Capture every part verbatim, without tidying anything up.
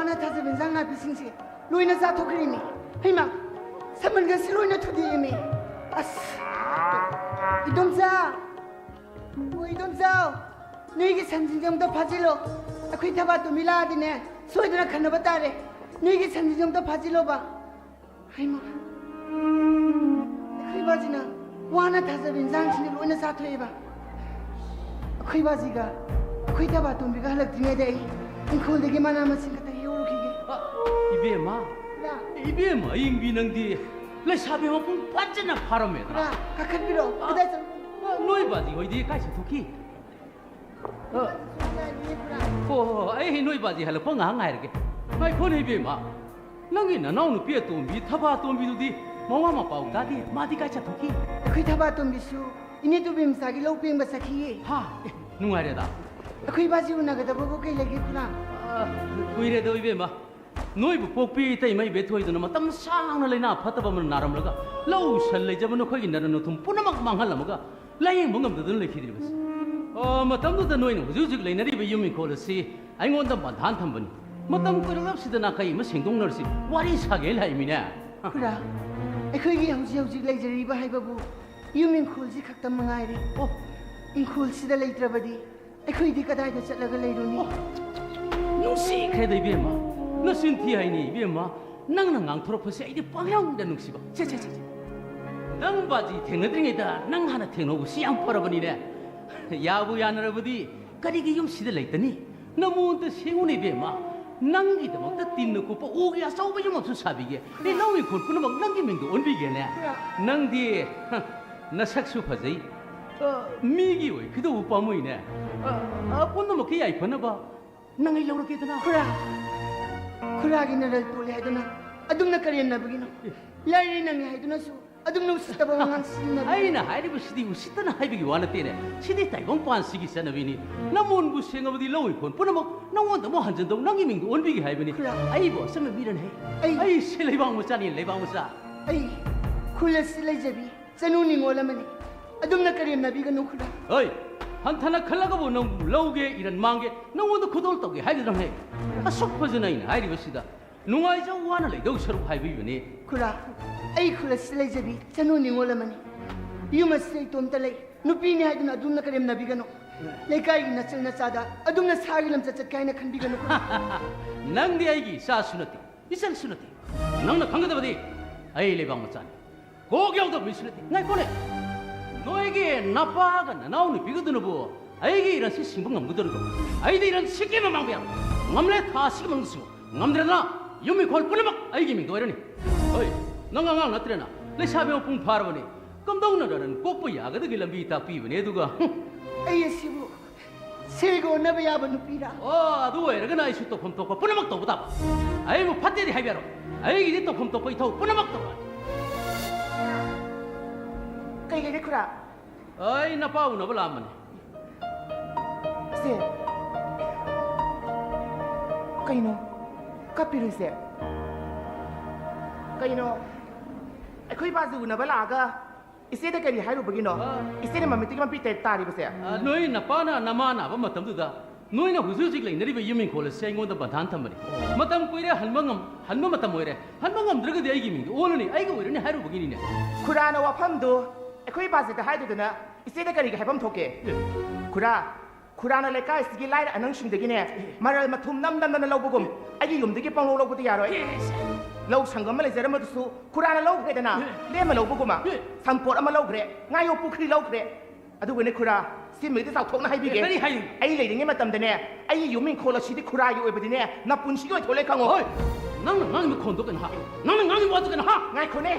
ꯋꯥꯅ ꯊꯥꯖꯕ ꯏꯟꯖꯥꯡ ꯅꯥꯄꯤꯁꯤꯡꯁꯦ ꯂꯣꯏꯅ ꯆꯥꯊꯣꯛꯈ꯭ꯔꯤꯅꯤ꯫ ꯍꯩꯃꯥ, ꯁꯝꯕꯜꯒꯁꯤ ꯂꯣꯏꯅ ꯊꯨꯗꯦꯛꯑꯦꯃꯤ꯫ ꯑꯁ! ꯏꯗꯣꯝꯆꯥ! ꯑꯣ, ꯏꯗꯣꯝꯆꯥ! ꯅꯣꯏꯒꯤ ꯁꯟꯁꯤꯡꯁꯦ ꯑꯝꯇ ꯐꯥꯖꯤꯜꯂꯣ꯫ ꯑꯩꯈꯣꯏ ꯊꯕꯥ ꯇꯣꯝꯕꯤ ꯂꯥꯛꯑꯗꯤꯅꯦ, ꯁꯣꯏꯗꯅ ꯈꯟꯅꯕ ꯇꯥꯔꯦ꯫ ꯅꯣꯏꯒꯤ ꯁꯟꯁꯤꯡꯁꯦ ꯑꯝꯇ ꯐꯥꯖꯤꯜꯂꯣꯕ꯫ ꯍꯩꯃꯥ! ꯑꯩꯈꯣꯏ ꯕꯥꯖꯤꯅ ꯋꯥꯅ ꯊꯥꯖꯕ ꯏꯟꯖꯥꯡꯁꯤꯡꯗꯣ ꯂꯣꯏꯅ ꯆꯥꯊꯣꯛꯑꯦꯕ꯫ ꯑꯩꯈꯣꯏ ꯕꯥꯖꯤꯒ ꯑꯩꯈꯣꯏ ꯊꯕꯥ ꯇꯣꯝꯕꯤꯒ ꯍꯜꯂꯛꯇ꯭ꯔꯤꯉꯩꯗ ꯑꯩ ꯏꯪꯈꯣꯜꯗꯒꯤ ꯃꯅꯥ ꯃꯁꯤꯡ ꯈꯛꯇ ꯍꯦꯛꯎꯔꯨꯈꯤꯒꯦ꯫ ꯑ, ꯏꯕꯦꯝꯃ, ꯂꯥ꯫ ꯏꯕꯦꯝꯃ ꯑꯌꯤꯡꯕꯤ, ꯅꯪꯗꯤ ꯂꯩꯁꯥꯕꯤ ꯃꯄꯨꯡ ꯐꯥꯖꯅ ꯐꯥꯔꯝꯃꯦꯗꯅ꯫ ꯂꯥ, ꯀꯥꯈꯠꯄꯤꯔꯣ꯫ ꯑ, ꯀꯗꯥꯏ ꯆꯠꯂꯨ? ꯑ, ꯅꯣꯏ ꯕꯥꯖꯤ ꯍꯣꯏꯗꯤ ꯀꯥꯏ ꯆꯠꯊꯣꯛꯈꯤ? ꯑ, ꯍꯣ, ꯍꯣ, ꯍꯣ, ꯑꯩ ꯅꯣꯏ ꯕꯥꯖꯤ ꯍꯜꯂꯛꯄ ꯉꯥꯏꯍꯥꯛ ꯉꯥꯏꯔꯒꯦ꯫ ꯉꯥꯏꯈꯣꯅꯦ ꯏꯕꯦꯝꯃ, ꯅꯪꯒꯤ ꯅꯅꯥꯎ ꯅꯨꯄꯤ ꯑꯇꯣꯝꯕꯤ, ꯊꯕꯥ ꯑꯇꯣꯝꯕꯤꯗꯨꯗꯤ ꯃꯋꯥ ꯃꯄꯥꯎ ꯇꯥꯗꯦ, ꯃꯥꯗꯤ ꯀꯥꯏ ꯆꯠꯊꯣꯛꯈꯤ? ꯑꯩꯈꯣꯏ ꯊꯕꯥ ꯇꯣꯝꯕꯤꯁꯨ ꯏꯅꯦ ꯇꯣꯕꯤ ꯃꯆꯥꯒꯤ ꯂꯧ ꯄꯦꯡꯕ ꯆꯠꯈꯤꯌꯦ꯫ ꯍꯥ? ꯑꯦ, ꯅꯨꯡꯉꯥꯏꯔꯦꯗ꯫ ꯑꯩꯈꯣꯏ ꯕꯥꯖꯤ ꯎꯅꯒꯗꯕꯕꯨ ꯀꯩ ꯂꯩꯒꯦ ꯈꯨꯂꯥꯡ? ꯑ, ꯀꯨꯏꯔꯦꯗ ꯏꯕꯦꯝꯃ꯫ ꯅꯣꯏꯕꯨ ꯄꯣꯛꯄꯤ ꯏꯇꯩꯃ ꯏꯕꯦꯊꯣꯏꯗꯨꯅ ꯃꯇꯝ ꯁꯥꯡꯅ ꯂꯩꯅꯥ ꯐꯠꯇꯕ ꯑꯃꯅ ꯅꯥꯔꯝꯂꯒ ꯂꯧ ꯁꯟ ꯂꯩꯖꯕ ꯅꯈꯣꯏꯒꯤ ꯅꯔꯟ ꯅꯊꯨꯝ ꯄꯨꯝꯅꯃꯛ ꯃꯥꯡꯍꯜꯂꯝꯃꯒ ꯂꯥꯌꯦꯡꯕ ꯉꯝꯗꯗꯨꯅ ꯂꯩꯈꯤꯗ꯭ꯔꯤꯕꯁꯤ꯫ ꯑ, ꯃꯇꯝꯗꯨꯗ ꯅꯣꯏꯅ ꯍꯧꯖꯤꯛ ꯍꯧꯖꯤꯛ ꯂꯩꯅꯔꯤꯕ ꯌꯨꯝ ꯏꯪꯈꯣꯜ ꯑꯁꯤ ꯑꯩꯉꯣꯟꯗ ꯕꯟꯙꯥꯟ ꯊꯝꯕꯅꯤ꯫ ꯃꯇꯝ ꯀꯨꯏꯔꯛꯂꯕꯁꯤꯗ ꯅꯥꯈꯩ ꯑꯃ ꯁꯦꯡꯗꯣꯛꯅꯔꯁꯤ, ꯋꯥꯔꯤ ꯁꯥꯒꯦ ꯂꯥꯛꯏꯃꯤꯅꯦ꯫ ꯈꯨꯔꯥ, ꯑꯩꯈꯣꯏꯒꯤ ꯍꯧꯖꯤꯛ ꯍꯧꯖꯤꯛ ꯂꯩꯖꯔꯤꯕ ꯍꯥꯏꯕꯕꯨ ꯌꯨꯝ ꯏꯪꯈꯣꯜꯁꯤ ꯈꯛꯇ ꯃꯉꯥꯏꯔꯦ꯫ ꯑꯣ, ꯏꯪꯈꯣꯜꯁꯤꯗ ꯂꯩꯇ꯭ꯔꯕꯗꯤ ꯑꯩꯈꯣꯏꯗꯤ ꯀꯗꯥꯏꯗ ꯆꯠꯂꯒ ꯂꯩꯔꯨꯅꯤ? ꯑꯣ, ꯅꯨꯡꯁꯤꯈ꯭ꯔꯦꯗ ꯏꯕꯦꯝꯃ꯫ ꯅꯆꯤꯟ ꯊꯤ ꯍꯥꯏꯅꯤ ꯏꯕꯦꯝꯃ꯫ ꯅꯪꯅ ꯉꯥꯡꯊꯣꯔꯛꯄꯁꯦ ꯑꯩꯗꯤ ꯄꯪꯅꯨꯡꯗ ꯅꯨꯡꯁꯤꯕ꯫ ꯁꯦ, ꯁꯦ, ꯁꯦ, ꯁꯦ꯫ ꯅꯪ ꯕꯥꯖꯤ ꯊꯦꯡꯅꯗ꯭ꯔꯤꯉꯩꯗ ꯅꯪ ꯍꯥꯟꯅ ꯊꯦꯡꯅꯍꯧꯕꯁꯤ ꯌꯥꯝ ꯐꯔꯕꯅꯤꯅꯦ꯫ ꯌꯥꯕꯨ ꯌꯥꯅꯔꯕꯗꯤ ꯀꯔꯤꯒꯤ ꯌꯨꯝꯁꯤꯗ ꯂꯩꯇꯅꯤ? ꯅꯃꯣꯟꯇ ꯁꯦꯡꯉꯨꯅꯦ ꯏꯕꯦꯝꯃ꯫ ꯅꯪꯒꯤꯗꯃꯛꯇ ꯇꯤꯟꯅ ꯀꯨꯞꯄ ꯎꯒꯤ ꯑꯆꯧꯕ ꯌꯨꯝ ꯑꯃꯁꯨ ꯁꯥꯕꯤꯒꯦ꯫ ꯅꯪ ꯂꯧ ꯏꯪꯈꯣꯜ ꯄꯨꯝꯅꯃꯛ ꯅꯪꯒꯤ ꯃꯤꯡꯗ ꯑꯣꯟꯕꯤꯒꯦꯅꯦ꯫ ꯅꯪꯗꯤ, ꯍ, ꯅꯁꯛꯁꯨ ꯐꯖꯩ꯫ ꯑ, ꯃꯤꯒꯤ ꯑꯣꯏꯈꯤꯗꯧꯕ ꯄꯥꯝꯃꯨꯏꯅꯦ꯫ ꯑ, ꯑ, ꯄꯨꯝꯅꯃꯛꯀꯤ ꯌꯥꯏꯐꯅꯕ ꯅꯪ ꯑꯩ ꯂꯧꯔꯒꯦꯗꯅ꯫ ꯈꯨꯔꯥ, ꯈꯨꯔꯥꯒꯤ ꯅꯔꯜ ꯇꯣꯜꯂꯤ ꯍꯥꯏꯗꯨꯅ ꯑꯗꯨꯝꯅ ꯀꯔꯦꯝꯅꯕꯒꯤꯅꯣ? ꯑꯦ꯫ ꯂꯥꯏꯔꯩ ꯅꯪꯉꯤ ꯍꯥꯏꯗꯨꯅꯁꯨ ꯑꯗꯨꯝꯅ ꯎꯁꯤꯠꯇꯕ ꯋꯥꯉꯥꯡ ꯁꯤꯖꯤꯟꯅꯕ꯫ ꯑꯩꯅ ꯍꯥꯏꯔꯤꯕꯁꯤꯗꯤ ꯎꯁꯤꯠꯇꯅ ꯍꯥꯏꯕꯒꯤ ꯋꯥ ꯅꯠꯇꯦꯅꯦ꯫ ꯁꯤꯗꯤ ꯇꯥꯏꯕꯪ ꯄꯥꯟꯁꯤꯒꯤ ꯆꯠꯅꯕꯤꯅꯤ꯫ ꯅꯃꯣꯟꯕꯨ ꯁꯦꯡꯉꯕꯗꯤ ꯂꯧ ꯏꯪꯈꯣꯜ ꯄꯨꯝꯅꯃꯛ ꯅꯉꯣꯟꯗ ꯑꯃꯨꯛ ꯍꯟꯖꯤꯟꯗꯧ ꯅꯪꯒꯤ ꯃꯤꯡꯗ ꯑꯣꯟꯕꯤꯒꯦ ꯍꯥꯏꯕꯅꯤ꯫ ꯈꯨꯔꯥ꯫ ꯑꯩꯕꯨ ꯑꯆꯝꯕ ꯃꯤꯔꯅꯦ꯫ ꯑꯩ ꯑꯩꯁꯦ ꯂꯩꯕꯥꯛ ꯃꯆꯥꯅꯤ, ꯂꯩꯕꯥꯛ ꯃꯆꯥ꯫ ꯑꯩ ꯈꯨꯜ ꯑꯁꯤ ꯂꯩꯖꯕꯤ ꯆꯅꯨ ꯅꯤꯉꯣꯜ ꯑꯃꯅꯤ꯫ ꯑꯗꯨꯝꯅ ꯀꯔꯦꯝꯅꯕꯤꯒꯅꯨ ꯈꯨꯔꯥ꯫ ꯍꯣꯏ, ꯍꯟꯊꯅ ꯈꯜꯂꯒꯕꯨ ꯅꯪꯕꯨ ꯂꯧꯒꯦ, ꯏꯔꯟ ꯃꯥꯡꯒꯦ, ꯅꯪꯉꯣꯟꯗ ꯈꯨꯗꯣꯜ ꯇꯧꯒꯦ ꯍꯥꯏꯒꯗ꯭ꯔꯥ ꯍꯦ? ꯑꯁꯨꯛ ꯐꯖꯅ ꯑꯩꯅ ꯍꯥꯏꯔꯤꯕꯁꯤꯗ ꯅꯨꯡꯉꯥꯏꯖꯧ, ꯋꯥꯅ ꯂꯩꯗꯧ ꯁꯔꯨꯛ ꯍꯥꯏꯕꯤꯕꯅꯤ꯫ ꯈꯨꯔꯥ, ꯑꯩ ꯈꯨꯜ ꯑꯁꯤꯗ ꯂꯩꯖꯕꯤ ꯆꯅꯨ ꯅꯤꯉꯣꯜ ꯑꯃꯅꯤ꯫ ꯌꯨꯝ ꯑꯁꯤꯗ ꯏꯇꯣꯝꯇ ꯂꯩ꯫ ꯅꯨꯄꯤꯅꯤ ꯍꯥꯏꯗꯨꯅ ꯑꯗꯨꯝꯅ ꯀꯔꯦꯝꯅꯕꯤꯒꯅꯨ꯫ ꯂꯩꯀꯥꯏꯒꯤ ꯅꯆꯜ ꯅꯆꯥꯗ ꯑꯗꯨꯝꯅ ꯁꯥꯒꯤ ꯂꯝꯆꯠ ꯆꯠꯀꯦ ꯍꯥꯏꯅ ꯈꯟꯕꯤꯒꯅꯨ, ꯈꯨꯔꯥ꯫ ꯅꯪꯗꯤ ꯑꯩꯒꯤ ꯏꯆꯥꯁꯨ ꯅꯠꯇꯦ, ꯏꯆꯜꯁꯨ ꯅꯠꯇꯦ꯫ ꯅꯪꯅ ꯈꯪꯒꯗꯕꯗꯤ ꯑꯩ ꯂꯩꯕꯥꯛ ꯃꯆꯥꯅꯤ꯫ ꯀꯣꯛ ꯌꯥꯎꯗꯕ ꯃꯤꯁꯨ ꯅꯠꯇꯦ꯫ ꯉꯥꯏꯈꯣꯅꯦ, ꯅꯣꯏꯒꯤ ꯅꯄꯥꯒ ꯅꯅꯥꯎꯅꯨꯄꯤꯒꯗꯨꯅꯕꯨ ꯑꯩꯒꯤ ꯏꯔꯟꯁꯤ ꯁꯤꯡꯕ ꯉꯝꯒꯗꯧꯔꯤꯕ꯭ꯔꯣ? ꯑꯩꯗꯤ ꯏꯔꯟ ꯁꯤꯠꯀꯤ ꯃꯃꯥꯡꯗ ꯌꯥꯔꯣꯏ꯫ ꯉꯝꯂꯦ, ꯊꯥ ꯑꯁꯤꯒꯤ ꯃꯅꯨꯡꯗ ꯁꯤꯡꯉꯨ꯫ ꯉꯝꯗ꯭ꯔꯦꯗꯅ, ꯌꯨꯝ ꯏꯪꯈꯣꯜ ꯄꯨꯝꯅꯃꯛ ꯑꯩꯒꯤ ꯃꯤꯡꯗ ꯑꯣꯏꯔꯅꯤ꯫ ꯍꯣꯏ, ꯅꯪ ꯑꯉꯥꯡ ꯅꯠꯇ꯭ꯔꯦꯅ, ꯂꯩꯁꯥꯕꯤ ꯃꯄꯨꯡ ꯐꯥꯔꯕꯅꯤ꯫ ꯀꯝꯗꯧꯅ ꯏꯔꯟ ꯀꯣꯛꯄ ꯌꯥꯒꯗꯒꯦ ꯂꯝꯕꯤ ꯇꯥꯛꯄꯤꯕꯅꯦ, ꯑꯗꯨꯒ, ꯍꯨꯝ꯫ ꯑꯩ ꯑꯁꯤꯕꯨ ꯁꯤꯒ ꯑꯣꯟꯅꯕ ꯌꯥꯕ ꯅꯨꯄꯤꯔꯥ? ꯑꯣ, ꯑꯗꯨ ꯑꯣꯏꯔꯒꯅ ꯑꯩꯁꯨ ꯇꯧꯐꯝ ꯊꯣꯛꯄ ꯄꯨꯝꯅꯃꯛ ꯇꯧꯕ ꯇꯥꯕ꯫ ꯑꯩꯕꯨ ꯐꯠꯇꯦꯗꯤ ꯍꯥꯏꯕ ꯌꯥꯔꯣꯏ꯫ ꯑꯩꯒꯤꯗꯤ ꯇꯧꯐꯝ ꯊꯣꯛꯄ ꯏꯊꯧ ꯄꯨꯝꯅꯃꯛ ꯇꯧꯔꯛꯑꯅꯤ꯫ ꯀꯩ ꯂꯩꯔꯦ, ꯈꯨꯔꯥ? ꯑꯩ ꯅꯄꯥ ꯎꯅꯕ ꯂꯥꯛꯑꯝꯕꯅꯤ꯫ ꯁꯦ, ꯀꯩꯅꯣ? ꯀꯞꯄꯤꯔꯤꯁꯦ? ꯀꯩꯅꯣ? ꯑꯩꯈꯣꯏ ꯕꯥꯖꯤ ꯎꯅꯕ ꯂꯥꯛꯑꯒ ꯏꯆꯦꯗ ꯀꯔꯤ ꯍꯥꯏꯔꯨꯕꯒꯤꯅꯣ? ꯑ꯫ ꯏꯆꯦꯅ ꯃꯃꯤꯠꯇꯒꯤ ꯃꯄꯤ ꯇꯥ-, ꯇꯥꯔꯤꯕꯁꯦ? ꯑ, ꯅꯣꯏ ꯅꯄꯥꯅ ꯅꯃꯥ ꯅꯥꯕ ꯃꯇꯝꯗꯨꯗ ꯅꯣꯏꯅ ꯍꯧꯖꯤꯛ ꯍꯧꯖꯤꯛ ꯂꯩꯅꯔꯤꯕ ꯌꯨꯝ ꯏꯪꯈꯣꯜ ꯑꯁꯤ ꯑꯩꯉꯣꯟꯗ ꯕꯟꯙꯥꯟ ꯊꯝꯕꯅꯤ꯫ ꯃꯇꯝ ꯀꯨꯏꯔꯦ, ꯍꯟꯕ ꯉꯝ-, ꯍꯟꯕ ꯃꯇꯝ ꯑꯣꯏꯔꯦ꯫ ꯍꯟꯕ ꯉꯝꯗ꯭ꯔꯒꯗꯤ ꯑꯩꯒꯤ ꯃꯤꯡꯗ ꯑꯣꯜꯂꯅꯤ, ꯑꯩꯒꯤ ꯑꯣꯏꯔꯅꯤ ꯍꯥꯏꯔꯨꯕꯒꯤꯅꯤꯅꯦ꯫ ꯈꯨꯔꯥꯅ ꯋꯥꯐꯝꯗꯨ ꯑꯩꯈꯣꯏ ꯕꯥꯖꯤꯗ ꯍꯥꯏꯗꯨꯗꯅ ꯏꯆꯦꯗ ꯀꯔꯤꯒꯤ ꯍꯥꯏꯐꯝ ꯊꯣꯛꯀꯦ? ꯑꯦ꯫ ꯈꯨꯔꯥ, ꯈꯨꯔꯥꯅ ꯂꯩꯀꯥꯏꯁꯤꯒꯤ ꯂꯥꯏꯔ ꯑꯅꯪꯁꯤꯡꯗꯒꯤꯅꯦ, ꯃꯔꯜ ꯃꯊꯨꯝ ꯅꯝ ꯅꯝꯗꯅ ꯂꯧꯕꯒꯨꯝ ꯑꯩꯒꯤ ꯌꯨꯝꯗꯒꯤ ꯄꯪꯂꯧ ꯂꯧꯕꯗꯤ ꯌꯥꯔꯣꯏ꯫ ꯑꯦ꯫ ꯂꯧ ꯁꯪꯒꯝ ꯑꯃ ꯂꯩꯖꯔꯝꯕꯗꯨꯁꯨ ꯈꯨꯔꯥꯅ ꯂꯧꯈ꯭ꯔꯦꯗꯅ, ꯑꯦ꯫ ꯂꯦꯝꯅ ꯂꯧꯕꯒꯨꯝ꯫ ꯑꯦ꯫ ꯁꯝꯄꯣꯠ ꯑꯃ ꯂꯧꯈ꯭ꯔꯦ, ꯉꯥꯌꯣꯛ ꯄꯨꯈ꯭ꯔꯤ ꯂꯧꯈ꯭ꯔꯦ꯫ ꯑꯗꯨꯒꯅꯦ ꯈꯨꯔꯥ, ꯁꯤꯃꯗꯤ ꯆꯥꯎꯊꯣꯛꯅ ꯍꯥꯏꯕꯤꯒꯦ꯫ ꯀꯔꯤ ꯍꯥꯏꯅꯣ? ꯑꯩ ꯂꯩꯔꯤꯉꯩ ꯃꯇꯝꯗꯅꯦ, ꯑꯩꯒꯤ ꯌꯨꯝ ꯏꯪꯈꯣꯜ ꯑꯁꯤꯗꯤ ꯈꯨꯔꯥꯒꯤ ꯑꯣꯏꯕꯗꯤꯅꯦ, ꯅꯄꯨꯟꯁꯤꯒꯤ ꯑꯣꯏꯊꯣꯛꯂꯣꯏ ꯈꯪꯉꯣ꯫ ꯍꯣꯏ, ꯅꯪꯅ ꯉꯥꯡꯉꯤꯕ ꯈꯣꯟꯗꯣ ꯀꯩꯅꯣ ꯍꯥ? ꯅꯪꯅ ꯉꯥꯡꯉꯤꯕ ꯋꯥꯗꯣ ꯀꯩꯅꯣ ꯍꯥ? ꯉꯥꯏꯈꯣꯅꯦ,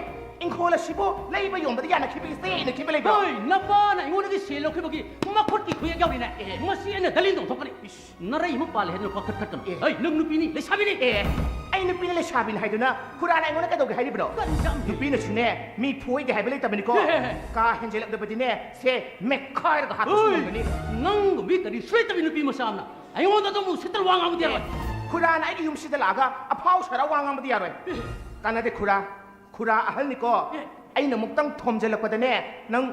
ꯏꯪꯈꯣꯜ ꯑꯁꯤꯕꯨ ꯂꯩꯕ ꯌꯣꯟꯕꯗ ꯌꯥꯅꯈꯤꯕꯒꯤ ꯆꯦ ꯏꯅꯈꯤꯕ ꯂꯩꯕ꯭ꯔꯣ? ꯍꯣꯏ, ꯅꯄꯥꯅ ꯑꯩꯉꯣꯟꯗꯒꯤ ꯁꯦꯜ ꯂꯧꯈꯤꯕꯒꯤ ꯃꯈꯨꯠꯀꯤ ꯈꯨꯌꯦꯛ ꯌꯥꯎꯔꯤꯅꯦ꯫ ꯑꯦ꯫ ꯃꯁꯤ ꯑꯩꯅ ꯗꯂꯤꯟ ꯇꯧꯊꯣꯛꯀꯅꯤ꯫ ꯏꯁ꯫ ꯅꯔꯩ ꯑꯃ ꯄꯥꯜꯂꯦ ꯍꯥꯏꯗꯅ ꯀꯥꯈꯠ ꯈꯠꯀꯅꯨ꯫ ꯑꯦ꯫ ꯑꯩ, ꯅꯪ ꯅꯨꯄꯤꯅꯤ, ꯂꯩꯁꯥꯕꯤꯅꯤ꯫ ꯑꯦ, ꯑꯩ ꯅꯨꯄꯤꯅ ꯂꯩꯁꯥꯕꯤꯅꯤ ꯍꯥꯏꯗꯨꯅ ꯈꯨꯔꯥꯅ ꯑꯩꯉꯣꯟꯗ ꯀꯩꯗꯧꯒꯦ ꯍꯥꯏꯔꯤꯕꯅꯣ? ꯀꯔꯤ ꯌꯥꯝ ꯅꯨꯄꯤꯅꯁꯨꯅꯦ, ꯃꯤ ꯐꯨꯏꯒꯦ ꯍꯥꯏꯕ ꯂꯩꯇꯕꯅꯤꯀꯣ꯫ ꯍꯦ, ꯍꯦ, ꯍꯦ꯫ ꯀꯥ ꯍꯦꯟꯖꯜꯂꯛꯂꯕꯗꯤꯅꯦ, ꯁꯦ, ꯃꯦꯠꯈꯥꯏꯔꯒ ꯍꯥꯠꯄꯁꯨ ꯍꯣꯏ꯫ ꯉꯝꯒꯅꯤ꯫ ꯅꯪꯒꯨꯝꯕꯤ ꯀꯔꯤ ꯁꯨꯂꯩꯇꯕꯤ ꯅꯨꯄꯤ ꯃꯆꯥ ꯑꯃꯅ ꯑꯩꯉꯣꯟꯗ ꯑꯗꯨꯝ ꯎꯁꯤꯠꯇꯅ ꯋꯥ ꯉꯥꯡꯕꯗꯤ ꯌꯥꯔꯣꯏ꯫ ꯈꯨꯔꯥꯅ ꯑꯩꯒꯤ ꯌꯨꯝꯁꯤꯗ ꯂꯥꯛꯑꯒ ꯑꯐꯥꯎ ꯁꯥꯔ ꯋꯥ ꯉꯥꯡꯕꯗꯤ ꯌꯥꯔꯣꯏ꯫ ꯀꯥꯟꯅꯗꯦ ꯈꯨꯔꯥ, ꯈꯨꯔꯥ ꯑꯍꯜꯅꯤꯀꯣ꯫ ꯑꯦ꯫ ꯑꯩꯅ ꯑꯃꯨꯛꯇꯪ ꯊꯣꯝꯖꯤꯜꯂꯛꯄꯗꯅꯦ, ꯅꯪ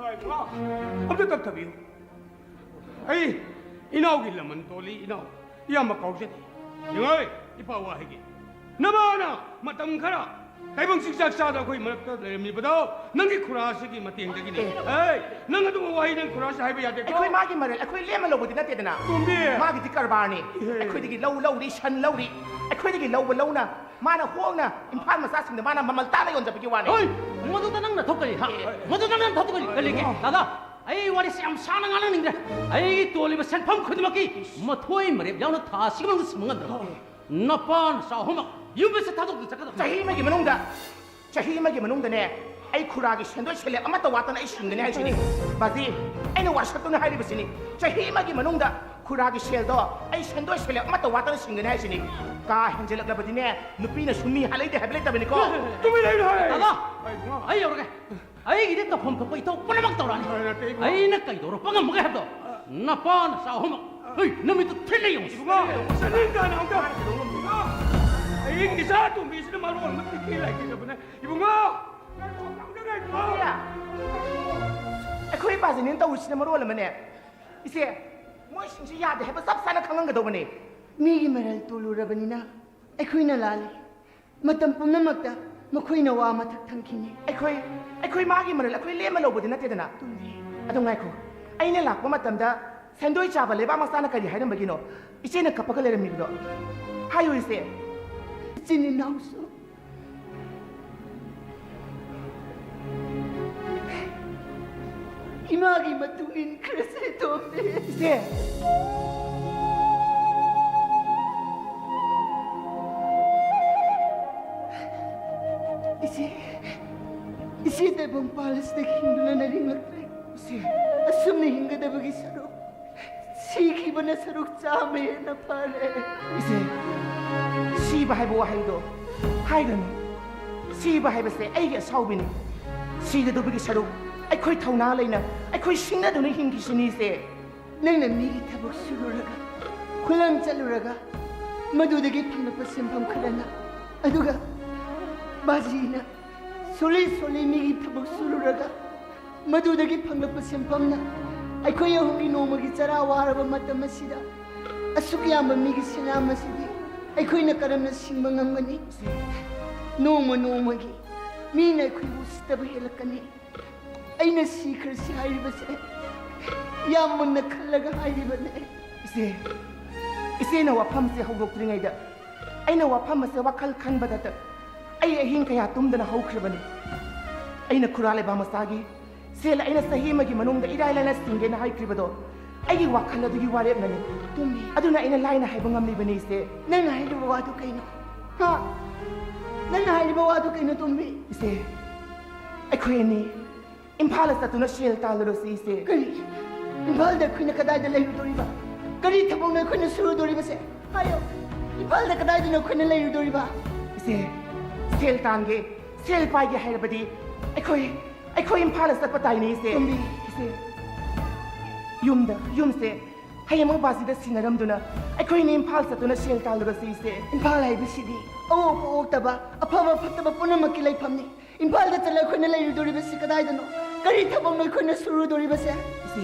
ꯍꯣꯏ, ꯏꯃꯥ꯫ ꯑꯝꯇ ꯇꯞꯊꯕꯤꯌꯨ꯫ ꯑꯩ ꯏꯅꯥꯎꯒꯤ ꯂꯃꯟ ꯇꯣꯜꯂꯤ, ꯏꯅꯥꯎ꯫ ꯏꯌꯥꯝꯕ ꯀꯥꯎꯖꯗꯦ꯫ ꯌꯦꯡꯉꯣꯏ, ꯏꯄꯥ ꯋꯥꯍꯩꯒꯤ꯫ ꯅꯃꯥꯅ ꯃꯇꯝ ꯈꯔ ꯇꯥꯏꯕꯪ ꯆꯤꯟꯖꯥꯛ ꯆꯥꯗ ꯑꯩꯈꯣꯏ ꯃꯔꯛꯇ ꯂꯩꯔꯝꯃꯤꯕꯗꯣ ꯅꯪꯒꯤ ꯈꯨꯔꯥꯁꯤꯒꯤ ꯃꯇꯦꯡꯗꯒꯤꯅꯤ꯫ ꯑꯦ꯫ ꯍꯦ, ꯅꯪ ꯑꯗꯨꯒꯨꯝꯕ ꯋꯥꯍꯩ ꯅꯪ ꯈꯨꯔꯥꯁꯤ ꯍꯥꯏꯕ ꯌꯥꯗꯦꯀꯣ꯫ ꯑꯩꯈꯣꯏ ꯃꯥꯒꯤ ꯃꯔꯜ ꯑꯩꯈꯣꯏ ꯂꯦꯝꯃ ꯂꯧꯕꯗꯤ ꯅꯠꯇꯦꯗꯅ꯫ ꯇꯣꯝꯕꯤ꯫ ꯃꯥꯒꯤꯗꯤ ꯀꯔꯕꯥꯔꯅꯤ꯫ ꯏꯍꯦ꯫ ꯑꯩꯈꯣꯏꯗꯒꯤ ꯂꯧ ꯂꯧꯔꯤ, ꯁꯟ ꯂꯧꯔꯤ꯫ ꯑꯩꯈꯣꯏꯗꯒꯤ ꯂꯧꯕ ꯂꯧꯅ ꯃꯥꯅ ꯍꯣꯡꯅ ꯏꯝꯐꯥꯜ ꯃꯆꯥꯁꯤꯡꯗ ꯃꯥꯅ ꯃꯃꯜ ꯇꯥꯅ ꯌꯣꯟꯖꯕꯒꯤ ꯋꯥꯅꯤ꯫ ꯍꯣꯏ, ꯃꯗꯨꯗ ꯅꯪꯅ ꯊꯣꯛ ꯀꯔꯤ, ꯍꯥ? ꯑꯦ꯫ ꯃꯗꯨꯗ ꯅꯪꯅ ꯊꯣꯛ ꯀꯔꯤ, ꯀꯔꯤ ꯂꯩꯒꯦ? ꯑꯣ꯫ ꯗꯥꯗꯥ, ꯑꯩ ꯋꯥꯔꯤꯁꯤ ꯌꯥꯝ ꯁꯥꯡꯅ ꯉꯥꯡꯅꯅꯤꯡꯗ꯭ꯔꯦ꯫ ꯑꯩꯒꯤ ꯇꯣꯜꯂꯤꯕ ꯁꯦꯟꯐꯝ ꯈꯨꯗꯤꯡꯃꯛꯀꯤ ꯃꯊꯣꯏ ꯃꯔꯦꯞ ꯌꯥꯎꯅ ꯊꯥ ꯑꯁꯤꯒꯤ ꯃꯅꯨꯡꯗ ꯁꯤꯟꯕ ꯉꯝꯗ꯭ꯔꯕ ꯅꯄꯥ ꯅꯆꯥ ꯑꯍꯨꯝꯃꯛ ꯌꯨꯝ ꯑꯁꯤ ꯊꯥꯗꯣꯛꯇꯨꯅ ꯆꯠꯀꯗꯕ꯫ ꯆꯍꯤ ꯑꯃꯒꯤ ꯃꯅꯨꯡꯗ, ꯆꯍꯤ ꯑꯃꯒꯤ ꯃꯅꯨꯡꯗꯅꯦ, ꯑꯩ ꯈꯨꯔꯥꯒꯤ ꯁꯦꯟꯗꯣꯏ ꯁꯦꯂꯦꯞ ꯑꯃꯠꯇ ꯋꯥꯠꯇꯅ ꯑꯩ ꯁꯤꯡꯒꯅꯤ ꯍꯥꯏꯁꯤꯅꯤ꯫ ꯕꯥꯖꯤ, ꯑꯩꯅ ꯋꯥꯁꯛꯇꯨꯅ ꯍꯥꯏꯔꯤꯕꯁꯤꯅꯤ꯫ ꯆꯍꯤ ꯑꯃꯒꯤ ꯃꯅꯨꯡꯗ ꯈꯨꯔꯥꯒꯤ ꯁꯦꯜꯗꯣ ꯑꯩ ꯁꯦꯟꯗꯣꯏ ꯁꯦꯂꯦꯞ ꯑꯃꯠꯇ ꯋꯥꯠꯇꯅ ꯁꯤꯡꯒꯅꯤ ꯍꯥꯏꯁꯤꯅꯤ꯫ ꯀꯥ ꯍꯦꯟꯖꯜꯂꯛꯂꯕꯗꯤꯅꯦ, ꯅꯨꯄꯤꯅꯁꯨ ꯃꯤ ꯍꯥꯠꯂꯩꯗꯦ ꯍꯥꯏꯕ ꯂꯩꯇꯕꯅꯤꯀꯣ꯫ ꯇꯨꯃꯤꯟ ꯂꯩꯌꯨ ꯍꯥꯏ꯫ ꯗꯥꯗꯥ, ꯑꯩ ꯌꯧꯔꯒꯦ꯫ ꯑꯩꯒꯤꯗꯤ ꯇꯧꯐꯝ ꯊꯣꯛꯄ ꯏꯊꯧ ꯄꯨꯝꯅꯃꯛ ꯇꯧꯔꯛꯑꯅꯤ꯫ ꯍꯣꯏ, ꯅꯠꯇꯦ, ꯏꯕꯨꯡꯉꯣ꯫ ꯑꯩꯅ ꯀꯩꯗꯧꯔꯛꯄ ꯉꯝꯃꯒꯦ ꯍꯥꯏꯕꯗꯣ ꯅꯄꯥ ꯅꯆꯥ ꯑꯍꯨꯝꯃꯛ, ꯍꯣꯏ, ꯅꯃꯤꯠꯇꯨ ꯊꯤꯠꯂ ꯌꯦꯡꯉꯨ꯫ ꯏꯕꯨꯡꯉꯣ, ꯆꯅꯤꯡ ꯇꯥꯅ ꯑꯃꯨꯛꯇ ꯍꯥꯏꯔꯛꯀꯗꯧꯕ ꯉꯝꯗꯦꯀꯣ꯫ ꯑꯩ ꯏꯆꯥ ꯇꯣꯝꯕꯤꯁꯤꯅ ꯃꯔꯣꯜ ꯑꯃ ꯇꯤꯀꯤ ꯂꯥꯏꯀꯤꯗꯕꯅꯦ꯫ ꯏꯕꯨꯡꯉꯣ, ꯉꯥꯏꯈꯣ, ꯉꯥꯏꯈꯣ꯫ ꯑꯩꯈꯣꯏ ꯏꯄꯥꯁꯤꯅꯦꯅ ꯇꯧꯔꯤꯁꯤꯅ ꯃꯔꯣꯜ ꯑꯃꯅꯦ꯫ ꯏꯆꯦ, ꯃꯣꯏꯁꯤꯡꯁꯤ ꯌꯥꯗꯦ ꯍꯥꯏꯕ ꯆꯞ ꯆꯥꯅ ꯈꯪꯉꯝꯒꯗꯧꯕꯅꯦ꯫ ꯃꯤꯒꯤ ꯃꯔꯜ ꯇꯣꯜꯂꯨꯔꯕꯅꯤꯅ ꯑꯩꯈꯣꯏꯅ ꯂꯥꯜꯂꯤ꯫ ꯃꯇꯝ ꯄꯨꯝꯅꯃꯛꯇ ꯃꯈꯣꯏꯅ ꯋꯥ ꯃꯊꯛ ꯊꯪꯈꯤꯅꯤ꯫ ꯑꯩꯈꯣꯏ, ꯑꯩꯈꯣꯏ ꯃꯥꯒꯤ ꯃꯔꯜ ꯑꯩꯈꯣꯏ ꯂꯦꯝꯃ ꯂꯧꯕꯗꯤ ꯅꯠꯇꯦꯗꯅ꯫ ꯇꯨꯝꯕꯤ꯫ ꯑꯗꯨ ꯉꯥꯏꯈꯣ, ꯑꯩꯅ ꯂꯥꯛꯄ ꯃꯇꯝꯗ ꯁꯦꯟꯗꯣꯏ ꯆꯥꯕ ꯂꯩꯕꯥꯛ ꯃꯆꯥꯅ ꯀꯔꯤ ꯍꯥꯏꯔꯝꯕꯒꯤꯅꯣ ꯏꯆꯦꯅ ꯀꯞꯄꯒ ꯂꯩꯔꯝꯃꯤꯕꯗꯣ? ꯍꯥꯏꯌꯨ ꯏꯆꯦ꯫ ꯏꯆꯤꯟ ꯏꯅꯥꯎꯁꯨ ꯏꯃꯥꯒꯤ ꯃꯇꯨꯡ ꯏꯟꯈ꯭ꯔꯁꯦ, ꯇꯣꯝꯕꯤ꯫ ꯏꯆꯦ! ꯏꯆꯦ, ꯏꯆꯦ ꯇꯥꯏꯕꯪꯄꯥꯜ ꯑꯁꯤꯗꯒꯤ ꯍꯤꯡꯗꯨꯅ ꯅꯔꯤꯡꯂꯛꯇ꯭ꯔꯦ꯫ ꯕꯅ ꯁꯔꯨꯛ ꯆꯥꯝꯃ ꯍꯦꯟꯅ ꯐꯔꯦ꯫ ꯏꯆꯦ, ꯁꯤꯕ ꯍꯥꯏꯕ ꯋꯥꯍꯩꯗꯣ ꯍꯥꯏꯒꯅꯨ꯫ ꯁꯤꯕ ꯍꯥꯏꯕꯁꯦ ꯑꯩꯒꯤ ꯑꯁꯥꯎꯕꯤꯅꯤ꯫ ꯁꯤꯗꯗꯨꯕꯒꯤ ꯁꯔꯨꯛ ꯑꯩꯈꯣꯏ ꯊꯧꯅꯥ ꯂꯩꯅ, ꯑꯩꯈꯣꯏ ꯁꯤꯡꯅꯗꯨꯅ ꯍꯤꯡꯈꯤꯁꯤꯅꯤ, ꯏꯆꯦ꯫ ꯅꯪꯅ ꯃꯤꯒꯤ ꯊꯕꯛ ꯁꯨꯔꯨꯔꯒ, ꯈꯨꯂꯪ ꯆꯠꯂꯨꯔꯒ, ꯃꯗꯨꯗꯒꯤ ꯐꯪꯂꯛꯄ ꯁꯦꯟꯐꯝ ꯈꯔꯅ, ꯑꯗꯨꯒ ꯕꯥꯖꯤꯅ ꯁꯣꯜꯂꯤ ꯁꯣꯜꯂꯤ ꯃꯤꯒꯤ ꯊꯕꯛ ꯁꯨꯔꯨꯔꯒ, ꯃꯗꯨꯗꯒꯤ ꯐꯪꯂꯛꯄ ꯁꯦꯟꯐꯝꯅ ꯑꯩꯈꯣꯏ ꯑꯍꯨꯝꯒꯤ ꯅꯣꯡꯃꯒꯤ ꯆꯔꯥ ꯋꯥꯔꯕ ꯃꯇꯝ ꯑꯁꯤꯗ, ꯑꯁꯨꯛ ꯌꯥꯝꯕ ꯃꯤꯒꯤ ꯁꯦꯟꯌꯥꯝ ꯑꯁꯤꯗꯤ ꯑꯩꯈꯣꯏꯅ ꯀꯔꯝꯅ ꯁꯤꯡꯕ ꯉꯝꯒꯅꯤ? ꯅꯣꯡꯃ ꯅꯣꯡꯃꯒꯤ ꯃꯤꯅ ꯑꯩꯈꯣꯏꯕꯨ ꯎꯁꯤꯠꯇꯕ ꯍꯦꯜꯂꯛꯀꯅꯤ꯫ ꯑꯩꯅ ꯁꯤꯈ꯭ꯔꯁꯤ ꯍꯥꯏꯔꯤꯕꯁꯦ ꯌꯥꯝ ꯃꯨꯟꯅ ꯈꯜꯂꯒ ꯍꯥꯏꯔꯤꯕꯅꯦ꯫ ꯏꯆꯦ, ꯏꯆꯦꯅ ꯋꯥꯐꯝꯁꯦ ꯍꯧꯗꯣꯛꯇ꯭ꯔꯤꯉꯩꯗ ꯑꯩꯅ ꯋꯥꯐꯝ ꯑꯁꯦ ꯋꯥꯈꯜ ꯈꯟꯕꯗꯇ ꯑꯩ ꯑꯍꯤꯡ ꯀꯌꯥ ꯇꯨꯝꯗꯅ ꯍꯧꯈ꯭ꯔꯕꯅꯤ꯫ ꯑꯩꯅ ꯈꯨꯔꯥ ꯂꯩꯕꯥꯛ ꯃꯆꯥꯒꯤ ꯁꯦꯜ ꯑꯩꯅ ꯆꯍꯤ ꯑꯃꯒꯤ ꯃꯅꯨꯡꯗ ꯏꯔꯥꯏ ꯂꯥꯏꯅ ꯁꯤꯡꯒꯦꯅ ꯍꯥꯏꯈ꯭ꯔꯤꯕꯗꯣ ꯑꯩꯒꯤ ꯋꯥꯈꯜ ꯑꯗꯨꯒꯤ ꯋꯥꯔꯦꯞꯅꯅꯤ꯫ ꯇꯣꯝꯕꯤ, ꯑꯗꯨꯅ ꯑꯩꯅ ꯂꯥꯏꯅ ꯍꯥꯏꯕ ꯉꯝꯂꯤꯕꯅꯤ, ꯏꯆꯦ꯫ ꯅꯪꯅ ꯍꯥꯏꯔꯤꯕ ꯋꯥꯗꯨ ꯀꯩꯅꯣ? ꯍꯥ? ꯅꯪꯅ ꯍꯥꯏꯔꯤꯕ ꯋꯥꯗꯨ ꯀꯩꯅꯣ, ꯇꯣꯝꯕꯤ? ꯏꯆꯦ, ꯑꯩꯈꯣꯏ ꯑꯅꯤ ꯏꯝꯐꯥꯜꯗ ꯆꯠꯇꯨꯅ ꯁꯦꯜ ꯇꯥꯜꯂꯨꯔꯁꯤ, ꯏꯆꯦ꯫ ꯀꯔꯤ? ꯏꯝꯐꯥꯜꯗ ꯑꯩꯈꯣꯏꯅ ꯀꯗꯥꯏꯗ ꯂꯩꯔꯨꯗꯣꯔꯤꯕ? ꯀꯔꯤ ꯊꯕꯛꯅꯣ ꯑꯩꯈꯣꯏꯅ ꯁꯨꯔꯨꯗꯣꯔꯤꯕꯁꯦ? ꯍꯥꯏꯌꯣ꯫ ꯏꯝꯐꯥꯜꯗ ꯀꯗꯥꯏꯗꯅꯣ ꯑꯩꯈꯣꯏꯅ ꯂꯩꯔꯨꯗꯣꯔꯤꯕ? ꯏꯆꯦ, ꯁꯦꯜ ꯇꯥꯟꯒꯦ, ꯁꯦꯜ ꯄꯥꯏꯒꯦ ꯍꯥꯏꯔꯕꯗꯤ ꯑꯩꯈꯣꯏ, ꯑꯩꯈꯣꯏ ꯏꯝꯐꯥꯜꯗ ꯆꯠꯄ ꯇꯥꯏꯅꯦ, ꯏꯆꯦ꯫ ꯇꯣꯝꯕꯤ꯫ ꯏꯆꯦ, ꯌꯨꯝꯗ, ꯌꯨꯝꯁꯦ ꯍꯌꯦꯡꯃꯛ ꯕꯥꯖꯤꯗ ꯁꯤꯟꯅꯔꯝꯗꯨꯅ ꯑꯩꯈꯣꯏꯅꯤ ꯏꯝꯐꯥꯜ ꯆꯠꯇꯨꯅ ꯁꯦꯜ ꯇꯥꯜꯂꯨꯔꯁꯤ, ꯏꯆꯦ꯫ ꯏꯝꯐꯥꯜ ꯍꯥꯏꯕꯁꯤꯗꯤ ꯑꯑꯣꯛꯄ ꯑꯣꯛꯇꯕ, ꯑꯐꯕ ꯐꯠꯇꯕ ꯄꯨꯝꯅꯃꯛꯀꯤ ꯂꯩꯐꯝꯅꯤ꯫ ꯏꯝꯐꯥꯜꯗ ꯆꯠꯂ ꯑꯩꯈꯣꯏꯅ ꯂꯩꯔꯨꯗꯣꯔꯤꯕꯁꯤ ꯀꯗꯥꯏꯗꯅꯣ? ꯀꯔꯤ ꯊꯕꯛꯅꯣ ꯑꯩꯈꯣꯏꯅ ꯁꯨꯔꯨꯗꯣꯔꯤꯕꯁꯦ? ꯏꯆꯦ,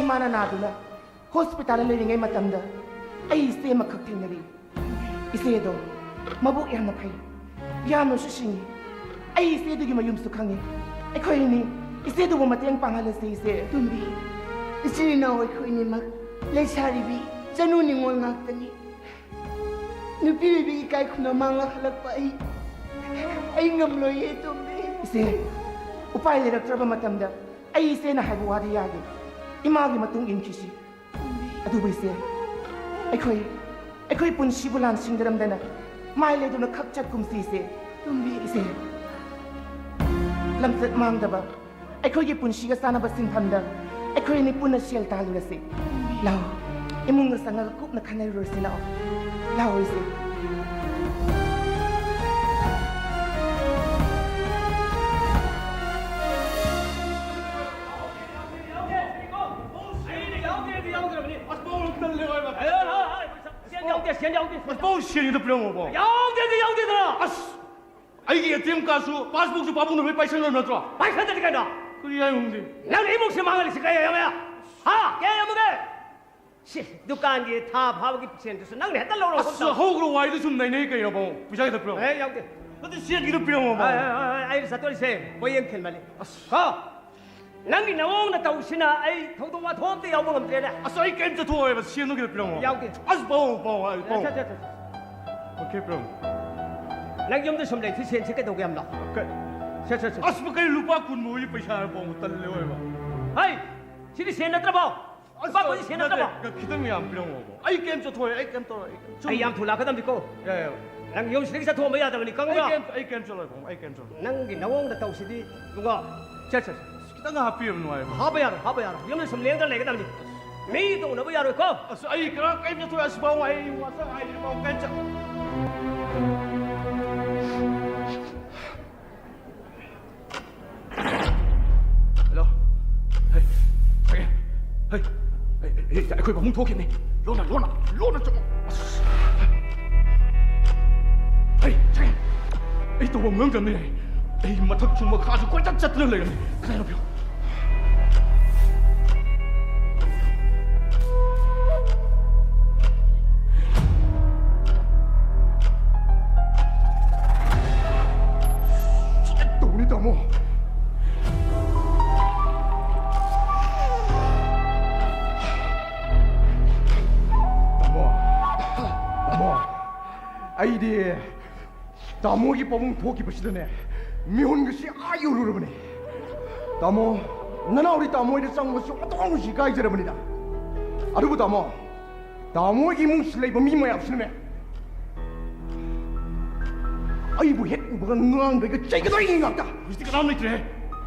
ꯏꯃꯥꯅ ꯅꯥꯗꯨꯅ ꯍꯣꯁꯄꯤꯇꯥꯜꯗ ꯂꯩꯔꯤꯉꯩ ꯃꯇꯝꯗ ꯑꯩ ꯏꯆꯦ ꯑꯃꯈꯛ ꯊꯦꯡꯅꯔꯤ꯫ ꯏꯆꯦꯗꯣ ꯃꯕꯨꯛ ꯌꯥꯝꯅ ꯐꯩ, ꯌꯥꯝꯅꯁꯨ ꯁꯤꯡꯉꯤ꯫ ꯑꯩ ꯏꯆꯦꯗꯨꯒꯤ ꯃꯌꯨꯝꯁꯨ ꯈꯪꯉꯤ꯫ ꯑꯩꯈꯣꯏ ꯑꯅꯤ ꯏꯆꯦꯗꯨꯕꯨ ꯃꯇꯦꯡ ꯄꯥꯡꯍꯜꯂꯁꯤ, ꯏꯆꯦ꯫ ꯇꯣꯝꯕꯤ, ꯏꯆꯤꯜ ꯏꯅꯥꯎ ꯑꯩꯈꯣꯏꯅꯤꯃꯛ ꯂꯩꯁꯥꯔꯤꯕꯤ ꯆꯅꯨ ꯅꯤꯉꯣꯜ ꯉꯥꯛꯇꯅꯤ꯫ ꯅꯨꯄꯤ ꯑꯣꯏꯕꯤ ꯏꯀꯥꯏ ꯈꯨꯝꯅ ꯃꯥꯡꯂ ꯍꯜꯂꯛꯄ ꯑꯩ, ꯑꯩ ꯉꯝꯂꯣꯏꯌꯦ, ꯇꯣꯝꯕꯤ꯫ ꯏꯆꯦ, ꯎꯄꯥꯏ ꯂꯩꯔꯛꯇ꯭ꯔꯕ ꯃꯇꯝꯗ ꯑꯩ ꯏꯆꯦꯅ ꯍꯥꯏꯕ ꯋꯥꯗꯤ ꯌꯥꯒꯦ꯫ ꯏꯃꯥꯒꯤ ꯃꯇꯨꯡ ꯏꯟꯈꯤꯁꯤ꯫ ꯑꯗꯨꯕꯨ ꯏꯆꯦ, ꯑꯩꯈꯣꯏ, ꯑꯩꯈꯣꯏ ꯄꯨꯟꯁꯤꯕꯨ ꯂꯥꯟꯁꯤꯡꯗꯔꯝꯗꯅ ꯃꯥꯏ ꯂꯩꯗꯨꯅ ꯈꯛ ꯆꯠꯀꯨꯝꯁꯤ, ꯏꯆꯦ꯫ ꯇꯣꯝꯕꯤ꯫ ꯏꯆꯦ, ꯂꯝꯆꯠ ꯃꯥꯡꯗꯕ, ꯑꯩꯈꯣꯏꯒꯤ ꯄꯨꯟꯁꯤꯒ ꯆꯥꯟꯅꯕ ꯁꯤꯟꯐꯝꯗ ꯑꯩꯈꯣꯏ ꯑꯅꯤ ꯄꯨꯟꯅ ꯁꯦꯜ ꯇꯥꯜꯂꯨꯔꯁꯤ꯫ ꯂꯥꯛꯑꯣ, ꯏꯃꯨꯡꯗ ꯆꯪꯉꯒ ꯀꯨꯞꯅ ꯈꯟꯅꯔꯨꯔꯁꯤ꯫ ꯂꯥꯛꯑꯣ, ꯂꯥꯛꯑꯣ ꯏꯆꯦ꯫ ꯁꯦꯜ ꯌꯥꯎꯗꯦ, ꯁꯦꯜ ꯌꯥꯎꯗꯦ꯫ ꯑꯁ, ꯄꯥꯕꯨꯡ, ꯁꯦꯜ ꯈꯤꯇ ꯄꯤꯔꯝꯃꯣ, ꯄꯥꯕꯨꯡ꯫ ꯌꯥꯎꯗꯦꯗꯤ ꯌꯥꯎꯗꯦꯗꯅ꯫ ꯑꯁ, ꯑꯩꯒꯤ ꯑꯦ ꯇꯤ ꯑꯦꯝ ꯀꯥꯔꯗꯁꯨ ꯄꯥꯁꯕꯨꯛꯁꯨ ꯄꯥꯕꯨꯡꯅ ꯂꯣꯏ ꯄꯥꯏꯁꯟꯈ꯭ꯔꯕ ꯅꯠꯇ꯭ꯔꯣ? ꯄꯥꯏꯁꯟꯗꯗꯤ ꯀꯩꯅꯣ? ꯀꯔꯤ ꯍꯥꯏ ꯈꯪꯗꯦ꯫ ꯅꯪꯅ ꯏꯃꯨꯡꯁꯦ ꯃꯥꯡꯍꯜꯂꯤꯁꯤ ꯀꯩ ꯌꯥꯝꯃꯦ? ꯍꯥ? ꯀꯩ ꯌꯥꯝꯃꯒꯦ? ꯁꯤ, ꯗꯨꯀꯥꯟꯒꯤ ꯊꯥ ꯐꯥꯕꯒꯤ ꯁꯦꯟꯗꯨꯁꯨ ꯅꯪꯅ ꯍꯦꯛꯇ ꯂꯧꯔꯣ꯫ ꯑꯁ, ꯍꯧꯈ꯭ꯔ ꯋꯥꯏꯗ ꯁꯨꯝ ꯅꯩꯅꯩ ꯀꯩꯅꯣ, ꯄꯥꯕꯨꯡ? ꯄꯩꯁꯥ ꯈꯤꯇ ꯄꯤꯔꯝꯃꯣ꯫ ꯑꯦ, ꯌꯥꯎꯗꯦ꯫ ꯑꯗꯨ ꯁꯦꯜ ꯈꯤꯇ ꯄꯤꯔꯝꯃꯣ, ꯄꯥꯕꯨꯡ꯫ ꯑꯦ, ꯑꯦ, ꯑꯦ, ꯑꯩꯅ ꯆꯠꯇꯣꯔꯤꯁꯦ ꯃꯣꯏ ꯌꯦꯟ ꯈꯤꯟꯕꯅꯤ꯫ ꯑꯁ꯫ ꯍꯥ? ꯅꯪꯒꯤ ꯅꯑꯣꯡ ꯅꯇꯧꯁꯤꯅ ꯑꯩ ꯊꯧꯗꯣꯛ ꯋꯥꯊꯣꯛ ꯑꯝꯇ ꯌꯥꯎꯕ ꯉꯝꯗ꯭ꯔꯦꯅꯦ꯫ ꯑꯁ, ꯑꯩ ꯀꯩꯝ ꯆꯠꯊꯣꯛꯑꯣꯏꯕ, ꯁꯦꯟꯗꯣ ꯈꯤꯇ ꯄꯤꯔꯝꯃꯣ꯫ ꯌꯥꯎꯗꯦ꯫ ꯑꯁ, ꯄꯥꯕꯨꯡ, ꯄꯥꯕꯨꯡ, ꯑꯩ, ꯄꯥꯕꯨꯡ꯫ ꯁꯦ, ꯁꯦ, ꯁꯦ, ꯁꯦ꯫ ꯑꯣꯀꯦ, ꯄꯥꯕꯨꯡ꯫ ꯅꯪ ꯌꯨꯝꯗ ꯁꯨꯝ ꯂꯩ, ꯁꯤ ꯁꯦꯟꯁꯤ ꯀꯩꯗꯧꯒꯦ ꯌꯥꯝꯅ? ꯀꯩ? ꯁꯦ, ꯁꯦ, ꯁꯦ꯫ ꯑꯁ, ꯀꯩ ꯂꯨꯄꯥ ꯀꯨꯟ ꯃꯔꯤꯒꯤ ꯄꯩꯁꯥꯔ, ꯄꯥꯕꯨꯡ? ꯇꯜꯂꯦ ꯑꯣꯏꯕ꯫ ꯍꯩ! ꯁꯤꯗꯤ ꯁꯦꯟ ꯅꯠꯇ꯭ꯔꯕꯣ? ꯑꯁ, ꯂꯨꯄꯥ ꯀꯨꯟ ꯁꯦꯟ ꯅꯠꯇ꯭ꯔꯕꯣ? ꯅꯠꯇꯦ, ꯈꯤꯇꯪ ꯌꯥꯝ ꯄꯤꯔꯝꯃꯣꯕ꯫ ꯑꯩ ꯀꯩꯝ ꯆꯠꯊꯣꯛꯑꯣꯏ, ꯑꯩ ꯀꯩꯝ ꯇꯧꯔꯣꯏ, ꯑꯩ ꯀꯩꯝ ꯁꯨꯝ ꯑꯩ ꯌꯥꯝ ꯊꯨ ꯂꯥꯛꯀꯗꯕꯅꯤꯀꯣ꯫ ꯌꯥꯏ, ꯌꯥꯏ꯫ ꯅꯪ ꯌꯨꯝꯁꯤꯗꯒꯤ ꯆꯠꯊꯣꯛꯑꯝꯕ ꯌꯥꯗꯕꯅꯤ, ꯑꯩ ꯈꯪꯕ꯭ꯔꯣ? ꯀꯩꯝ, ꯑꯩ ꯀꯩꯝ ꯆꯠꯂꯣꯏ, ꯄꯥꯕꯨꯡ, ꯑꯩ ꯀꯩꯝ ꯆꯠꯂꯣꯏ꯫ ꯅꯪꯒꯤ ꯅꯑꯣꯡ ꯅꯇꯧꯁꯤꯗꯤ, ꯏꯕꯨꯡꯉꯣ, ꯁꯦ, ꯁꯦ, ꯁꯦ꯫ ꯑꯁ, ꯈꯤꯇꯪ ꯍꯥꯞꯄꯤꯔꯝꯃꯣ ꯍꯥꯏꯕ꯫ ꯍꯥꯞꯄ ꯌꯥꯔꯣꯏ, ꯍꯥꯞꯄ ꯌꯥꯔꯣꯏ꯫ ꯌꯨꯝꯗ ꯁꯨꯝ ꯂꯦꯡꯗꯅ ꯂꯩꯒꯗꯕꯅꯤ꯫ ꯃꯤ ꯇꯧꯅꯕ ꯌꯥꯔꯣꯏꯀꯣ꯫ ꯑꯁ, ꯑꯩ ꯀꯅꯥ ꯀꯩꯝ ꯆꯠꯊꯣꯛꯑꯣꯏ, ꯑꯁ, ꯄꯥꯕꯨꯡ, ꯑꯩ ꯋꯥꯁꯛ ꯍꯥꯏꯔꯦ, ꯄꯥꯕꯨꯡ, ꯀꯩꯝ ꯆꯠ-, ꯍꯜꯂꯣ꯫ ꯍꯩ, ꯍꯩ, ꯍꯩ, ꯍꯩ, ꯍꯩ, ꯑꯩꯈꯣꯏ ꯄꯥꯕꯨꯡ ꯊꯣꯛꯈꯤꯕꯅꯤ꯫ ꯂꯣꯟꯅ, ꯂꯣꯟꯅ, ꯂꯣꯟꯅ ꯆꯪꯉꯣ꯫ ꯑꯁ꯫ ꯍꯩ, ꯁꯩ꯫ ꯑꯩ ꯇꯧꯐꯝ ꯈꯪꯗ꯭ꯔꯕꯅꯤ꯫ ꯑꯩ ꯃꯊꯛꯁꯨ ꯃꯈꯥꯁꯨ ꯀꯣꯏꯆꯠ ꯆꯠꯇꯨꯅ ꯂꯩꯔꯝꯃꯤ꯫ ꯀꯗꯥꯏꯅꯣ ꯄꯤꯌꯨ꯫ ꯇꯧꯅꯤ, ꯇꯥꯃꯣ꯫ ꯇꯥꯃꯣ, ꯇꯥꯃꯣ, ꯑꯩꯗꯤ ꯇꯥꯃꯣꯒꯤ ꯄꯥꯕꯨꯡ ꯊꯣꯛꯈꯤꯕꯁꯤꯗꯅꯦ, ꯃꯤꯍꯨꯟꯒꯁꯤ ꯑꯥ ꯌꯧꯔꯨꯔꯕꯅꯦ꯫ ꯇꯥꯃꯣ, ꯅꯅꯥꯎꯗꯤ ꯇꯥꯃꯣ ꯍꯣꯏꯗ ꯆꯪꯕꯁꯨ ꯑꯇꯣꯡꯕꯁꯤ ꯏꯀꯥꯏꯖꯔꯕꯅꯤꯗ꯫ ꯑꯗꯨꯕꯨ ꯇꯥꯃꯣ, ꯇꯥꯃꯣꯒꯤ ꯏꯃꯨꯡꯁꯤ ꯂꯩꯕ ꯃꯤ ꯃꯌꯥꯝꯁꯤꯅꯅꯦ, ꯑꯩꯕꯨ ꯍꯦꯛ ꯎꯕꯒ ꯉꯥꯡꯗꯣꯏꯒ ꯆꯩꯒꯗꯣꯏꯒꯤ ꯉꯥꯛꯇ꯫ ꯍꯧꯖꯤꯛꯇꯤ ꯀꯅꯥꯝ ꯂꯩꯇ꯭ꯔꯦꯍꯦ꯫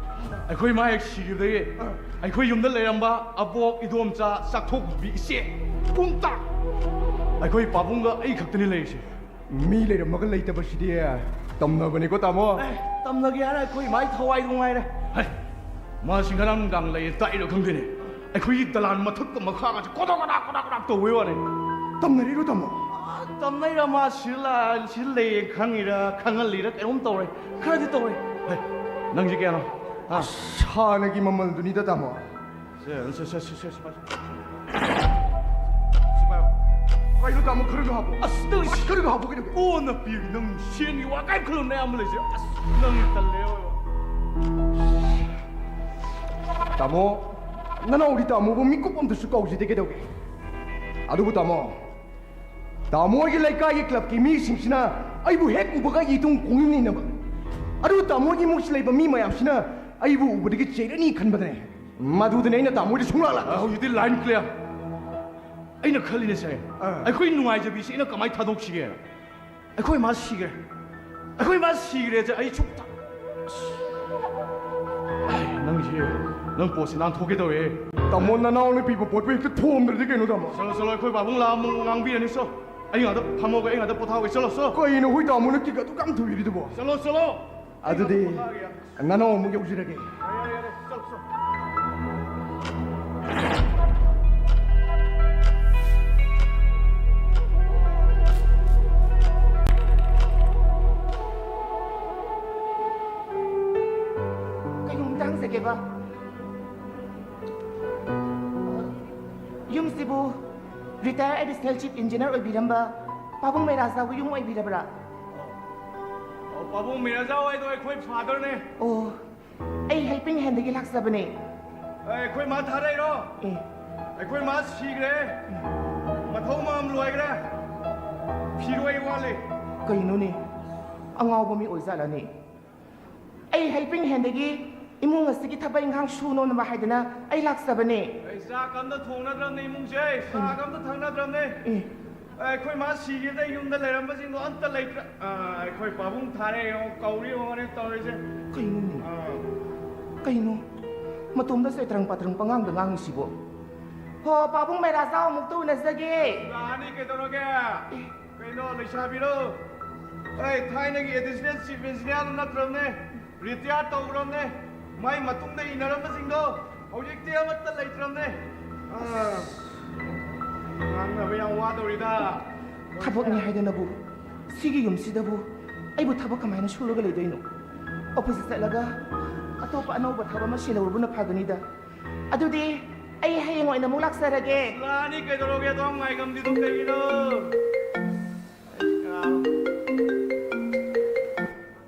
ꯑꯩꯈꯣꯏ ꯏꯃꯥ ꯍꯦꯛ ꯁꯤꯈꯤꯕꯗꯒꯤ ꯑꯩꯈꯣꯏ ꯌꯨꯝꯗ ꯂꯩꯔꯝꯕ ꯑꯕꯣꯛ, ꯏꯗꯣꯝꯆꯥ, ꯆꯥꯛꯊꯣꯛꯄꯤ, ꯏꯆꯦ, ꯄꯨꯝꯇ ꯑꯩꯈꯣꯏ ꯄꯥꯕꯨꯡꯒ ꯑꯩ ꯈꯛꯇꯅꯤ ꯂꯩꯔꯤꯁꯦ꯫ ꯃꯤ ꯂꯩꯔꯝꯃꯒ ꯂꯩꯇꯕꯁꯤꯗꯤ ꯇꯝꯅꯕꯅꯤꯀꯣ, ꯇꯥꯃꯣ꯫ ꯑꯦ, ꯇꯝꯅꯒꯦ ꯍꯥꯏꯔ ꯑꯩꯈꯣꯏ ꯏꯃꯥꯒꯤ ꯊꯋꯥꯏꯗꯣ ꯉꯥꯏꯔꯦ꯫ ꯍꯩ, ꯃꯥꯁꯤ ꯉꯔꯥꯡ ꯅꯨꯡꯗꯥꯡ ꯂꯩꯌꯦ ꯇꯥꯛꯏꯔꯣ ꯈꯪꯗꯦꯅꯦ꯫ ꯑꯩꯈꯣꯏꯒꯤ ꯗꯂꯥꯟ ꯃꯊꯛꯀ ꯃꯈꯥꯒꯁꯦ ꯀꯣꯗꯣꯛ ꯀꯗꯥꯛ, ꯀꯣꯗꯣꯛ ꯀꯗꯥꯛ ꯇꯧꯕꯩ ꯋꯥꯅꯤ꯫ ꯇꯝꯅꯔꯤꯔꯣ, ꯇꯥꯃꯣ? ꯑ, ꯇꯝꯅꯩꯔ ꯃꯥ ꯁꯤꯗ ꯂꯥꯛ-, ꯁꯤꯗ ꯂꯩꯌꯦ ꯈꯪꯉꯤꯔ, ꯈꯪꯍꯜꯂꯤꯔ ꯀꯩꯅꯣꯝ ꯇꯧꯔꯦ꯫ ꯈꯔꯗꯤ ꯇꯧꯔꯦ꯫ ꯍꯩ, ꯅꯪꯁꯦ ꯀꯌꯥꯅꯣ? ꯍꯥ? ꯑꯁ, ꯍꯥꯟꯅꯒꯤ ꯃꯃꯜꯗꯨꯅꯤꯗ, ꯇꯥꯃꯣ꯫ ꯁꯦ, ꯁꯦ, ꯁꯦ, ꯁꯦ, ꯁꯦ, ꯁꯦ, ꯁꯦ꯫ ꯁꯤ ꯄꯥꯏꯌꯨ꯫ ꯀꯩꯅꯣ, ꯇꯥꯃꯣ, ꯈꯔꯒ ꯍꯥꯞꯄꯣ꯫ ꯑꯁ, ꯅꯪ ꯁꯤ-, ꯈꯔꯒ ꯍꯥꯞꯄꯣ, ꯀꯩꯗꯧꯒꯦ? ꯀꯣꯟꯅ ꯄꯤꯒꯦ, ꯅꯪ ꯁꯦꯟꯒꯤ ꯋꯥ ꯀꯔꯤꯝ ꯈꯜꯂꯨꯅꯨ, ꯑꯌꯥꯝꯕ ꯂꯩꯁꯦ꯫ ꯑꯁ, ꯅꯪ ꯇꯜꯂꯦ, ꯑꯣꯏꯕ꯫ ꯇꯥꯃꯣ, ꯅꯅꯥꯎꯗꯤ ꯇꯥꯃꯣꯕꯨ ꯃꯤꯀꯨꯞ ꯑꯝꯇꯁꯨ ꯀꯧꯖꯗꯦ, ꯀꯩꯗꯧꯒꯦ? ꯑꯗꯨꯕꯨ ꯇꯥꯃꯣ, ꯇꯥꯃꯣꯒꯤ ꯂꯩꯀꯥꯏꯒꯤ ꯀ꯭ꯂꯕꯀꯤ ꯃꯤꯁꯤꯡꯁꯤꯅ ꯑꯩꯕꯨ ꯍꯦꯛ ꯎꯕꯒ ꯏꯇꯨꯡ ꯈꯣꯡꯅꯤꯡꯅꯕ, ꯑꯗꯨꯒ ꯇꯥꯃꯣꯒꯤ ꯏꯃꯨꯡꯁꯤ ꯂꯩꯕ ꯃꯤ ꯃꯌꯥꯝꯁꯤꯅ ꯑꯩꯕꯨ ꯎꯕꯗꯒꯤ ꯆꯩꯔꯅꯤ ꯈꯟꯕꯗꯅꯦ꯫ ꯃꯗꯨꯗꯅꯦ ꯑꯩꯅ ꯇꯥꯃꯣꯗ ꯁꯨꯡꯂꯥꯛ ꯂꯥꯛꯇ꯭ꯔꯤꯁꯦ꯫ ꯑ, ꯍꯧꯖꯤꯛꯇꯤ line clear꯫ ꯑꯩꯅ ꯈꯜꯂꯤꯅꯦ ꯁꯦ, ꯑꯥ꯫ ꯑꯩꯈꯣꯏ ꯅꯨꯡꯉꯥꯏꯖꯕꯤꯁꯦ ꯑꯩꯅ ꯀꯃꯥꯏꯅ ꯊꯥꯗꯣꯛꯁꯤꯒꯦ? ꯑꯩꯈꯣꯏ ꯃꯥ ꯁꯤꯈ꯭ꯔꯦ꯫ ꯑꯩꯈꯣꯏ ꯃꯥ ꯁꯤꯈ꯭ꯔꯦꯁꯦ ꯑꯩ ꯁꯨꯛꯇ-, ꯑꯁ꯫ ꯑꯩ, ꯅꯪꯁꯦ, ꯅꯪ ꯄꯣꯠꯁꯦ ꯅꯥꯟꯊꯣꯛꯀꯦ ꯇꯧꯔꯦ꯫ ꯇꯥꯃꯣ, ꯅꯅꯥꯎꯅ ꯄꯤꯕ ꯄꯣꯠꯄꯨ ꯍꯦꯛꯇ ꯊꯣꯝꯗ꯭ꯔꯗꯤ ꯀꯩꯅꯣ, ꯇꯥꯃꯣ? ꯆꯠꯂꯣ, ꯆꯠꯂꯣ, ꯑꯩꯈꯣꯏ ꯄꯥꯕꯨꯡ ꯂꯥꯛꯑ ꯑꯃꯨꯛ ꯉꯥꯡꯕꯤꯔꯅꯤ, ꯆꯣ꯫ ꯑꯩ ꯉꯥꯛꯇ ꯐꯝꯃꯒ ꯑꯩ ꯉꯥꯛꯇ ꯄꯣꯊꯥꯍꯧꯒꯦ, ꯆꯠꯂꯣ, ꯆꯣ꯫ ꯀꯩꯅꯣ, ꯍꯨꯏ ꯇꯥꯃꯣꯅ ꯀꯤꯛ ꯑꯗꯨꯛ ꯌꯥꯝ ꯊꯨꯕꯤꯔꯤꯗꯨꯕꯣ? ꯆꯠꯂꯣ, ꯆꯠꯂꯣ꯫ ꯑꯗꯨꯗꯤ ꯑꯩ ꯉꯥꯛꯇ ꯄꯣꯊꯥꯍꯧꯒꯦ꯫ ꯅꯅꯥꯎ ꯑꯃꯨꯛ ꯌꯧꯖꯔꯒꯦ꯫ ꯌꯥꯔꯦ, ꯌꯥꯔꯦ, ꯌꯥꯔꯦ꯫ ꯆꯠꯂꯣ, ꯆꯠꯂꯣ꯫ ꯀꯩꯅꯣꯝꯇ ꯍꯪꯖꯒꯦꯕ꯫ ꯌꯨꯝꯁꯤꯕꯨ retired additional chief engineer ꯑꯣꯏꯕꯤꯔꯝꯕ ꯄꯥꯕꯨꯡ ꯃꯩꯔꯥꯖꯥꯎꯒꯤ ꯌꯨꯝ ꯑꯣꯏꯕꯤꯔꯕ꯭ꯔꯥ? ꯑꯣ, ꯄꯥꯕꯨꯡ ꯃꯩꯔꯥꯖꯥꯎ ꯍꯥꯏꯗꯣ ꯑꯩꯈꯣꯏ fatherꯅꯦ꯫ ꯑꯣ, ꯑꯩ ꯍꯩꯄꯤꯡ ꯍꯦꯟꯗꯒꯤ ꯂꯥꯛꯆꯕꯅꯦ꯫ ꯑꯦ, ꯑꯩꯈꯣꯏ ꯃꯥ ꯊꯥꯔꯛꯏꯔꯣ? ꯑꯦ꯫ ꯑꯩꯈꯣꯏ ꯃꯥ ꯁꯤꯈ꯭ꯔꯦ꯫ ꯃꯊꯧ ꯃꯉꯝ ꯂꯣꯏꯈ꯭ꯔꯦ꯫ ꯐꯤꯔꯣꯏ ꯋꯥꯠꯂꯤ꯫ ꯀꯩꯅꯣꯅꯦ? ꯑꯉꯥꯎꯕ ꯃꯤ ꯑꯣꯏꯖꯥꯠꯂꯅꯦ? ꯑꯩ ꯍꯩꯄꯤꯡ ꯍꯦꯟꯗꯒꯤ ꯏꯃꯨꯡ ꯑꯁꯤꯒꯤ ꯊꯕꯛ ꯏꯪꯈꯥꯡ ꯁꯨꯅꯣꯅꯕ ꯍꯥꯏꯗꯅ ꯑꯩ ꯂꯥꯛꯆꯕꯅꯦ꯫ ꯑꯩ ꯆꯥꯛ ꯑꯝꯇ ꯊꯣꯡꯅꯗ꯭ꯔꯕꯅꯦ ꯏꯃꯨꯡꯁꯦ꯫ ꯆꯥꯛ ꯑꯝꯇ ꯊꯛꯅꯗ꯭ꯔꯕꯅꯦ꯫ ꯑꯦ꯫ ꯑꯩꯈꯣꯏ ꯃꯥ ꯁꯤꯈꯤꯕꯗ ꯌꯨꯝꯗ ꯂꯩꯔꯝꯕꯁꯤꯡꯗꯣ ꯑꯝꯇ ꯂꯩꯇ꯭ꯔꯦ꯫ ꯑ, ꯑꯩꯈꯣꯏ ꯄꯥꯕꯨꯡ ꯊꯥꯔꯛꯑꯦ ꯌꯦꯡꯉꯣ, ꯀꯧꯔꯤ ꯌꯦꯡꯉꯣꯅꯦ ꯇꯧꯔꯤꯁꯦ꯫ ꯀꯩꯅꯣꯅꯦ? ꯑ꯫ ꯀꯩꯅꯣ? ꯃꯇꯣꯝꯗ ꯆꯩꯇ꯭ꯔꯪ ꯄꯥꯇ꯭ꯔꯪ ꯄꯉꯥꯡꯗ ꯉꯥꯡꯉꯤꯁꯤꯕꯣ? ꯍꯣ, ꯄꯥꯕꯨꯡ ꯃꯩꯔꯥ ꯆꯥꯎ ꯑꯃꯨꯛꯇ ꯎꯅꯖꯒꯦ꯫ ꯂꯥꯛꯑꯅꯤ ꯀꯩꯗꯧꯔꯒꯦ? ꯀꯩꯅꯣ ꯂꯩꯁꯥꯕꯤꯔꯣ? ꯑꯩ ꯊꯥꯏꯅꯒꯤ ꯑꯦꯗꯤꯁꯅꯦꯜ ꯆꯤꯐ ꯏꯟꯖꯤꯅꯤꯌꯥꯔꯗꯨ ꯅꯠꯇ꯭ꯔꯕꯅꯦ, ꯔꯤꯇꯤꯌꯥꯔ ꯇꯧꯈ꯭ꯔꯕꯅꯦ꯫ ꯃꯥꯏ ꯃꯇꯨꯡꯗ ꯏꯟꯅꯔꯝꯕꯁꯤꯡꯗꯣ ꯍꯧꯖꯤꯛꯇꯤ ꯑꯃꯠꯇ ꯂꯩꯇ꯭ꯔꯕꯅꯦ꯫ ꯑꯥ, ꯉꯥꯡꯅꯕ ꯌꯥꯝ ꯋꯥꯗꯧꯔꯤꯗ꯫ ꯊꯕꯛꯅꯤ ꯍꯥꯏꯗꯅꯕꯨ, ꯁꯤꯒꯤ ꯌꯨꯝꯁꯤꯗꯕꯨ ꯑꯩꯕꯨ ꯊꯕꯛ ꯀꯃꯥꯏꯅ ꯁꯨꯔꯒ ꯂꯩꯗꯣꯏꯅꯣ? ꯑꯣꯐꯤꯁꯇ ꯆꯠꯂꯒ ꯑꯇꯣꯞꯄ ꯑꯅꯧꯕ ꯊꯕꯛ ꯑꯃ ꯁꯤꯜꯍꯧꯕꯅ ꯐꯒꯅꯤꯗ꯫ ꯑꯗꯨꯗꯤ ꯑꯩ ꯍꯌꯦꯡ ꯑꯣꯏꯅ ꯑꯃꯨꯛ ꯂꯥꯛꯆꯔꯒꯦ꯫ ꯂꯥꯛꯑꯅꯤ ꯀꯩꯗꯧꯔꯒꯦ? ꯑꯗꯨꯝ ꯉꯥꯏꯉꯝꯗ꯭ꯔꯤꯗꯣ ꯀꯩꯒꯤꯅꯣ?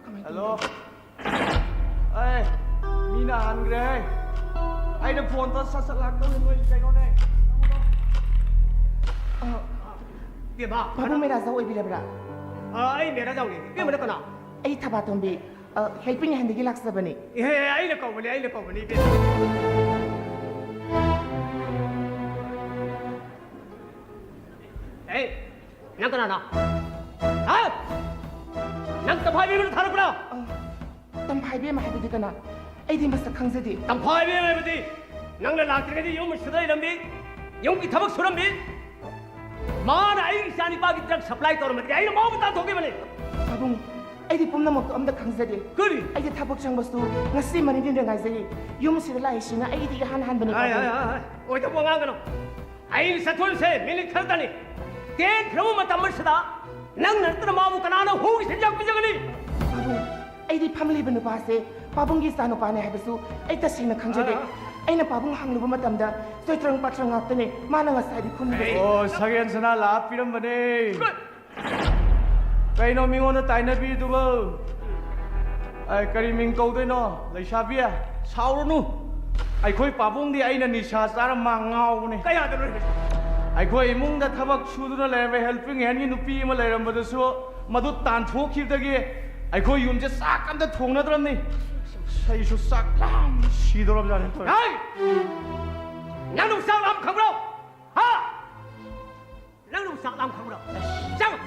ꯀꯃꯥꯏ ꯍꯜꯂꯣ꯫ ꯇꯧꯅꯤ? ꯑꯦ, ꯃꯤꯅ ꯍꯟꯈ꯭ꯔꯦ ꯍꯦ꯫ ꯑꯩꯅ ꯐꯣꯟ ꯇꯧ ꯁꯠ ꯁꯠ ꯂꯥꯛꯇꯧꯅꯤ ꯅꯣꯏ ꯀꯩꯅꯣꯅꯦ꯫ ꯑ, ꯏꯕꯦꯝꯃ, ꯄꯥꯕꯨꯡ ꯃꯦꯔꯥꯖꯥꯎ ꯑꯣꯏꯕꯤꯔꯕ꯭ꯔꯥ? ꯑ, ꯑꯩ ꯃꯦꯔꯥꯖꯥꯎꯅꯤ꯫ ꯏꯕꯦꯝꯃꯅ ꯀꯅꯥ? ꯑꯩ ꯊꯕꯥꯇꯣꯝꯕꯤ, ꯑ, helping handꯗꯒꯤ ꯂꯥꯛꯆꯕꯅꯤ꯫ ꯑꯦ, ꯑꯩꯅ ꯀꯧꯕꯅꯤ, ꯑꯩꯅ ꯀꯧꯕꯅꯤ, ꯏꯕꯦꯝꯃ꯫ ꯑꯦ, ꯅꯪ ꯀꯅꯥꯅꯣ? ꯍꯥ? ꯅꯪ ꯇꯝꯐꯥꯏꯕꯤ ꯑꯃꯅ ꯊꯥꯔꯛꯄ꯭ꯔꯣ? ꯑ, ꯇꯝꯐꯥꯏꯕꯤ ꯑꯃ ꯍꯥꯏꯕꯗꯤ ꯀꯅꯥ? ꯑꯩꯗꯤ ꯃꯁꯛ ꯈꯪꯖꯗꯦ꯫ ꯇꯝꯐꯥꯏꯕꯤ ꯑꯃ ꯍꯥꯏꯕꯗꯤ ꯅꯪꯅ ꯂꯥꯛꯇ꯭ꯔꯤꯉꯩꯗ ꯌꯨꯝ ꯑꯁꯤꯗ ꯂꯩꯔꯝꯃꯤ, ꯌꯨꯝꯒꯤ ꯊꯕꯛ ꯁꯨꯔꯝꯃꯤ꯫ ꯃꯥꯅ ꯑꯩꯒꯤ ꯏꯆꯥꯅꯤꯄꯥꯒꯤ drug supply ꯇꯧꯔꯝꯕꯗꯒꯤ ꯑꯩꯅ ꯃꯥꯕꯨ ꯇꯥꯟꯊꯣꯛꯈꯤꯕꯅꯤ꯫ ꯄꯥꯕꯨꯡ, ꯑꯩꯗꯤ ꯄꯨꯝꯅꯃꯛꯇꯣ ꯑꯝꯇ ꯈꯪꯖꯗꯦ꯫ ꯀꯔꯤ? ꯑꯩꯗꯤ ꯊꯕꯛ ꯆꯪꯕꯁꯨ ꯉꯁꯤ ꯃꯅꯤꯡꯗ ꯉꯥꯏꯖꯩ꯫ ꯌꯨꯝꯁꯤꯗ ꯂꯥꯛꯏꯁꯤꯅ ꯑꯩꯗꯤ ꯏꯍꯥꯟ ꯍꯥꯟꯕꯅꯤ, ꯍꯥꯏ, ꯄꯥꯕꯨꯡ꯫ ꯍꯥꯏ, ꯍꯥꯏ, ꯍꯥꯏ꯫ ꯑꯣꯏꯗꯕ ꯋꯥ ꯉꯥꯡꯒꯅꯨ꯫ ꯑꯩꯅ ꯆꯠꯊꯣꯛꯏꯁꯦ ꯃꯤꯅꯤꯠ ꯈꯔꯇꯅꯤ꯫ ꯇꯦꯟꯈ꯭ꯔꯕ ꯃꯇꯝ ꯑꯁꯤꯗ ꯅꯪ ꯅꯠꯇꯅ ꯃꯥꯕꯨ ꯀꯅꯥꯅ ꯍꯨꯒꯤ ꯆꯤꯟꯖꯥꯛ ꯄꯤꯖꯒꯅꯤ? ꯄꯥꯕꯨꯡ, ꯑꯩꯗꯤ ꯐꯝꯂꯤꯕ ꯅꯨꯄꯥꯁꯦ ꯄꯥꯕꯨꯡꯒꯤ ꯏꯆꯥ ꯅꯨꯄꯥꯅꯦ ꯍꯥꯏꯕꯁꯨ ꯑꯩ ꯇꯁꯦꯡꯅ ꯈꯪꯖꯗꯦ꯫ ꯑꯥ꯫ ꯑꯩꯅ ꯄꯥꯕꯨꯡ ꯍꯪꯂꯨꯕ ꯃꯇꯝꯗ ꯆꯣꯏꯇ꯭ꯔꯪ ꯄꯥꯇ꯭ꯔꯪ ꯉꯥꯛꯇꯅꯦ ꯃꯥꯅ ꯉꯁꯥꯏꯗꯤ ꯐꯝꯂꯤꯕꯁꯦ꯫ ꯑꯣ, ꯁꯒꯦꯟ ꯁꯅꯥ ꯂꯥꯛꯑ ꯄꯤꯔꯝꯕꯅꯦ꯫ ꯀꯩꯅꯣ ꯃꯤꯉꯣꯟꯗ ꯇꯥꯏꯅꯕꯤꯗꯨꯕꯣ? ꯑꯦ, ꯀꯔꯤ ꯃꯤꯡ ꯀꯧꯗꯣꯏꯅꯣ? ꯂꯩꯁꯥꯕꯤ, ꯁꯥꯎꯔꯨꯅꯨ꯫ ꯑꯩꯈꯣꯏ ꯄꯥꯕꯨꯡꯗꯤ ꯑꯩꯅ ꯅꯤꯁꯥ ꯆꯥꯔ ꯃꯥ ꯉꯥꯎꯕꯅꯦ꯫ ꯀꯌꯥꯗꯅꯣ? ꯑꯩꯈꯣꯏ ꯏꯃꯨꯡꯗ ꯊꯕꯛ ꯁꯨꯗꯨꯅ ꯂꯩꯔꯝꯕ helping handꯒꯤ ꯅꯨꯄꯤ ꯑꯃ ꯂꯩꯔꯝꯕꯗꯨꯁꯨ ꯃꯗꯨ ꯇꯥꯟꯊꯣꯛꯈꯤꯕꯗꯒꯤ ꯑꯩꯈꯣꯏ ꯌꯨꯝꯁꯦ ꯆꯥꯛ ꯑꯝꯇ ꯊꯣꯡꯅꯗ꯭ꯔꯕꯅꯤ꯫ ꯑꯩꯁꯨ ꯆꯥꯛ ꯂꯥꯝ ꯁꯤꯗꯧꯔꯕꯖꯥꯠꯅꯤ ꯇꯧꯔꯤꯁꯦ꯫ ꯍꯩ! ꯅꯪꯅꯕꯨ ꯆꯥꯛ ꯂꯥꯝ ꯈꯪꯕ꯭ꯔꯣ? ꯍꯥ? ꯅꯪꯅꯕꯨ ꯆꯥꯛ ꯂꯥꯝ ꯈꯪꯕ꯭ꯔꯣ? ꯆꯪꯉꯨ!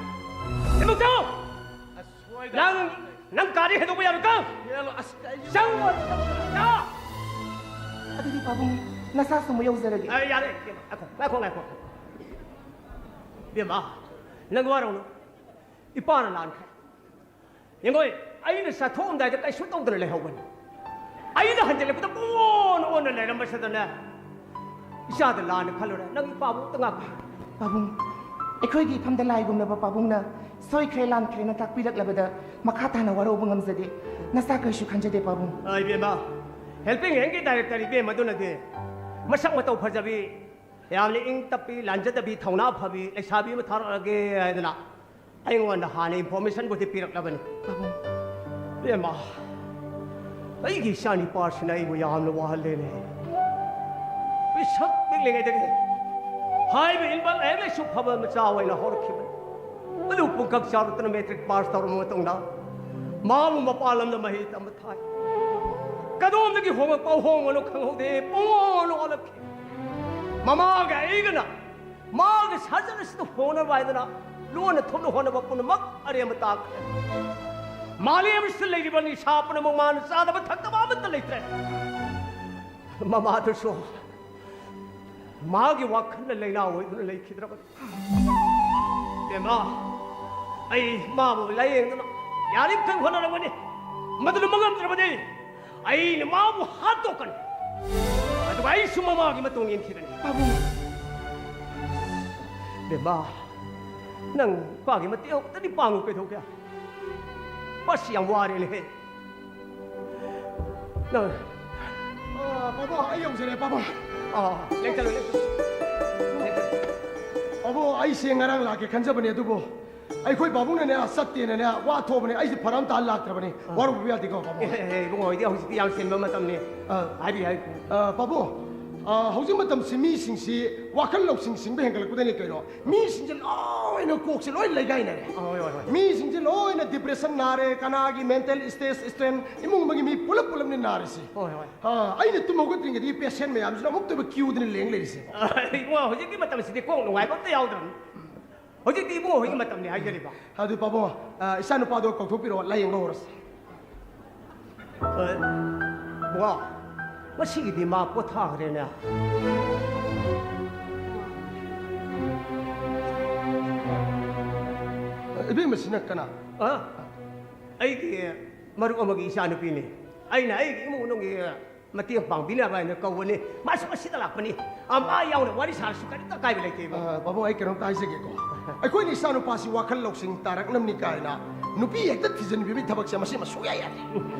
ꯏꯃꯨꯡ ꯆꯪꯉꯨ! ꯑꯁ, ꯅꯪ, ꯅꯪ ꯒꯥꯔꯤ ꯍꯦꯟꯗꯣꯛꯄ ꯌꯥꯔꯣꯏꯀꯣ? ꯌꯥꯔꯣꯏ, ꯑꯁ, ꯀꯩꯅꯣ? ꯆꯪꯉꯣ, ꯆꯪꯉꯣ꯫ ꯑꯗꯨꯗꯤ ꯄꯥꯕꯨꯡ, ꯅꯁꯥꯁꯨ ꯑꯃꯨꯛ ꯌꯧꯖꯔꯒꯦ꯫ ꯑ, ꯌꯥꯔꯦ, ꯏꯕꯦꯝꯃ, ꯉꯥꯏꯈꯣ, ꯉꯥꯏꯈꯣ, ꯉꯥꯏꯈꯣ꯫ ꯏꯕꯦꯝꯃ, ꯅꯪ ꯋꯥꯔꯧꯅꯨ꯫ ꯏꯄꯥꯅ ꯂꯥꯟꯈ꯭ꯔꯦ꯫ ꯌꯦꯡꯉꯣꯏ, ꯑꯩꯅ ꯆꯠꯊꯣꯛꯑꯝꯗꯥꯏꯗ ꯀꯩꯁꯨ ꯇꯧꯗꯅ ꯂꯩꯍꯧꯕꯅꯤ꯫ ꯑꯩꯅ ꯍꯟꯖꯤꯜꯂꯛꯄꯗ ꯄꯨꯡꯑꯣꯟ ꯑꯣꯟꯅ ꯂꯩꯔꯝꯕꯁꯤꯗꯅꯦ, ꯏꯆꯥꯗ ꯂꯥꯟꯅ ꯈꯜꯂꯨꯔꯦ꯫ ꯅꯪ ꯏꯄꯥꯕꯨ ꯑꯝꯇ ꯉꯥꯛꯄꯤꯌꯨ꯫ ꯄꯥꯕꯨꯡ, ꯑꯩꯈꯣꯏꯒꯤ ꯏꯐꯝꯗ ꯂꯥꯏꯒꯨꯝꯂꯕ ꯄꯥꯕꯨꯡꯅ ꯁꯣꯏꯈ꯭ꯔꯦ, ꯂꯥꯟꯈ꯭ꯔꯦꯅ ꯇꯥꯛꯄꯤꯔꯛꯂꯕꯗ ꯃꯈꯥ ꯇꯥꯅ ꯋꯥꯔꯧꯕ ꯉꯝꯖꯗꯦ꯫ ꯅꯁꯥ ꯀꯩꯁꯨ ꯈꯟꯖꯗꯦ ꯄꯥꯕꯨꯡ꯫ ꯑ, ꯏꯕꯦꯝꯃ, helping handꯒꯤ director ꯏꯕꯦꯝꯃ ꯑꯗꯨꯅꯗꯤ ꯃꯁꯛ ꯃꯇꯧ ꯐꯖꯕꯤ, ꯌꯥꯝꯅ ꯏꯪ ꯇꯞꯄꯤ, ꯂꯥꯟꯖꯗꯕꯤ, ꯊꯧꯅꯥ ꯐꯕꯤ ꯂꯩꯁꯥꯕꯤ ꯑꯃ ꯊꯥꯔꯛꯂꯒꯦ ꯍꯥꯏꯗꯅ ꯑꯩꯉꯣꯟꯗ ꯍꯥꯟꯅ informationꯕꯨꯗꯤ ꯄꯤꯔꯛꯂꯕꯅꯤ꯫ ꯄꯥꯕꯨꯡ, ꯏꯕꯦꯝꯃ, ꯑꯩꯒꯤ ꯏꯆꯥꯅꯤꯄꯥꯁꯤꯅ ꯑꯩꯕꯨ ꯌꯥꯝꯅ ꯋꯥꯍꯜꯂꯦꯅꯦ꯫ ꯄꯤꯁꯛ ꯄꯤꯛꯂꯤꯉꯩꯗꯒꯤ ꯍꯥꯏꯕ ꯏꯟꯕ, ꯂꯥꯏꯔꯤꯛ ꯂꯥꯏꯁꯨ ꯐꯕ ꯃꯆꯥ ꯑꯣꯏꯅ ꯍꯧꯔꯛꯈꯤꯕꯅꯤ꯫ ꯑꯗꯨ ꯄꯨꯡꯀꯛ ꯆꯥꯎꯔꯛꯇꯨꯅ matric pass ꯇꯧꯔꯕ ꯃꯇꯨꯡꯗ ꯃꯥꯕꯨ ꯃꯄꯥꯟ ꯂꯝꯗ ꯃꯍꯩ ꯇꯝꯕ ꯊꯥꯏ꯫ ꯀꯗꯣꯝꯗꯒꯤ ꯍꯣꯡꯂꯛꯄ ꯑꯍꯣꯡꯕꯅꯣ ꯈꯪꯍꯧꯗꯦ, ꯄꯨꯡꯑꯣꯟ ꯑꯣꯜꯂꯛꯈꯤ꯫ ꯃꯃꯥꯒ ꯑꯩꯒꯅ ꯃꯥꯒꯤ ꯁꯥꯖꯠ ꯑꯁꯤꯗ ꯍꯣꯡꯅꯕ ꯍꯥꯏꯗꯅ ꯂꯣꯟꯅ ꯊꯨꯞꯅ ꯍꯣꯠꯅꯕ ꯄꯨꯝꯅꯃꯛ ꯑꯔꯦꯝꯕ ꯇꯥꯈ꯭ꯔꯦ꯫ ꯃꯥꯂꯦꯝ ꯑꯁꯤꯗ ꯂꯩꯔꯤꯕ ꯅꯤꯁꯥ ꯄꯨꯝꯅꯃꯛ ꯃꯥꯅ ꯆꯥꯗꯕ ꯊꯛꯇꯕ ꯑꯃꯠꯇ ꯂꯩꯇ꯭ꯔꯦ꯫ ꯃꯃꯥꯗꯨꯁꯨ ꯃꯥꯒꯤ ꯋꯥꯈꯜꯅ ꯂꯥꯏꯅꯥ ꯑꯣꯏꯗꯨꯅ ꯂꯩꯈꯤꯗ꯭ꯔꯕꯅꯤ꯫ ꯕꯦꯝꯃ, ꯑꯩ ꯃꯥꯕꯨ ꯂꯥꯌꯦꯡꯗꯨꯅ ꯌꯥꯔꯤꯃꯈꯩ ꯍꯣꯠꯅꯔꯝꯒꯅꯤ꯫ ꯃꯗꯨꯅ ꯃꯉꯝꯗ꯭ꯔꯕꯗꯤ ꯑꯩꯅ ꯃꯥꯕꯨ ꯍꯥꯠꯇꯣꯛꯀꯅꯤ꯫ ꯑꯗꯨꯒ ꯑꯩꯁꯨ ꯃꯃꯥꯒꯤ ꯃꯇꯨꯡ ꯏꯟꯈꯤꯒꯅꯤ꯫ ꯄꯥꯕꯨꯡ, ꯕꯦꯝꯃ, ꯅꯪ ꯏꯄꯥꯒꯤ ꯃꯇꯦꯡ ꯑꯃꯨꯛꯇꯗꯤ ꯄꯥꯡꯉꯨ ꯀꯩꯗꯧꯒꯦ? ꯃꯁꯤ ꯌꯥꯝ ꯋꯥꯔꯦꯅꯦꯍꯦ꯫ ꯅꯪ ꯑ, ꯄꯥꯕꯨꯡ, ꯑꯩ ꯌꯧꯖꯔꯦ, ꯄꯥꯕꯨꯡ꯫ ꯑꯥ, ꯂꯦꯡꯁꯜꯂꯨ, ꯂꯦꯡꯁꯜꯂꯨ꯫ ꯄꯥꯕꯨꯡ, ꯑꯩꯁꯦ ꯉꯔꯥꯡ ꯂꯥꯛꯀꯦ ꯈꯟꯖꯕꯅꯦ, ꯑꯗꯨꯕꯨ ꯑꯩꯈꯣꯏ ꯄꯥꯕꯨꯡꯅꯅꯦ, ꯆꯠꯇꯦꯅꯅꯦ, ꯋꯥ ꯊꯣꯛꯑꯕꯅꯦ꯫ ꯑꯩꯁꯦ ꯐꯔꯛ ꯑꯃ ꯇꯥ ꯂꯥꯛꯇ꯭ꯔꯕꯅꯦ꯫ ꯋꯥꯔꯧꯕꯤꯕ ꯌꯥꯗꯦꯀꯣ, ꯄꯥꯕꯨꯡ꯫ ꯑꯦ, ꯑꯦ, ꯏꯕꯨꯡꯉꯣ, ꯍꯣꯏꯗꯤ ꯍꯧꯖꯤꯛꯇꯤ ꯌꯥꯝ ꯆꯤꯟꯕ ꯃꯇꯝꯅꯤ꯫ ꯑ, ꯍꯥꯏꯕꯤꯌꯨ, ꯍꯥꯏꯕꯤꯌꯨ꯫ ꯑ, ꯄꯥꯕꯨꯡ, ꯑ, ꯍꯧꯖꯤꯛ ꯃꯇꯝꯁꯤ ꯃꯤꯁꯤꯡꯁꯤ ꯋꯥꯈꯜ ꯂꯧꯁꯤꯡ ꯁꯤꯡꯕ ꯍꯦꯟꯒꯠꯂꯛꯄꯗꯅꯦ ꯀꯩꯅꯣ, ꯃꯤꯁꯤꯡꯁꯦ ꯂꯣꯏꯅ ꯀꯣꯛꯁꯦ ꯂꯣꯏ ꯂꯩꯒꯥꯏꯅꯔꯦ꯫ ꯑ, ꯍꯣꯏ, ꯍꯣꯏ, ꯍꯣꯏ꯫ ꯃꯤꯁꯤꯡꯁꯦ ꯂꯣꯏꯅ depression ꯅꯥꯔꯦ, ꯀꯅꯥꯒꯤ mental stress, strain, ꯏꯃꯨꯡ ꯃꯅꯨꯡꯒꯤ ꯃꯤ ꯄꯨꯂꯞ ꯄꯨꯂꯞꯅꯦ ꯅꯥꯔꯤꯁꯤ꯫ ꯍꯣꯏ, ꯍꯣꯏ꯫ ꯑ, ꯑꯩꯅ ꯇꯨꯝ ꯍꯧꯒꯠꯇ꯭ꯔꯤꯉꯩꯗꯒꯤ patient ꯃꯌꯥꯝꯁꯤꯅ ꯑꯃꯨꯛꯇꯣꯏꯕ queueꯗꯅ ꯂꯦꯡ ꯂꯩꯔꯤꯁꯦ꯫ ꯑ, ꯏꯕꯨꯡꯉꯣ, ꯍꯧꯖꯤꯛꯀꯤ ꯃꯇꯝꯁꯤꯗꯤ ꯀꯣꯛ ꯅꯨꯡꯉꯥꯏꯕ ꯑꯝꯇ ꯌꯥꯎꯗ꯭ꯔꯕꯅꯤ꯫ ꯍꯧꯖꯤꯛꯇꯤ ꯏꯕꯨꯡꯉꯣ ꯍꯣꯏꯒꯤ ꯃꯇꯝꯅꯤ ꯍꯥꯏꯖꯔꯤꯕ꯫ ꯑꯗꯨ ꯄꯥꯕꯨꯡ, ꯑ, ꯏꯆꯥ ꯅꯨꯄꯥꯗꯣ ꯀꯧꯊꯣꯛꯄꯤꯔꯛꯑꯣ, ꯂꯥꯏꯌꯦꯡꯕ ꯍꯧꯔꯁꯤ꯫ ꯑ, ꯕꯨꯡꯉꯣ, ꯉꯁꯤꯒꯤꯗꯤ ꯃꯥ ꯄꯣꯊꯥꯈ꯭ꯔꯦꯅꯦ꯫ ꯏꯕꯦꯝꯃꯁꯤꯅ ꯀꯅꯥ? ꯑ? ꯑꯩꯒꯤ ꯃꯔꯨꯞ ꯑꯃꯒꯤ ꯏꯆꯥꯅꯨꯄꯤꯅꯤ꯫ ꯑꯩꯅ ꯑꯩꯒꯤ ꯏꯃꯨꯡ ꯃꯅꯨꯡꯒꯤ ꯃꯇꯦꯡ ꯄꯥꯡꯕꯤꯅꯕ ꯍꯥꯏꯅ ꯀꯧꯕꯅꯤ꯫ ꯃꯥꯁꯨ ꯑꯁꯤꯗ ꯂꯥꯛꯄꯅꯤ꯫ ꯑ, ꯃꯥ ꯌꯥꯎꯅ ꯋꯥꯔꯤ ꯁꯥꯔꯁꯨ ꯀꯔꯤꯝꯇ ꯑꯀꯥꯏꯕ ꯂꯩꯇꯦꯕ꯫ ꯑ, ꯄꯥꯕꯨꯡ, ꯑꯩ ꯀꯩꯅꯣꯝꯇ ꯍꯥꯏꯖꯒꯦꯀꯣ꯫ ꯑꯩꯈꯣꯏꯅ ꯏꯆꯥꯅꯨꯄꯥꯁꯤ ꯋꯥꯈꯜ ꯂꯧꯁꯤꯡ ꯇꯥꯔꯛꯅꯕꯅꯤ ꯀꯥꯏꯅ ꯅꯨꯄꯤ ꯍꯦꯛꯇ ꯊꯤꯖꯤꯟꯕꯤꯕꯒꯤ ꯊꯕꯛꯁꯦ ꯃꯁꯤ ꯃꯁꯨꯡꯌꯥ ꯌꯥꯗꯦ꯫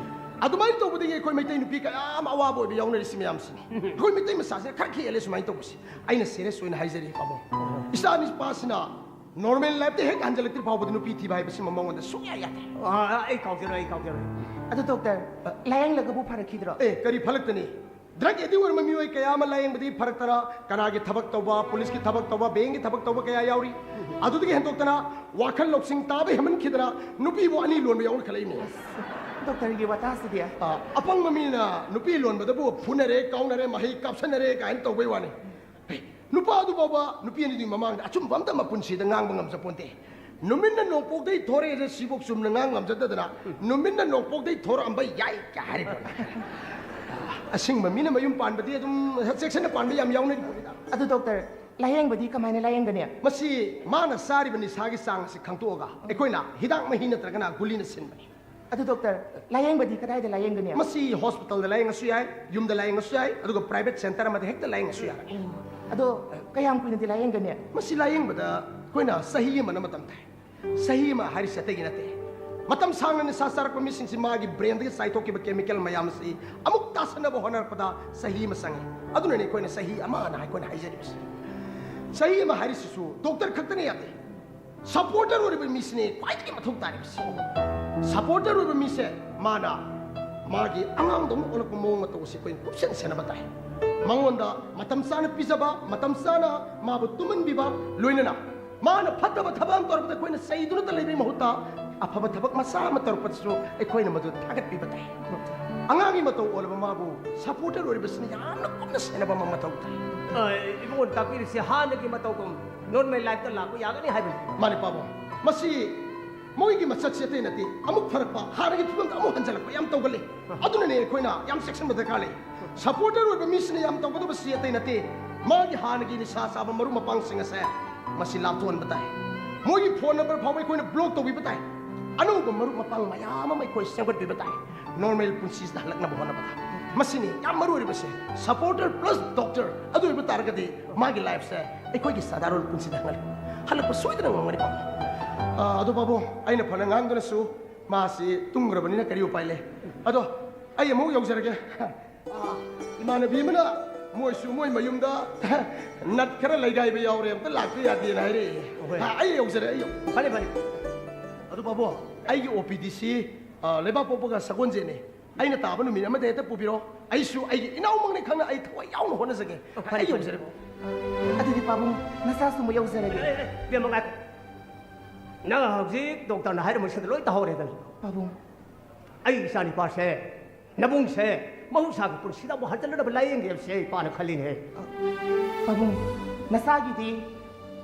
ꯑꯗꯨꯃꯥꯏꯅ ꯇꯧꯕꯗꯒꯤ ꯑꯩꯈꯣꯏ ꯃꯩꯇꯩ ꯅꯨꯄꯤ ꯀꯌꯥ ꯑꯃ ꯑꯋꯥꯕ ꯑꯣꯏꯕ ꯌꯥꯎꯅꯔꯤꯁꯤ ꯃꯌꯥꯝꯁꯤꯅꯤ꯫ ꯑꯩꯈꯣꯏ ꯃꯩꯇꯩ ꯃꯆꯥꯁꯤꯅ ꯈꯔ ꯈꯦ ꯍꯦꯜꯂꯦ ꯁꯨꯃꯥꯏꯅ ꯇꯧꯕꯁꯤ꯫ ꯑꯩꯅ serious ꯑꯣꯏꯅ ꯍꯥꯏꯖꯔꯤ ꯄꯥꯕꯨꯡ꯫ ꯏꯆꯥ ꯅꯨꯄꯥꯁꯤꯅ normal lifeꯇ ꯍꯦꯛ ꯍꯟꯖꯤꯜꯂꯛꯇ꯭ꯔꯤ ꯐꯥꯎꯕꯗ ꯅꯨꯄꯤ ꯊꯤꯕ ꯍꯥꯏꯕꯁꯤꯃ ꯃꯉꯣꯟꯗ ꯁꯨꯡꯌꯥ ꯌꯥꯗꯦ꯫ ꯑ, ꯑ, ꯑꯩ ꯀꯥꯎꯖꯔꯣꯏ, ꯑꯩ ꯀꯥꯎꯖꯔꯣꯏ꯫ ꯑꯗꯨ doctor, ꯂꯥꯌꯦꯡꯂꯒꯕꯨ ꯐꯔꯛꯈꯤꯗ꯭ꯔꯣ? ꯑꯦ, ꯀꯔꯤ ꯐꯔꯛꯇꯅꯤ? Drug addict ꯑꯣꯏꯔꯕ ꯃꯤꯑꯣꯏ ꯀꯌꯥ ꯑꯃ ꯂꯥꯌꯦꯡꯕꯗꯤ ꯐꯔꯛꯇꯅ ꯀꯅꯥꯒꯤ ꯊꯕꯛ ꯇꯧꯕ, ꯄꯨꯂꯤꯁꯀꯤ ꯊꯕꯛ ꯇꯧꯕ, bankꯀꯤ ꯊꯕꯛ ꯇꯧꯕ ꯀꯌꯥ ꯌꯥꯎꯔꯤ꯫ ꯑꯗꯨꯗꯒꯤ ꯍꯦꯟꯗꯣꯛꯇꯅ ꯋꯥꯈꯜ ꯂꯧꯁꯤꯡ ꯇꯥꯕ ꯍꯦꯟꯃꯟꯈꯤꯗꯅ ꯅꯨꯄꯤꯕꯨ ꯑꯅꯤ ꯂꯣꯟꯕ ꯌꯥꯎꯅꯈꯠꯂꯛꯏꯅꯦ꯫ Doctorꯒꯤ ꯋꯥꯇꯥꯁꯤꯗꯤ꯫ ꯑ, ꯑꯄꯪꯕ ꯃꯤꯅ ꯅꯨꯄꯤ ꯂꯣꯟꯕꯗꯕꯨ ꯐꯨꯅꯔꯦ, ꯀꯥꯎꯅꯔꯦ, ꯃꯍꯩ ꯀꯥꯞꯁꯟꯅꯔꯦ ꯀꯥꯏꯅ ꯇꯧꯕꯩ ꯋꯥꯅꯤ꯫ ꯍꯦ, ꯅꯨꯄꯥ ꯑꯗꯨ ꯐꯥꯎꯕ ꯅꯨꯄꯤ ꯑꯅꯤꯗꯨꯒꯤ ꯃꯃꯥꯡꯗ ꯑꯆꯨꯝꯕ ꯑꯝꯇ ꯃꯄꯨꯟꯁꯤꯗ ꯉꯥꯡꯕ ꯉꯝꯖꯄꯣꯟꯇꯦ꯫ ꯅꯨꯃꯤꯠꯅ ꯅꯣꯡꯄꯣꯛꯇꯩ ꯊꯣꯔꯛꯑꯦꯁꯦ ꯁꯤꯐꯧ ꯆꯨꯝꯅ ꯉꯥꯡ ꯉꯝꯖꯗꯗꯅ, "ꯅꯨꯃꯤꯠꯅ ꯅꯣꯡꯄꯣꯛꯇꯩ ꯊꯣꯔꯛꯑꯝꯕ ꯌꯥꯏ" ꯀ ꯍꯥꯏꯔꯤꯕ꯫ ꯑꯁꯤꯡꯕ ꯃꯤꯅ ꯃꯌꯨꯝ ꯄꯥꯟꯕꯗꯤ ꯑꯗꯨꯝ ꯆꯦꯛꯁꯤꯟꯅ ꯄꯥꯟꯕ ꯌꯥꯝ ꯌꯥꯎꯅꯔꯤ ꯄꯣꯠꯅꯤꯗ꯫ ꯑꯗꯨ doctor, ꯂꯥꯌꯦꯡꯕꯗꯤ ꯀꯃꯥꯏꯅ ꯂꯥꯌꯦꯡꯒꯅꯤ? ꯃꯁꯤ ꯃꯥꯅ ꯆꯥꯔꯤꯕ ꯅꯤꯁꯥꯒꯤ ꯆꯥꯡ ꯑꯁꯤ ꯈꯪꯗꯣꯛꯑꯒ ꯑꯩꯈꯣꯏꯅ ꯍꯤꯗꯥꯛ ꯃꯍꯤ ꯅꯠꯇ꯭ꯔꯒꯅ ꯒꯨꯂꯤꯅ ꯁꯤꯟꯕꯅꯤ꯫ ꯑꯗꯨ doctor, ꯂꯥꯌꯦꯡꯕꯗꯤ ꯀꯗꯥꯏꯗ ꯂꯥꯌꯦꯡꯒꯅꯤ? ꯃꯁꯤ hospitalꯗ ꯂꯥꯌꯦꯡꯉꯁꯨ ꯌꯥꯏ, ꯌꯨꯝꯗ ꯂꯥꯌꯦꯡꯉꯁꯨ ꯌꯥꯏ, ꯑꯗꯨꯒ private centre ꯑꯃꯗ ꯍꯦꯛꯇ ꯂꯥꯌꯦꯡꯉꯁꯨ ꯌꯥꯔꯦ꯫ ꯎꯝ꯫ ꯑꯗꯣ ꯀꯌꯥꯝ ꯀꯨꯏꯅꯗꯤ ꯂꯥꯌꯦꯡꯒꯅꯤ? ꯃꯁꯤ ꯂꯥꯌꯦꯡꯕꯗ ꯑꯩꯈꯣꯏꯅ ꯆꯍꯤ ꯑꯃꯅ ꯃꯇꯝ ꯊꯥꯏ꯫ ꯆꯍꯤ ꯑꯃ ꯍꯥꯏꯔꯤꯁꯤ ꯑꯇꯩꯒꯤ ꯅꯠꯇꯦ꯫ ꯃꯇꯝ ꯁꯥꯡꯅ ꯅꯤꯁꯥ ꯆꯥꯔꯛꯄ ꯃꯤꯁꯤꯡꯁꯤ ꯃꯥꯒꯤ brainꯗꯒꯤ ꯆꯥꯏꯊꯣꯛꯈꯤꯕ chemical ꯃꯌꯥꯝ ꯑꯁꯤ ꯑꯃꯨꯛ ꯇꯥꯁꯟꯅꯕ ꯍꯣꯠꯅꯔꯛꯄꯗ ꯆꯍꯤ ꯑꯃ ꯆꯪꯉꯤ꯫ ꯑꯗꯨꯅꯅꯤ ꯑꯩꯈꯣꯏꯅ ꯆꯍꯤ ꯑꯃ ꯑꯅ ꯑꯩꯈꯣꯏꯅ ꯍꯥꯏꯖꯔꯤꯕꯁꯤ꯫ ꯆꯍꯤ ꯑꯃ ꯍꯥꯏꯔꯤꯁꯤꯁꯨ doctor ꯈꯛꯇꯅ ꯌꯥꯗꯦ꯫ Supporter ꯑꯣꯏꯔꯤꯕ ꯃꯤꯁꯤꯅꯦ ꯈ꯭ꯋꯥꯏꯗꯒꯤ ꯃꯊꯧ ꯇꯥꯔꯤꯕꯁꯤ꯫ Supporter ꯑꯣꯏꯕ ꯃꯤꯁꯦ ꯃꯥꯅ ꯃꯥꯒꯤ ꯑꯉꯥꯡꯗꯧꯅ ꯑꯣꯜꯂꯛꯄ ꯃꯑꯣꯡ ꯃꯇꯧ ꯑꯁꯤ ꯑꯩꯈꯣꯏꯅ ꯀꯨꯞꯁꯦꯟ ꯁꯦꯟꯅꯕ ꯇꯥꯏ꯫ ꯃꯉꯣꯟꯗ ꯃꯇꯝ ꯆꯥꯅ ꯄꯤꯖꯕ, ꯃꯇꯝ ꯆꯥꯅ ꯃꯥꯕꯨ ꯇꯨꯝꯍꯟꯕꯤꯕ, ꯂꯣꯏꯅꯅ ꯃꯥꯅ ꯐꯠꯇꯕ ꯊꯕꯛ ꯑꯃ ꯇꯧꯔꯛꯄꯗ ꯑꯩꯈꯣꯏꯅ ꯆꯩꯗꯨꯅꯇ ꯂꯩꯕꯒꯤ ꯃꯍꯨꯠꯇ ꯑꯐꯕ ꯊꯕꯛ ꯃꯆꯥ ꯑꯃ ꯇꯧꯔꯛꯄꯗꯁꯨ ꯑꯩꯈꯣꯏꯅ ꯃꯗꯨ ꯊꯥꯒꯠꯄꯤꯕ ꯇꯥꯏ꯫ ꯑꯉꯥꯡꯒꯤ ꯃꯇꯧ ꯑꯣꯜꯂꯕ ꯃꯥꯕꯨ supporter ꯑꯣꯏꯔꯤꯕꯁꯤꯅ ꯌꯥꯝꯅ ꯀꯨꯞꯅ ꯁꯦꯟꯅꯕ ꯑꯃ ꯃꯊꯧ ꯇꯥꯏ꯫ ꯑ, ꯏꯕꯨꯡꯉꯣꯅ ꯇꯥꯛꯄꯤꯔꯤꯁꯦ ꯍꯥꯟꯅꯒꯤ ꯃꯇꯧꯒꯨꯝ ꯅꯣꯔꯃꯦꯜ ꯂꯥꯏꯐꯇ ꯂꯥꯛꯄ ꯌꯥꯒꯅꯤ ꯍꯥꯏꯕꯅꯤ꯫ ꯃꯥꯅꯦ ꯄꯥꯕꯨꯡ, ꯃꯁꯤ ꯃꯣꯏꯒꯤ ꯃꯁꯛꯁꯤ ꯑꯇꯩ ꯅꯠꯇꯦ, ꯑꯃꯨꯛ ꯐꯔꯛꯄ, ꯍꯥꯟꯅꯒꯤ ꯐꯤꯕꯝꯗ ꯑꯃꯨꯛ ꯍꯟꯖꯤꯜꯂꯛꯄ ꯌꯥꯝ ꯇꯧꯒꯜꯂꯤ꯫ ꯑꯗꯨꯅꯅꯦ ꯑꯩꯈꯣꯏꯅ ꯌꯥꯝ ꯆꯦꯛꯁꯤꯟꯕ ꯗꯔꯀꯥꯔ ꯂꯩ꯫ ꯁꯄꯣꯔꯇꯔ ꯑꯣꯏꯕ ꯃꯤꯁꯤꯅ ꯌꯥꯝ ꯇꯧꯒꯗꯕꯁꯤ ꯑꯇꯩ ꯅꯠꯇꯦ, ꯃꯥꯒꯤ ꯍꯥꯟꯅꯒꯤ ꯅꯤꯁꯥ ꯆꯥꯕ ꯃꯔꯨꯞ ꯃꯄꯥꯡꯁꯤꯡ ꯑꯁꯦ ꯃꯁꯤ ꯂꯥꯞꯊꯣꯛꯍꯟꯕ ꯇꯥꯏ꯫ ꯃꯣꯏꯒꯤ ꯐꯣꯟ ꯅꯝꯕꯔ ꯐꯥꯎꯕ ꯑꯩꯈꯣꯏꯅ ꯕ꯭ꯂꯣꯛ ꯇꯧꯕꯤꯕ ꯇꯥꯏ꯫ ꯑꯅꯧꯕ ꯃꯔꯨꯞ ꯃꯄꯥꯡ ꯃꯌꯥꯝ ꯑꯃ ꯑꯩꯈꯣꯏ ꯁꯦꯝꯒꯠꯄꯤꯕ ꯇꯥꯏ꯫ ꯅꯣꯔꯃꯦꯜ ꯄꯨꯟꯁꯤꯁꯤꯗ ꯍꯜꯂꯛꯅꯕ ꯍꯣꯠꯅꯕꯗ ꯃꯁꯤꯅꯤ ꯌꯥꯝ ꯃꯔꯨ ꯑꯣꯏꯔꯤꯕꯁꯦ꯫ ꯁꯄꯣꯔꯇꯔ ꯄ꯭ꯂꯁ ꯗꯣꯛꯇꯔ ꯑꯗꯨ ꯑꯣꯏꯕ ꯇꯥꯔꯒꯗꯤ ꯃꯥꯒꯤ ꯂꯥꯏꯐꯁꯦ ꯑꯩꯈꯣꯏꯒꯤ ꯁꯥꯗꯥꯔꯣꯟ ꯄꯨꯟꯁꯤꯗ ꯍꯜꯂꯛ-, ꯍꯜꯂꯛꯄ ꯁꯣꯏꯗꯅ ꯉꯝꯒꯅꯤ ꯄꯥꯕꯨꯡ꯫ ꯑ, ꯑꯗꯣ ꯄꯥꯕꯨꯡ, ꯑꯩꯅ ꯐꯅ ꯉꯥꯡꯗꯨꯅꯁꯨ ꯃꯥꯁꯤ ꯇꯨꯝꯈ꯭ꯔꯕꯅꯤꯅ ꯀꯔꯤ ꯎꯄꯥꯏ ꯂꯩ? ꯑꯗꯣ ꯑꯩ ꯑꯃꯨꯛ ꯌꯧꯖꯔꯒꯦ꯫ ꯑ, ꯏꯃꯥꯟꯅꯕꯤ ꯑꯃꯅ ꯃꯣꯏꯁꯨ ꯃꯣꯏ ꯃꯌꯨꯝꯗ ꯅꯠ ꯈꯔ ꯂꯩꯒꯥꯏꯕ ꯌꯥꯎꯔꯦ, ꯑꯝꯇ ꯂꯥꯛꯇ ꯌꯥꯗꯦꯅ ꯍꯥꯏꯔꯛꯑꯦ꯫ ꯍꯣꯏ꯫ ꯑ, ꯑꯩ ꯌꯧꯖꯔꯦ, ꯑꯩ ꯌꯧ- ꯐꯔꯦ, ꯐꯔꯦ꯫ ꯑꯗꯣ ꯄꯥꯕꯨꯡ, ꯑꯩꯒꯤ ꯑꯣ ꯄꯤ ꯗꯤꯁꯤ, ꯑ, ꯂꯩꯕꯥꯛꯄꯣꯛꯄꯒ ꯁꯒꯣꯜꯁꯦꯟꯅꯦ꯫ ꯑꯩꯅ ꯇꯥꯕ ꯅꯨꯃꯤꯠ ꯑꯃꯗ ꯍꯦꯛꯇ ꯄꯨꯕꯤꯔꯣ꯫ ꯑꯩꯁꯨ ꯑꯩꯒꯤ ꯏꯅꯥꯎꯃꯛꯅꯤ ꯈꯪꯅ ꯑꯩ ꯊꯋꯥꯏ ꯌꯥꯎꯅ ꯍꯣꯠꯅꯖꯒꯦ꯫ ꯑꯣ, ꯐꯔꯦ, ꯑꯩ ꯐꯔꯦ꯫ ꯌꯧꯖꯔꯦ꯫ ꯑꯗꯨꯗꯤ ꯄꯥꯕꯨꯡ, ꯅꯆꯥꯁꯨ ꯑꯃꯨꯛ ꯌꯧꯖꯔꯒꯦ꯫ ꯑꯦ, ꯑꯦ, ꯏꯕꯦꯝꯃ, ꯉꯥꯏꯈꯣ꯫ ꯅꯪ ꯍꯧꯖꯤꯛ ꯗꯣꯛꯇꯔꯅ ꯍꯥꯏꯔꯝꯕꯁꯤꯡꯗꯣ ꯂꯣꯏ ꯇꯥꯍꯧꯔꯦꯗꯅ꯫ ꯄꯥꯕꯨꯡ꯫ ꯑꯩ ꯏꯆꯥꯅꯤꯄꯥꯁꯦ, ꯅꯕꯨꯡꯁꯦ ꯃꯍꯧꯁꯥꯒꯤ ꯄꯨꯟꯁꯤꯗ ꯑꯃꯨꯛ ꯍꯟꯖꯤꯟꯅꯅꯕ ꯂꯥꯏꯌꯦꯡꯒꯦ ꯍꯥꯏꯕꯁꯦ ꯏꯄꯥꯅ ꯈꯜꯂꯤꯅꯦ꯫ ꯄꯥꯕꯨꯡ, ꯅꯆꯥꯒꯤꯗꯤ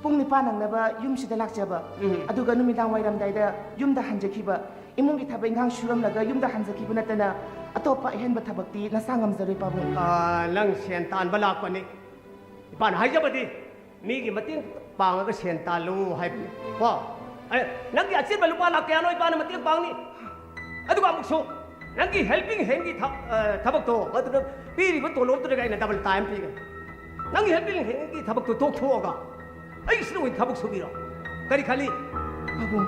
ꯄꯨꯡ ꯅꯤꯄꯥꯟ ꯅꯪꯅꯕ ꯌꯨꯝꯁꯤꯗ ꯂꯥꯛꯆꯕ, ꯎꯝ꯫ ꯑꯗꯨꯒ ꯅꯨꯃꯤꯗꯥꯡ ꯋꯥꯏꯔꯝꯗꯥꯏꯗ ꯌꯨꯝꯗ ꯍꯟꯖꯈꯤꯕ, ꯏꯃꯨꯡꯒꯤ ꯊꯕꯛ ꯏꯪꯈꯥꯡ ꯁꯨꯔꯝꯂꯒ ꯌꯨꯝꯗ ꯍꯟꯖꯈꯤꯕ ꯅꯠꯇꯅ ꯑꯇꯣꯞꯄ ꯑꯍꯦꯟꯕ ꯊꯕꯛꯇꯤ ꯅꯆꯥ ꯉꯝꯖꯔꯣꯏ ꯄꯥꯕꯨꯡ꯫ ꯑꯥ, ꯅꯪ ꯁꯦꯟ ꯇꯥꯟꯕ ꯂꯥꯛꯄꯅꯤ꯫ ꯏꯄꯥꯅ ꯍꯥꯏꯖꯕꯗꯤ ꯃꯤꯒꯤ ꯃꯇꯦꯡ ꯄꯥꯡꯉꯒ ꯁꯦꯟ ꯇꯥꯜꯂꯨ ꯍꯥꯏꯕꯅꯤ꯫ ꯀꯣ? ꯑꯦ, ꯅꯪꯒꯤ ꯑꯆꯤꯟꯕ ꯂꯨꯄꯥ ꯂꯥꯛ ꯀꯌꯥꯅꯣ ꯏꯄꯥꯅ ꯃꯇꯦꯡ ꯄꯥꯡꯅꯤ? ꯑꯗꯨꯒ ꯑꯃꯨꯛꯁꯨ ꯅꯪꯒꯤ helping handꯒꯤ ꯊ-, ꯑ, ꯊꯕꯛꯇꯣ, ꯃꯗꯨꯗ ꯄꯤꯔꯤꯕ ꯇꯣꯂꯣꯞꯇꯨꯗꯒꯤ ꯑꯩꯅ double time ꯄꯤꯒꯅꯤ꯫ ꯅꯪꯒꯤ helping handꯒꯤ ꯊꯕꯛꯇꯣ ꯇꯣꯛꯊꯣꯛꯑꯒ ꯑꯩꯒꯤꯁꯤꯗ ꯑꯣꯏꯅ ꯊꯕꯛ ꯁꯨꯕꯤꯔꯣ꯫ ꯀꯔꯤ ꯈꯜꯂꯤ? ꯄꯥꯕꯨꯡ꯫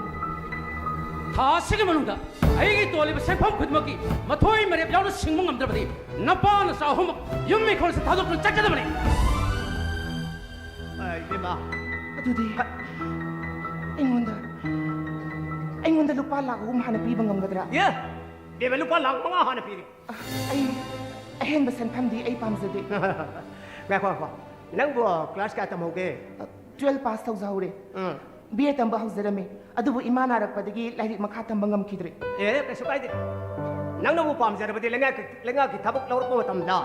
ꯊꯥ ꯑꯁꯤꯒꯤ ꯃꯅꯨꯡꯗ ꯑꯩꯒꯤ ꯇꯣꯜꯂꯤꯕ ꯁꯦꯟꯐꯝ ꯈꯨꯗꯤꯡꯃꯛꯀꯤ ꯃꯊꯣꯏ ꯃꯔꯦꯞ ꯌꯥꯎꯅ ꯁꯤꯡꯕ ꯉꯝꯗ꯭ꯔꯕꯗꯤ ꯅꯄꯥ ꯅꯆꯥ ꯑꯍꯨꯝꯃꯛ ꯌꯨꯝ ꯏꯪꯈꯣꯜꯁꯦ ꯊꯥꯗꯣꯛꯇꯨꯅ ꯆꯠꯀꯗꯕꯅꯤ꯫ ꯑ, ꯏꯕꯦꯝꯃ꯫ ꯑꯗꯨꯗꯤ ꯑꯩꯉꯣꯟꯗ, ꯑꯩꯉꯣꯟꯗ ꯂꯨꯄꯥ ꯂꯥꯛ ꯑꯍꯨꯝ ꯍꯥꯟꯅ ꯄꯤꯕ ꯉꯝꯒꯗ꯭ꯔꯥ? ꯑꯦ, ꯏꯕꯦꯝꯃ, ꯂꯨꯄꯥ ꯂꯥꯛ ꯃꯉꯥ ꯍꯥꯟꯅ ꯄꯤꯔꯤ꯫ ꯑꯩ ꯑꯍꯦꯟꯕ ꯁꯦꯟꯐꯝꯗꯤ ꯑꯩ ꯄꯥꯝꯖꯗꯦ꯫ ꯉꯥꯏꯈꯣ, ꯉꯥꯏꯈꯣ꯫ ꯅꯪꯕꯨ class ꯀꯌꯥ ꯇꯝꯍꯧꯒꯦ? Twelve pass ꯇꯧꯖꯍꯧꯔꯦ꯫ Um. B A ꯇꯝꯕ ꯍꯧꯖꯔꯝꯃꯤ, ꯑꯗꯨꯕꯨ ꯏꯃꯥ ꯅꯥꯔꯛꯄꯗꯒꯤ ꯂꯥꯏꯔꯤꯛ ꯃꯈꯥ ꯇꯝꯕ ꯉꯝꯈꯤꯗ꯭ꯔꯦ꯫ ꯑꯦ, ꯀꯩꯁꯨ ꯀꯥꯏꯗꯦ꯫ ꯅꯪꯅꯕꯨ ꯄꯥꯝꯖꯔꯕꯗꯤ ꯂꯩꯉꯥꯛꯀꯤ, ꯂꯩꯉꯥꯛꯀꯤ ꯊꯕꯛ ꯂꯧꯔꯛꯄ ꯃꯇꯝꯗ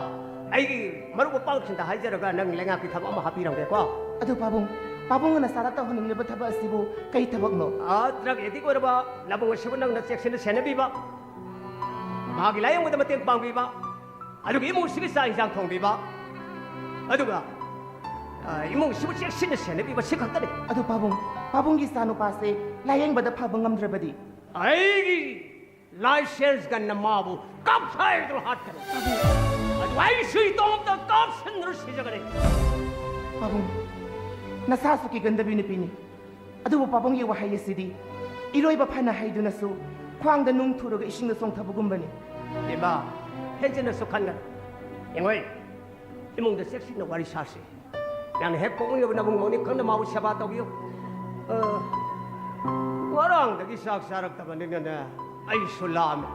ꯑꯩꯒꯤ ꯃꯔꯨꯞ ꯃꯄꯥꯡꯁꯤꯡꯗ ꯍꯥꯏꯖꯔꯒ ꯅꯪ ꯂꯩꯉꯥꯛꯀꯤ ꯊꯕꯛ ꯑꯃ ꯍꯥꯞꯄꯤꯔꯝꯒꯦꯀꯣ꯫ ꯑꯗꯨ ꯄꯥꯕꯨꯡ, ꯄꯥꯕꯨꯡꯅ ꯅꯆꯥꯗ ꯇꯧꯍꯟꯅꯤꯡꯂꯤꯕ ꯊꯕꯛ ꯑꯁꯤꯕꯨ ꯀꯩ ꯊꯕꯛꯅꯣ? ꯑꯥ, drug addict ꯑꯣꯏꯔꯕ ꯅꯕꯨꯡ ꯑꯁꯤꯕꯨ ꯅꯪꯅ ꯆꯦꯛꯁꯤꯟꯅ ꯁꯦꯟꯅꯕꯤꯕ, ꯃꯍꯥꯛꯀꯤ ꯂꯥꯌꯦꯡꯕꯗ ꯃꯇꯦꯡ ꯄꯥꯡꯕꯤꯕ, ꯑꯗꯨꯒ ꯏꯃꯨꯡꯁꯤꯒꯤ ꯆꯥꯛ ꯏꯟꯁꯥꯡ ꯊꯣꯡꯕꯤꯕ, ꯑꯗꯨꯒ, ꯑ, ꯏꯃꯨꯡꯁꯤꯕꯨ ꯆꯦꯛꯁꯤꯟꯅ ꯁꯦꯟꯅꯕꯤꯕ, ꯁꯤ ꯈꯛꯇꯅꯤ꯫ ꯑꯗꯨ ꯄꯥꯕꯨꯡ, ꯄꯥꯕꯨꯡꯒꯤ ꯏꯆꯥꯅꯨꯄꯥꯁꯦ ꯂꯥꯌꯦꯡꯕꯗ ꯐꯕ ꯉꯝꯗ꯭ꯔꯕꯗꯤ? ꯑꯩꯒꯤ license ꯒꯟꯅ ꯃꯥꯕꯨ ꯀꯥꯞꯊꯥꯏꯗꯅ ꯍꯥꯠꯀꯅꯤ꯫ ꯑꯗꯨ ꯑꯩꯁꯨ ꯏꯇꯣꯝꯇ ꯀꯥꯞꯁꯤꯟꯗꯨꯅ ꯁꯤꯖꯒꯅꯤ꯫ ꯄꯥꯕꯨꯡ, ꯅꯁꯥꯁꯨ ꯀꯤꯒꯟꯗꯕꯤ ꯅꯨꯄꯤꯅꯤ꯫ ꯑꯗꯨꯕꯨ ꯄꯥꯕꯨꯡꯒꯤ ꯋꯥꯍꯩ ꯑꯁꯤꯗꯤ ꯏꯔꯣꯏꯕ ꯐꯅ ꯍꯩꯗꯨꯅꯁꯨ ꯈ꯭ꯋꯥꯡꯗ ꯅꯨꯡ ꯊꯨꯔꯒ ꯏꯁꯤꯡꯗ ꯆꯣꯡꯊꯕꯒꯨꯝꯕꯅꯤ꯫ ꯏꯃꯥ, ꯍꯦꯟꯖꯤꯟꯅꯁꯨ ꯈꯟꯒꯅꯨ꯫ ꯌꯦꯡꯉꯣꯏ, ꯏꯃꯨꯡꯗ ꯆꯦꯛꯁꯤꯟꯅ ꯋꯥꯔꯤ ꯁꯥꯁꯤ꯫ ꯅꯪꯅ ꯍꯦꯛ ꯄꯣꯛꯅꯤꯡꯉꯕ ꯅꯕꯨꯡ ꯃꯧꯅꯤ ꯈꯪꯅ ꯃꯥꯕꯨ ꯁꯦꯕꯥ ꯇꯧꯕꯤꯌꯨ꯫ ꯑ, ꯉꯔꯥꯡꯗꯒꯤ ꯆꯥꯛ ꯆꯥꯔꯛꯇꯕꯅꯤꯅꯅꯦ, ꯑꯩꯁꯨ ꯂꯥꯝꯃꯦ꯫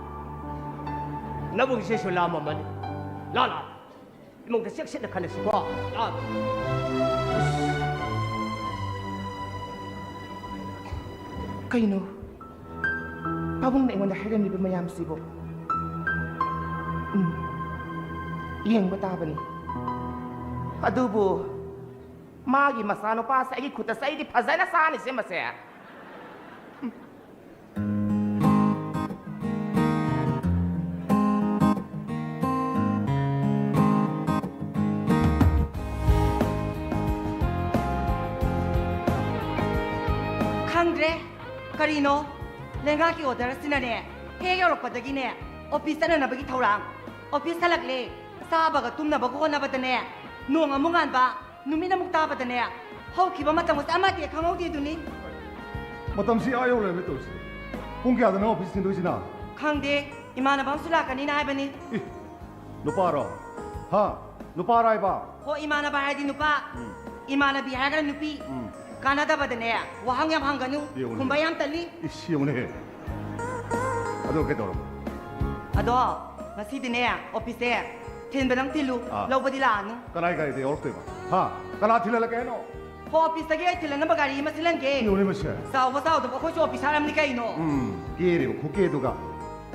ꯅꯕꯨꯡꯁꯤꯁꯨ ꯂꯥꯝꯃꯝꯃꯅꯤ꯫ ꯂꯥ, ꯂꯥ, ꯏꯃꯨꯡꯗ ꯆꯦꯛꯁꯤꯟꯅ ꯈꯟꯅꯁꯤꯀꯣ꯫ ꯂꯥ꯫ ꯀꯩꯅꯣ? ꯄꯥꯕꯨꯡꯅ ꯑꯩꯉꯣꯟꯗ ꯍꯥꯏꯔꯝꯂꯤꯕ ꯃꯌꯥꯝꯁꯤꯕꯨ? ꯎꯝ, ꯌꯦꯡꯕ ꯇꯥꯕꯅꯤ꯫ ꯑꯗꯨꯕꯨ ꯃꯥꯒꯤ ꯃꯆꯥꯅꯨꯄꯥꯁꯦ ꯑꯩꯒꯤ ꯈꯨꯠꯇ ꯆꯩꯗꯤ ꯐꯖꯅ ꯆꯥꯅꯤꯁꯦ ꯃꯁꯦ꯫ ꯈꯪꯗ꯭ꯔꯦ꯫ ꯀꯔꯤꯅꯣ? ꯂꯩꯉꯥꯛꯀꯤ order ꯑꯁꯤꯅꯅꯦ, ꯍꯦꯛ ꯌꯧꯔꯛꯄꯗꯒꯤꯅꯦ, office ꯆꯠꯅꯅꯕꯒꯤ ꯊꯧꯔꯥꯡ꯫ Office ꯍꯜꯂꯛꯂꯦ, ꯆꯥꯕꯒ ꯇꯨꯝꯅꯕꯒ ꯍꯣꯠꯅꯕꯗꯅꯦ, ꯅꯣꯡ ꯑꯃꯨꯛ ꯉꯥꯟꯕ, ꯅꯨꯃꯤꯠ ꯑꯃꯨꯛ ꯇꯥꯕꯗꯅꯦ, ꯍꯧꯈꯤꯕ ꯃꯇꯝꯒꯁꯦ ꯑꯃꯠꯇ ꯈꯪꯍꯧꯗꯦꯗꯨꯅꯤ꯫ ꯃꯇꯝꯁꯤ ꯑꯥ ꯌꯧ ꯂꯩꯔꯝꯃꯦ ꯇꯧꯔꯤꯁꯤ꯫ ꯄꯨꯡ ꯀꯌꯥꯗꯅꯣ office ꯊꯤꯡꯗꯣꯏꯁꯤꯅ? ꯈꯪꯗꯦ, ꯏꯃꯥꯟꯅꯕ ꯑꯃꯁꯨ ꯂꯥꯛꯀꯅꯤꯅ ꯍꯥꯏꯕꯅꯤ꯫ ꯏ, ꯅꯨꯄꯥꯔꯣ? ꯍꯥ? ꯅꯨꯄꯥꯔꯣ ꯍꯥꯏꯕ? ꯍꯣ, ꯏꯃꯥꯟꯅꯕ ꯍꯥꯏꯔꯗꯤ ꯅꯨꯄꯥ, ꯎꯝ꯫ ꯏꯃꯥꯟꯅꯕꯤ ꯍꯥꯏꯔꯒꯅ ꯅꯨꯄꯤ꯫ ꯎꯝ꯫ ꯀꯥꯟꯅꯗꯕꯗꯅꯦ, ꯋꯥꯍꯪ ꯌꯥꯝ ꯍꯪꯒꯅꯨ, ꯌꯦꯡꯉꯨꯅꯦ꯫ ꯈꯨꯝꯕ ꯌꯥꯝ ꯇꯜꯂꯤ꯫ ꯏꯁ, ꯌꯦꯡꯉꯨꯅꯦꯍꯦ꯫ ꯑꯗꯣ ꯀꯩꯗꯧꯔꯕ? ꯑꯗꯣ, ꯉꯁꯤꯗꯤꯅꯦ, office ꯁꯦ ꯊꯤꯟꯕꯗꯪ ꯊꯤꯜꯂꯨ, ꯑꯥ꯫ ꯂꯧꯕꯗꯤ ꯂꯥꯛꯑꯅꯨ꯫ ꯀꯅꯥꯏ ꯒꯥꯔꯤꯗ ꯌꯧꯔꯛꯇꯣꯏꯕ? ꯍꯥ? ꯀꯅꯥ ꯊꯤꯜꯍꯜꯂꯛꯀꯦ ꯍꯥꯏꯅꯣ? ꯍꯣ, office ꯇꯒꯤ ꯑꯩ ꯊꯤꯜꯂꯛꯅꯕ ꯒꯥꯔꯤ ꯑꯃ ꯁꯤꯜꯍꯟꯒꯦ꯫ ꯌꯦꯡꯉꯨꯅꯦ ꯃꯁꯦ꯫ ꯆꯥꯎꯕ ꯆꯥꯎꯗꯕ ꯑꯩꯈꯣꯏꯁꯨ officer ꯑꯃꯅꯤ ꯀꯩꯅꯣ꯫ ꯎꯝ, ꯀꯦꯔꯤꯕ ꯈꯨꯀꯦꯗꯨꯒ꯫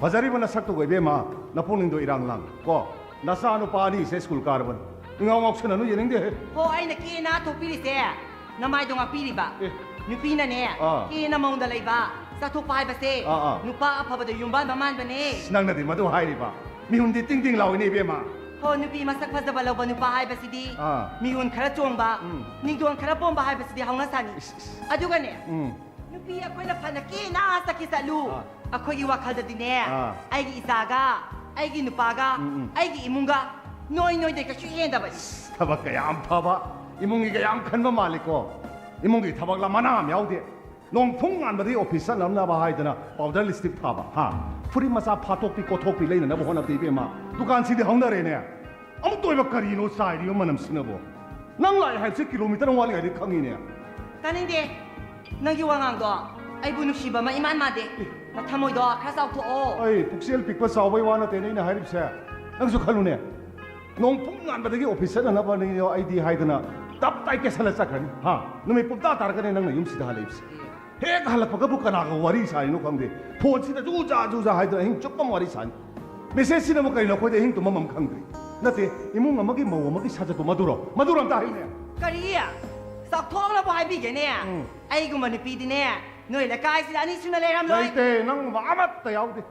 ꯐꯖꯔꯤꯕ ꯅꯁꯛꯇꯨꯒ ꯏꯕꯦꯝꯃ, ꯅꯄꯨꯛꯅꯤꯡꯗꯣ ꯏꯔꯥꯡ ꯂꯥꯡ ꯀꯣ꯫ ꯅꯆꯥ ꯅꯨꯄꯥ ꯑꯅꯤꯁꯦ ꯁ꯭ꯀꯨꯜ ꯀꯥꯔꯕꯅꯤ꯫ ꯏꯉꯥꯎ ꯉꯥꯎꯁꯟꯅꯅꯨ, ꯌꯦꯡꯅꯤꯡꯗꯦ꯫ ꯍꯣ, ꯑꯩꯅ ꯀꯦꯅ ꯊꯣꯛꯄꯤꯔꯤꯁꯦ ꯅꯃꯥꯏꯗꯣ ꯉꯥꯛꯄꯤꯔꯤꯕ꯫ ꯑꯦ꯫ ꯅꯨꯄꯤꯅꯅꯦ, ꯑꯥ꯫ ꯀꯦꯅ ꯃꯑꯣꯡꯗ ꯂꯩꯕ, ꯆꯠꯊꯣꯛꯄ ꯍꯥꯏꯕꯁꯦ ꯑꯥ, ꯑꯥ꯫ ꯅꯨꯄꯥ ꯑꯐꯕꯗ ꯌꯨꯝꯕꯥꯟꯕ ꯃꯥꯟꯕꯅꯦ꯫ ꯑꯁ, ꯅꯪꯅꯗꯤ ꯃꯗꯨ ꯍꯥꯏꯔꯤꯕ? ꯃꯤꯍꯨꯟꯗꯤ ꯇꯤꯡ ꯇꯤꯡ ꯂꯥꯎꯏꯅꯦ, ꯏꯕꯦꯝꯃ꯫ ꯍꯣ, ꯅꯨꯄꯤ ꯃꯁꯛ ꯐꯖꯕ ꯂꯧꯕ ꯅꯨꯄꯥ ꯍꯥꯏꯕꯁꯤꯗꯤ ꯑꯥ꯫ ꯃꯤꯍꯨꯟ ꯈꯔ ꯆꯣꯡꯕ, ꯎꯝ꯫ ꯅꯤꯡꯗꯣꯟ ꯈꯔ ꯄꯣꯝꯕ ꯍꯥꯏꯕꯁꯤꯗꯤ ꯍꯧꯅ ꯁꯥꯅꯤ꯫ ꯏꯁ, ꯏꯁ꯫ ꯑꯗꯨꯒꯅꯦ, ꯎꯝ꯫ ꯅꯨꯄꯤ ꯑꯩꯈꯣꯏꯅ ꯐꯅ ꯀꯦꯅ ꯆꯠꯈꯤ ꯆꯠꯂꯨ, ꯑꯥ꯫ ꯑꯩꯈꯣꯏꯒꯤ ꯋꯥꯈꯜꯗꯗꯤꯅꯦ, ꯑꯥ꯫ ꯑꯩꯒꯤ ꯏꯆꯥꯒ, ꯑꯩꯒꯤ ꯅꯨꯄꯥꯒ, ꯎꯝ, ꯎꯝ꯫ ꯑꯩꯒꯤ ꯏꯃꯨꯡꯒ ꯅꯣꯏ ꯅꯣꯏꯗꯩ ꯀꯩꯁꯨ ꯍꯦꯟꯗꯕꯅꯤ꯫ ꯊꯕꯛ ꯀꯌꯥꯝ ꯐꯕ, ꯏꯃꯨꯡꯒꯤ ꯀꯌꯥꯝ ꯈꯟꯕ ꯃꯥꯜꯂꯤꯀꯣ꯫ ꯏꯃꯨꯡꯒꯤ ꯊꯕꯛ ꯂ ꯃꯅꯥ ꯑꯃ ꯌꯥꯎꯗꯦ꯫ ꯅꯣꯡ ꯐꯨꯡ ꯉꯥꯟꯕꯗꯒꯤ ꯑꯣꯐꯤꯁ ꯆꯠꯅꯅꯕ ꯍꯥꯏꯗꯅ ꯄꯥꯎꯗꯔ ꯂꯤꯞꯁꯇꯤꯛ ꯊꯥꯕ, ꯍꯥ? ꯐꯨꯔꯤꯠ ꯃꯆꯥ ꯐꯥꯠꯇꯣꯛꯄꯤ ꯀꯣꯠꯊꯣꯛꯄꯤ ꯂꯩꯅꯅꯕ ꯍꯣꯠꯅꯕꯗ, ꯏꯕꯦꯝꯃ, ꯗꯨꯀꯥꯟꯁꯤꯗꯤ ꯍꯧꯅꯔꯦꯅꯦ꯫ ꯑꯃꯨꯛꯇ ꯑꯣꯏꯕ ꯀꯔꯤꯅꯣ ꯆꯥꯏꯔꯤꯕ ꯃꯅꯝꯁꯤꯅꯕꯣ? ꯅꯪ ꯂꯥꯛꯑꯦ ꯍꯥꯏꯕꯁꯦ ꯀꯤꯂꯣꯃꯤꯇꯔ ꯑꯃ ꯋꯥꯠꯂꯤꯉꯩꯗꯒꯤ ꯈꯪꯉꯤꯅꯦ꯫ ꯇꯥꯅꯤꯡꯗꯦ꯫ ꯅꯪꯒꯤ ꯋꯥꯉꯥꯡꯗꯣ ꯑꯩꯕꯨ ꯅꯨꯡꯁꯤꯕ ꯑꯃ ꯏꯃꯥꯟ ꯃꯥꯟꯗꯦ꯫ ꯑꯦ꯫ ꯅꯊꯃꯣꯏꯗꯣ ꯈꯔ ꯆꯥꯎꯊꯣꯛꯑꯣ꯫ ꯑꯩ ꯄꯨꯛꯆꯦꯜ ꯄꯤꯛꯄ ꯆꯥꯎꯕꯩ ꯋꯥ ꯅꯠꯇꯦꯅꯦ ꯑꯩꯅ ꯍꯥꯏꯔꯤꯕꯁꯦ꯫ ꯅꯪꯁꯨ ꯈꯜꯂꯨꯅꯦ꯫ ꯅꯣꯡ ꯄꯨꯡ ꯉꯥꯟꯕꯗꯒꯤ ꯑꯣꯐꯤꯁ ꯆꯠꯅꯅꯕꯅꯤ ꯑꯩꯗꯤ ꯍꯥꯏꯗꯅ ꯇꯞ ꯇꯥꯏ ꯀꯦꯁꯜꯂ ꯆꯠꯈ꯭ꯔꯅꯤ꯫ ꯍꯥ? ꯅꯨꯃꯤꯠ ꯄꯨꯝꯇꯥ ꯇꯥꯔꯛꯀꯅꯤ ꯅꯪꯅ ꯌꯨꯝꯁꯤꯗ ꯍꯜꯂꯛꯏꯕꯁꯦ꯫ ꯍꯦꯛ ꯍꯜꯂꯛꯄꯒꯕꯨ ꯀꯅꯥꯒ ꯋꯥꯔꯤ ꯁꯥꯔꯤꯅꯣ ꯈꯪꯗꯦ꯫ ꯐꯣꯟꯁꯤꯗ ꯖꯨ ꯖꯥ ꯖꯨ ꯖꯥ ꯍꯥꯏꯗꯅ ꯑꯍꯤꯡ ꯆꯨꯞꯄ ꯑꯃ ꯋꯥꯔꯤ ꯁꯥꯅꯤ꯫ ꯃꯦꯁꯦꯖꯁꯤꯅꯕꯨ ꯀꯩꯅꯣ ꯑꯩꯈꯣꯏꯗ ꯑꯍꯤꯡ ꯇꯨꯝꯐꯝ ꯑꯃ ꯈꯪꯗ꯭ꯔꯤ꯫ ꯅꯠꯇꯦ, ꯏꯃꯨꯡ ꯑꯃꯒꯤ ꯃꯧ ꯑꯃꯒꯤ ꯁꯥꯖꯠꯇꯣ ꯃꯗꯨꯔꯣ? ꯃꯗꯨꯔꯣ ꯑꯝꯇ ꯍꯥꯏꯌꯨꯅꯦ꯫ ꯀꯔꯤ? ꯆꯥꯎꯊꯣꯛꯅꯕꯨ ꯍꯥꯏꯕꯤꯒꯦꯅꯦ꯫ ꯎꯝ꯫ ꯑꯩꯒꯨꯝꯕ ꯅꯨꯄꯤꯗꯤꯅꯦ, ꯅꯣꯏ ꯂꯩꯀꯥꯏꯁꯤꯗ ꯑꯅꯤ ꯁꯨꯅ ꯂꯩꯔꯝꯂꯣꯏ꯫ ꯂꯩꯇꯦ, ꯅꯪꯒꯨꯝꯕ ꯑꯃꯠꯇ ꯌꯥꯎꯗꯦ꯫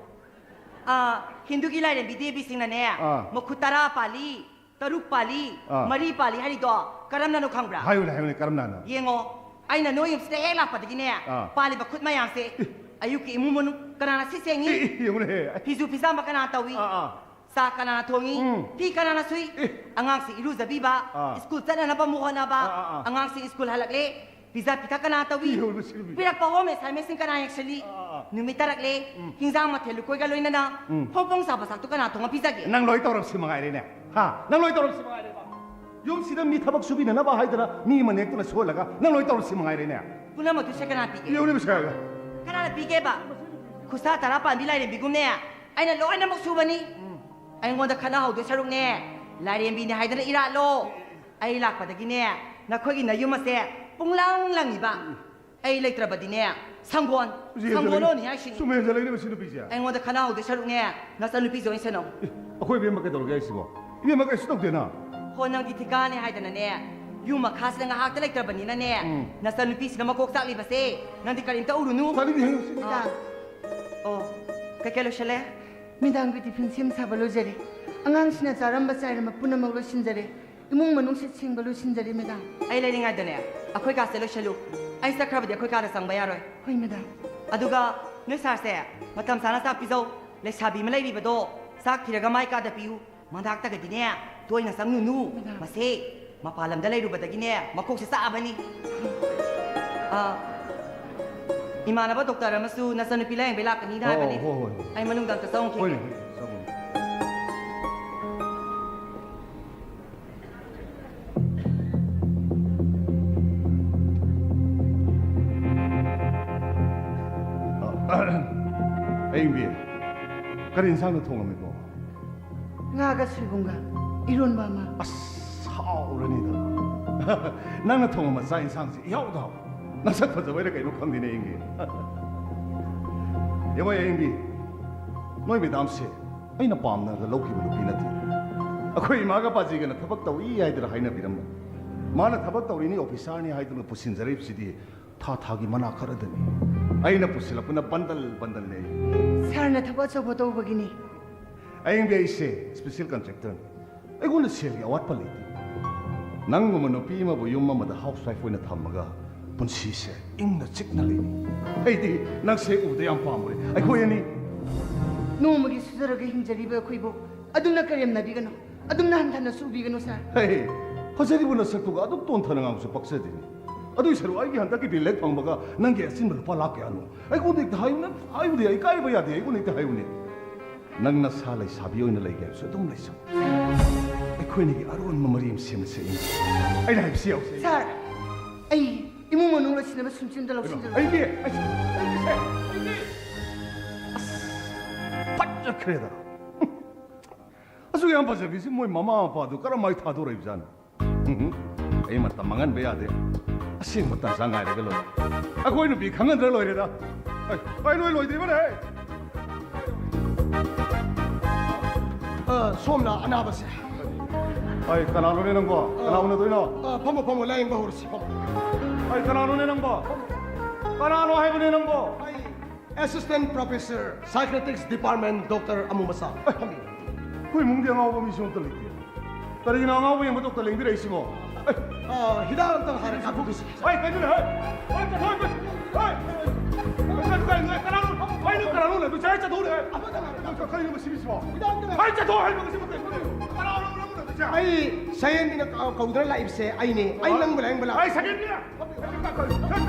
ꯑꯥ, ꯍꯤꯟꯗꯨꯒꯤ ꯂꯥꯏꯔꯦꯝꯕꯤ ꯗꯦꯕꯤꯁꯤꯡꯅꯅꯦ, ꯑꯥ꯫ ꯃꯈꯨꯠ ꯇꯔꯥ ꯄꯥꯜꯂꯤ, ꯇꯔꯨꯛ ꯄꯥꯜꯂꯤ, ꯑꯥ꯫ ꯃꯔꯤ ꯄꯥꯜꯂꯤ ꯍꯥꯏꯔꯤꯗꯣ ꯀꯔꯝꯅꯅꯣ ꯈꯪꯕ꯭ꯔꯥ? ꯍꯥꯏꯌꯨꯅꯦ, ꯍꯥꯏꯌꯨꯅꯦ, ꯀꯔꯝꯅꯅꯣ? ꯌꯦꯡꯉꯣ, ꯑꯩꯅ ꯅꯣꯏ ꯌꯨꯝꯁꯤꯗ ꯍꯦꯛ ꯂꯥꯛꯄꯗꯒꯤꯅꯦ, ꯑꯥ꯫ ꯄꯥꯜꯂꯤꯕ ꯈꯨꯠ ꯃꯌꯥꯝꯁꯦ, ꯏ꯫ ꯑꯌꯨꯛꯀꯤ ꯏꯃꯨꯡ ꯃꯅꯨꯡ ꯀꯅꯥꯅ ꯁꯤ ꯁꯦꯡꯉꯤ? E, E, ꯌꯦꯡꯉꯨꯅꯦꯍꯦ꯫ ꯐꯤꯁꯨ ꯐꯤꯖꯥꯝꯕ ꯀꯅꯥꯅ ꯇꯧꯏ? ꯑꯥ, ꯑꯥ꯫ ꯆꯥ ꯀꯅꯥꯅ ꯊꯣꯡꯉꯤ? ꯎꯝ꯫ ꯐꯤ ꯀꯅꯥꯅ ꯁꯨꯏ? ꯏ꯫ ꯑꯉꯥꯡꯁꯤ ꯏꯔꯨꯖꯕꯤꯕ, ꯑꯥ꯫ ꯁ꯭ꯀꯨꯜ ꯆꯠꯅꯅꯕ ꯑꯃꯨꯛ ꯍꯣꯠꯅꯕ, ꯑꯥ, ꯑꯥ, ꯑꯥ꯫ ꯑꯉꯥꯡꯁꯤ ꯁ꯭ꯀꯨꯜ ꯍꯜꯂꯛꯂꯦ, ꯄꯤꯖ ꯄꯤꯊꯛ ꯀꯅꯥ ꯇꯧꯏ? ꯏ, ꯍꯣꯏ, ꯃꯁꯤ ꯅꯨꯄꯤ꯫ ꯄꯤꯔꯛꯄ ꯍꯣꯝ ꯑꯦꯁꯥꯏꯟꯃꯦꯟꯁꯤꯡ ꯀꯅꯥ ꯌꯦꯡꯁꯤꯜꯂꯤ? ꯑꯥ, ꯑꯥ, ꯑꯥ꯫ ꯅꯨꯃꯤꯠ ꯇꯥꯔꯛꯂꯦ, ꯎꯝ꯫ ꯍꯤꯟꯖꯥꯡ ꯃꯊꯦꯜ ꯂꯨꯀꯣꯏꯒ ꯂꯣꯏꯅꯅ ꯎꯝ꯫ ꯐꯣꯡ ꯐꯣꯡ ꯁꯥꯕ ꯆꯥꯛꯇꯨ ꯀꯅꯥ ꯊꯣꯡꯉ ꯄꯤꯖꯒꯦ? ꯅꯪ ꯂꯣꯏ ꯇꯧꯔꯝꯁꯤ ꯃꯉꯥꯏꯔꯦꯅꯦ꯫ ꯍꯥ? ꯅꯪ ꯂꯣꯏ ꯇꯧꯔꯝꯁꯤ ꯃꯉꯥꯏꯔꯦꯕ꯫ ꯌꯨꯝꯁꯤꯗ ꯃꯤ ꯊꯕꯛ ꯁꯨꯕꯤꯅꯅꯕ ꯍꯥꯏꯗꯅ ꯃꯤ ꯑꯃ ꯅꯦꯛꯇꯨꯅ ꯁꯨꯍꯜꯂꯒ ꯅꯪ ꯂꯣꯏ ꯇꯧꯔꯝꯁꯤ ꯃꯉꯥꯏꯔꯦꯅꯦ꯫ ꯄꯨꯝꯅꯃꯛꯇꯨ ꯁꯦ ꯀꯅꯥ ꯄꯤꯒꯦ? ꯌꯦꯡꯉꯨꯅꯦ ꯄꯩꯁꯥꯒ꯫ ꯀꯅꯥꯅ ꯄꯤꯒꯦꯕ? ꯈꯨꯠꯁꯥ ꯇꯔꯥ ꯄꯥꯟꯕꯤ ꯂꯥꯏꯔꯦꯝꯕꯤꯒꯨꯝꯅꯦ ꯑꯩꯅ ꯂꯣꯏꯅꯃꯛ ꯁꯨꯕꯅꯤ꯫ ꯎꯝ꯫ ꯑꯩꯉꯣꯟꯗ ꯈꯠꯅꯍꯧꯗꯣꯏ ꯁꯔꯨꯛꯅꯦ, ꯂꯥꯏꯔꯦꯝꯕꯤꯅꯦ ꯍꯥꯏꯗꯅ ꯏꯔꯥꯠꯂꯣ꯫ ꯑꯩ ꯂꯥꯛꯄꯗꯒꯤꯅꯦ, ꯅꯈꯣꯏꯒꯤ ꯅꯌꯨꯝ ꯑꯁꯦ ꯄꯨꯡꯂꯪ ꯂꯪꯉꯤꯕ꯫ ꯑꯩ ꯂꯩꯇ꯭ꯔꯕꯗꯤꯅꯦ, ꯁꯪꯒꯣꯟ, ꯁꯨꯝ ꯍꯦꯟꯖꯜꯂꯛꯏ-, ꯁꯪꯒꯣꯟ ꯑꯣꯏꯅꯤ ꯍꯥꯏꯁꯤꯅꯤ꯫ ꯁꯨꯝ ꯍꯦꯟꯖꯜꯂꯛꯏꯅꯦ ꯃꯁꯤ ꯅꯨꯄꯤꯁꯦ꯫ ꯑꯩꯉꯣꯟꯗ ꯈꯟꯅꯍꯧꯗꯣꯏ ꯁꯔꯨꯛꯅꯦ, ꯅꯆꯟꯅꯨꯄꯤꯁꯦ ꯑꯣꯏꯅ ꯁꯦꯟꯅꯧ꯫ ꯑꯦ, ꯑꯩꯈꯣꯏ ꯏꯕꯦꯝꯃ ꯀꯩꯗꯧꯔꯒꯦ ꯍꯥꯏꯁꯤꯕꯣ? ꯏꯕꯦꯝꯃ ꯀꯩꯁꯨ ꯇꯧꯗꯦꯅ꯫ ꯍꯣ, ꯅꯪꯗꯤ ꯊꯤꯀꯥꯅꯦ ꯍꯥꯏꯗꯅꯅꯦ, ꯌꯨꯝ ꯃꯈꯥꯁꯤꯗ ꯉꯥꯏꯍꯥꯛꯇ ꯂꯩꯇ꯭ꯔꯕꯅꯤꯅꯅꯦ, ꯎꯝ꯫ ꯅꯆꯟꯅꯨꯄꯤꯁꯤꯅ ꯃꯀꯣꯛ ꯆꯥꯛꯂꯤꯕꯁꯦ ꯅꯪꯗꯤ ꯀꯔꯤꯝꯇ ꯎꯔꯨꯅꯨ꯫ ꯇꯥꯅꯤꯡꯗꯦ, ꯍꯥꯏꯌꯨ ꯁꯤ꯫ ꯑꯥ꯫ ꯑꯣ, ꯀꯩꯀꯩ ꯂꯣꯏꯁꯜꯂꯦ? ꯃꯦꯗꯥꯝꯒꯤ ꯇꯤꯐꯤꯟ ꯁꯦꯝ ꯁꯥꯕ ꯂꯣꯏꯖꯔꯦ꯫ ꯑꯉꯥꯡꯁꯤꯡꯅ ꯆꯥꯔꯝꯕ ꯆꯥꯏꯔꯝꯕ ꯄꯨꯝꯅꯃꯛ ꯂꯣꯏꯁꯤꯟꯖꯔꯦ꯫ ꯏꯃꯨꯡ ꯃꯅꯨꯡ ꯁꯤꯠ ꯁꯦꯡꯕ ꯂꯣꯏꯁꯤꯟꯖꯔꯦ, ꯃꯦꯗꯥꯝ꯫ ꯑꯩ ꯂꯩꯔꯤꯉꯩꯗꯅꯦ, ꯑꯩꯈꯣꯏ ꯀꯥꯁꯦ ꯂꯣꯏꯁꯜꯂꯨ꯫ ꯑꯩ ꯆꯠꯈ꯭ꯔꯕꯗꯤ ꯑꯩꯈꯣꯏ ꯀꯥꯗ ꯆꯪꯕ ꯌꯥꯔꯣꯏ꯫ ꯍꯣꯏ, ꯃꯦꯗꯥꯝ꯫ ꯑꯗꯨꯒ ꯅꯣꯏ ꯁꯥꯔꯁꯦ ꯃꯇꯝ ꯆꯥꯅ ꯆꯥꯛ ꯄꯤꯖꯧ꯫ ꯂꯩꯁꯥꯕꯤ ꯑꯃ ꯂꯩꯔꯤꯕꯗꯣ ꯆꯥꯛ ꯊꯤꯔꯒ ꯃꯥꯏ ꯀꯥꯗ ꯄꯤꯌꯨ꯫ ꯃꯅꯥꯛꯇꯒꯗꯤꯅꯦ ꯇꯣꯏꯅ ꯆꯪꯉꯨꯅꯨ꯫ ꯃꯦꯗꯥꯝ꯫ ꯃꯁꯦ ꯃꯄꯥꯟ ꯂꯝꯗ ꯂꯩꯔꯨꯕꯗꯒꯤꯅꯦ ꯃꯀꯣꯛꯁꯦ ꯆꯥꯛꯑꯕꯅꯤ꯫ ꯑꯥ, ꯏꯃꯥꯟꯅꯕ ꯗꯣꯛꯇꯔ ꯑꯃꯁꯨ ꯅꯆꯟꯅꯨꯄꯤ ꯂꯥꯌꯦꯡꯕꯩ ꯂꯥꯛꯀꯅꯤꯅ ꯑꯣ, ꯍꯥꯏꯕꯅꯤ꯫ ꯍꯣꯏ, ꯍꯣꯏ, ꯍꯣꯏ꯫ ꯑꯩ ꯃꯅꯨꯡꯗ ꯑꯝꯇ ꯆꯪꯉꯨꯈꯤꯒꯦ꯫ ꯍꯣꯏꯅꯦ, ꯍꯣꯏꯅꯦ, ꯆꯪꯉꯨꯅꯦ꯫ ꯑ, ꯑꯌꯤꯡꯕꯤ, ꯀꯔꯤ ꯏꯟꯁꯥꯡꯅ ꯊꯣꯡꯉꯝꯃꯤꯕꯣ? ꯉꯥꯒ ꯁꯣꯏꯕꯨꯝꯒ ꯏꯔꯣꯟꯕ ꯑꯃ꯫ ꯑꯁ, ꯍꯥꯎꯔꯅꯤꯗ꯫ ꯅꯪꯅ ꯊꯣꯡꯉꯝꯕ ꯆꯥꯛ ꯏꯟꯁꯥꯡꯁꯤ ꯏꯍꯥꯎꯗ ꯍꯥꯎ꯫ ꯅꯁꯛ ꯐꯖꯕꯩꯔ ꯀꯩꯅꯣ ꯈꯪꯗꯦꯅꯦ, ꯑꯌꯤꯡꯕꯤ꯫ ꯌꯦꯡꯉꯣ, ꯑꯌꯤꯡꯕꯤ, ꯅꯣꯏ ꯃꯦꯗꯥꯝꯁꯦ ꯑꯩꯅ ꯄꯥꯝꯅꯒ ꯂꯧꯈꯤꯕ ꯅꯨꯄꯤ ꯅꯠꯇꯦ꯫ ꯑꯩꯈꯣꯏ ꯏꯃꯥꯒ ꯄꯥꯖꯤꯒꯅ ꯊꯕꯛ ꯇꯧꯏ ꯍꯥꯏꯗꯅ ꯍꯥꯏꯅꯕꯤꯔꯝꯕ꯫ ꯃꯥꯅ ꯊꯕꯛ ꯇꯧꯔꯤꯅꯤ, ꯑꯣꯐꯤꯁꯥꯔꯅꯤ ꯍꯥꯏꯗꯨꯅ ꯄꯨꯁꯤꯟꯖꯔꯛꯏꯕꯁꯤꯗꯤ ꯊꯥ ꯊꯥꯒꯤ ꯃꯅꯥ ꯈꯔꯗꯅꯤ꯫ ꯑꯩꯅ ꯄꯨꯁꯤꯜꯂꯛꯄꯅ ꯕꯟꯗꯜ ꯕꯟꯗꯜꯅꯦ꯫ ꯁꯥꯔꯅ ꯊꯕꯛ ꯑꯆꯧꯕ ꯇꯧꯕꯒꯤꯅꯤ꯫ ꯑꯌꯤꯡꯕꯤ, ꯑꯩꯁꯦ ꯁ꯭ꯄꯦꯁꯦꯜ ꯀꯟꯇ꯭ꯔꯦꯛꯇꯔꯅꯤ꯫ ꯑꯩꯉꯣꯟꯗ ꯁꯦꯜꯒꯤ ꯑꯋꯥꯠꯄ ꯂꯩꯇꯦ꯫ ꯅꯪꯒꯨꯝꯕ ꯅꯨꯄꯤ ꯑꯃꯕꯨ ꯌꯨꯝ ꯑꯃꯗ ꯍꯥꯎꯁ ꯋꯥꯏꯐ ꯑꯣꯏꯅ ꯊꯝꯃꯒ ꯄꯨꯟꯁꯤꯁꯦ ꯏꯪꯅ ꯆꯤꯛꯅ ꯂꯩꯅꯤ꯫ ꯑꯩꯗꯤ ꯅꯪꯁꯦ ꯎꯕꯗ ꯌꯥꯝ ꯄꯥꯝꯃꯨꯔꯦ꯫ ꯑꯩꯈꯣꯏ ꯑꯅꯤ ꯅꯣꯡꯃꯒꯤ ꯁꯨꯖꯔꯒ ꯍꯤꯡꯖꯔꯤꯕ ꯑꯩꯈꯣꯏꯕꯨ ꯑꯗꯨꯝꯅ ꯀꯔꯦꯝꯅꯕꯤꯒꯅꯨ, ꯑꯗꯨꯝꯅ ꯍꯟꯊꯅꯁꯨ ꯎꯕꯤꯒꯅꯨ, ꯁꯥꯔ꯫ ꯍꯦ, ꯐꯖꯔꯤꯕ ꯅꯁꯛꯇꯨꯒ ꯑꯗꯨꯛ ꯇꯣꯟꯊꯅ ꯉꯥꯡꯕꯁꯨ ꯄꯛꯆꯗꯦꯅꯦ꯫ ꯑꯗꯨꯏ ꯁꯔꯨꯛ ꯑꯩꯒꯤ ꯍꯟꯗꯛꯀꯤ ꯕꯤ ꯂꯦꯛ ꯐꯪꯕꯒ ꯅꯪꯒꯤ ꯑꯆꯤꯟꯕ ꯂꯨꯄꯥ ꯂꯥꯛ ꯀꯌꯥꯅꯣ? ꯑꯩꯉꯣꯟꯗ ꯍꯦꯛꯇ ꯍꯥꯏꯌꯨꯅꯦ, ꯍꯥꯏꯕꯗꯤ ꯑꯩ ꯏꯀꯥꯏꯕ ꯌꯥꯗꯦ, ꯑꯩꯉꯣꯟꯗ ꯍꯦꯛꯇ ꯍꯥꯏꯌꯨꯅꯦ꯫ ꯅꯪ ꯅꯁꯥ ꯂꯩꯁꯥꯕꯤ ꯑꯣꯏꯅ ꯂꯩꯒꯦ ꯍꯥꯏꯕꯁꯨ ꯑꯗꯨꯝ ꯂꯩꯖꯧ꯫ ꯑꯩꯈꯣꯏꯅꯤꯒꯤ ꯑꯔꯣꯟꯕ ꯃꯔꯤ ꯑꯃ ꯁꯦꯝꯃꯁꯦ, ꯏꯃꯥ꯫ ꯑꯩꯅ ꯍꯥꯏꯕꯁꯤ ꯌꯥꯎꯁꯦ꯫ ꯁꯥꯔ, ꯑꯩ ꯏꯃꯨꯡ ꯃꯅꯨꯡ ꯂꯣꯏꯁꯤꯟꯅꯕ ꯁꯨꯝ ꯁꯦꯝꯗ ꯂꯧꯁꯤꯟꯖꯔꯣ꯫ ꯑꯩꯗꯤ, ꯑꯩꯗꯤ, ꯑꯩꯗꯤ, ꯑꯩꯗꯤ, ꯑꯁ, ꯐꯠ ꯆꯠꯈ꯭ꯔꯦꯗ꯫ ꯑꯁꯨꯛ ꯌꯥꯝ ꯐꯖꯕꯤꯁꯤ ꯃꯣꯏ ꯃꯃꯥ ꯃꯄꯥꯗꯨ ꯀꯔꯝꯍꯥꯏ ꯊꯥꯗꯣꯔꯛꯏꯕꯖꯥꯠꯅꯣ? ꯑꯩ ꯃꯇꯝ ꯃꯥꯡꯍꯟꯕ ꯌꯥꯗꯦ꯫ ꯑꯁꯦꯡꯕ ꯇꯥꯟꯖꯥ ꯉꯥꯏꯔꯒ ꯂꯣꯏꯔꯦ꯫ ꯑꯩꯈꯣꯏ ꯅꯨꯄꯤ ꯈꯪꯍꯟꯗ꯭ꯔ ꯂꯣꯏꯔꯦꯗ꯫ ꯑꯩ, ꯑꯩ ꯅꯣꯏ ꯂꯣꯏꯗ꯭ꯔꯤꯕꯅꯦ꯫ ꯑ, ꯁꯣꯝꯂ ꯑꯅꯥꯕꯁꯦ? ꯑꯩ, ꯀꯅꯥꯅꯣꯅꯦ ꯅꯪꯕꯣ? ꯀꯅꯥ ꯎꯅꯗꯣꯏꯅꯣ? ꯑ, ꯐꯝꯃꯣ, ꯐꯝꯃꯣ, ꯂꯥꯌꯦꯡꯕ ꯍꯧꯔꯁꯤ, ꯐꯝꯃꯣ꯫ ꯑꯩ, ꯀꯅꯥꯅꯣꯅꯦ ꯅꯪꯕꯣ? ꯀꯅꯥꯅꯣ ꯍꯥꯏꯕꯅꯦ ꯅꯪꯕꯣ? ꯑꯩ Assistant Professor, Psychiatrics Department, Doctor ꯑꯃꯨ ꯃꯆꯥ꯫ ꯐꯝꯕꯤꯌꯨ꯫ ꯑꯩꯈꯣꯏ ꯏꯃꯨꯡꯗꯤ ꯑꯉꯥꯎꯕ ꯃꯤꯁꯨ ꯑꯝꯇ ꯂꯩꯇꯦ꯫ ꯀꯔꯤꯒꯤꯅꯣ ꯑꯉꯥꯎꯕ ꯌꯦꯡꯕ ꯗꯣꯛꯇꯔ ꯂꯦꯡꯕꯤꯔꯛꯏꯁꯤꯕꯣ? ꯑ, ꯍꯤꯗꯥꯛ ꯑꯝꯇꯪ ꯍꯥꯟꯅ ꯀꯥꯞꯊꯣꯛꯈꯤꯁꯤ꯫ ꯑꯩ ꯀꯩꯅꯣꯅꯦ, ꯍꯩ! ꯑꯩ ꯆꯠꯊꯣꯛ, ꯑꯩ, ꯑꯩ! ꯀꯩꯅꯣ, ꯀꯩꯅꯣ, ꯀꯅꯥꯅꯣ? ꯑꯩꯅ ꯀꯅꯥꯅꯣ ꯂꯩꯕ ꯆꯥꯏ ꯆꯠꯊꯣꯛꯎꯅꯦ, ꯍꯩ! ꯀꯩꯅꯣ ꯃꯁꯤ ꯃꯤꯁꯤꯕꯣ? ꯍꯤꯗꯥꯛ ꯑꯝꯇꯪ ꯍꯩ, ꯆꯠꯊꯣꯛ ꯍꯥꯏꯕ ꯃꯁꯤ ꯃꯇꯝ ꯀꯅꯥꯅꯣ ꯅꯪꯕꯨ ꯂꯩꯕ ꯆꯥꯏ? ꯑꯩ ꯁꯌꯦꯟꯒꯤꯅ ꯀꯧ-, ꯀꯧꯗꯨꯅ ꯂꯥꯛꯏꯕꯁꯦ ꯑꯩꯅꯦ꯫ ꯑꯩ ꯅꯪꯕꯨ ꯂꯥꯌꯦꯡꯕ ꯂꯥꯛꯄ꯫ ꯑꯩ ꯁꯌꯦꯟꯒꯤꯅ?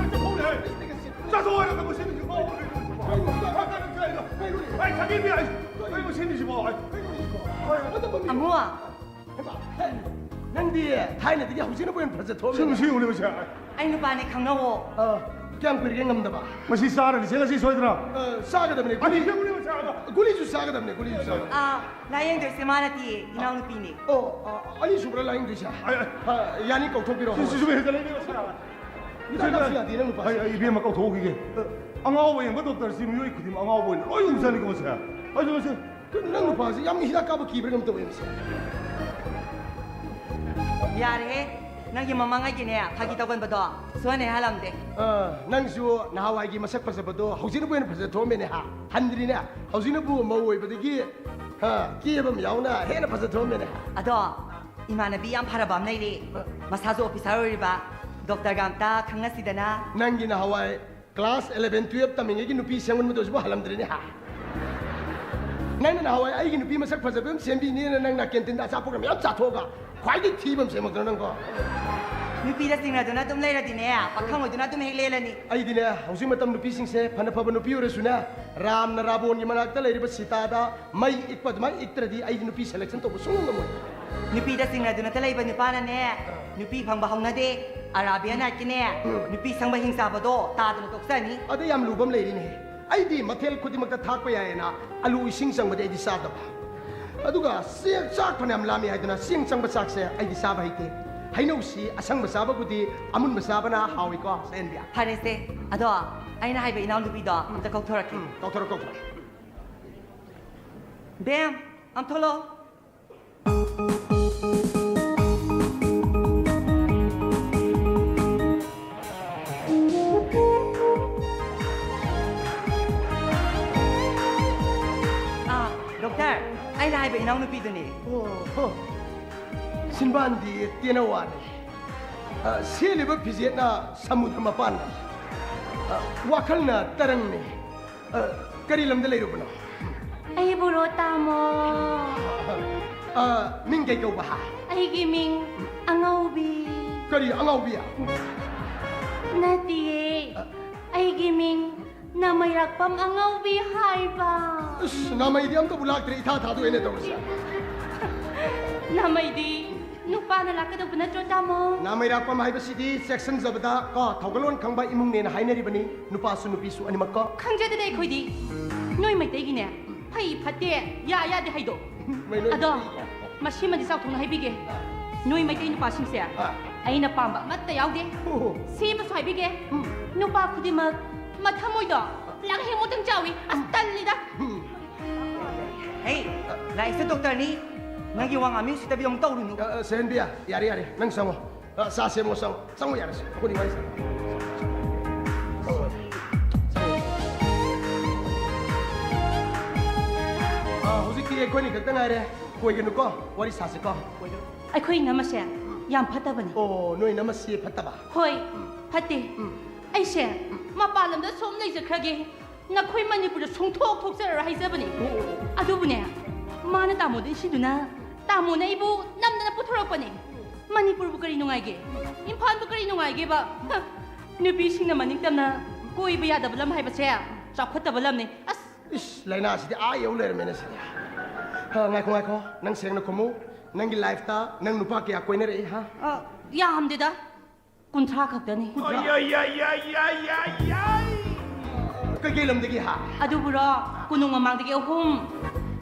ꯆꯠꯊꯣꯛ ꯍꯥꯏꯔꯒ ꯃꯁꯤ ꯃꯤꯁꯤꯕꯣ? ꯑꯩ ꯁꯌꯦꯟꯒꯤ, ꯑꯩ, ꯑꯩ ꯃꯁꯤ ꯃꯤꯁꯤꯕꯣ? ꯑꯩ, ꯑꯩ, ꯑꯃꯨ! ꯍꯩꯃꯥ, ꯅꯪꯗꯤ ꯊꯥꯏꯅꯗꯒꯤ ꯍꯧꯖꯤꯛꯅꯕꯨ ꯍꯦꯟꯅ ꯐꯖ ꯊꯣꯛꯑꯝꯃꯦ꯫ ꯁꯤ ꯌꯦꯡꯉꯨꯅꯦ, ꯃꯁꯤ꯫ ꯑꯩ ꯅꯨꯄꯥꯅꯦ, ꯈꯪꯅꯧꯋꯣ꯫ ꯑ, ꯀꯌꯥꯝ ꯀꯨꯏꯔꯒꯦ ꯉꯝꯗꯕ? ꯃꯁꯤ ꯆꯥꯔꯅꯤꯁꯦ ꯉꯁꯤ ꯁꯣꯏꯗꯅ꯫ ꯑ, ꯆꯥꯒꯗꯕꯅꯦ, ꯑꯅꯤ ꯒꯨꯂꯤ꯫ ꯌꯦꯡꯉꯨꯅꯦ, ꯃꯁꯤ꯫ ꯒꯨꯂꯤꯁꯨ ꯆꯥꯒꯗꯕꯅꯦ, ꯒꯨꯂꯤꯁꯨ ꯆꯥꯒꯗꯕꯅꯦ꯫ ꯑ, ꯂꯥꯌꯦꯡꯗꯣꯏꯁꯦ ꯃꯥ ꯅꯠꯇꯤꯌꯦ, ꯏꯅꯥꯎꯅꯨꯄꯤꯅꯦ꯫ ꯑꯣ, ꯑ, ꯑꯅꯤꯁꯨꯕ꯭ꯔꯥ ꯂꯥꯌꯦꯡꯗꯣꯏꯁꯦ? ꯑ, ꯌꯥꯅꯤ, ꯀꯧꯊꯣꯛꯄꯤꯔꯣ꯫ ꯁꯤ, ꯁꯤꯁꯨ ꯍꯦꯟꯖꯜꯂꯛꯏꯅꯦ, ꯃꯁꯤ꯫ ꯍꯤꯗꯥꯛ ꯀꯥꯞꯁꯨ ꯌꯥꯗꯦ ꯅꯪ ꯅꯨꯄꯥꯁꯦ꯫ ꯑꯩ, ꯑꯩ, ꯏꯕꯦꯝꯃ, ꯀꯧꯊꯣꯛꯈꯤꯒꯦ꯫ ꯑ꯫ ꯑꯉꯥꯎꯕ ꯌꯦꯡꯕ ꯗꯣꯛꯇꯔꯁꯤ ꯃꯤꯑꯣꯏ ꯈꯨꯗꯤꯡꯃꯛ ꯑꯉꯥꯎꯕ ꯑꯣꯏꯅ ꯂꯣꯏ ꯎꯕꯖꯥꯠꯅꯤꯀꯣ, ꯃꯁꯤ꯫ ꯑꯩꯁꯨ, ꯑꯩꯁꯨ꯫ ꯀꯩꯅꯣ, ꯅꯪ ꯅꯨꯄꯥꯁꯤ ꯌꯥꯝꯅ ꯍꯤꯗꯥꯛ ꯀꯥꯞꯄ ꯀꯤꯕ꯭ꯔꯥ ꯀꯩꯅꯣꯝ ꯇꯧꯋꯦ ꯃꯁꯤ꯫ ꯌꯥꯔꯦꯍꯦ꯫ ꯅꯪꯒꯤ ꯃꯃꯥꯡꯉꯩꯒꯤꯅꯦ, ꯐꯥꯒꯤ ꯇꯧꯒꯟꯕꯗꯣ ꯁꯨꯍꯟ ꯍꯦꯛ ꯍꯜꯂꯝꯗꯦ꯫ ꯑ, ꯅꯪꯁꯨ ꯅꯍꯥꯟꯋꯥꯏꯒꯤ ꯃꯁꯛ ꯐꯖꯕꯗꯣ ꯍꯧꯖꯤꯛꯅꯕꯨ ꯍꯦꯟꯅ ꯐꯖ ꯊꯣꯛꯑꯝꯃꯦꯅꯦ, ꯍꯥ? ꯍꯟꯗ꯭ꯔꯤꯅꯦ꯫ ꯍꯧꯖꯤꯛꯅꯕꯨ ꯃꯧ ꯑꯣꯏꯕꯗꯒꯤ, ꯍꯥ, ꯀꯦꯕ ꯑꯃ ꯌꯥꯎꯅ ꯍꯦꯟꯅ ꯐꯖ ꯊꯣꯛꯑꯝꯃꯦꯅꯦ꯫ ꯑꯗꯣ, ꯏꯃꯥꯟꯅꯕꯤ ꯌꯥꯝ ꯐꯔꯕ ꯑꯃ ꯂꯩꯔꯦ꯫ ꯃꯁꯥꯁꯨ ꯑꯣꯐꯤꯁꯥꯔ ꯑꯣꯏꯔꯤꯕ꯫ ꯗꯣꯛꯇꯔꯒ ꯑꯝꯇ ꯈꯪꯅꯁꯤꯗꯅ꯫ ꯅꯪꯒꯤ ꯅꯍꯥꯟꯋꯥꯏ class eleven twelve ꯇꯝꯃꯤꯉꯩꯒꯤ ꯅꯨꯄꯤ ꯁꯦꯝꯒꯟꯕꯗꯣ ꯍꯧꯖꯤꯛꯐꯥꯎ ꯍꯜꯂꯝꯗ꯭ꯔꯤꯅꯦ, ꯍꯥ? ꯅꯪꯅ ꯅꯍꯥꯟꯋꯥꯏ ꯑꯩꯒꯤ ꯅꯨꯄꯤ ꯃꯁꯛ ꯐꯖꯕꯤ ꯑꯃ ꯁꯦꯝꯕꯤꯅꯦꯅ ꯅꯪꯅ ꯀꯦꯟꯇꯤꯟꯗ ꯑꯆꯥꯄꯣꯠꯀ ꯃꯌꯥꯝ ꯆꯥꯊꯣꯛꯑꯒ ꯈ꯭ꯋꯥꯏꯗꯒꯤ ꯊꯤꯕ ꯑꯃ ꯁꯦꯝꯃꯛꯇꯅ ꯅꯪꯀꯣ꯫ ꯅꯨꯄꯤꯗ ꯆꯤꯡꯅꯗꯨꯅ ꯑꯗꯨꯝ ꯂꯩꯔꯗꯤꯅꯦ, ꯄꯥꯈꯪ ꯑꯣꯏꯗꯨꯅ ꯑꯗꯨꯝ ꯍꯦꯛ ꯂꯦꯜꯂꯅꯤ꯫ ꯑꯩꯗꯤꯅꯦ, ꯍꯧꯖꯤꯛ ꯃꯇꯝ ꯅꯨꯄꯤꯁꯤꯡꯁꯦ ꯐꯅ ꯐꯕ ꯅꯨꯄꯤ ꯑꯣꯏꯔꯁꯨꯅꯦ, ꯔꯥꯝꯅ ꯔꯥꯕꯣꯟꯒꯤ ꯃꯅꯥꯛꯇ ꯂꯩꯔꯤꯕ ꯁꯤꯇꯥꯗ ꯃꯩ ꯏꯛꯄ ꯑꯗꯨꯃꯥꯏꯅ ꯏꯛꯇ꯭ꯔꯗꯤ ꯑꯩꯗꯤ ꯅꯨꯄꯤ selection ꯇꯧꯕ ꯁꯨꯡꯉꯝ ꯉꯝꯃꯣꯏ꯫ ꯅꯨꯄꯤꯗ ꯆꯤꯡꯅꯗꯨꯅꯇ ꯂꯩꯕ ꯅꯨꯄꯥꯅꯅꯦ, ꯅꯨꯄꯤ ꯐꯪꯕ ꯍꯧꯅꯗꯦ꯫ Arabian Night ꯀꯤꯅꯦ, ꯎꯝ꯫ ꯅꯨꯄꯤ ꯁꯪꯕ ꯍꯤꯡ ꯆꯥꯕꯗꯣ ꯇꯥꯗꯅ ꯇꯣꯛꯆꯅꯤ꯫ ꯑꯗ ꯌꯥꯝ ꯂꯨꯕ ꯑꯃ ꯂꯩꯔꯤꯅꯦ꯫ ꯑꯩꯗꯤ ꯃꯊꯦꯜ ꯈꯨꯗꯤꯡꯃꯛꯇ ꯊꯥꯛꯄ ꯌꯥꯏꯌꯦꯅ ꯑꯂꯨ ꯏꯁꯤꯡ ꯆꯪꯕꯗꯤ ꯑꯩꯗꯤ ꯆꯥꯗꯕ꯫ ꯑꯗꯨꯒ ꯆꯦꯡ, ꯆꯥꯛ ꯐꯅꯌꯥꯝ ꯂꯥꯝꯃꯤ ꯍꯥꯏꯗꯨꯅ ꯆꯦꯡ ꯆꯪꯕ ꯆꯥꯛꯁꯦ ꯑꯩꯗꯤ ꯆꯥꯕ ꯍꯩꯇꯦ꯫ ꯍꯩꯅꯧꯁꯤ ꯑꯁꯪꯕ ꯆꯥꯕꯕꯨꯗꯤ ꯑꯃꯨꯟꯕ ꯆꯥꯕꯅ ꯍꯥꯎꯏꯀꯣ, ꯁꯦꯟꯕꯤꯌꯥ꯫ ꯐꯔꯦꯁꯦ꯫ ꯑꯗꯣ ꯑꯩꯅ ꯍꯥꯏꯕ ꯏꯅꯥꯎꯅꯨꯄꯤꯗꯣ ꯑꯝꯇ ꯀꯧꯊꯣꯔꯛꯀꯦ꯫ ꯎꯝ, ꯀꯧꯊꯣꯔꯛ, ꯀꯧꯊꯣꯔꯛ꯫ ꯕꯦꯝ, ꯑꯝ ꯊꯣꯛꯂꯛꯑꯣ꯫ ꯑꯥ, ꯗꯣꯛꯇꯔ, ꯑꯩꯅ ꯍꯥꯏꯕ ꯏꯅꯥꯎꯅꯨꯄꯤꯗꯨꯅꯦ꯫ ꯑꯣ, ꯍꯣ꯫ ꯁꯤꯟꯕꯥꯟꯗꯤ ꯇꯦꯅꯋꯥꯅꯤ꯫ ꯑ, ꯁꯦꯠꯂꯤꯕ ꯐꯤꯖꯦꯠꯅ ꯁꯃꯨꯗ꯭ꯔ ꯃꯄꯥꯟꯅꯤ꯫ ꯑ, ꯋꯥꯈꯜꯅ ꯇꯔꯪꯅꯤ꯫ ꯑ, ꯀꯔꯤ ꯂꯝꯗ ꯂꯩꯔꯨꯕꯅꯣ? ꯑꯩꯕꯨꯔꯣ, ꯇꯥꯃꯣ? ꯑ, ꯃꯤꯡ ꯀꯩ ꯀꯧꯕ, ꯍꯥ? ꯑꯩꯒꯤ ꯃꯤꯡ ꯑꯉꯧꯕꯤ꯫ ꯀꯔꯤ ꯑꯉꯧꯕꯤ? ꯅꯠꯇꯤꯌꯦ꯫ ꯑ꯫ ꯑꯩꯒꯤ ꯃꯤꯡ ꯅꯥꯃꯩꯔꯥꯛꯄꯝ ꯑꯉꯧꯕꯤ ꯍꯥꯏꯕ꯫ ꯑꯁ, ꯅꯥꯃꯩꯗꯤ ꯑꯝꯇꯕꯨ ꯂꯥꯛꯇ꯭ꯔꯦ, ꯏꯊꯥ ꯊꯥꯗꯣꯛꯑꯦꯅꯦ ꯇꯧꯔꯤꯁꯦ꯫ ꯅꯥꯃꯩꯗꯤ ꯅꯨꯄꯥꯅ ꯂꯥꯛꯀꯗꯧꯕ ꯅꯠꯇ꯭ꯔꯣ, ꯇꯥꯃꯣ? ꯅꯥꯃꯩꯔꯥꯛꯄꯝ ꯍꯥꯏꯕꯁꯤꯗꯤ ꯆꯦꯛꯁꯤꯟꯖꯕꯗ ꯀꯣ, ꯊꯧꯒꯜꯂꯣꯟ ꯈꯪꯕ ꯏꯃꯨꯡꯅꯦꯅ ꯍꯥꯏꯅꯔꯤꯕꯅꯤ, ꯅꯨꯄꯥꯁꯨ ꯅꯨꯄꯤꯁꯨ ꯑꯅꯤꯃꯛ ꯀꯣ꯫ ꯈꯪꯖꯗꯦꯗ ꯑꯩꯈꯣꯏꯗꯤ꯫ ꯅꯣꯏ ꯃꯩꯇꯩꯒꯤꯅꯦ, ꯐꯩ ꯐꯠꯇꯦ, ꯌꯥ ꯌꯥꯗꯦ ꯍꯥꯏꯗꯣ꯫ ꯃꯩ ꯂꯣꯏ ꯑꯗꯣ, ꯃꯩ꯫ ꯃꯁꯤꯃꯗꯤ ꯆꯥꯎꯊꯣꯛꯅ ꯍꯥꯏꯕꯤꯒꯦ꯫ ꯅꯣꯏ ꯃꯩꯇꯩ ꯅꯨꯄꯥꯁꯤꯡꯁꯦ ꯑꯥ꯫ ꯑꯩꯅ ꯄꯥꯝꯕ ꯑꯃꯠꯇ ꯌꯥꯎꯗꯦ꯫ ꯑꯣ꯫ ꯁꯤꯃꯁꯨ ꯍꯥꯏꯕꯤꯒꯦ꯫ ꯎꯝ꯫ ꯅꯨꯄꯥ ꯈꯨꯗꯤꯡꯃꯛ ꯃꯊꯃꯣꯏꯗꯣ ꯂꯪꯍꯦꯡꯃꯨꯛꯇꯪ ꯆꯥꯎꯏ꯫ ꯑꯁ, ꯇꯜꯂꯤꯗ꯫ ꯎꯝ꯫ ꯍꯦ, ꯂꯥꯛꯏꯁꯦ ꯗꯣꯛꯇꯔꯅꯤ꯫ ꯅꯪꯒꯤ ꯋꯥ ꯉꯥꯡꯃꯤ ꯎꯁꯤꯠꯇꯕꯤ ꯑꯃꯨꯛ ꯇꯧꯔꯨꯅꯨ꯫ ꯑ, ꯑ, ꯁꯦꯟꯕꯤꯌꯥ, ꯌꯥꯔꯦ, ꯌꯥꯔꯦ, ꯅꯪ ꯆꯪꯉꯣ꯫ ꯑ, ꯆꯥ ꯁꯦꯝꯃꯣ, ꯆꯪꯉꯣ꯫ ꯆꯪꯉꯣ, ꯌꯥꯔꯦ, ꯁꯦ꯫ ꯑꯩꯈꯣꯏꯅꯤ ꯋꯥꯔꯤ ꯁꯥꯟꯅ-, ꯆꯪꯉꯣ, ꯆꯪꯉꯣ꯫ ꯑ, ꯍꯧꯖꯤꯛꯇꯤ ꯑꯩꯈꯣꯏꯅꯤ ꯈꯛꯇ ꯉꯥꯏꯔꯦ꯫ ꯀꯣꯏꯒꯅꯨꯀꯣ, ꯋꯥꯔꯤ ꯁꯥꯁꯤꯀꯣ꯫ ꯀꯣꯏꯒꯅꯨ꯫ ꯑꯩꯈꯣꯏ ꯏꯅꯝꯃꯁꯦ ꯌꯥꯝ ꯐꯠꯇꯕꯅꯤ꯫ ꯑꯣ, ꯅꯣꯏ ꯏꯅꯝꯃꯁꯤ ꯐꯠꯇꯕ? ꯍꯣꯏ, ꯎꯝ꯫ ꯐꯠꯇꯦ꯫ ꯎꯝ꯫ ꯑꯩꯁꯦ ꯃꯄꯥꯟ ꯂꯝꯗ ꯁꯨꯝ ꯂꯩꯖꯈ꯭ꯔꯒꯦ, ꯅꯈꯣꯏ ꯃꯅꯤꯄꯨꯔꯗ ꯁꯨꯡꯊꯣꯛ ꯊꯣꯛꯆꯔꯔꯣꯏ ꯍꯥꯏꯖꯕꯅꯤ꯫ ꯑꯣ꯫ ꯑꯗꯨꯕꯨꯅꯦ, ꯃꯥꯅ ꯇꯥꯃꯣꯗ ꯏꯟꯁꯤꯟꯗꯨꯅ ꯇꯥꯃꯣꯅ ꯑꯩꯕꯨ ꯅꯝꯗꯅ ꯄꯨꯊꯣꯔꯛꯄꯅꯦ꯫ ꯃꯅꯤꯄꯨꯔꯕꯨ ꯀꯔꯤ ꯅꯨꯡꯉꯥꯏꯒꯦ? ꯏꯝꯐꯥꯜꯕꯨ ꯀꯔꯤ ꯅꯨꯡꯉꯥꯏꯒꯦꯕ? ꯍ, ꯅꯨꯄꯤꯁꯤꯡꯅ ꯃꯅꯤꯡ ꯇꯝꯅ ꯀꯣꯏꯕ ꯌꯥꯗꯕ ꯂꯝ ꯍꯥꯏꯕꯁꯦ ꯆꯥꯎꯈꯠꯇꯕ ꯂꯝꯅꯤ꯫ ꯑꯁ! ꯏꯁ, ꯂꯥꯏꯅꯥꯁꯤꯗꯤ ꯑꯥ ꯌꯧ ꯂꯩꯔꯝꯃꯦꯅꯦ ꯁꯤꯗꯤ꯫ ꯍ, ꯉꯥꯏꯈꯣ, ꯉꯥꯏꯈꯣ꯫ ꯅꯪ ꯁꯦꯡꯅ ꯈꯨꯝꯃꯨ꯫ ꯅꯪꯒꯤ ꯂꯥꯏꯐꯇ ꯅꯪ ꯅꯨꯄꯥ ꯀꯌꯥ ꯀꯣꯏꯅꯔꯛꯏ, ꯍꯥ? ꯑ, ꯌꯥꯝꯗꯦꯗ꯫ ꯀꯨꯟꯊ꯭ꯔꯥ ꯈꯛꯇꯅꯤ꯫ ꯀꯨꯟꯊ꯭ꯔꯥ? ꯑꯌꯥ, ꯌꯥ, ꯌꯥ, ꯌꯥ, ꯌꯥ, ꯌꯥ꯫ ꯀꯩꯀꯩ ꯂꯝꯗꯒꯤ, ꯍꯥ? ꯑꯗꯨꯕꯨꯔꯣ, ꯀꯣꯅꯨꯡ ꯃꯃꯥꯡꯗꯒꯤ ꯑꯍꯨꯝ,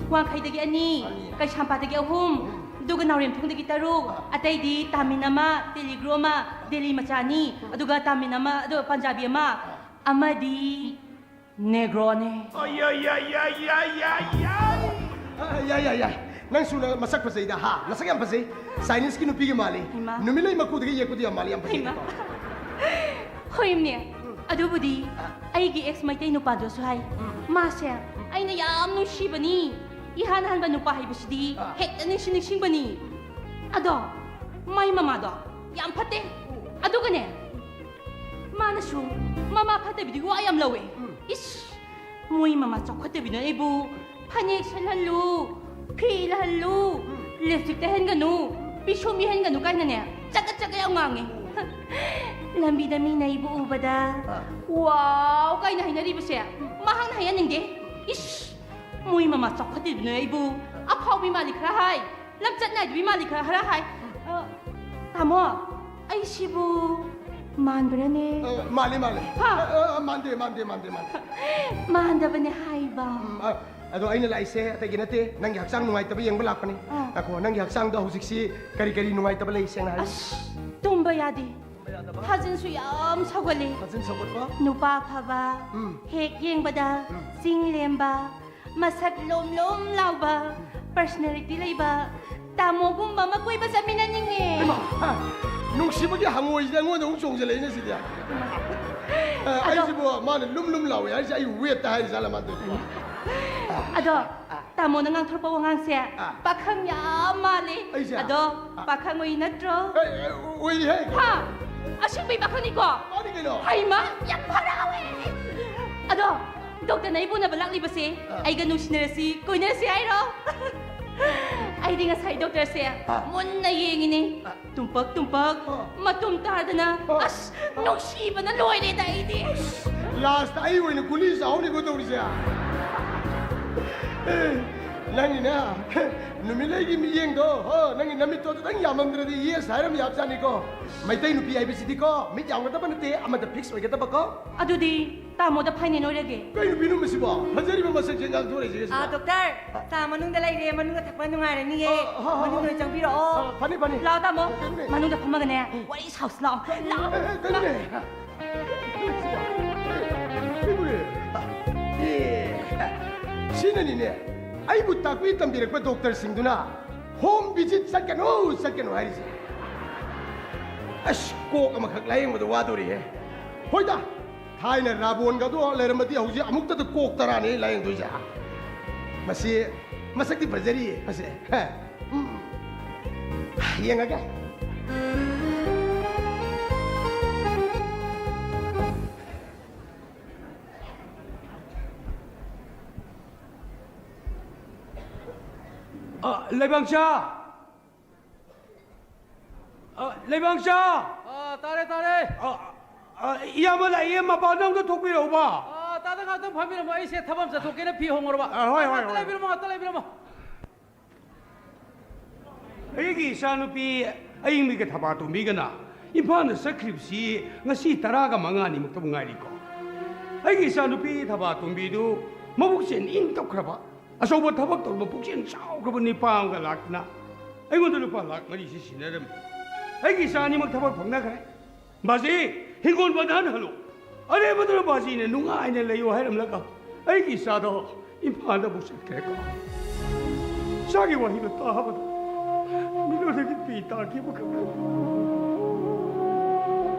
ꯋꯥꯡꯈꯩꯗꯒꯤ ꯑꯅꯤ, ꯑꯅꯤ꯫ ꯀꯩꯁꯥꯝꯄꯥꯠꯇꯒꯤ ꯑꯍꯨꯝ, ꯑꯗꯨꯒ ꯅꯥꯎꯔꯦꯝꯊꯣꯡꯗꯒꯤ ꯇꯔꯨꯛ, ꯑꯇꯩꯗꯤ ꯇꯥꯃꯤꯟ ꯑꯃ, ꯇꯦꯂꯤꯒ꯭ꯔꯣ ꯑꯃ, ꯗꯦꯜꯂꯤ ꯃꯆꯥꯅꯤ, ꯑꯗꯨꯒ ꯇꯥꯃꯤꯟ ꯑꯃ, ꯑꯗꯨꯒ ꯄꯟꯖꯥꯕꯤ ꯑꯃ, ꯑꯃꯗꯤ ꯅꯦꯒ꯭ꯔꯣꯅꯦ꯫ ꯑ, ꯌꯥꯏ, ꯌꯥꯏ, ꯌꯥꯏ, ꯌꯥꯏ, ꯌꯥꯏ꯫ ꯑ, ꯌꯥꯏ, ꯌꯥꯏ, ꯌꯥꯏ꯫ ꯅꯪꯁꯨ ꯅ-, ꯃꯁꯛ ꯐꯖꯩꯗ, ꯍꯥ? ꯅꯁꯛ ꯌꯥꯝ ꯐꯖꯩ꯫ ꯆꯥꯏꯅꯤꯁꯀꯤ ꯅꯨꯄꯤꯒ ꯃꯥꯜꯂꯤ꯫ ꯏꯃꯥ꯫ ꯅꯨꯃꯤꯠꯂꯩ ꯃꯀꯨꯗꯒꯤ ꯌꯦꯛꯄꯗꯨ ꯌꯥꯝ ꯃꯥꯜꯂꯤ, ꯌꯥꯝ ꯐꯖꯩ꯫ ꯏꯃꯥ꯫ ꯍꯣꯏꯅꯦ꯫ ꯑꯗꯨꯕꯨꯗꯤ ꯑꯩꯒꯤ ꯑꯦꯛꯁ ꯃꯩꯇꯩ ꯅꯨꯄꯥꯗꯨꯁꯨ ꯍꯥꯏ꯫ ꯃꯥꯁꯦ ꯑꯩꯅ ꯌꯥꯝ ꯅꯨꯡꯁꯤꯕꯅꯤ꯫ ꯏꯍꯥꯟ ꯍꯥꯟꯕ ꯅꯨꯄꯥ ꯍꯥꯏꯕꯁꯤꯗꯤ ꯑꯥ꯫ ꯍꯦꯛꯇ ꯅꯤꯡꯁꯤꯡ ꯅꯤꯡꯁꯤꯡꯕꯅꯤ꯫ ꯑꯗꯣ ꯃꯥꯏ ꯃꯃꯥꯗꯣ ꯌꯥꯝ ꯐꯠꯇꯦ꯫ ꯑꯗꯨꯒꯅꯦ, ꯃꯥꯅꯁꯨ ꯃꯃꯥ ꯐꯠꯇꯕꯤꯗꯤ ꯋꯥ ꯌꯥꯝ ꯂꯧꯋꯦ꯫ ꯏꯁ, ꯃꯣꯏ ꯃꯃꯥ ꯆꯥꯎꯈꯠꯇꯕꯤꯅ ꯑꯩꯕꯨ ꯐꯅꯦꯛ ꯁꯦꯠꯍꯜꯂꯨ, ꯐꯤ ꯏꯜꯍꯜꯂꯨ, ꯂꯤꯞꯁꯇꯤꯛ ꯇꯩꯍꯟꯒꯅꯨ, ꯄꯤꯁꯨꯝ ꯌꯦꯛꯍꯟꯒꯅꯨ ꯀꯥꯏꯅꯅꯦ, ꯆꯒꯠ ꯆꯒꯠ ꯌꯥꯝ ꯉꯥꯡꯉꯦ꯫ ꯂꯝꯕꯤꯗ ꯃꯤꯅ ꯑꯩꯕꯨ ꯎꯕꯗ "ꯋꯥꯎ" ꯀꯥꯏꯅ ꯍꯥꯏꯅꯔꯤꯕꯁꯦ ꯃꯍꯥꯛꯅ ꯍꯥꯏꯍꯟꯅꯤꯡꯗꯦ꯫ ꯏꯁ, ꯃꯣꯏ ꯃꯃꯥ ꯆꯥꯎꯈꯠꯇꯕꯤꯅ ꯑꯩꯕꯨ ꯑꯐꯥꯎꯕꯤ ꯃꯥꯜꯂꯤ ꯈꯔ ꯍꯥꯏ, ꯂꯝꯆꯠ ꯅꯥꯏꯗꯕꯤ ꯃꯥꯜꯂꯤ ꯈꯔ ꯈꯔ ꯍꯥꯏ꯫ ꯑ, ꯇꯥꯃꯣ, ꯑꯩꯁꯤꯕꯨ ꯃꯥꯟꯕ꯭ꯔꯅꯦ? ꯑ, ꯃꯥꯜꯂꯤ, ꯃꯥꯜꯂꯤ꯫ ꯍꯥ? ꯑ, ꯑ, ꯃꯥꯟꯗꯦ, ꯃꯥꯟꯗꯦ, ꯃꯥꯟꯗꯦ, ꯃꯥꯟꯗꯦ꯫ ꯃꯥꯟꯗꯕꯅꯦ ꯍꯥꯏꯕ꯫ ꯎꯝ, ꯑ, ꯑꯗꯣ ꯑꯩꯅ ꯂꯥꯛꯏꯁꯦ ꯑꯇꯩꯒꯤ ꯅꯠꯇꯦ, ꯅꯪꯒꯤ ꯍꯛꯆꯥꯡ ꯅꯨꯡꯉꯥꯏꯇꯕ ꯌꯦꯡꯕ ꯂꯥꯛꯄꯅꯤ꯫ ꯑꯥ꯫ ꯉꯥꯏꯈꯣ, ꯅꯪꯒꯤ ꯍꯛꯆꯥꯡꯗꯣ ꯍꯧꯖꯤꯛꯁꯤ ꯀꯔꯤ ꯀꯔꯤ ꯅꯨꯡꯉꯥꯏꯇꯕ ꯂꯩ, ꯁꯦꯡꯅ ꯍꯥꯏꯌꯨ꯫ ꯑꯁ, ꯇꯨꯝꯕ ꯌꯥꯗꯦ꯫ ꯊꯥꯖꯤꯟꯁꯨ ꯌꯥꯝ ꯁꯧꯒꯠꯂꯤ꯫ ꯊꯥꯖꯤꯟ ꯁꯧꯒꯠꯄ? ꯅꯨꯄꯥ ꯑꯐꯕ, ꯎꯝ꯫ ꯍꯦꯛ ꯌꯦꯡꯕꯗ ꯆꯤꯡ ꯂꯦꯝꯕ, ꯃꯁꯛ ꯂꯣꯝ ꯂꯣꯝ ꯂꯥꯎꯕ, ꯄꯔꯁꯅꯦꯂꯤꯇꯤ ꯂꯩꯕ ꯇꯥꯃꯣꯒꯨꯝꯕ ꯑꯃ ꯀꯣꯏꯕ ꯆꯠꯃꯤꯟꯅꯅꯤꯡꯉꯦ꯫ ꯏꯃꯥ, ꯍꯥ, ꯅꯨꯡꯁꯤꯕꯒꯤ ꯍꯪꯉꯣꯏꯁꯤꯗ ꯑꯩꯉꯣꯟꯗ ꯑꯃꯨꯛ ꯆꯣꯡꯁꯤꯜꯂꯛꯏꯅꯦ ꯁꯤꯗꯤ꯫ ꯑ, ꯑꯩꯁꯤꯕꯨ ꯃꯥꯅ ꯂꯨꯝ ꯂꯨꯝ ꯂꯥꯎꯋꯦ ꯍꯥꯏꯁꯦ ꯑꯩ ꯋꯦꯠꯇ ꯍꯥꯏꯔꯤꯖꯥꯠꯂ ꯃꯥꯅ ꯇꯧꯔꯤꯁꯦ? ꯑꯗꯣ ꯇꯥꯃꯣꯅ ꯉꯥꯡꯊꯣꯔꯛꯄ ꯋꯥꯉꯥꯡꯁꯦ ꯑꯥ꯫ ꯄꯥꯈꯪ ꯌꯥꯝ ꯃꯥꯜꯂꯦ꯫ ꯑꯩꯁꯦ? ꯑꯗꯣ ꯑꯥ꯫ ꯄꯥꯈꯪ ꯑꯣꯏ ꯅꯠꯇ꯭ꯔꯣ? ꯑꯦ, ꯑꯦ, ꯑꯣꯏꯔꯤꯍꯦ꯫ ꯍꯥ? ꯑꯁꯦꯡꯕꯩ ꯄꯥꯈꯪꯅꯤꯀꯣ? ꯃꯥꯅꯤ ꯀꯩꯅꯣ? ꯍꯩꯃ, ꯌꯥꯝ ꯍꯔꯥꯎꯋꯦ꯫ ꯑꯗꯣ ꯗꯣꯛꯇꯔꯅ ꯑꯩꯕꯨ ꯎꯅꯕ ꯂꯥꯛꯂꯤꯕꯁꯦ ꯑꯥ꯫ ꯑꯩꯒ ꯅꯨꯡꯁꯤꯅꯔꯁꯤ, ꯀꯣꯏꯅꯔꯁꯤ ꯍꯥꯏꯔꯣ? ꯑꯩꯗꯤ ꯉꯁꯥꯏ ꯗꯣꯛꯇꯔꯁꯦ ꯑꯥ꯫ ꯃꯨꯟꯅ ꯌꯦꯡꯉꯤꯅꯦ꯫ ꯇꯨꯝꯄꯛ ꯇꯨꯝꯄꯛ ꯑꯥ꯫ ꯃꯇꯨꯝ ꯇꯥꯗꯅ ꯑꯥ꯫ ꯑꯁ, ꯅꯨꯡꯁꯤꯕꯅ ꯂꯣꯏꯔꯦꯗ ꯑꯩꯗꯤ꯫ ꯂꯥꯁꯇ ꯑꯩ ꯑꯣꯏꯅ ꯒꯨꯂꯤ ꯆꯥꯍꯧꯅꯤꯀꯣ ꯇꯧꯔꯤꯁꯦ꯫ ꯑꯦ, ꯅꯪꯒꯤꯅꯦ, ꯅꯨꯃꯤꯠꯂꯩꯒꯤ ꯃꯤꯠꯌꯦꯡꯗꯣ, ꯍꯣ, ꯅꯪꯒꯤ ꯅꯃꯤꯠꯇꯣ ꯑꯗꯨꯗꯪ ꯌꯥꯝꯃꯝꯗ꯭ꯔꯗꯤ yes ꯍꯥꯏꯔꯝ ꯌꯥꯕꯖꯥꯠꯅꯤꯀꯣ꯫ ꯃꯩꯇꯩ ꯅꯨꯄꯤ ꯍꯥꯏꯕꯁꯤꯗꯤꯀꯣ, ꯃꯤꯠ ꯌꯥꯝꯒꯗꯕ ꯅꯠꯇꯦ, ꯑꯃꯗ fix ꯑꯣꯏꯒꯗꯕꯀꯣ꯫ ꯑꯗꯨꯗꯤ ꯇꯥꯃꯣꯗ ꯐꯥꯏꯅꯦꯟ ꯑꯣꯏꯔꯒꯦ꯫ ꯀꯩ ꯅꯨꯄꯤꯅꯣ ꯃꯁꯤꯕꯣ? ꯐꯖꯔꯤꯕ ꯃꯁꯛꯁꯦ ꯉꯥꯡꯊꯣꯔꯛꯏꯁꯦ ꯁꯤꯗ꯫ ꯑꯥ, ꯗꯣꯛꯇꯔ, ꯆꯥ ꯃꯅꯨꯡꯗ ꯂꯩꯔꯦ, ꯃꯅꯨꯡꯗ ꯊꯛꯄ ꯅꯨꯡꯉꯥꯏꯔꯅꯤꯌꯦ꯫ ꯑ, ꯍꯣ, ꯍꯣ, ꯃꯅꯨꯡꯗ ꯍꯣ꯫ ꯆꯪꯕꯤꯔꯛꯑꯣ꯫ ꯑ, ꯐꯅꯤ, ꯐꯅꯤ꯫ ꯂꯥꯛꯑꯣ, ꯇꯥꯃꯣ꯫ ꯀꯩꯅꯣꯅꯦ? ꯃꯅꯨꯡꯗ ꯐꯝꯃꯒꯅꯦ, ꯋꯥꯔꯤ ꯁꯥꯎꯁꯤ ꯂꯥꯛꯑꯣ꯫ ꯑꯦ, ꯂꯥꯛꯑꯣ꯫ ꯑꯦ, ꯀꯩꯅꯣꯅꯦ? ꯀꯩꯅꯣꯅꯦ? ꯑꯦ, ꯁꯤꯅꯅꯤꯅꯦ, ꯑꯩꯕꯨ ꯇꯥꯛꯄꯤ ꯇꯝꯕꯤꯔꯛꯄ ꯗꯣꯛꯇꯔꯁꯤꯡꯗꯨꯅ home visit ꯆꯠꯀꯅꯨ, ꯆꯠꯀꯅꯨ ꯍꯥꯏꯔꯤꯁꯦ꯫ ꯑꯁ, ꯀꯣꯛ ꯑꯃꯈꯛ ꯂꯥꯌꯦꯡꯕꯗ ꯋꯥꯗꯣꯔꯤꯍꯦ꯫ ꯍꯣꯏꯗ, ꯊꯥꯏꯅ ꯔꯥꯕꯣꯟꯒꯗꯣ ꯂꯩꯔꯝꯃꯗꯤ ꯍꯧꯖꯤꯛ ꯑꯃꯨꯛꯇꯗ ꯀꯣꯛ ꯇꯔꯥꯅꯦ ꯑꯩ ꯂꯥꯌꯦꯡꯗꯣꯏꯁꯦ꯫ ꯃꯁꯤ ꯃꯁꯛꯇꯤ ꯐꯖꯔꯤꯌꯦ ꯃꯁꯦ꯫ ꯎꯝ꯫ ꯌꯦꯡꯉꯒꯦ꯫ ꯑ, ꯂꯩꯕꯥꯛꯆꯥ! ꯑ, ꯂꯩꯕꯥꯛꯆꯥ! ꯑ, ꯇꯥꯔꯦ, ꯇꯥꯔꯦ꯫ ꯑ, ꯑ, ꯏꯌꯥꯝꯕ ꯂꯥꯛꯏꯌꯦ, ꯃꯄꯥꯟꯗ ꯑꯝꯇ ꯊꯣꯛꯄꯤꯔꯛꯎꯕ꯫ ꯑ, ꯇꯥꯗ ꯉꯥꯛꯇꯪ ꯐꯝꯕꯤꯔꯝꯃꯣ, ꯑꯩꯁꯦ ꯊꯕꯛ ꯑꯃ ꯆꯠꯊꯣꯛꯀꯦꯅ ꯐꯤ ꯍꯣꯡꯉꯨꯔꯕ꯫ ꯑ, ꯍꯣꯏ, ꯍꯣꯏ, ꯉꯥꯛꯇ ꯍꯣꯏ꯫ ꯂꯩꯕꯤꯔꯝꯃꯣ, ꯉꯥꯛꯇ ꯂꯩꯕꯤꯔꯝꯃꯣ꯫ ꯑꯩꯒꯤ ꯏꯆꯥꯅꯨꯄꯤ ꯑꯏꯪꯕꯤꯒ ꯊꯕꯥꯇꯣꯝꯕꯤꯒꯅ ꯏꯝꯐꯥꯜꯗ ꯆꯠꯈ꯭ꯔꯤꯕꯁꯤ ꯉꯁꯤ ꯇꯔꯥꯒ ꯃꯉꯥꯅꯤꯃꯨꯛꯇꯕꯨ ꯉꯥꯏꯔꯤꯀꯣ꯫ ꯑꯩꯒꯤ ꯏꯆꯥꯅꯨꯄꯤ ꯊꯕꯥꯇꯣꯝꯕꯤꯗꯨ ꯃꯕꯨꯛꯆꯦꯜ ꯏꯪ ꯇꯞꯈ꯭ꯔꯕ, ꯑꯆꯧꯕ ꯊꯕꯛ ꯇꯧꯔꯕ ꯄꯨꯛꯆꯦꯜ ꯆꯥꯎꯈ꯭ꯔꯕ ꯅꯤꯄꯥ ꯑꯃꯒ ꯂꯥꯛꯇꯅ ꯑꯩꯉꯣꯟꯗ ꯂꯨꯄꯥ ꯂꯥꯈ ꯃꯔꯤꯁꯤ ꯁꯤꯟꯅꯔꯝꯃꯤ꯫ ꯑꯩꯒꯤ ꯏꯆꯥ ꯑꯅꯤꯃꯛ ꯊꯕꯛ ꯐꯪꯅꯈ꯭ꯔꯦ꯫ ꯕꯥꯖꯤ, ꯍꯤꯡꯒꯣꯜ ꯕꯟꯙꯟ ꯍꯜꯂꯨ꯫ ꯑꯔꯦꯝꯕꯗꯨꯅ ꯕꯥꯖꯤꯅ ꯅꯨꯡꯉꯥꯏꯅ ꯂꯩꯌꯨ ꯍꯥꯏꯔꯝꯂꯒ ꯑꯩꯒꯤ ꯏꯆꯥꯗꯣ ꯏꯝꯐꯥꯜꯗ ꯑꯃꯨꯛ ꯆꯠꯈ꯭ꯔꯦꯀꯣ꯫ ꯏꯆꯥꯒꯤ ꯋꯥꯍꯩꯗꯣ ꯇꯥꯕꯗ ꯃꯤꯠꯂꯣꯟꯗꯒꯤ ꯄꯤ ꯇꯥꯈꯤꯕ ꯈꯪꯍꯧꯗꯦ꯫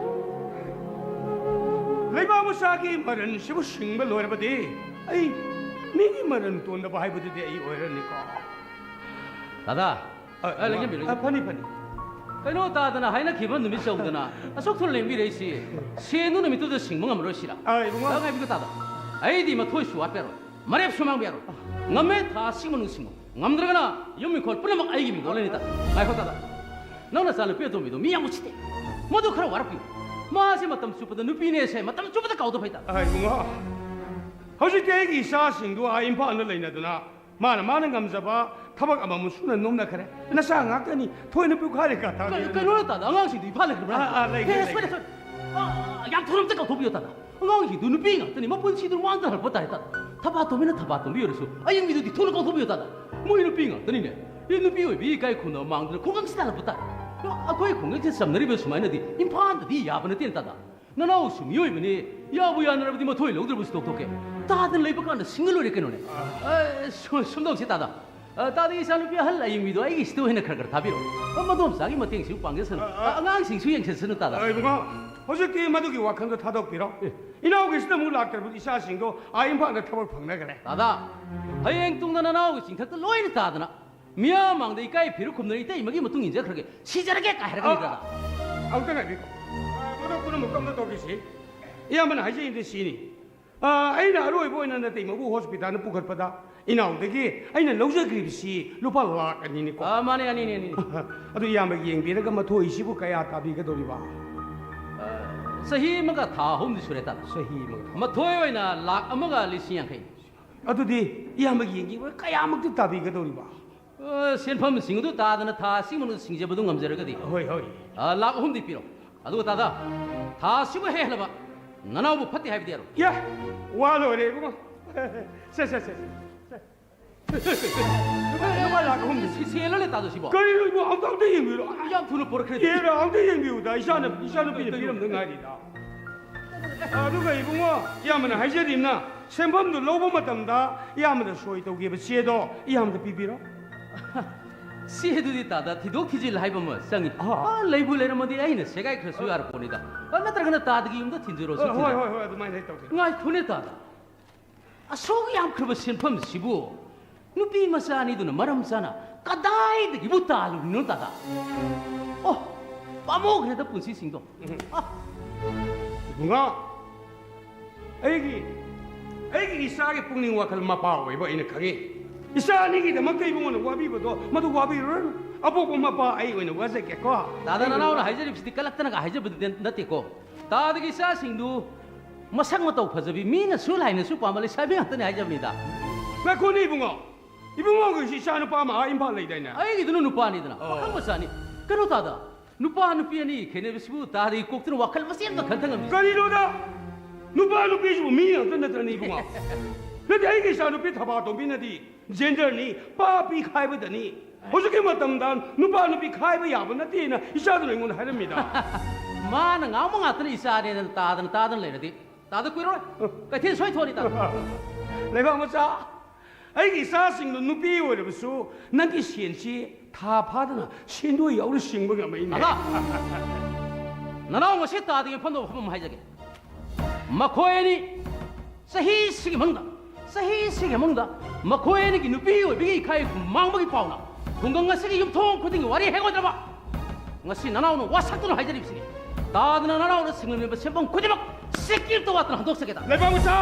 ꯂꯩꯕꯥꯛ ꯃꯆꯥꯒꯤ ꯃꯔꯟꯁꯤꯕꯨ ꯁꯤꯡꯕ ꯂꯣꯏꯔꯕꯗꯤ ꯑꯩ ꯃꯤꯒꯤ ꯃꯔꯟ ꯇꯣꯟꯗꯕ ꯍꯥꯏꯕꯗꯨꯗꯤ ꯑꯩ ꯑꯣꯏꯔꯅꯤꯀꯣ꯫ ꯗꯥꯗꯥ, ꯑ, ꯑ, ꯂꯦꯡꯖꯟꯕꯤꯔꯣ꯫ ꯑ, ꯐꯅꯤ, ꯐꯅꯤ꯫ ꯀꯩꯅꯣ ꯇꯥꯗꯅ ꯍꯥꯏꯅꯈꯤꯕ ꯅꯨꯃꯤꯠ ꯆꯧꯗꯅ ꯑꯁꯨꯛ ꯊꯨꯅ ꯂꯦꯡꯕꯤꯔꯛꯏꯁꯤ, ꯁꯦꯟꯗꯨ ꯅꯨꯃꯤꯠꯇꯨꯗ ꯁꯤꯡꯕ ꯉꯝꯃꯔꯣꯏꯁꯤꯔ? ꯑ, ꯏꯕꯨꯡꯉꯣ꯫ ꯑ, ꯉꯥꯏꯕꯤꯌꯨ ꯇꯥꯗ꯫ ꯑꯩꯗꯤ ꯃꯊꯣꯏꯁꯨ ꯋꯥꯠꯄ ꯌꯥꯔꯣꯏ, ꯃꯔꯦꯞꯁꯨ ꯃꯥꯡꯕ ꯌꯥꯔꯣꯏ꯫ ꯉꯝꯃꯦ ꯊꯥ ꯑꯁꯤꯒꯤ ꯃꯅꯨꯡ ꯁꯤꯡꯉꯣ꯫ ꯉꯝꯗ꯭ꯔꯒꯅ ꯌꯨꯝ ꯏꯪꯈꯣꯜ ꯄꯨꯝꯅꯃꯛ ꯑꯩꯒꯤ ꯃꯤꯡꯗ ꯑꯣꯜꯂꯅꯤ ꯇꯥꯗ꯫ ꯉꯥꯏꯈꯣ ꯇꯥꯗ꯫ ꯅꯪ ꯅꯆꯥꯅꯨꯄꯤ ꯑꯇꯣꯝꯕꯤꯗꯣ ꯃꯤ ꯌꯥꯝ ꯎꯁꯤꯠꯇꯦ꯫ ꯃꯗꯨ ꯈꯔ ꯋꯥꯔꯛꯄꯤꯌꯨ꯫ ꯃꯥꯁꯦ ꯃꯇꯝ ꯆꯨꯞꯄꯗ ꯅꯨꯄꯤꯅꯦꯁꯦ ꯃꯇꯝ ꯆꯨꯞꯄꯗ ꯀꯥꯎꯗꯕ ꯍꯩꯇꯥꯔꯦ꯫ ꯑ, ꯏꯕꯨꯡꯉꯣ꯫ ꯍꯧꯖꯤꯛꯇꯤ ꯑꯩꯒꯤ ꯏꯆꯥꯁꯤꯡꯗꯨ ꯑꯥ ꯏꯝꯐꯥꯜꯗ ꯂꯩꯅꯗꯨꯅ ꯃꯥꯅ ꯃꯥꯅ ꯉꯝꯖꯕ ꯊꯕꯛ ꯑꯃꯃꯝ ꯁꯨꯅ ꯅꯣꯝꯅꯈ꯭ꯔꯦ꯫ ꯅꯆꯥ ꯉꯥꯛꯇꯅꯤ꯫ ꯊꯣꯏꯅ ꯄꯤꯌꯨ ꯈꯥꯏꯔꯦ ꯀꯥ ꯊꯥꯕꯤꯌꯨ꯫ ꯀꯩꯅꯣ, ꯀꯩꯅꯣ ꯇꯥꯗ, ꯑꯉꯥꯡꯁꯤꯡꯗꯨ ꯏꯝꯐꯥꯜ ꯂꯩꯈ꯭ꯔꯕ꯭ꯔꯥ? ꯑꯥ, ꯑꯥ, ꯂꯩꯈ꯭ꯔꯦ, ꯑꯦ, ꯂꯩꯈ꯭ꯔꯦ꯫ ꯁꯣꯏꯔꯦ, ꯁꯣꯏꯔꯦ꯫ ꯑꯥ, ꯌꯥꯝ ꯊꯨꯅ ꯑꯝꯇ ꯀꯥꯎꯊꯣꯛꯄꯤꯌꯣ ꯇꯥꯗ꯫ ꯑꯉꯥꯡꯁꯤꯡꯗꯨ ꯅꯨꯄꯤ ꯉꯥꯛꯇꯅꯤ, ꯃꯄꯨꯟꯁꯤꯗꯨ ꯃꯥꯡꯗ ꯍꯜꯂꯛꯄ ꯇꯥꯔꯦ ꯇꯥꯗ꯫ ꯊꯕꯥꯇꯣꯝꯕꯤꯅ ꯊꯕꯥꯇꯣꯝꯕꯤ ꯑꯣꯏꯔꯁꯨ ꯑꯌꯤꯡꯕꯤꯗꯨꯗꯤ ꯊꯨꯅ ꯀꯥꯎꯊꯣꯛꯄꯤꯌꯣ ꯇꯥꯗ꯫ ꯃꯣꯏ ꯅꯨꯄꯤ ꯉꯥꯛꯇꯅꯤꯅꯦ꯫ ꯏ, ꯅꯨꯄꯤ ꯑꯣꯏꯕꯤ ꯏꯀꯥꯏ ꯈꯨꯝꯅꯕ ꯃꯥꯡꯗꯅ ꯈꯨꯡꯒꯪꯁꯤꯗ ꯍꯜꯂꯛꯄ ꯇꯥꯔꯦ꯫ ꯑꯩꯈꯣꯏ ꯈꯨꯡꯒꯪꯁꯤꯗ ꯆꯝꯅꯔꯤꯕ ꯁꯨꯃꯥꯏꯅꯗꯤ ꯏꯝꯐꯥꯜꯗꯗꯤ ꯌꯥꯕ ꯅꯠꯇꯦꯅ ꯇꯥꯗ꯫ ꯅꯅꯥꯎꯁꯨ ꯃꯤꯑꯣꯏꯕꯅꯤ, ꯌꯥꯕꯨ ꯌꯥꯅꯔꯕꯗꯤ ꯃꯊꯣꯏ ꯂꯧꯗ꯭ꯔꯕꯁꯨ ꯇꯣꯛꯊꯣꯛꯀꯦ꯫ ꯇꯥꯗꯅ ꯂꯩꯕ ꯀꯥꯟꯗ ꯁꯤꯡꯉ ꯂꯣꯏꯔꯦ ꯀꯩꯅꯣꯅꯦ꯫ ꯑ, ꯁꯨ-, ꯁꯨꯝ ꯇꯧꯁꯤ ꯇꯥꯗ꯫ ꯑ, ꯇꯥꯗ, ꯏꯆꯥꯅꯨꯄꯤ ꯑꯍꯜ ꯑꯌꯤꯡꯕꯤꯗꯣ ꯑꯩꯒꯤꯁꯤꯗ ꯑꯣꯏꯅ ꯈꯔ ꯈꯔ ꯊꯥꯕꯤꯔꯛꯑꯣ꯫ ꯑ, ꯃꯗꯣꯝꯆꯥꯒꯤ ꯃꯇꯦꯡꯁꯨ ꯄꯥꯡꯖꯁꯅꯨ꯫ ꯑ, ꯑ꯫ ꯑ, ꯑꯉꯥꯡꯁꯤꯡꯁꯨ ꯌꯦꯡꯁꯤꯟꯁꯅꯨ ꯇꯥꯗ꯫ ꯑ, ꯏꯕꯨꯡꯉꯣ, ꯍꯧꯖꯤꯛꯇꯤ ꯃꯗꯨꯒꯤ ꯋꯥꯈꯜꯗꯣ ꯊꯥꯗꯣꯛꯄꯤꯔꯣ꯫ ꯑꯦ꯫ ꯏꯅꯥꯎꯒꯤꯁꯤꯗ ꯑꯃꯨꯛ ꯂꯥꯛꯇ꯭ꯔꯕꯗꯤ ꯏꯆꯥꯁꯤꯡꯗꯣ ꯑꯥ ꯏꯝꯐꯥꯜꯗ ꯊꯕꯛ ꯐꯪꯅꯈ꯭ꯔꯦ꯫ ꯇꯥꯗ, ꯍꯌꯦꯡ ꯇꯨꯡꯗ ꯅꯅꯥꯎꯒꯤ ꯆꯤꯡꯊꯛꯇ ꯂꯣꯏꯅ ꯇꯥꯗꯅ ꯃꯤꯌꯥꯝ ꯃꯥꯡꯗ ꯏꯀꯥꯏ ꯐꯤꯔꯨꯛ ꯈꯨꯝꯗꯅ ꯏꯇꯩꯃꯒꯤ ꯃꯇꯨꯡ ꯏꯟꯖꯈ꯭ꯔꯒꯦ꯫ ꯁꯤꯖꯔꯒꯦ ꯀꯥꯏ ꯍꯥꯏꯔꯛꯀꯅꯤ ꯇꯥꯗ꯫ ꯑ, ꯑꯃꯨꯛꯇ ꯉꯥꯏꯕꯤꯈꯣ꯫ ꯑ, ꯃꯗꯨ ꯄꯨꯝꯅꯃꯛꯇꯣ ꯑꯝꯇ ꯇꯧꯈꯤꯁꯤ꯫ ꯏꯌꯥꯝꯕꯅ ꯍꯥꯏꯖꯩꯗꯨ ꯁꯤꯅꯤ꯫ ꯑ, ꯑꯩꯅ ꯑꯔꯣꯏꯕ ꯑꯣꯏꯅ ꯅꯇꯩꯃꯕꯨ ꯍꯣꯁꯄꯤꯇꯥꯜꯗ ꯄꯨꯈꯠꯄꯗ ꯏꯅꯥꯎꯗꯒꯤ ꯑꯩꯅ ꯂꯧꯖꯈ꯭ꯔꯤꯕꯁꯤ ꯂꯨꯄꯥ ꯂꯥꯈ ꯑꯅꯤꯅꯤꯀꯣ꯫ ꯑ, ꯃꯥꯅꯦ, ꯑꯅꯤꯅꯦ, ꯑꯅꯤꯅꯦ꯫ ꯑꯗꯨ ꯏꯌꯥꯝꯕ ꯌꯦꯡꯕꯤꯔꯒ ꯃꯊꯣꯏꯁꯤꯕꯨ ꯀꯌꯥ ꯇꯥꯕꯤꯒꯗꯧꯔꯤꯕ? ꯑ, ꯆꯍꯤ ꯑꯃꯒ ꯊꯥ ꯑꯍꯨꯝꯗꯤ ꯁꯨꯔꯦ ꯇꯥꯗ꯫ ꯆꯍꯤ ꯑꯃꯒ ꯊꯥ꯫ ꯃꯊꯣꯏ ꯑꯣꯏꯅ ꯂꯥꯈ ꯑꯃꯒ ꯂꯤꯁꯤꯡ ꯌꯥꯡꯈꯩ꯫ ꯑꯗꯨꯗꯤ ꯏꯌꯥꯝꯕ ꯌꯦꯡꯕꯤꯕ ꯀꯌꯥꯃꯨꯛꯇꯤ ꯇꯥꯕꯤꯒꯗꯧꯔꯤꯕ? ꯑ, ꯁꯦꯟꯐꯝꯁꯤꯡ ꯑꯗꯨ ꯇꯥꯗꯅ ꯊꯥ ꯑꯁꯤꯒꯤ ꯃꯅꯨꯡꯗ ꯁꯤꯡꯖꯕꯗꯨ ꯉꯝꯖꯔꯒꯗꯤ꯫ ꯍꯣꯏ, ꯍꯣꯏ꯫ ꯑ, ꯂꯥꯈ ꯑꯍꯨꯝꯗꯤ ꯄꯤꯔꯣ꯫ ꯑꯗꯨꯒ ꯇꯥꯗ, ꯊꯥ ꯑꯁꯤꯕꯨ ꯍꯦꯛ ꯍꯦꯜꯂꯕ ꯅꯅꯥꯎꯕꯨ ꯐꯠꯇꯦ ꯍꯥꯏꯕꯗꯤ ꯌꯥꯔꯣꯏ꯫ ꯌꯥ, ꯋꯥ ꯂꯣꯏꯔꯦ ꯏꯕꯨꯡꯉꯣ꯫ ꯁꯦ, ꯁꯦ, ꯁꯦ, ꯁꯦ꯫ ꯂꯨꯄꯥ ꯂꯥꯈ ꯑꯍꯨꯝ꯫ ꯁꯤ-, ꯁꯦꯜꯂ ꯂꯩ ꯇꯥꯗꯣ ꯁꯤꯕꯣ? ꯀꯔꯤꯅꯣ ꯏꯕꯨꯡꯉꯣ, ꯑꯝꯇ, ꯑꯝꯇ ꯌꯦꯡꯕꯤꯔꯣ꯫ ꯌꯥꯝ ꯊꯨꯅ ꯄꯨꯔꯛꯈ꯭ꯔꯦ꯫ ꯌꯦꯡꯉꯣ, ꯑꯝꯇ ꯌꯦꯡꯕꯤꯌꯨꯗ, ꯏꯆꯥꯅ, ꯏꯆꯥꯅꯨꯄꯤꯅ ꯄꯤꯔꯝꯗ ꯉꯥꯏꯔꯤꯗ꯫ ꯑꯗꯨꯒ ꯏꯕꯨꯡꯉꯣ, ꯏꯌꯥꯝꯕꯅ ꯍꯥꯏꯖꯔꯤꯝꯅ, ꯁꯦꯟꯐꯝꯗꯨ ꯂꯧꯕ ꯃꯇꯝꯗ ꯏꯌꯥꯝꯕꯅ ꯁꯣꯏ ꯇꯧꯈꯤꯕ ꯆꯦꯗꯣ ꯏꯌꯥꯝꯕꯗ ꯄꯤꯕꯤꯔꯣ꯫ ꯆꯦꯗꯨꯗꯤ ꯇꯥꯗ ꯊꯤꯗꯣꯛ ꯊꯤꯖꯤꯜ ꯍꯥꯏꯕ ꯑꯃ ꯆꯪꯉꯤ꯫ ꯑꯍꯥ꯫ ꯑ, ꯂꯩꯕꯨ ꯂꯩꯔꯝꯃꯗꯤ ꯑꯩꯅ ꯁꯦꯒꯥꯏꯈ꯭ꯔꯁꯨ ꯌꯥꯔ ꯄꯣꯠꯅꯤꯗ꯫ ꯑ, ꯅꯠꯇ꯭ꯔꯒꯅ ꯇꯥꯗꯒꯤ ꯌꯨꯝꯗ ꯊꯤꯟꯖꯔꯣꯁꯨ ꯍꯣꯏ, ꯊꯤꯟꯖꯔꯣ꯫ ꯍꯣꯏ, ꯍꯣꯏ, ꯑꯗꯨꯃꯥꯏꯅ ꯍꯦꯛ ꯇꯧꯒꯦ꯫ ꯉꯥꯏꯈꯣꯅꯦ ꯇꯥꯗ꯫ ꯑꯁꯨꯛ ꯌꯥꯝꯈ꯭ꯔꯕ ꯁꯦꯟꯐꯝꯁꯤꯕꯨ ꯅꯨꯄꯤ ꯃꯆꯥ ꯑꯅꯤꯗꯨꯅ ꯃꯔꯝ ꯆꯥꯅ ꯀꯗꯥꯏꯗꯒꯤꯕꯨ ꯇꯥꯜꯂꯨꯔꯤꯅꯣ ꯇꯥꯗ? ꯑꯣ, ꯄꯥꯝꯃꯨꯈ꯭ꯔꯦꯗ ꯄꯨꯟꯁꯤꯁꯤꯡꯗꯣ꯫ ꯎꯝ꯫ ꯑ꯫ ꯏꯕꯨꯡꯉꯣ, ꯑꯩꯒꯤ, ꯑꯩꯒꯤ ꯏꯆꯥꯒꯤ ꯄꯨꯛꯅꯤꯡ ꯋꯥꯈꯜ ꯃꯄꯥ ꯑꯣꯏꯕ ꯑꯩꯅ ꯈꯪꯉꯤ꯫ ꯏꯆꯥ ꯑꯅꯤꯒꯤꯗꯃꯛꯇ ꯏꯕꯨꯡꯉꯣꯅ ꯋꯥꯕꯤꯕꯗꯣ ꯃꯗꯨ ꯋꯥꯕꯤꯔꯨꯔꯅꯨ꯫ ꯑꯄꯣꯛꯄ ꯃꯄꯥ ꯑꯩ ꯑꯣꯏꯅ ꯋꯥꯖꯒꯦꯀꯣ꯫ ꯇꯥꯗ, ꯅꯅꯥꯎꯅ ꯍꯥꯏꯖꯔꯤꯕꯁꯤꯗꯤ ꯀꯜꯂꯛꯇꯅꯒ ꯍꯥꯏꯖꯕꯗꯤ ꯅꯠꯇꯦꯀꯣ꯫ ꯇꯥꯗꯒꯤ ꯏꯆꯥꯁꯤꯡꯗꯨ ꯃꯁꯛ ꯃꯇꯧ ꯐꯖꯕꯤ, ꯃꯤꯅꯁꯨ ꯂꯥꯏꯅꯁꯨ ꯄꯥꯝꯕ ꯂꯩꯁꯥꯕꯤ ꯉꯥꯛꯇꯅꯤ ꯍꯥꯏꯖꯕꯅꯤꯗ꯫ ꯉꯥꯏꯈꯣꯅꯦ ꯏꯕꯨꯡꯉꯣ, ꯏꯕꯨꯡꯉꯣꯒꯤꯁꯤ ꯏꯆꯥ ꯅꯨꯄꯥ ꯑꯃ ꯑꯥ ꯏꯝꯐꯥꯜ ꯂꯩꯗꯥꯏꯅꯦ? ꯑꯩꯒꯤꯗꯨꯅ ꯅꯨꯄꯥꯅꯤꯗꯅ꯫ ꯑꯣ꯫ ꯄꯥꯈꯪ ꯃꯆꯥꯅꯤ꯫ ꯀꯩꯅꯣ ꯇꯥꯗ, ꯅꯨꯄꯥ ꯅꯨꯄꯤ ꯑꯅꯤ ꯈꯦꯠꯅꯕꯁꯤꯕꯨ ꯇꯥꯗꯒꯤ ꯀꯣꯛꯇꯨꯅ ꯋꯥꯈꯜ ꯃꯆꯦ ꯑꯃꯇ ꯈꯟꯊ ꯉꯝꯗꯦ꯫ ꯀꯔꯤꯅꯣꯗ? ꯅꯨꯄꯥ ꯅꯨꯄꯤꯁꯤꯕꯨ ꯃꯤ ꯉꯥꯛꯇ ꯅꯠꯇ꯭ꯔꯅꯤ ꯏꯕꯨꯡꯉꯣ? ꯅꯠꯇꯦ, ꯑꯩꯒꯤ ꯏꯆꯥ ꯅꯨꯄꯤ ꯊꯕꯥꯇꯣꯝꯕꯤꯅꯗꯤ genderꯅꯤ, ꯄꯥ ꯄꯤ ꯈꯥꯏꯕꯗꯅꯤ꯫ ꯍꯧꯖꯤꯛꯀꯤ ꯃꯇꯝꯗ ꯅꯨꯄꯥ ꯅꯨꯄꯤ ꯈꯥꯏꯕ ꯌꯥꯕ ꯅꯠꯇꯦꯅ ꯏꯆꯥꯗꯨꯅ ꯑꯩꯉꯣꯟꯗ ꯍꯥꯏꯔꯝꯃꯤꯗ꯫ ꯃꯥꯅ ꯉꯥꯡꯕ ꯉꯥꯛꯇꯅ ꯏꯆꯥꯅꯦꯅ ꯇꯥꯗꯅ ꯇꯥꯗꯅ ꯂꯩꯔꯗꯤ ꯇꯥꯗ ꯀꯨꯏꯔꯣꯏ꯫ ꯀꯩꯊꯦꯜ ꯁꯣꯏ ꯊꯣꯛꯑꯅꯤ ꯇꯥꯗ꯫ ꯂꯩꯕꯥꯛ ꯃꯆꯥ, ꯑꯩꯒꯤ ꯏꯆꯥꯁꯤꯡꯗꯣ ꯅꯨꯄꯤ ꯑꯣꯏꯔꯕꯁꯨ ꯅꯪꯒꯤ ꯁꯦꯟꯁꯤ ꯊꯥ ꯐꯥꯗꯅ ꯁꯦꯟꯗꯣꯏ ꯌꯥꯎꯅ ꯁꯤꯡꯕ ꯉꯝꯃꯛꯏꯅꯦ꯫ ꯑꯗ ꯅꯅꯥꯎ ꯉꯁꯤ ꯇꯥꯗꯒꯤ ꯐꯝꯗꯕ ꯋꯥꯐꯝ ꯑꯃ ꯍꯥꯏꯖꯒꯦ꯫ ꯃꯈꯣꯏ ꯑꯅꯤ ꯆꯍꯤꯁꯤꯒꯤ ꯃꯅꯨꯡꯗ, ꯆꯍꯤꯁꯤꯒꯤ ꯃꯅꯨꯡꯗ ꯃꯈꯣꯏ ꯑꯅꯤꯒꯤ ꯅꯨꯄꯤ ꯑꯣꯏꯕꯒꯤ ꯏꯀꯥꯏ ꯃꯥꯡꯕꯒꯤ ꯄꯥꯎꯅ ꯈꯨꯡꯒꯪ ꯑꯁꯤꯒꯤ ꯌꯨꯝꯊꯣꯡ ꯈꯨꯗꯤꯡꯒꯤ ꯋꯥꯔꯤ ꯍꯦꯛ ꯑꯣꯏꯗ꯭ꯔꯕ? ꯉꯁꯤ ꯅꯅꯥꯎꯅ ꯋꯥꯁꯛꯇꯨꯅ ꯍꯥꯏꯖꯔꯤꯕꯁꯤꯅꯤ꯫ ꯇꯥꯗꯅ ꯅꯅꯥꯎꯅ ꯁꯤꯡꯂꯝꯂꯤꯕ ꯁꯦꯟꯐꯝ ꯈꯨꯗꯤꯡꯃꯛ ꯁꯤꯀꯤꯔꯇ ꯋꯥꯠꯇꯅ ꯍꯟꯗꯣꯛꯆꯒꯦꯗ꯫ ꯂꯩꯕꯥꯛ ꯃꯆꯥ!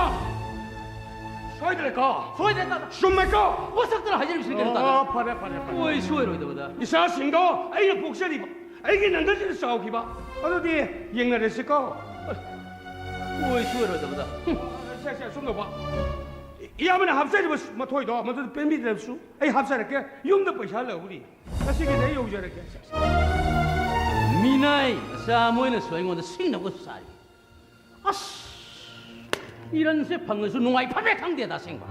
ꯁꯣꯏꯗ꯭ꯔꯦꯀꯣ? ꯁꯣꯏꯗ꯭ꯔꯦ ꯇꯥꯗ꯫ ꯆꯨꯝꯃꯦꯀꯣ? ꯋꯥꯁꯛꯇꯨꯅ ꯍꯥꯏꯖꯔꯤꯕꯁꯤꯅꯤ ꯀꯩꯅꯣ ꯇꯥꯗ꯫ ꯑꯣ, ꯐꯔꯦ, ꯐꯔꯦ, ꯐꯔꯦ꯫ ꯑꯣꯏ ꯁꯣꯏꯔꯣꯏꯗꯕꯗ꯫ ꯏꯆꯥꯁꯤꯡꯗꯣ ꯑꯩꯅ ꯄꯣꯛꯆꯔꯤꯕ, ꯑꯩꯒꯤ ꯅꯪꯒꯜꯁꯤꯗ ꯆꯥꯎꯈꯤꯕ꯫ ꯑꯗꯨꯗꯤ ꯌꯦꯡꯅꯔꯁꯤꯀꯣ? ꯑꯣꯏ ꯁꯣꯏꯔꯣꯏꯗꯕꯗ꯫ ꯍꯨꯝ꯫ ꯁꯦ, ꯁꯦ, ꯁꯨꯝ ꯇꯧꯕ꯫ ꯏꯌꯥꯝꯕꯅ ꯍꯥꯞꯆꯔꯤꯕ ꯃꯊꯣꯏꯗꯣ ꯃꯗꯨꯗ ꯄꯦꯟꯕꯤꯗ꯭ꯔꯕꯁꯨ ꯑꯩ ꯍꯥꯞꯆꯔꯛꯀꯦ꯫ ꯌꯨꯝꯗ ꯄꯩꯁꯥ ꯂꯧꯔꯤ꯫ ꯉꯁꯤꯒꯤꯗꯤ ꯑꯩ ꯌꯧꯖꯔꯒꯦ꯫ ꯃꯤꯅꯥꯏ ꯃꯆꯥ ꯃꯣꯏꯅꯁꯨ ꯑꯩꯉꯣꯟꯗ ꯁꯤꯡꯅꯕ ꯁꯥꯔꯤ꯫ ꯑꯁ! ꯏꯔꯟꯁꯦ ꯐꯪꯉꯁꯨ ꯅꯨꯡꯉꯥꯏꯐꯝ ꯍꯦꯛ ꯈꯪꯗꯦꯗ ꯑꯁꯦꯡꯕ꯫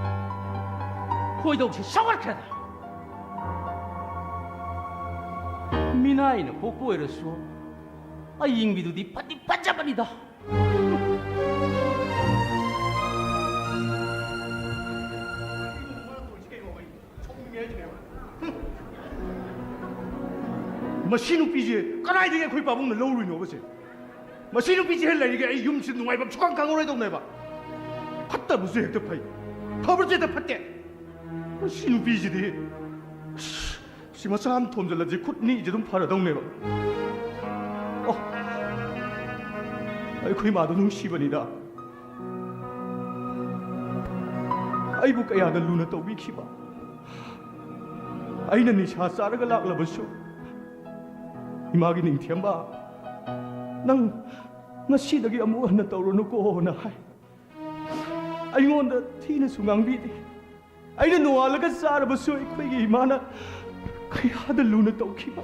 ꯈꯣꯏꯗꯧꯁꯦ ꯁꯥꯎꯒꯠꯈ꯭ꯔꯦꯗ꯫ ꯃꯤꯅꯥꯏꯅ ꯄꯣꯛꯄ ꯑꯣꯏꯔꯁꯨ ꯑꯌꯤꯡꯕꯤꯗꯨꯗꯤ ꯐꯗꯤ ꯐꯖꯕꯅꯤꯗ꯫ ꯃꯁꯤ ꯅꯨꯄꯤꯁꯦ ꯀꯗꯥꯏꯗꯒꯤ ꯑꯩꯈꯣꯏ ꯄꯥꯕꯨꯡꯅ ꯂꯧꯔꯨꯏꯅꯣꯕꯁꯦ? ꯃꯁꯤ ꯅꯨꯄꯤꯁꯦ ꯍꯦꯛ ꯂꯩꯔꯤꯒꯩ ꯑꯩ ꯌꯨꯝꯁꯤ ꯅꯨꯡꯉꯥꯏꯐꯝ ꯁꯨꯈꯪ ꯈꯪꯉꯔꯣꯏꯗꯧꯅꯦꯕ꯫ ꯐꯠꯇꯕꯁꯨ ꯍꯦꯛꯇ ꯐꯩ, ꯐꯕꯁꯨ ꯍꯦꯛꯇ ꯐꯠꯇꯦ꯫ ꯃꯁꯤ ꯅꯨꯄꯤꯁꯤꯗꯤ, ꯑꯁ, ꯁꯤ ꯃꯆꯥ ꯑꯃ ꯊꯣꯝꯖꯤꯜꯂꯗꯤ ꯈꯨꯠ ꯅꯤꯛꯏꯁꯦ ꯑꯗꯨꯝ ꯐꯔꯗꯧꯅꯦꯕ꯫ ꯑꯣ, ꯑꯩꯈꯣꯏ ꯃꯥꯗꯣ ꯅꯨꯡꯁꯤꯕꯅꯤꯗ꯫ ꯑꯩꯕꯨ ꯀꯌꯥꯗ ꯂꯨꯅ ꯇꯧꯕꯤꯈꯤꯕ꯫ ꯑꯩꯅ ꯅꯤꯁꯥ ꯆꯥꯔꯒ ꯂꯥꯛꯂꯕꯁꯨ, "ꯏꯃꯥꯒꯤ ꯅꯤꯡꯊꯦꯝꯕ, ꯅꯪ ꯉꯁꯤꯗꯒꯤ ꯑꯃꯨꯛ ꯍꯟꯅ ꯇꯧꯔꯨꯅꯨꯀꯣꯅ" ꯍꯥꯏ꯫ ꯑꯩꯉꯣꯟꯗ ꯊꯤꯅꯁꯨ ꯉꯥꯡꯕꯤꯗꯦ꯫ ꯑꯩꯅ ꯅꯣꯡꯉꯥꯜꯂꯒ ꯆꯥꯔꯕꯁꯨ ꯑꯩꯈꯣꯏꯒꯤ ꯏꯃꯥꯅ ꯀꯌꯥꯗ ꯂꯨꯅ ꯇꯧꯈꯤꯕ꯫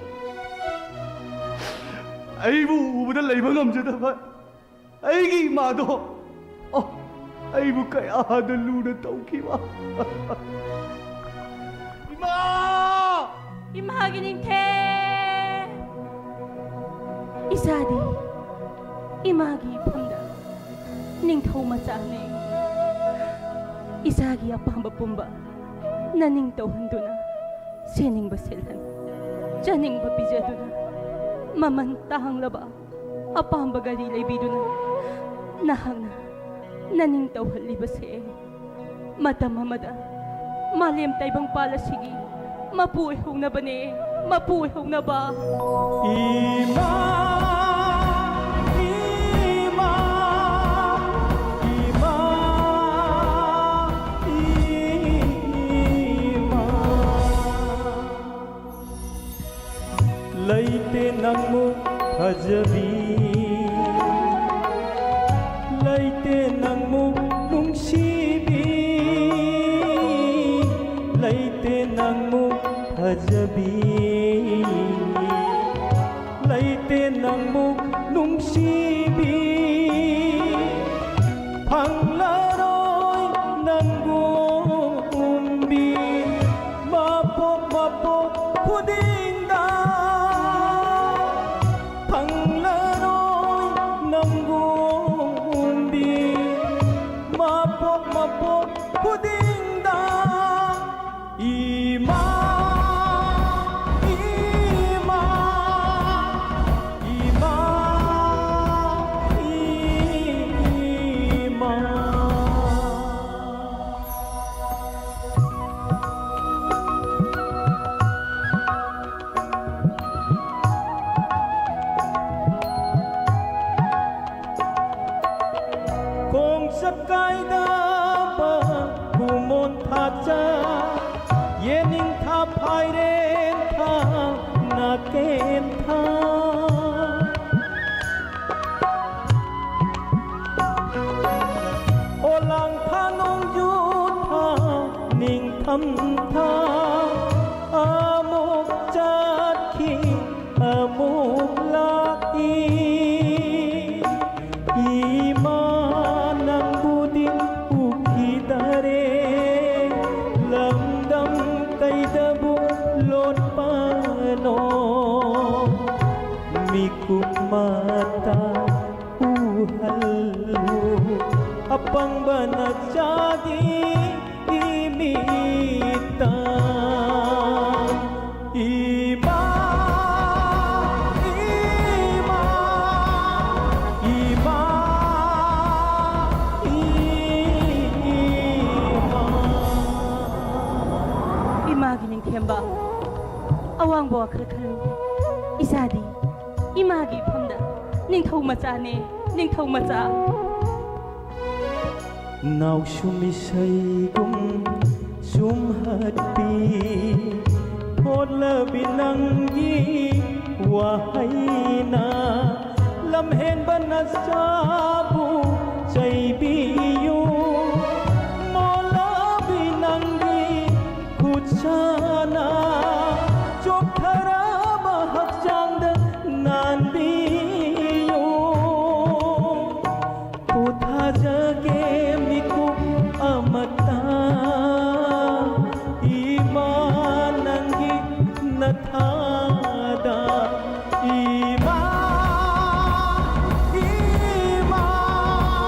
ꯑꯩꯕꯨ ꯎꯕꯗ ꯂꯩꯕ ꯉꯝꯖꯗꯕ ꯑꯩꯒꯤ ꯏꯃꯥꯗꯣ, ꯑꯣ, ꯑꯩꯕꯨ ꯀꯌꯥꯗ ꯂꯨꯅ ꯇꯧꯈꯤꯕ꯫ ꯏꯃꯥ! ꯏꯃꯥꯒꯤ ꯅꯤꯡꯊꯦꯝ! ꯏꯆꯥꯗꯤ ꯏꯃꯥꯒꯤ ꯏꯐꯝꯗ ꯅꯤꯡꯊꯧ ꯃꯆꯥꯅꯦ꯫ ꯏꯆꯥꯒꯤ ꯑꯄꯥꯝꯕ ꯄꯨꯝꯕ ꯅꯅꯤꯡ ꯇꯧꯍꯟꯗꯨꯅ, ꯁꯦꯠꯅꯤꯡꯕ ꯁꯦꯠꯍꯟ, ꯆꯥꯅꯤꯡꯕ ꯄꯤꯖꯗꯨꯅ, ꯃꯃꯜ ꯇꯥꯡꯂꯕ ꯑꯄꯥꯝꯕ ꯒꯥꯔꯤ ꯂꯩꯕꯤꯗꯨꯅ ꯅꯍꯥꯛꯅ ꯅꯅꯤꯡ ꯇꯧꯍꯜꯂꯤꯕꯁꯦ ꯃꯇꯝ ꯑꯃꯗ ꯃꯥꯂꯦꯝ ꯇꯥꯏꯕꯪꯄꯥꯜ ꯑꯁꯤꯒꯤ ꯃꯄꯨ ꯑꯣꯏꯍꯧꯅꯕꯅꯦ, ꯃꯄꯨ ꯑꯣꯏꯍꯧꯅꯕ꯫ ꯏꯃꯥ, ꯏꯃꯥ, ꯏꯃꯥ, ꯏꯃꯥ꯫ ꯂꯩꯇꯦ ꯅꯪꯃꯨꯛ ꯐꯖꯕꯤ, ꯂꯩꯇꯦ ꯅꯪꯃꯨꯛ ꯅꯨꯡꯁꯤꯕꯤ, ꯂꯩꯇꯦ ꯅꯪꯃꯨꯛ ꯐꯖꯕꯤ, ꯂꯩꯇꯦ ꯅꯪꯃꯨꯛ ꯅꯨꯡꯁꯤꯕꯤ꯫ ꯐꯪꯂꯔꯣꯏ ꯅꯪꯒꯨꯝꯕꯤ ꯃꯄꯣꯛ ꯃꯄꯣꯛ ꯈꯨꯗꯤꯡꯗ꯫ ꯐꯪꯂꯔꯣꯏ ꯅꯪꯒꯨꯝꯕꯤ ꯃꯄꯣꯛ ꯃꯄꯣꯛ ꯈꯨꯗꯤꯡꯗ꯫ ꯏꯃꯥ, ꯏꯃꯥ, ꯏꯃꯥ, ꯏꯃꯥ꯫ ꯈꯣꯡꯆꯠ ꯀꯥꯏꯗꯕ ꯈꯨꯃꯣꯟ ꯊꯥꯆ, ꯌꯦꯅꯤꯡꯊꯥ ꯐꯥꯏꯔꯦꯟ ꯊꯥ ꯅꯥꯀꯦꯟ ꯊꯥ, ꯑꯣꯂꯥꯡ ꯊꯥ ꯅꯣꯡꯖꯨ ꯊꯥ ꯅꯤꯡ ꯏꯃꯥ ꯅꯪꯕꯨꯗꯤ ꯎꯈꯤꯗꯔꯦ, ꯂꯝꯗꯝ ꯀꯩꯗꯕꯨ ꯂꯣꯠꯄꯅꯣ? ꯃꯤꯀꯨꯞ ꯃꯇ ꯎꯍꯜꯂꯨ, ꯑꯄꯪꯕ ꯅꯆꯥꯒꯤ ꯏꯃꯤꯠꯇ꯫ ꯏꯃꯥ, ꯏꯃꯥ, ꯏꯃꯥ, ꯏꯃꯥ꯫ ꯏꯃꯥꯒꯤ ꯅꯤꯡꯊꯦꯝꯕ, ꯑꯋꯥꯡꯕ ꯋꯥꯈꯜ ꯈꯜꯂꯨ꯫ ꯏꯆꯥꯗꯤ ꯏꯃꯥꯒꯤ ꯏꯐꯝꯗ ꯅꯤꯡꯊꯧ ꯃꯆꯥꯅꯦ, ꯅꯤꯡꯊꯧ ꯃꯆꯥ꯫ ꯅꯥꯎꯁꯨꯝ ꯏꯁꯩꯒꯨꯝ ꯁꯨꯝꯍꯠꯄꯤ, ꯊꯣꯠꯂꯕꯤ ꯅꯪꯒꯤ ꯋꯥꯍꯩꯅ, ꯂꯝꯍꯦꯟꯕ ꯅꯆꯥꯕꯨ ꯆꯩꯕꯤꯌꯨ, ꯃꯣꯜꯂꯕꯤ ꯅꯪꯒꯤ ꯈꯨꯠꯁꯥꯅ, ꯆꯣꯛꯊꯔꯕ ꯍꯛꯆꯥꯡꯗ ꯅꯥꯟꯕꯤꯌꯨ꯫ ꯄꯣꯊꯥꯖꯒꯦ ꯃꯤꯀꯨꯞ ꯑꯃꯇ, ꯏꯃꯥ ꯅꯪꯒꯤ ꯅꯊꯥꯗ꯫ ꯏꯃꯥ, ꯏꯃꯥ,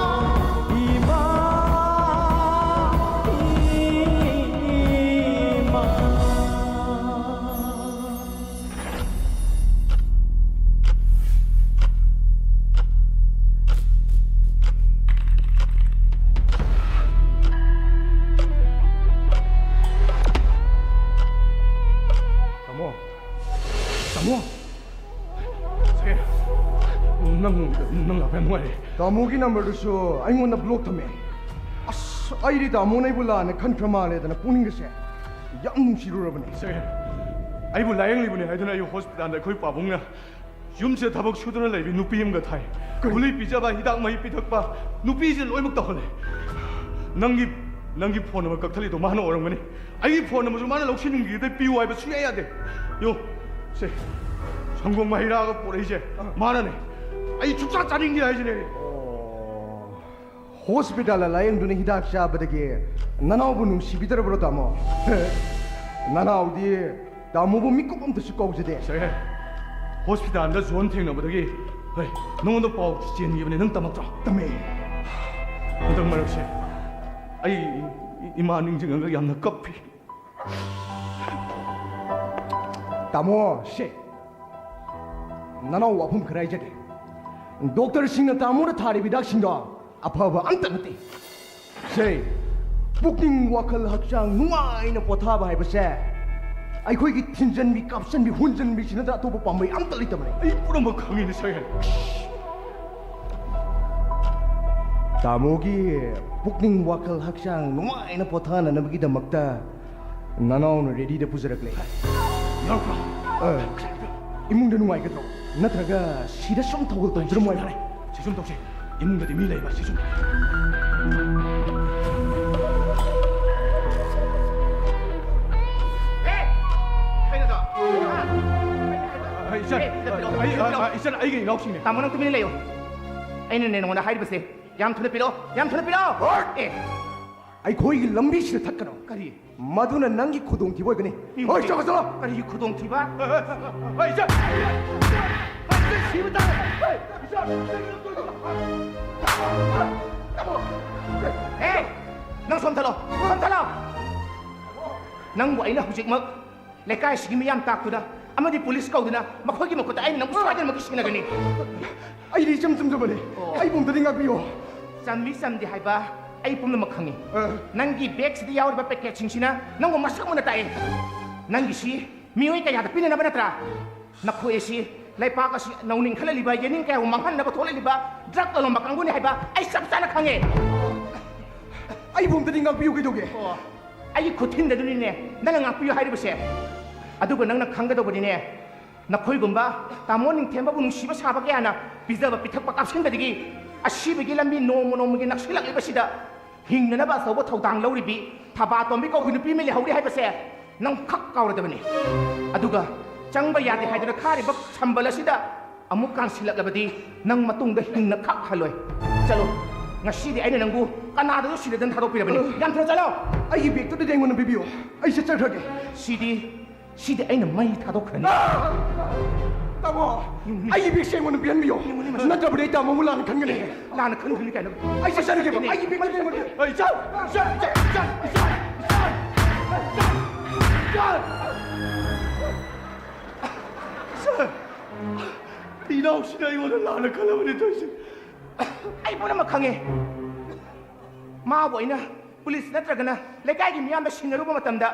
ꯏꯃꯥ, ꯏꯃꯥ꯫ ꯇꯥꯃꯣ, ꯇꯥꯃꯣ, ꯁꯦ, ꯅꯪ, ꯅꯪ ꯂꯥꯛꯄ ꯌꯥꯝ ꯅꯨꯡꯉꯥꯏꯔꯦ꯫ ꯇꯥꯃꯣꯒꯤ ꯅꯝꯕꯔꯗꯨꯁꯨ ꯑꯩꯉꯣꯟꯗ ꯕ꯭ꯂꯣꯛ ꯊꯝꯃꯦ꯫ ꯑꯁ, ꯑꯩꯗꯤ ꯇꯥꯃꯣꯅ ꯑꯩꯕꯨ ꯂꯥꯟꯅ ꯈꯟꯈ꯭ꯔ ꯃꯥꯜꯂꯦꯗꯅ ꯄꯨꯛꯅꯤꯡꯒꯁꯦ ꯌꯥꯝ ꯅꯨꯡꯁꯤꯔꯨꯔꯕꯅꯦ꯫ ꯁꯦ, ꯑꯩꯕꯨ ꯂꯥꯌꯦꯡꯂꯤꯕꯅꯦ ꯍꯥꯏꯗꯨꯅ ꯑꯩ ꯍꯣꯁꯄꯤꯇꯥꯜꯗ ꯑꯩꯈꯣꯏ ꯄꯥꯕꯨꯡꯅ ꯌꯨꯝꯁꯤꯗ ꯊꯕꯛ ꯁꯨꯗꯨꯅ ꯂꯩꯕꯤ ꯅꯨꯄꯤ ꯑꯃꯒ ꯊꯥꯏ꯫ ꯀꯔꯤ? ꯒꯨꯂꯤ ꯄꯤꯖꯕ, ꯍꯤꯗꯥꯛ ꯃꯍꯤ ꯄꯤꯊꯛꯄ, ꯅꯨꯄꯤꯁꯦ ꯂꯣꯏꯅꯃꯛ ꯇꯧꯍꯜꯂꯦ꯫ ꯅꯪꯒꯤ, ꯅꯪꯒꯤ ꯐꯣꯟ ꯅꯝꯕꯔ ꯀꯛꯊꯠꯂꯤꯗꯣ ꯃꯥꯅ ꯑꯣꯏꯔꯝꯒꯅꯤ꯫ ꯑꯩꯒꯤ ꯐꯣꯟ ꯅꯝꯕꯔꯁꯨ ꯃꯥꯅ ꯂꯧꯁꯤꯟꯈꯤꯗꯩ ꯄꯤꯌꯨ ꯍꯥꯏꯕ ꯁꯨꯡꯌꯥ ꯌꯥꯗꯦ꯫ ꯌꯣ, ꯁꯦ, ꯁꯦ, ꯁꯪꯒꯣꯝ ꯍꯩ ꯔꯥꯒ ꯄꯨꯔꯛꯏꯁꯦ ꯃꯥꯅꯅꯦ꯫ ꯑꯩ ꯁꯨꯡꯆꯥ ꯆꯥꯅꯤꯡꯗꯦ ꯍꯥꯏꯁꯤꯅꯦ꯫ ꯍꯣꯁꯄꯤꯇꯥꯜꯗ ꯂꯥꯌꯦꯡꯗꯨꯅ ꯍꯤꯗꯥꯛ ꯆꯥꯕꯗꯒꯤ ꯅꯅꯥꯎꯕꯨ ꯅꯨꯡꯁꯤꯕꯤꯗ꯭ꯔꯕ꯭ꯔꯣ, ꯇꯥꯃꯣ? ꯅꯅꯥꯎꯗꯤ ꯇꯥꯃꯣꯕꯨ ꯃꯤꯀꯨꯞ ꯑꯝꯇꯁꯨ ꯀꯧꯖꯗꯦ꯫ ꯁꯦ, ꯍꯣꯁꯄꯤꯇꯥꯜꯗ ꯖꯣꯟ ꯊꯦꯡꯅꯕꯗꯒꯤ, ꯍꯣꯏ, ꯅꯉꯣꯟꯗ ꯄꯥꯎ ꯆꯦꯟꯈꯤꯕꯅꯦ, ꯅꯪ ꯇꯝꯃꯛꯇ꯭ꯔꯣ? ꯇꯝꯃꯦ꯫ ꯍꯟꯗꯛ ꯃꯔꯛꯁꯦ ꯑꯩ ꯏꯃꯥ ꯅꯤꯡꯁꯤꯡꯉꯒ ꯌꯥꯝꯅ ꯀꯞꯄꯤ꯫ ꯇꯥꯃꯣ, ꯁꯦ, ꯅꯅꯥꯎ ꯋꯥꯐꯝ ꯈꯔ ꯍꯥꯏꯖꯒꯦ꯫ ꯗꯣꯛꯇꯔꯁꯤꯡꯅ ꯇꯥꯃꯣꯗ ꯊꯥꯔꯤꯕ ꯍꯤꯗꯥꯛꯁꯤꯡꯗꯣ ꯑꯐꯕ ꯑꯝꯇ ꯅꯠꯇꯦ꯫ ꯁꯦ, ꯄꯨꯛꯅꯤꯡ, ꯋꯥꯈꯜ, ꯍꯛꯆꯥꯡ ꯅꯨꯡꯉꯥꯏꯅ ꯄꯣꯊꯥꯕ ꯍꯥꯏꯕꯁꯦ ꯑꯩꯈꯣꯏꯒꯤ ꯊꯤꯟꯖꯟꯕꯤ, ꯀꯥꯞꯁꯟꯕꯤ, ꯍꯨꯟꯖꯟꯕꯤꯁꯤ ꯅꯠꯇꯅ ꯑꯇꯣꯞꯄ ꯄꯥꯝꯕꯩ ꯑꯝꯇ ꯂꯩꯇꯕꯅꯦ꯫ ꯑꯩ ꯄꯨꯝꯅꯃꯛ ꯈꯪꯉꯤꯅꯦ, ꯁꯥꯔ꯫ ꯇꯥꯃꯣꯒꯤ ꯄꯨꯛꯅꯤꯡ, ꯋꯥꯈꯜ, ꯍꯛꯆꯥꯡ ꯅꯨꯡꯉꯥꯏꯅ ꯄꯣꯊꯥꯅꯅꯕꯒꯤꯗꯃꯛꯇ ꯅꯅꯥꯎꯅ ꯔꯦꯗꯤꯗ ꯄꯨꯖꯔꯛꯂꯦ꯫ ꯌꯥꯎꯕ꯭ꯔꯣ? ꯑ, ꯏꯃꯨꯡꯗ ꯅꯨꯡꯉꯥꯏꯒꯗ꯭ꯔꯣ? ꯅꯠꯇ꯭ꯔꯒ ꯁꯤꯗ ꯁꯨꯝ ꯊꯧꯒꯜ ꯇꯧꯖꯔꯝꯃꯣ ꯍꯥꯏꯕ꯭ꯔꯣ? ꯁꯤ ꯁꯨꯝ ꯇꯧꯁꯦ꯫ ꯏꯃꯨꯡꯗꯗꯤ ꯃꯤ ꯂꯩꯕ, ꯁꯤ ꯁꯨꯝ꯫ ꯑꯦ! ꯀꯩꯅꯣꯗꯣ? ꯑ, ꯏꯆꯟ, ꯑꯦ, ꯁꯤꯗ ꯄꯤꯔꯛꯑꯣ, ꯑꯩ, ꯁꯤꯗ ꯑ, ꯄꯤꯔꯛꯑꯣ꯫ ꯑ, ꯏꯆꯟ, ꯑꯩꯒꯤ ꯏꯅꯥꯎꯁꯤꯡꯅꯦ꯫ ꯇꯥꯃꯣ, ꯅꯪ ꯇꯨꯃꯤꯟꯅ ꯂꯩꯌꯣ꯫ ꯑꯩꯅꯅꯦ ꯅꯉꯣꯟꯗ ꯍꯥꯏꯔꯤꯕꯁꯦ, ꯌꯥꯝ ꯊꯨꯅ ꯄꯤꯔꯛꯑꯣ, ꯌꯥꯝ ꯊꯨꯅ ꯄꯤꯔꯛꯑꯣ꯫ ꯍꯣꯏ! ꯑꯦ! ꯑꯩꯈꯣꯏꯒꯤ ꯂꯝꯕꯤꯁꯤꯗ ꯊꯠꯀꯅꯨ꯫ ꯀꯔꯤ? ꯃꯗꯨꯅ ꯅꯪꯒꯤ ꯈꯨꯗꯣꯡꯊꯤꯕ ꯑꯣꯏꯒꯅꯤ꯫ ꯃꯤ ꯍꯣꯏ, ꯍꯧꯖꯤꯛ ꯆꯠꯂꯣ, ꯆꯠꯂꯣ꯫ ꯀꯔꯤꯒꯤ ꯈꯨꯗꯣꯡꯊꯤꯕ? ꯑ, ꯑ, ꯑ, ꯑ, ꯏꯆꯟ! ꯏꯆꯟ! ꯁꯤꯕ ꯇꯥꯔꯦ! ꯏꯆꯟ! ꯍꯦ! ꯅꯪ ꯁꯣꯝ ꯊꯠꯂꯣ! ꯁꯣꯝ ꯊꯠꯂꯣ! ꯅꯪꯕꯨ ꯑꯩꯅ ꯍꯧꯖꯤꯛꯃꯛ ꯂꯩꯀꯥꯏꯁꯤꯒꯤ ꯃꯤꯌꯥꯝ ꯇꯥꯛꯇꯨꯅ ꯑꯃꯗꯤ ꯄꯨꯂꯤꯁ ꯀꯧꯗꯨꯅ ꯃꯈꯣꯏꯒꯤ ꯃꯈꯨꯠꯇ ꯑꯩꯅ ꯅꯪꯕꯨ ꯁꯣꯏꯗꯅꯃꯛꯀꯤ ꯁꯤꯟꯅꯒꯅꯤ꯫ ꯑꯩꯗꯤ ꯏꯆꯝ ꯆꯝꯖꯕꯅꯦ꯫ ꯑꯣ꯫ ꯑꯩꯕꯨ ꯑꯝꯇꯗꯤ ꯉꯥꯛꯄꯤꯌꯣ꯫ ꯆꯝꯃꯤ ꯆꯝꯗꯦ ꯍꯥꯏꯕ ꯑꯩ ꯄꯨꯝꯅꯃꯛ ꯈꯪꯉꯤ꯫ ꯑ꯫ ꯅꯪꯒꯤ ꯕꯦꯒꯁꯤꯗ ꯌꯥꯎꯔꯤꯕ ꯄꯦꯀꯦꯠꯁꯤꯡꯁꯤꯅ ꯅꯪꯕꯨ ꯃꯁꯛ ꯃꯨꯟꯅ ꯇꯥꯛꯑꯦ꯫ ꯅꯪꯒꯤꯁꯤ ꯃꯤꯑꯣꯏ ꯀꯌꯥꯗ ꯄꯤꯅꯅꯕ ꯅꯠꯇ꯭ꯔꯥ? ꯅꯈꯣꯏ ꯑꯁꯤ ꯂꯩꯄꯥꯛ ꯑꯁꯤ ꯅꯧꯅ ꯏꯟꯈꯠꯂꯛꯂꯤꯕ ꯌꯦꯅꯤꯡ ꯀꯌꯥꯕꯨ ꯃꯥꯡꯍꯟꯅꯕ ꯊꯣꯛꯂꯛꯂꯤꯕ ꯗ꯭ꯔꯒ ꯂꯂꯣꯟꯕ ꯀꯥꯡꯕꯨꯅꯤ ꯍꯥꯏꯕ ꯑꯩ ꯆꯞ ꯆꯥꯅ ꯈꯪꯉꯦ꯫ ꯑꯩꯕꯨ ꯑꯝꯇꯗꯤ ꯉꯥꯛꯄꯤꯌꯨ, ꯀꯩꯗꯧꯒꯦ? ꯑꯣ, ꯑꯩꯒꯤ ꯈꯨꯠ ꯊꯤꯟꯗꯗꯨꯅꯤꯅꯦ ꯅꯪꯅ ꯉꯥꯛꯄꯤꯌꯨ ꯍꯥꯏꯔꯤꯕꯁꯦ꯫ ꯑꯗꯨꯒ ꯅꯪꯅ ꯈꯪꯒꯗꯧꯕꯅꯤꯅꯦ, ꯅꯈꯣꯏꯒꯨꯝꯕ ꯇꯥꯃꯣ ꯅꯤꯡꯊꯦꯝꯕꯕꯨ ꯅꯨꯡꯁꯤꯕ ꯁꯥꯕ ꯀꯌꯥꯅ ꯄꯤꯖꯕ ꯄꯤꯊꯛꯄ ꯀꯥꯞꯁꯤꯟꯕꯗꯒꯤ ꯑꯁꯤꯕꯒꯤ ꯂꯝꯕꯤ ꯅꯣꯡꯃ ꯅꯣꯡꯃꯒꯤ ꯅꯛꯁꯤꯜꯂꯛꯂꯤꯕꯁꯤꯗ ꯍꯤꯡꯅꯅꯕ ꯑꯆꯧꯕ ꯊꯧꯗꯥꯡ ꯂꯧꯔꯤꯕꯤ ꯊꯕꯥꯇꯣꯝꯕꯤ ꯀꯧꯕꯤ ꯅꯨꯄꯤ ꯑꯃ ꯂꯩꯍꯧꯔꯤ ꯍꯥꯏꯕꯁꯦ ꯅꯪ ꯈꯛ ꯀꯥꯎꯔꯗꯕꯅꯤ꯫ ꯑꯗꯨꯒ ꯆꯪꯕ ꯌꯥꯗꯦ ꯍꯥꯏꯗꯨꯅ ꯈꯥꯔꯤꯕ ꯁꯝꯕꯜ ꯑꯁꯤꯗ ꯑꯃꯨꯛ ꯀꯥꯟꯁꯤꯜꯂꯛꯂꯕꯗꯤ ꯅꯪ ꯃꯇꯨꯡꯗ ꯍꯤꯡꯅ ꯈꯛ ꯍꯜꯂꯣꯏ꯫ ꯆꯠꯂꯣ, ꯉꯁꯤꯗꯤ ꯑꯩꯅ ꯅꯪꯕꯨ ꯀꯅꯥꯗꯁꯨ ꯁꯤꯟꯅꯗꯅ ꯊꯥꯗꯣꯛꯄꯤꯔꯕꯅꯤ꯫ ꯌꯥꯝ ꯊꯨꯅ ꯆꯠꯂꯣ꯫ ꯑꯩꯒꯤ ꯕꯦꯒꯇꯨꯗꯤ ꯑꯩꯉꯣꯟꯗ ꯄꯤꯕꯤꯌꯨ, ꯑꯩ ꯆꯠꯆꯈ꯭ꯔꯒꯦ꯫ ꯁꯤꯗꯤ, ꯁꯤꯗꯤ ꯑꯩꯅ ꯃꯩ ꯊꯥꯗꯣꯛꯈ꯭ꯔꯅꯤ꯫ ꯇꯥꯃꯣ, ꯑꯩꯒꯤ ꯕꯦꯒꯁꯦ ꯑꯩꯉꯣꯟꯗ ꯄꯤꯍꯟꯕꯤꯌꯨ, ꯅꯠꯇ꯭ꯔꯕꯗꯤ ꯑꯩ ꯇꯥꯃꯣꯕꯨ ꯂꯥꯟꯅ ꯈꯟꯒꯅꯤ꯫ ꯂꯥꯟꯅ ꯈꯟꯈ꯭ꯔꯅꯤ ꯀꯥꯏꯅ꯫ ꯑꯩ ꯆꯠꯆꯔꯒꯦ, ꯑꯩꯒꯤ ꯕꯦꯒꯇꯨꯗꯤ ꯑꯩꯉꯣꯟꯗ ꯄꯤꯌꯨ꯫ ꯏꯆꯟ! ꯏꯆꯟ! ꯏꯆꯟ! ꯏꯆꯟ! ꯏꯆꯟ! ꯏꯆꯟ! ꯁꯥꯔ, ꯏꯅꯥꯎꯁꯤꯅ ꯑꯩꯉꯣꯟꯗ ꯂꯥꯟꯅ ꯈꯜꯂꯕꯅꯤ ꯇꯧꯔꯤꯁꯦ꯫ ꯑꯩ ꯄꯨꯝꯅꯃꯛ ꯈꯪꯉꯦ꯫ ꯃꯥꯕꯨ ꯑꯩꯅ ꯄꯨꯂꯤꯁ ꯅꯠꯇ꯭ꯔꯒꯅ ꯂꯩꯀꯥꯏꯒꯤ ꯃꯤꯌꯥꯝꯗ ꯁꯤꯟꯅꯔꯨꯕ ꯃꯇꯝꯗ,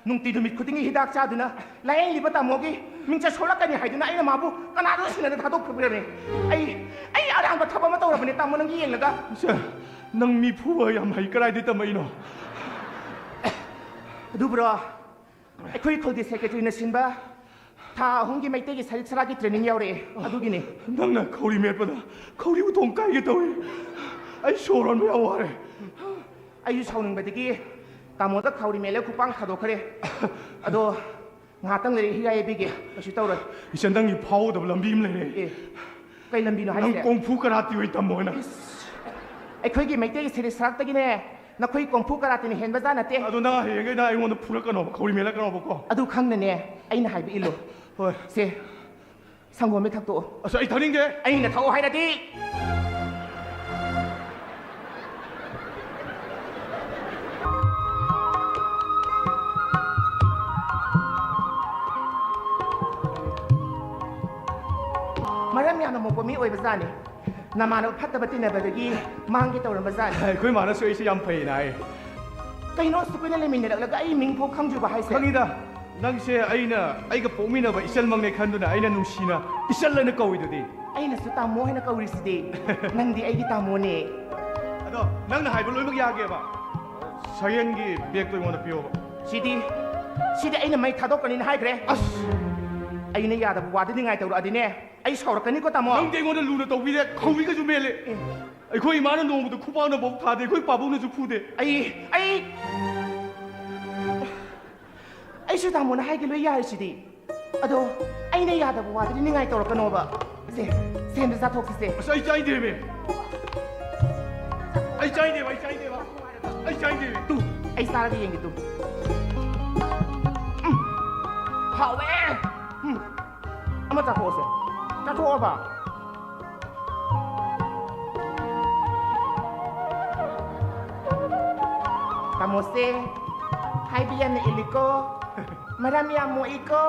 ꯅꯨꯡꯇꯤ ꯅꯨꯃꯤꯠ ꯈꯨꯗꯤꯡꯒꯤ ꯍꯤꯗꯥꯛ ꯆꯥꯗꯨꯅ ꯂꯥꯌꯦꯡꯂꯤꯕ ꯇꯥꯃꯣꯒꯤ ꯃꯤꯡꯆꯠ ꯁꯣꯛꯂꯛꯀꯅꯤ ꯍꯥꯏꯗꯨꯅ ꯑꯩꯅ ꯃꯥꯕꯨ ꯀꯅꯥꯗꯁꯨ ꯁꯤꯟꯅꯗ ꯊꯥꯗꯣꯛꯄꯤꯔꯝꯃꯤ꯫ ꯑꯩ, ꯑꯩ ꯑꯔꯥꯟꯕ ꯊꯕꯛ ꯑꯃ ꯇꯧꯔꯕꯅꯤ, ꯇꯥꯃꯣ, ꯅꯪꯒꯤ ꯌꯦꯡꯂꯒ꯫ ꯁꯥꯔ, ꯅꯪ ꯃꯤ ꯐꯨꯕ ꯌꯥꯝ ꯍꯩ, ꯀꯗꯥꯏꯗꯒꯤ ꯇꯝꯃꯛꯏꯅꯣ? ꯑꯗꯨꯕꯨꯔꯣ, ꯑꯩꯈꯣꯏ ꯈꯨꯜꯒꯤ ꯁꯦꯀ꯭ꯔꯦꯇꯔꯤꯅ ꯁꯤꯟꯕ ꯊꯥ ꯑꯍꯨꯝꯒꯤ ꯃꯩꯇꯩꯒꯤ ꯁꯔꯤꯛ ꯁꯔꯥꯛꯀꯤ ꯇ꯭ꯔꯦꯅꯤꯡ ꯌꯥꯎꯔꯛꯑꯦ, ꯑꯗꯨꯒꯤꯅꯦ꯫ ꯅꯪꯅ ꯈꯧꯔꯤ ꯃꯦꯠꯄꯗ ꯈꯧꯔꯤ ꯎꯇꯣꯡ ꯀꯥꯏꯒꯦ ꯇꯧꯏ꯫ ꯑꯩ ꯁꯣꯔ ꯍꯣꯟꯕ ꯌꯥꯝ ꯋꯥꯔꯦ꯫ ꯑꯩꯁꯨ ꯁꯥꯎꯅꯤꯡꯕꯗꯒꯤ ꯇꯥꯃꯣꯗ ꯈꯧꯔꯤ ꯃꯦꯠꯂ ꯈꯨꯄꯥꯡ ꯊꯥꯗꯣꯛꯈ꯭ꯔꯦ꯫ ꯑꯗꯣ ꯉꯥꯏꯍꯥꯛꯇꯪ ꯂꯩꯔ ꯍꯤꯒꯥꯏ ꯌꯩꯕꯤꯒꯦ, ꯀꯩꯁꯨ ꯇꯧꯔꯣꯏ꯫ ꯏꯆꯟ, ꯅꯪꯒꯤ ꯐꯥꯎꯒꯗꯕ ꯂꯝꯕꯤ ꯑꯃ ꯂꯩꯔꯦ꯫ ꯑꯦ, ꯀꯩ ꯂꯝꯕꯤꯅꯣ ꯅꯪ ꯍꯥꯏꯁꯦ? ꯀꯣꯡꯐꯨ ꯀꯔꯥꯇꯤ ꯑꯣꯏ ꯇꯝꯃꯣ ꯅꯪ꯫ ꯏꯁ, ꯑꯩꯈꯣꯏꯒꯤ ꯃꯩꯇꯩꯒꯤ ꯁꯔꯤꯛ ꯁꯔꯥꯛꯇꯒꯤꯅꯦ, ꯅꯈꯣꯏ ꯀꯣꯡꯐꯨ ꯀꯔꯥꯇꯤꯅ ꯍꯦꯟꯕꯖꯥꯠ ꯅꯠꯇꯦ꯫ ꯑꯗꯣ ꯅꯪ ꯍꯌꯦꯡꯈꯩ ꯅꯪ ꯑꯩꯉꯣꯟꯗ ꯐꯨꯔꯛꯀꯅꯣꯕ, ꯈꯧꯔꯤ ꯃꯦꯜꯂꯛꯀꯅꯣꯕꯀꯣ꯫ ꯑꯗꯨ ꯈꯪꯅꯅꯦ, ꯑꯩꯅ ꯍꯥꯏꯕ ꯏꯜꯂꯨ꯫ ꯍꯣꯏ꯫ ꯁꯦ, ꯁꯪꯒꯣꯝ ꯍꯦꯛ ꯊꯛꯇꯣꯛꯑꯣ꯫ ꯑꯁ, ꯑꯩ ꯊꯛꯅꯤꯡꯗꯦ꯫ ꯑꯩꯅ ꯊꯛꯑꯣ ꯍꯥꯏꯔꯗꯤ꯫ ꯃꯔꯝ ꯌꯥꯝꯅ ꯃꯣꯛꯄ ꯃꯤ ꯑꯣꯏꯕꯖꯥꯠꯅꯤ꯫ ꯅꯃꯥꯟꯅꯕ ꯐꯠꯇꯕ ꯇꯤꯟꯅꯕꯗꯒꯤ ꯃꯥꯡꯒꯦ ꯇꯧꯔꯝꯕꯖꯥꯠꯅꯤ꯫ ꯑꯩꯈꯣꯏ ꯃꯥꯅꯁꯨ ꯑꯩꯁꯦ ꯌꯥꯝ ꯐꯩꯅ ꯍꯥꯏ꯫ ꯀꯩꯅꯣ, ꯑꯁꯨꯛ ꯀꯨꯏꯅ ꯂꯩꯃꯤꯟꯅꯔꯛꯂꯒ ꯑꯩ ꯃꯤꯡ ꯐꯥꯎ ꯈꯪꯗ꯭ꯔꯤꯕ ꯍꯥꯏꯁꯦ? ꯈꯪꯉꯤꯗ, ꯅꯪꯁꯦ ꯑꯩꯅ, ꯑꯩꯒ ꯄꯣꯛꯃꯤꯟꯅꯕ ꯏꯆꯜꯃꯛꯅꯦ ꯈꯟꯗꯨꯅ ꯑꯩꯅ ꯅꯨꯡꯁꯤꯅ ꯏꯆꯜ ꯍꯥꯏꯅ ꯀꯧꯏꯗꯨꯗꯤ꯫ ꯑꯩꯅꯁꯨ ꯇꯥꯃꯣ ꯍꯥꯏꯅ ꯀꯧꯔꯤꯁꯤꯗꯤ꯫ ꯅꯪꯗꯤ ꯑꯩꯒꯤ ꯇꯥꯃꯣꯅꯦ꯫ ꯑꯗꯣ ꯅꯪꯅ ꯍꯥꯏꯕ ꯂꯣꯏꯅꯃꯛ ꯌꯥꯒꯦꯕ꯫ ꯁꯌꯦꯟꯒꯤ ꯕꯦꯒꯇꯣ ꯑꯩꯉꯣꯟꯗ ꯄꯤꯌꯣꯕ꯫ ꯁꯤꯗꯤ, ꯁꯤꯗꯤ ꯑꯩꯅ ꯃꯩ ꯊꯥꯗꯣꯛꯀꯅꯤꯅ ꯍꯥꯏꯈ꯭ꯔꯦ꯫ ꯑꯁ! ꯑꯩꯅ ꯌꯥꯗꯕ ꯋꯥꯗꯤ ꯅꯤꯡꯉꯥꯏ ꯇꯧꯔꯛꯑꯗꯤꯅꯦ, ꯑꯩ ꯁꯥꯎꯔꯛꯀꯅꯤꯀꯣ, ꯇꯥꯃꯣ꯫ ꯅꯪꯗꯤ ꯑꯩꯉꯣꯟꯗ ꯂꯨꯅ ꯇꯧꯕꯤꯗꯦ, ꯈꯧꯔꯤꯒꯁꯨ ꯃꯦꯜꯂꯦ꯫ ꯑꯦ꯫ ꯑꯩꯈꯣꯏ ꯏꯃꯥꯅ ꯅꯣꯡꯃꯗ ꯈꯨꯄꯥꯛꯅꯐꯥꯎ ꯊꯥꯗꯦ, ꯑꯩꯈꯣꯏ ꯄꯥꯕꯨꯡꯅꯁꯨ ꯐꯨꯗꯦ꯫ ꯑꯩ, ꯑꯩ, ꯑꯩꯁꯨ ꯇꯥꯃꯣꯅ ꯍꯥꯏꯒꯦ ꯂꯣꯏ ꯌꯥꯔꯤꯁꯤꯗꯤ꯫ ꯑꯗꯣ ꯑꯩꯅ ꯌꯥꯗꯕ ꯋꯥꯗꯗꯤ ꯅꯤꯡꯉꯥꯏ ꯇꯧꯔꯛꯀꯅꯣꯕ꯫ ꯁꯦ, ꯁꯦꯝꯗ ꯆꯥꯊꯣꯛꯁꯤꯁꯦ꯫ ꯑꯁ, ꯑꯩ ꯆꯥꯏꯗꯦꯃꯦ꯫ ꯑꯩ ꯆꯥꯏꯗꯦꯕ, ꯑꯩ ꯆꯥꯏꯗꯦꯕ꯫ ꯑꯩ ꯆꯥꯏꯗꯦꯃꯦ꯫ ꯇꯨ, ꯑꯩ ꯆꯥꯔꯒ ꯌꯦꯡꯒꯦ ꯇꯨ꯫ ꯎꯝ, ꯍꯥꯎꯋꯦ꯫ ꯎꯝ, ꯑꯃ ꯆꯥꯊꯣꯛꯑꯁꯦ꯫ ꯆꯥꯊꯣꯛꯑꯕ? ꯇꯥꯃꯣꯁꯦ, ꯍꯥꯏꯕ ꯌꯥꯝꯅ ꯏꯜꯂꯤꯀꯣ꯫ ꯃꯔꯝ ꯌꯥꯝ ꯃꯣꯛꯏꯀꯣ꯫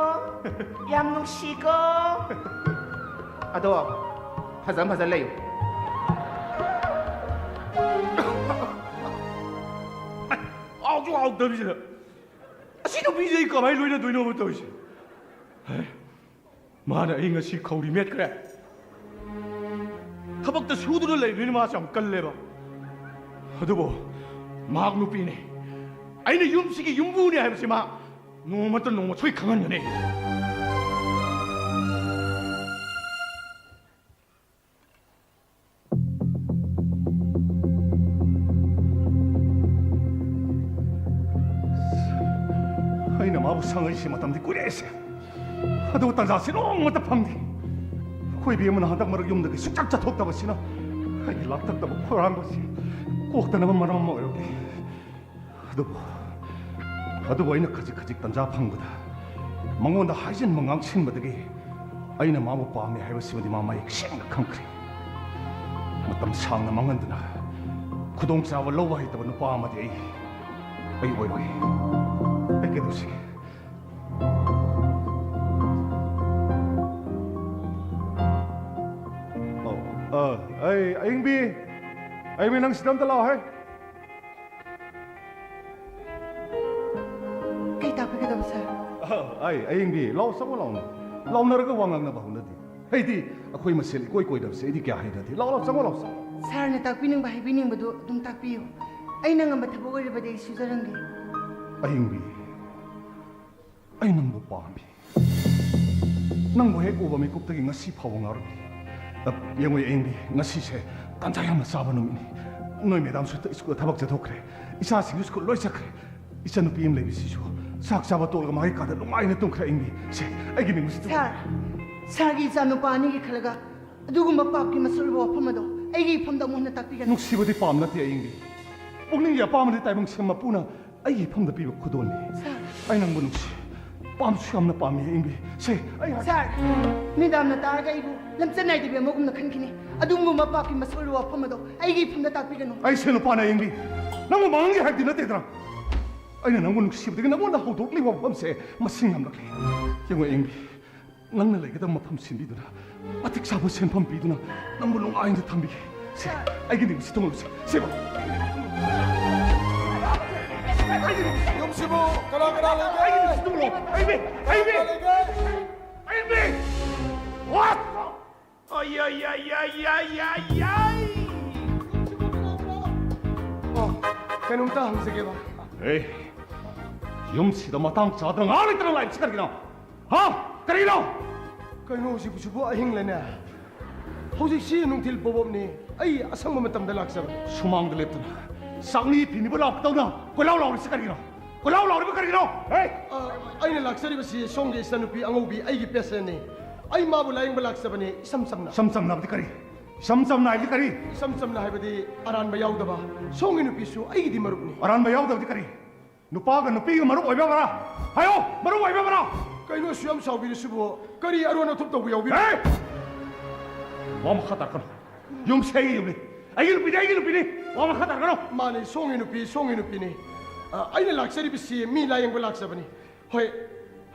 ꯌꯥꯝ ꯅꯨꯡꯁꯤꯀꯣ꯫ ꯑꯗꯣ, ꯐꯖ ꯐꯖ ꯂꯩꯌꯨ꯫ ꯍꯥꯎꯁꯨ ꯍꯥꯎꯇꯕꯤꯁꯤꯗ꯫ ꯑꯁꯤ ꯅꯨꯄꯤꯁꯦ ꯑꯩ ꯀꯃꯥꯏꯅ ꯂꯣꯏꯅꯗꯣꯏꯅꯣꯕ ꯇꯧꯔꯤꯁꯦ? ꯍꯦ? ꯃꯥꯅ ꯑꯩ ꯉꯁꯤ ꯈꯧꯔꯤ ꯃꯦꯠꯈ꯭ꯔꯦ꯫ ꯊꯕꯛꯇ ꯁꯨꯗꯨꯅ ꯂꯩꯕꯅꯤꯅ ꯃꯥꯁꯦ ꯌꯥꯝ ꯀꯜꯂꯦꯕ꯫ ꯑꯗꯨꯕꯨ ꯃꯍꯥꯛ ꯅꯨꯄꯤꯅꯤ꯫ ꯑꯩꯅ ꯌꯨꯝꯁꯤꯒꯤ ꯌꯨꯝꯕꯨꯅꯤ ꯍꯥꯏꯕꯁꯤ ꯃꯥ ꯅꯣꯡꯃꯇ ꯅꯣꯡꯃ ꯁꯣꯏ ꯈꯪꯍꯟꯒꯅꯤ꯫ ꯑꯩꯅ ꯃꯥꯕꯨ ꯁꯪꯉꯛꯏꯁꯦ ꯃꯇꯝꯗꯤ ꯀꯨꯏꯔꯦꯁꯦ꯫ ꯑꯗꯨꯕꯨ ꯇꯟꯖꯥꯁꯤ ꯅꯣꯡꯃꯇ ꯐꯪꯗꯦ꯫ ꯑꯩꯈꯣꯏ ꯏꯕꯦꯝꯃꯅ ꯍꯟꯗꯛ ꯃꯔꯛ ꯌꯨꯝꯗꯒꯤ ꯁꯨꯡꯆꯠ ꯆꯠꯊꯣꯛꯇꯕꯁꯤꯅ ꯑꯩꯒꯤ ꯂꯥꯛꯊꯛꯇꯕ ꯈꯣꯏꯔꯥꯡꯕꯁꯤ ꯀꯣꯛꯇꯅꯕ ꯃꯔꯝ ꯑꯃ ꯑꯣꯏꯔꯛꯂꯤ꯫ ꯑꯗꯨꯕꯨ, ꯑꯗꯨꯕꯨ ꯑꯩꯅ ꯈꯖꯤꯛ ꯈꯖꯤꯛ ꯇꯟꯖꯥ ꯐꯪꯕꯗ ꯃꯉꯣꯟꯗ ꯍꯥꯏꯖꯤꯟꯕ ꯉꯥꯡꯁꯤꯟꯕꯗꯒꯤ ꯑꯩꯅ ꯃꯥꯕꯨ ꯄꯥꯝꯃꯤ ꯍꯥꯏꯕꯁꯤꯃꯗꯤ ꯃꯥ ꯃꯌꯦꯛ ꯁꯦꯡꯅ ꯈꯪꯈ꯭ꯔꯦ꯫ ꯃꯇꯝ ꯁꯥꯡꯅ ꯃꯥꯡꯍꯟꯗꯨꯅ ꯈꯨꯗꯣꯡꯆꯥꯕ ꯂꯧꯕ ꯍꯩꯇꯕ ꯅꯨꯄꯥ ꯑꯃꯗꯤ ꯑꯩ, ꯑꯩ ꯑꯣꯏꯔꯣꯏ꯫ ꯑꯩ ꯀꯩꯗꯧꯁꯤꯒꯦ? ꯑꯧ, ꯑ, ꯑꯩ, ꯑꯌꯤꯡꯕꯤ, ꯑꯌꯤꯡꯕꯤ, ꯅꯪ ꯁꯤꯗ ꯑꯝꯇ ꯂꯥꯛꯑꯣꯍꯦ꯫ ꯀꯩ ꯇꯥꯛꯄꯤꯒꯗꯕ, ꯁꯥꯔ? ꯑ, ꯑꯩ, ꯑꯌꯤꯡꯕꯤ, ꯂꯥꯛꯑꯣ, ꯆꯪꯉꯣ, ꯂꯥꯛꯑꯣ꯫ ꯂꯥꯎꯅꯔꯒ ꯋꯥ ꯉꯥꯡꯅꯕ ꯍꯧꯅꯗꯦ꯫ ꯑꯩꯗꯤ ꯑꯩꯈꯣꯏ ꯃꯁꯦꯜ ꯏꯀꯣꯏ ꯀꯣꯏꯅꯕꯁꯦ ꯑꯩꯗꯤ ꯀꯌꯥ ꯍꯩꯅꯗꯦ꯫ ꯂꯥꯛꯑꯣ, ꯂꯥꯛꯑꯣ, ꯆꯪꯉꯣ, ꯂꯥꯛꯑꯣ, ꯆꯪꯉꯣ꯫ ꯁꯥꯔꯅ ꯇꯥꯛꯄꯤꯅꯤꯡꯕ, ꯍꯥꯏꯕꯤꯅꯤꯡꯕꯗꯨ ꯑꯗꯨꯝ ꯇꯥꯛꯄꯤꯌꯨ꯫ ꯑꯩꯅ ꯉꯝꯕ ꯊꯕꯛ ꯑꯣꯏꯔꯕꯗꯤ ꯑꯩ ꯁꯨꯖꯔꯝꯒꯦ꯫ ꯑꯍꯤꯡꯕꯤ, ꯑꯩ ꯅꯪꯕꯨ ꯄꯥꯝꯃꯤ꯫ ꯅꯪꯕꯨ ꯍꯦꯛ ꯎꯕ ꯃꯤꯀꯨꯞꯇꯒꯤ ꯉꯁꯤ ꯐꯥꯎꯕ ꯉꯥꯎꯔꯝꯃꯤ꯫ ꯑ, ꯌꯦꯡꯉꯨ, ꯑꯍꯤꯡꯕꯤ, ꯉꯁꯤꯁꯦ ꯇꯥꯟꯖꯥ ꯌꯥꯝꯅ ꯆꯥꯕ ꯅꯨꯃꯤꯠꯅꯤ꯫ ꯅꯣꯏ ꯃꯦꯗꯥꯝꯁꯨ ꯁ꯭ꯀꯨꯜ ꯊꯕꯛ ꯆꯠꯊꯣꯛꯈ꯭ꯔꯦ꯫ ꯏꯆꯥꯁꯤꯡꯁꯨ ꯁ꯭ꯀꯨꯜ ꯂꯣꯏ ꯆꯠꯈ꯭ꯔꯦ꯫ ꯏꯆꯟꯅꯨꯄꯤ ꯑꯃ ꯂꯩꯕꯁꯤꯁꯨ ꯆꯥꯛ ꯆꯥꯕ ꯇꯣꯛꯂꯒ ꯃꯥꯒꯤ ꯀꯥꯗ ꯅꯨꯡꯉꯥꯏꯅ ꯇꯨꯝꯈ꯭ꯔꯦ꯫ ꯑꯌꯤꯡꯕꯤ, ꯁꯦ, ꯑꯩꯒꯤ ꯅꯤꯡꯕꯁꯤꯗ꯫ ꯁꯥꯔ, ꯁꯥꯔꯒꯤ ꯏꯆꯥꯅꯨꯄꯥ ꯑꯅꯤꯒꯤ ꯈꯜꯂꯒ ꯑꯗꯨꯒꯨꯝꯕ ꯄꯥꯞꯀꯤ ꯃꯁꯣꯏꯔꯨꯕ ꯋꯥꯐꯝ ꯑꯗꯣ ꯑꯩꯒꯤ ꯏꯐꯝꯗ ꯑꯃꯨꯛ ꯍꯟꯅ ꯇꯥꯛꯄꯤꯒꯅꯨ꯫ ꯅꯨꯡꯁꯤꯕꯗꯤ ꯄꯥꯝ ꯅꯠꯇꯦ, ꯑꯌꯤꯡꯕꯤ꯫ ꯄꯨꯛꯅꯤꯡꯒꯤ ꯑꯄꯥꯝꯕꯗꯤ ꯇꯥꯏꯕꯪ ꯁꯦꯝ ꯃꯄꯨꯅ ꯑꯩꯒꯤ ꯏꯐꯝꯗ ꯄꯤꯕ ꯈꯨꯗꯣꯜꯅꯤ꯫ ꯁꯥꯔ꯫ ꯑꯩ ꯅꯪꯕꯨ ꯅꯨꯡꯁꯤ꯫ ꯄꯥꯝꯁꯨ ꯌꯥꯝꯅ ꯄꯥꯝꯃꯤ, ꯑꯌꯤꯡꯕꯤ꯫ ꯁꯦ, ꯑꯩ ꯍꯥꯏ- ꯁꯥꯔ, ꯃꯤꯗꯥꯝꯅ ꯇꯥꯔꯒ ꯑꯩꯕꯨ ꯂꯝꯆꯠ ꯅꯥꯏꯗꯕꯤ ꯑꯃꯒꯨꯝꯅ ꯈꯟꯈꯤꯅꯤ꯫ ꯑꯗꯨꯒꯨꯝꯕ ꯄꯥꯞꯀꯤ ꯃꯁꯣꯏꯔꯨꯕ ꯋꯥꯐꯝ ꯑꯗꯣ ꯑꯩꯒꯤ ꯏꯐꯝꯗ ꯇꯥꯛꯄꯤꯒꯅꯨ꯫ ꯑꯩꯁꯦ ꯅꯨꯄꯥꯅ, ꯑꯌꯤꯡꯕꯤ꯫ ꯅꯪꯕꯨ ꯃꯥꯡꯍꯟꯒꯦ ꯍꯥꯏꯕꯗꯤ ꯅꯠꯇꯦꯗꯅ꯫ ꯑꯩꯅ ꯅꯪꯕꯨ ꯅꯨꯡꯁꯤꯕꯗꯒꯤ ꯅꯪꯉꯣꯟꯗ ꯍꯧꯗꯣꯛꯂꯤꯕ ꯋꯥꯐꯝꯁꯦ ꯃꯁꯤꯡ ꯌꯥꯝꯂꯛꯂꯦ꯫ ꯌꯦꯡꯉꯣ, ꯑꯌꯤꯡꯕꯤ, ꯅꯪꯅ ꯂꯩꯒꯗꯕ ꯃꯐꯝ ꯁꯤꯟꯕꯤꯗꯨꯅ, ꯃꯇꯤꯛ ꯆꯥꯕ ꯁꯦꯟꯐꯝ ꯄꯤꯗꯨꯅ ꯅꯪꯕꯨ ꯅꯨꯡꯉꯥꯏꯅ ꯊꯝꯕꯤꯒꯦ꯫ ꯁꯦ, ꯑꯩꯒꯤ ꯅꯤꯡꯁꯤ ꯇꯨꯡꯂꯣꯝꯁꯤ꯫ ꯁꯦ, ꯌꯨꯝꯁꯤꯕꯨ ꯀꯅꯥ ꯀꯅꯥ ꯂꯩꯒꯦ? ꯑꯩꯒꯤ ꯅꯤꯡꯁꯤ ꯇꯨꯡꯂꯣꯝ꯫ ꯑꯌꯤꯡꯕꯤ, ꯑꯌꯤꯡꯕꯤ, ꯀꯅꯥ ꯂꯩꯒꯦ? ꯑꯌꯤꯡꯕꯤ! What? ꯑꯣ, ꯀꯩꯅꯣꯝꯇ ꯍꯪꯖꯒꯦꯕ꯫ ꯑꯦ, ꯌꯨꯝꯁꯤꯗ ꯃꯇꯥꯡ ꯆꯥꯗꯅ ꯉꯥꯏꯍꯥꯛ ꯂꯩꯇꯅ ꯂꯥꯛꯏꯕꯁꯤ ꯀꯔꯤꯒꯤꯅꯣ? ꯍꯥ? ꯀꯔꯤꯅꯣ? ꯀꯩꯅꯣ ꯍꯧꯖꯤꯛꯄꯨꯁꯤꯕꯨ ꯑꯍꯤꯡꯂꯅꯦ? ꯍꯧꯖꯤꯛꯁꯤ ꯅꯨꯡꯊꯤꯜ ꯄꯣꯕꯣꯞꯅꯤ꯫ ꯑꯩ ꯑꯁꯪꯕ ꯃꯇꯝꯗ ꯂꯥꯛꯆꯕꯅꯤ꯫ ꯁꯨꯃꯥꯡꯗ ꯂꯦꯞꯇꯨꯅ ꯆꯥꯛꯅꯤ ꯐꯤꯅꯤꯕꯨ ꯂꯥꯎꯔꯛꯇꯧꯅ ꯀꯣꯏꯂꯥꯎ ꯂꯥꯎꯔꯤꯁꯤ ꯀꯔꯤꯒꯤꯅꯣ? ꯀꯣꯏꯂꯥꯎ ꯂꯥꯎꯔꯤꯕ ꯀꯔꯤꯒꯤꯅꯣ? ꯍꯦ! ꯑ, ꯑꯩꯅ ꯂꯥꯛꯆꯔꯤꯕꯁꯤ ꯁꯣꯝꯒꯤ ꯏꯆꯟꯅꯨꯄꯤ ꯑꯉꯧꯕꯤ, ꯑꯩꯒꯤ patientꯅꯤ꯫ ꯑꯩ ꯃꯥꯕꯨ ꯂꯥꯌꯦꯡꯕ ꯂꯥꯛꯆꯕꯅꯤ, ꯏꯁꯝ ꯆꯝꯅ꯫ ꯏꯁꯝ ꯆꯝꯅ ꯍꯥꯏꯕꯗꯤ ꯀꯔꯤ? ꯏꯁꯝ ꯆꯝꯅ ꯍꯥꯏꯕꯗꯤ ꯀꯔꯤ? ꯏꯁꯝ ꯆꯝꯅ ꯍꯥꯏꯕꯗꯤ ꯑꯔꯥꯟꯕ ꯌꯥꯎꯗꯕ꯫ ꯁꯣꯝꯒꯤ ꯅꯨꯄꯤꯁꯨ ꯑꯩꯒꯤꯗꯤ ꯃꯔꯨꯞꯅꯤ꯫ ꯑꯔꯥꯟꯕ ꯌꯥꯎꯗꯕꯗꯤ ꯀꯔꯤ? ꯅꯨꯄꯥꯒ ꯅꯨꯄꯤꯒ ꯃꯔꯨꯞ ꯑꯣꯏꯕ ꯑꯃꯔꯥ? ꯍꯥꯏꯌꯣ, ꯃꯔꯨꯞ ꯑꯣꯏꯕ ꯑꯃꯔꯥ? ꯀꯩꯅꯣ ꯑꯁꯨꯛ ꯌꯥꯝ ꯁꯥꯎꯕꯤꯔꯤꯁꯤꯕꯨ? ꯀꯔꯤ ꯑꯔꯣꯟ ꯑꯊꯨꯞ ꯇꯧꯕ ꯌꯥꯎꯕꯤꯔꯦ? ꯍꯦ! ꯋꯥ ꯃꯈꯥ ꯇꯥꯔꯛꯀꯅꯨ꯫ ꯌꯨꯝꯁꯦ ꯑꯩꯒꯤ ꯌꯨꯝꯅꯤ꯫ ꯑꯩꯒꯤ ꯅꯨꯄꯤꯅꯤ, ꯑꯩꯒꯤ ꯅꯨꯄꯤꯅꯤ꯫ ꯋꯥ ꯃꯈꯥ ꯇꯥꯔꯛꯀꯅꯨ꯫ ꯃꯥꯅꯤ, ꯁꯣꯝꯒꯤ ꯅꯨꯄꯤ, ꯁꯣꯝꯒꯤ ꯅꯨꯄꯤꯅꯤ꯫ ꯑ, ꯑꯩꯅ ꯂꯥꯛꯆꯔꯤꯕꯁꯤ ꯃꯤ ꯂꯥꯌꯦꯡꯕ ꯂꯥꯛꯆꯕꯅꯤ꯫ ꯍꯣꯏ,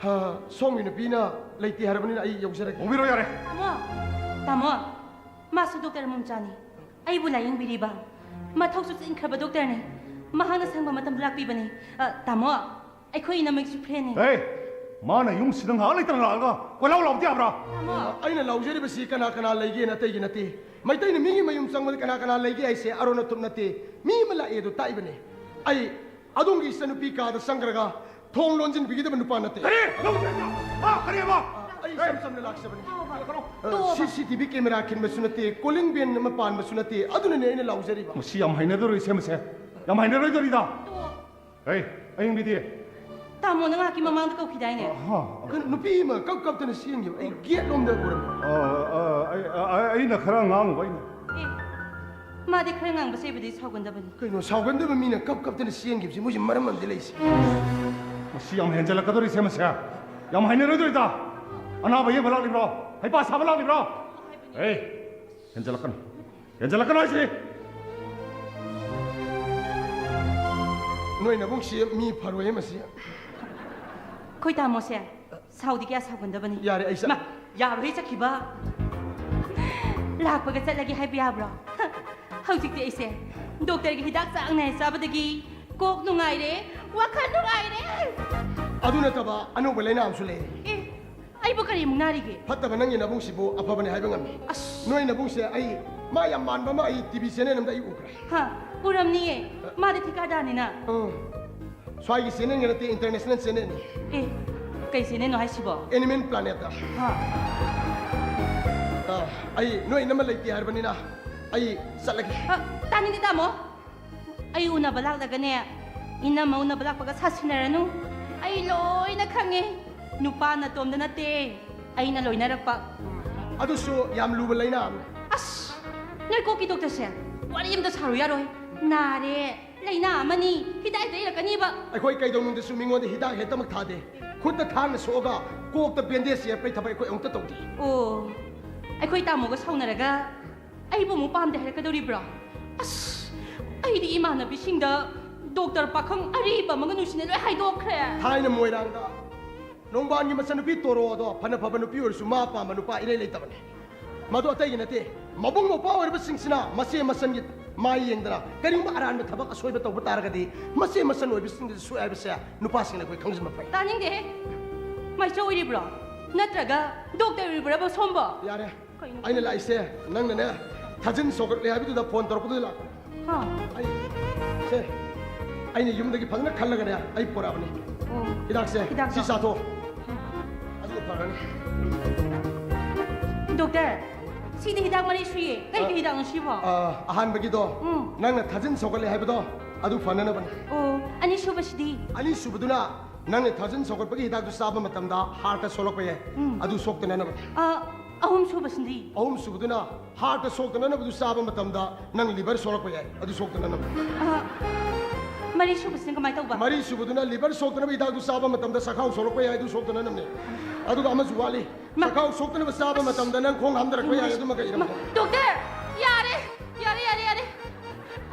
ꯍ, ꯁꯣꯝꯒꯤ ꯅꯨꯄꯤꯅ ꯂꯩꯇꯦ ꯍꯥꯏꯔꯕꯅꯤꯅ ꯑꯩ ꯌꯧꯖꯔꯒꯦ꯫ ꯄꯨꯕꯤꯔꯣ ꯌꯥꯔꯦ꯫ ꯇꯥꯃꯣ, ꯇꯥꯃꯣ, ꯃꯥꯁꯨ ꯗꯣꯛꯇꯔ ꯃꯨꯝꯆꯥꯅꯤ꯫ ꯑꯩꯕꯨ ꯂꯥꯌꯦꯡꯕꯤꯔꯤꯕ꯫ ꯃꯊꯧꯁꯨ ꯆꯤꯟꯈ꯭ꯔꯕ ꯗꯣꯛꯇꯔꯅꯤ꯫ ꯃꯍꯥꯛꯅ ꯁꯪꯕ ꯃꯇꯝꯗ ꯂꯥꯛꯄꯤꯕꯅꯤ꯫ ꯑ, ꯇꯥꯃꯣ, ꯑꯩꯈꯣꯏ ꯏꯅꯝꯃꯒꯤꯁꯨ friendꯅꯤ꯫ ꯍꯦ, ꯃꯥꯅ ꯌꯨꯝꯁꯤꯗ ꯉꯥꯏꯍꯥꯛ ꯂꯩꯇꯅ ꯂꯥꯛꯑꯒ ꯀꯣꯏꯂꯥꯎ ꯂꯥꯎꯕꯗꯤ ꯌꯥꯕ꯭ꯔꯥ? ꯇꯥꯃꯣ꯫ ꯑꯩꯅ ꯂꯥꯎꯖꯔꯤꯕꯁꯤ ꯀꯅꯥ ꯀꯅꯥ ꯂꯩꯒꯦꯅ ꯑꯇꯩꯒꯤ ꯅꯠꯇꯦ꯫ ꯃꯩꯇꯩꯅ ꯃꯤꯒꯤ ꯃꯌꯨꯝ ꯆꯪꯕꯗ ꯀꯅꯥ ꯀꯅꯥ ꯂꯩꯒꯦ ꯍꯥꯏꯁꯦ ꯑꯔꯣꯟ ꯑꯊꯨꯞ ꯅꯠꯇꯦ꯫ ꯃꯤ ꯑꯃ ꯂꯥꯛꯑꯦ ꯑꯗꯨ ꯇꯥꯛꯏꯕꯅꯦ꯫ ꯑꯩ ꯑꯗꯣꯝꯒꯤ ꯏꯆꯟꯅꯨꯄꯤ ꯀꯥꯗ ꯆꯪꯈ꯭ꯔꯒ ꯊꯣꯡ ꯂꯣꯟꯁꯤꯟꯕꯤꯒꯗꯕ ꯅꯨꯄꯥ ꯅꯠꯇꯦ꯫ ꯀꯔꯤ? ꯂꯧꯁꯤꯟꯕ? ꯍꯥ, ꯀꯔꯤꯕ? ꯑ, ꯑꯩ ꯏꯆꯝ ꯆꯝꯅ ꯂꯥꯛꯆꯕꯅꯤ꯫ ꯇꯣꯛꯑꯣꯕ꯫ ꯑ, ꯇꯣꯛꯑꯣꯕ꯫ CCTV camera ꯈꯤꯟꯕꯁꯨ ꯅꯠꯇꯦ, calling bell ꯑꯃ ꯄꯥꯟꯕꯁꯨ ꯅꯠꯇꯦ, ꯑꯗꯨꯅꯅꯦ ꯑꯩꯅ ꯂꯥꯎꯖꯔꯤꯕ꯫ ꯃꯁꯤ ꯌꯥꯝ ꯍꯩꯅꯗꯧꯔꯤ, ꯁꯦꯝꯕꯁꯦ꯫ ꯌꯥꯝ ꯍꯩꯅꯔꯣꯏꯗꯧꯔꯤꯗ꯫ ꯇꯣꯛꯑꯣ꯫ ꯍꯩ, ꯑꯌꯤꯡꯕꯤꯗꯤ? ꯇꯥꯃꯣꯅ ꯉꯥꯏꯍꯥꯛꯀꯤ ꯃꯃꯥꯡꯗ ꯀꯧꯈꯤꯗꯥꯏꯅꯦ? ꯀꯩꯅꯣ, ꯅꯨꯄꯤ ꯑꯃ ꯀꯞ ꯀꯞꯇꯅ ꯆꯦꯟꯈꯤꯕ, ꯑꯩ ꯒꯦꯠ ꯂꯣꯝꯗ ꯎꯔꯝꯃꯦ꯫ ꯑ, ꯑ, ꯑꯩ- ꯑ- ꯑꯩꯅ ꯈꯔ ꯉꯥꯡꯉꯨꯕ ꯑꯩꯅ꯫ ꯑꯦ, ꯃꯥꯗꯤ ꯈꯔ ꯉꯥꯡꯕ ꯆꯩꯕꯗꯤ ꯁꯥꯎꯒꯟꯗꯕꯅꯤ꯫ ꯀꯩꯅꯣ, ꯁꯥꯎꯒꯟꯗꯕ ꯃꯤꯅ ꯀꯞ ꯀꯞꯇꯅ ꯆꯦꯟꯈꯤꯕꯁꯦ, ꯃꯣꯏꯁꯦ ꯃꯔꯝ ꯑꯃꯗꯤ ꯂꯩꯁꯦ꯫ ꯃꯁꯤ ꯌꯥꯝ ꯍꯦꯟꯖꯜꯂꯛꯀꯗꯧꯔꯤꯁꯦ ꯃꯁꯦ꯫ ꯌꯥꯝ ꯍꯥꯏꯅꯔꯣꯏꯗꯧꯔꯤꯗ꯫ ꯑꯅꯥꯕ ꯌꯦꯡꯕ ꯂꯥꯛꯂꯤꯕ꯭ꯔꯣ? ꯍꯩꯄꯥ ꯁꯥꯕ ꯂꯥꯛꯂꯤꯕ꯭ꯔꯣ? ꯑꯦ, ꯍꯦꯟꯖꯜꯂꯛꯀꯅꯨ꯫ ꯍꯦꯟꯖꯜꯂꯛꯀꯅꯨ ꯍꯥꯏꯁꯤꯅꯤ꯫ ꯅꯣꯏ ꯅꯕꯨꯡꯁꯤ ꯃꯤ ꯐꯔꯣꯏꯌꯦ ꯃꯁꯤ꯫ ꯑꯩꯈꯣꯏ ꯇꯥꯃꯣꯁꯦ ꯁꯥꯎꯗꯤ ꯀꯌꯥ ꯁꯥꯎꯒꯟꯗꯕꯅꯤ꯫ ꯌꯥꯔꯦ, ꯑꯩ ꯆꯠ- ꯃꯥ, ꯌꯥꯔꯣꯏ ꯆꯠꯈꯤꯕ꯫ ꯂꯥꯛꯄꯒ ꯆꯠꯂꯒꯦ ꯍꯥꯏꯕ ꯌꯥꯕ꯭ꯔꯣ? ꯍꯧꯖꯤꯛꯇꯤ ꯑꯩꯁꯦ ꯗꯣꯛꯇꯔꯒꯤ ꯍꯤꯗꯥꯛ ꯆꯥꯡ ꯅꯥꯏ ꯆꯥꯕꯗꯒꯤ ꯀꯣꯛ ꯅꯨꯡꯉꯥꯏꯔꯦ, ꯋꯥꯈꯜ ꯅꯨꯡꯉꯥꯏꯔꯦ꯫ ꯑꯗꯨ ꯅꯠꯇꯕ ꯑꯅꯧꯕ ꯂꯥꯏꯅꯥ ꯑꯃꯁꯨ ꯂꯩꯔꯦ꯫ ꯑꯦ, ꯑꯩꯕꯨ ꯀꯔꯤ ꯑꯃꯨꯛ ꯅꯥꯔꯤꯒꯦ? ꯐꯠꯇꯕ ꯅꯪꯒꯤ ꯅꯕꯨꯡꯁꯤꯕꯨ ꯑꯐꯕꯅꯤ ꯍꯥꯏꯕ ꯉꯝꯃꯤ꯫ ꯑꯁ꯫ ꯅꯣꯏ ꯅꯕꯨꯡꯁꯦ ꯑꯩ, ꯃꯥ ꯌꯥꯝ ꯃꯥꯟꯕ ꯑꯃ ꯑꯩ ꯇꯤ ꯚꯤ ꯆꯦꯅꯦꯜ ꯑꯃꯗ ꯑꯩ ꯎꯈ꯭ꯔꯦ꯫ ꯍꯥ, ꯎꯔꯝꯅꯤꯌꯦ꯫ ꯃꯥꯗꯤ ꯊꯤꯀꯥꯗꯥꯔꯅꯤꯅ꯫ ꯎꯝ꯫ ꯁ꯭ꯋꯥꯏꯒꯤ ꯆꯦꯅꯦꯜꯒ ꯅꯠꯇꯦ, ꯏꯟꯇꯔꯅꯦꯁꯅꯦꯜ ꯆꯦꯅꯦꯜꯅꯤ꯫ ꯑꯦ, ꯀꯩ ꯆꯦꯅꯦꯜꯅꯣ ꯍꯥꯏꯁꯤꯕꯣ? ꯑꯦꯅꯤꯃꯦꯜ ꯄ꯭ꯂꯥꯅꯦꯠꯇ꯫ ꯍꯥ꯫ ꯑ, ꯑꯩ ꯅꯣꯏ ꯏꯅꯝꯃ ꯂꯩꯇꯦ ꯍꯥꯏꯔꯕꯅꯤꯅ ꯑꯩ ꯆꯠꯂꯒꯦ꯫ ꯑ, ꯇꯥꯅꯤꯡꯗꯦ ꯇꯥꯃꯣ꯫ ꯑꯩ ꯎꯅꯕ ꯂꯥꯛꯂꯒꯅꯦ, ꯏꯅꯝꯃ ꯎꯅꯕ ꯂꯥꯛꯄꯒ ꯁꯥꯁꯤꯟꯅꯔꯅꯨ꯫ ꯑꯩ ꯂꯣꯏꯅ ꯈꯪꯉꯦ꯫ ꯅꯨꯄꯥ ꯅꯇꯣꯝꯗ ꯅꯠꯇꯦ, ꯑꯩꯅ ꯂꯣꯏꯅꯔꯛꯄ꯫ ꯑꯗꯨꯁꯨ ꯌꯥꯝ ꯂꯨꯕ ꯂꯥꯏꯅꯥ ꯑꯃꯅꯤ꯫ ꯑꯁ, ꯅꯣꯏ ꯀꯣꯛꯀꯤ ꯗꯣꯛꯇꯔꯁꯦ ꯋꯥꯔꯤ ꯑꯝꯇ ꯁꯥꯔꯨ ꯌꯥꯔꯣꯏ꯫ ꯅꯥꯔꯦ, ꯂꯥꯏꯅꯥ ꯑꯃꯅꯤ, ꯍꯤꯗꯥꯛ ꯍꯦꯛꯇ ꯏꯔꯛꯀꯅꯤꯕ꯫ ꯑꯩꯈꯣꯏ ꯀꯩꯗꯧꯅꯨꯡꯗꯁꯨ ꯃꯤꯉꯣꯟꯗ ꯍꯤꯗꯥꯛ ꯍꯦꯛꯇꯃꯛ ꯊꯥꯗꯦ꯫ ꯈꯨꯠꯇ ꯊꯥꯡꯅ ꯁꯣꯛꯑꯒ ꯀꯣꯛꯇ ꯕꯦꯟꯗꯦꯖ ꯌꯦꯞꯄꯩ ꯊꯕꯛ ꯑꯩꯈꯣꯏ ꯑꯃꯨꯛꯇ ꯇꯧꯗꯦ꯫ ꯑꯣ, ꯑꯩꯈꯣꯏ ꯇꯥꯃꯣꯒ ꯁꯥꯎꯅꯔꯒ ꯑꯩꯕꯨ ꯑꯃꯨꯛ ꯄꯥꯝꯗꯦ ꯍꯥꯏꯔꯛꯀꯗꯧꯔꯤꯕ꯭ꯔꯣ? ꯑꯁ, ꯑꯩꯗꯤ ꯏꯃꯥꯟꯅꯕꯤꯁꯤꯡꯗ ꯗꯣꯛꯇꯔ ꯄꯥꯈꯪ ꯑꯔꯤꯕ ꯑꯃꯒ ꯅꯨꯡꯁꯤꯅ ꯂꯣꯏ ꯍꯥꯏꯗꯣꯛꯈ꯭ꯔꯦ꯫ ꯊꯥꯏꯅ ꯃꯣꯏꯔꯥꯡꯗ ꯅꯣꯡꯕꯥꯟꯒꯤ ꯃꯆꯟꯅꯨꯄꯤ ꯇꯣꯔꯣꯗꯣ ꯐꯅ ꯐꯕ ꯅꯨꯄꯤ ꯑꯣꯏꯔꯁꯨ ꯃꯥ ꯄꯥꯝꯕ ꯅꯨꯄꯥ ꯏꯔꯩ ꯂꯩꯇꯕꯅꯤ꯫ ꯃꯗꯨ ꯑꯇꯩꯒꯤ ꯅꯠꯇꯦ, ꯃꯕꯨꯡ ꯃꯧꯄ꯭ꯋꯥ ꯑꯣꯏꯔꯤꯕꯁꯤꯡꯁꯤꯅ ꯃꯆꯦ ꯃꯆꯟꯒꯤ ꯃꯥꯏ ꯌꯦꯡꯗꯅ ꯀꯔꯤꯒꯨꯝꯕ ꯑꯔꯥꯟꯕ ꯊꯕꯛ ꯑꯁꯣꯏꯕ ꯇꯧꯕ ꯇꯥꯔꯒꯗꯤ ꯃꯆꯦ ꯃꯆꯟ ꯑꯣꯏꯕꯁꯤꯡꯗꯨꯗ ꯁꯣꯛꯑꯦ ꯍꯥꯏꯕꯁꯦ ꯅꯨꯄꯥꯁꯤꯡꯅ ꯑꯩꯈꯣꯏ ꯈꯪꯖꯤꯟꯕ ꯐꯩ꯫ ꯇꯥꯅꯤꯡꯗꯦꯍꯦ꯫ ꯃꯥꯏꯆꯧ ꯑꯣꯏꯔꯤꯕ꯭ꯔꯣ? ꯅꯠꯇ꯭ꯔꯒ ꯗꯣꯛꯇꯔ ꯑꯣꯏꯔꯤꯕ꯭ꯔꯕ ꯁꯣꯝꯕꯣ? ꯌꯥꯔꯦ꯫ ꯀꯩꯅꯣ? ꯑꯩꯅ ꯂꯥꯛꯏꯁꯦ ꯅꯪꯅꯅꯦ, ꯊꯥꯖꯤꯟ ꯁꯧꯒꯠꯂꯦ ꯍꯥꯏꯕꯗꯨꯗ ꯐꯣꯟ ꯇꯧꯔꯛꯄꯗꯨꯗ ꯂꯥꯛꯄꯅꯦ꯫ ꯍꯥ? ꯑꯩ, ꯁꯦ, ꯑꯩꯅ ꯌꯨꯝꯗꯒꯤ ꯐꯖꯅ ꯈꯜꯂꯒꯅꯦ ꯑꯩ ꯄꯨꯔꯛꯑꯕꯅꯦ꯫ ꯑꯣ, ꯍꯤꯗꯥꯛꯁꯦ ꯍꯤꯗꯥꯛꯇꯣ? ꯁꯤ ꯆꯥꯊꯣꯛ꯫ ꯑꯗꯨꯅ ꯐꯔꯅꯤ꯫ ꯗꯣꯛꯇꯔ, ꯁꯤꯗꯤ ꯍꯤꯗꯥꯛ ꯃꯔꯤ ꯁꯨꯏꯌꯦ꯫ ꯀꯩ ꯀꯩ ꯍꯤꯗꯥꯛꯅꯣ ꯁꯤꯕꯣ? ꯑ, ꯑꯍꯥꯟꯕꯒꯤꯗꯣ, ꯎꯝ꯫ ꯅꯪꯅ ꯊꯥꯖꯤꯟ ꯁꯧꯒꯠꯂꯦ ꯍꯥꯏꯕꯗꯣ, ꯑꯗꯨ ꯐꯅꯅꯕꯅꯤ꯫ ꯑꯣ, ꯑꯅꯤꯁꯨꯕꯁꯤꯗꯤ? ꯑꯅꯤꯁꯨꯕꯗꯨꯅ ꯅꯪꯅ ꯊꯥꯖꯤꯟ ꯁꯧꯒꯠꯄꯒꯤ ꯍꯤꯗꯥꯛꯇꯨ ꯆꯥꯕ ꯃꯇꯝꯗ ꯍꯥꯔꯠꯇ ꯁꯣꯛꯂꯛꯄ ꯌꯥꯏ꯫ ꯎꯝ꯫ ꯑꯗꯨ ꯁꯣꯛꯇꯅꯅꯕ꯫ ꯑ, ꯑꯍꯨꯝ ꯁꯨꯕꯁꯤꯗꯤ? ꯑꯍꯨꯝ ꯁꯨꯕꯗꯨꯅ ꯍꯥꯔꯠꯇ ꯁꯣꯛꯇꯅꯅꯕꯗꯨ ꯆꯥꯕ ꯃꯇꯝꯗ ꯅꯪ ꯂꯤꯚꯔ ꯁꯣꯛꯂꯛꯄ ꯌꯥꯏ꯫ ꯑꯗꯨ ꯁꯣꯛꯇꯅꯅꯕ꯫ ꯑ, ꯃꯔꯤ ꯁꯨꯕꯁꯤꯅ ꯀꯃꯥꯏꯅ ꯇꯧꯕ? ꯃꯔꯤ ꯁꯨꯕꯗꯨꯅ ꯂꯤꯚꯔ ꯁꯣꯛꯇꯅꯕ ꯍꯤꯗꯥꯛꯇꯨ ꯆꯥꯕ ꯃꯇꯝꯗ ꯆꯈꯥꯎ ꯁꯣꯛꯂꯛꯄ ꯌꯥꯏ꯫ ꯑꯗꯨ ꯁꯣꯛꯇꯅꯅꯕꯅꯦ꯫ ꯑꯗꯨꯒ ꯑꯃꯁꯨ ꯋꯥꯠꯂꯤ꯫ ꯃꯥ- ꯆꯈꯥꯎ ꯁꯣꯛꯇꯅꯕ ꯆꯥꯕ ꯃꯇꯝꯗ ꯅꯪ ꯈꯣꯡ ꯍꯥꯝꯊꯔꯛꯄ ꯌꯥꯏ꯫ ꯑꯗꯨꯃ ꯀꯩ ꯃꯥ-, ꯏꯔꯝꯃꯣ? ꯗꯣꯛꯇꯔ! ꯌꯥꯔꯦ! ꯌꯥꯔꯦ, ꯌꯥꯔꯦ, ꯌꯥꯔꯦ꯫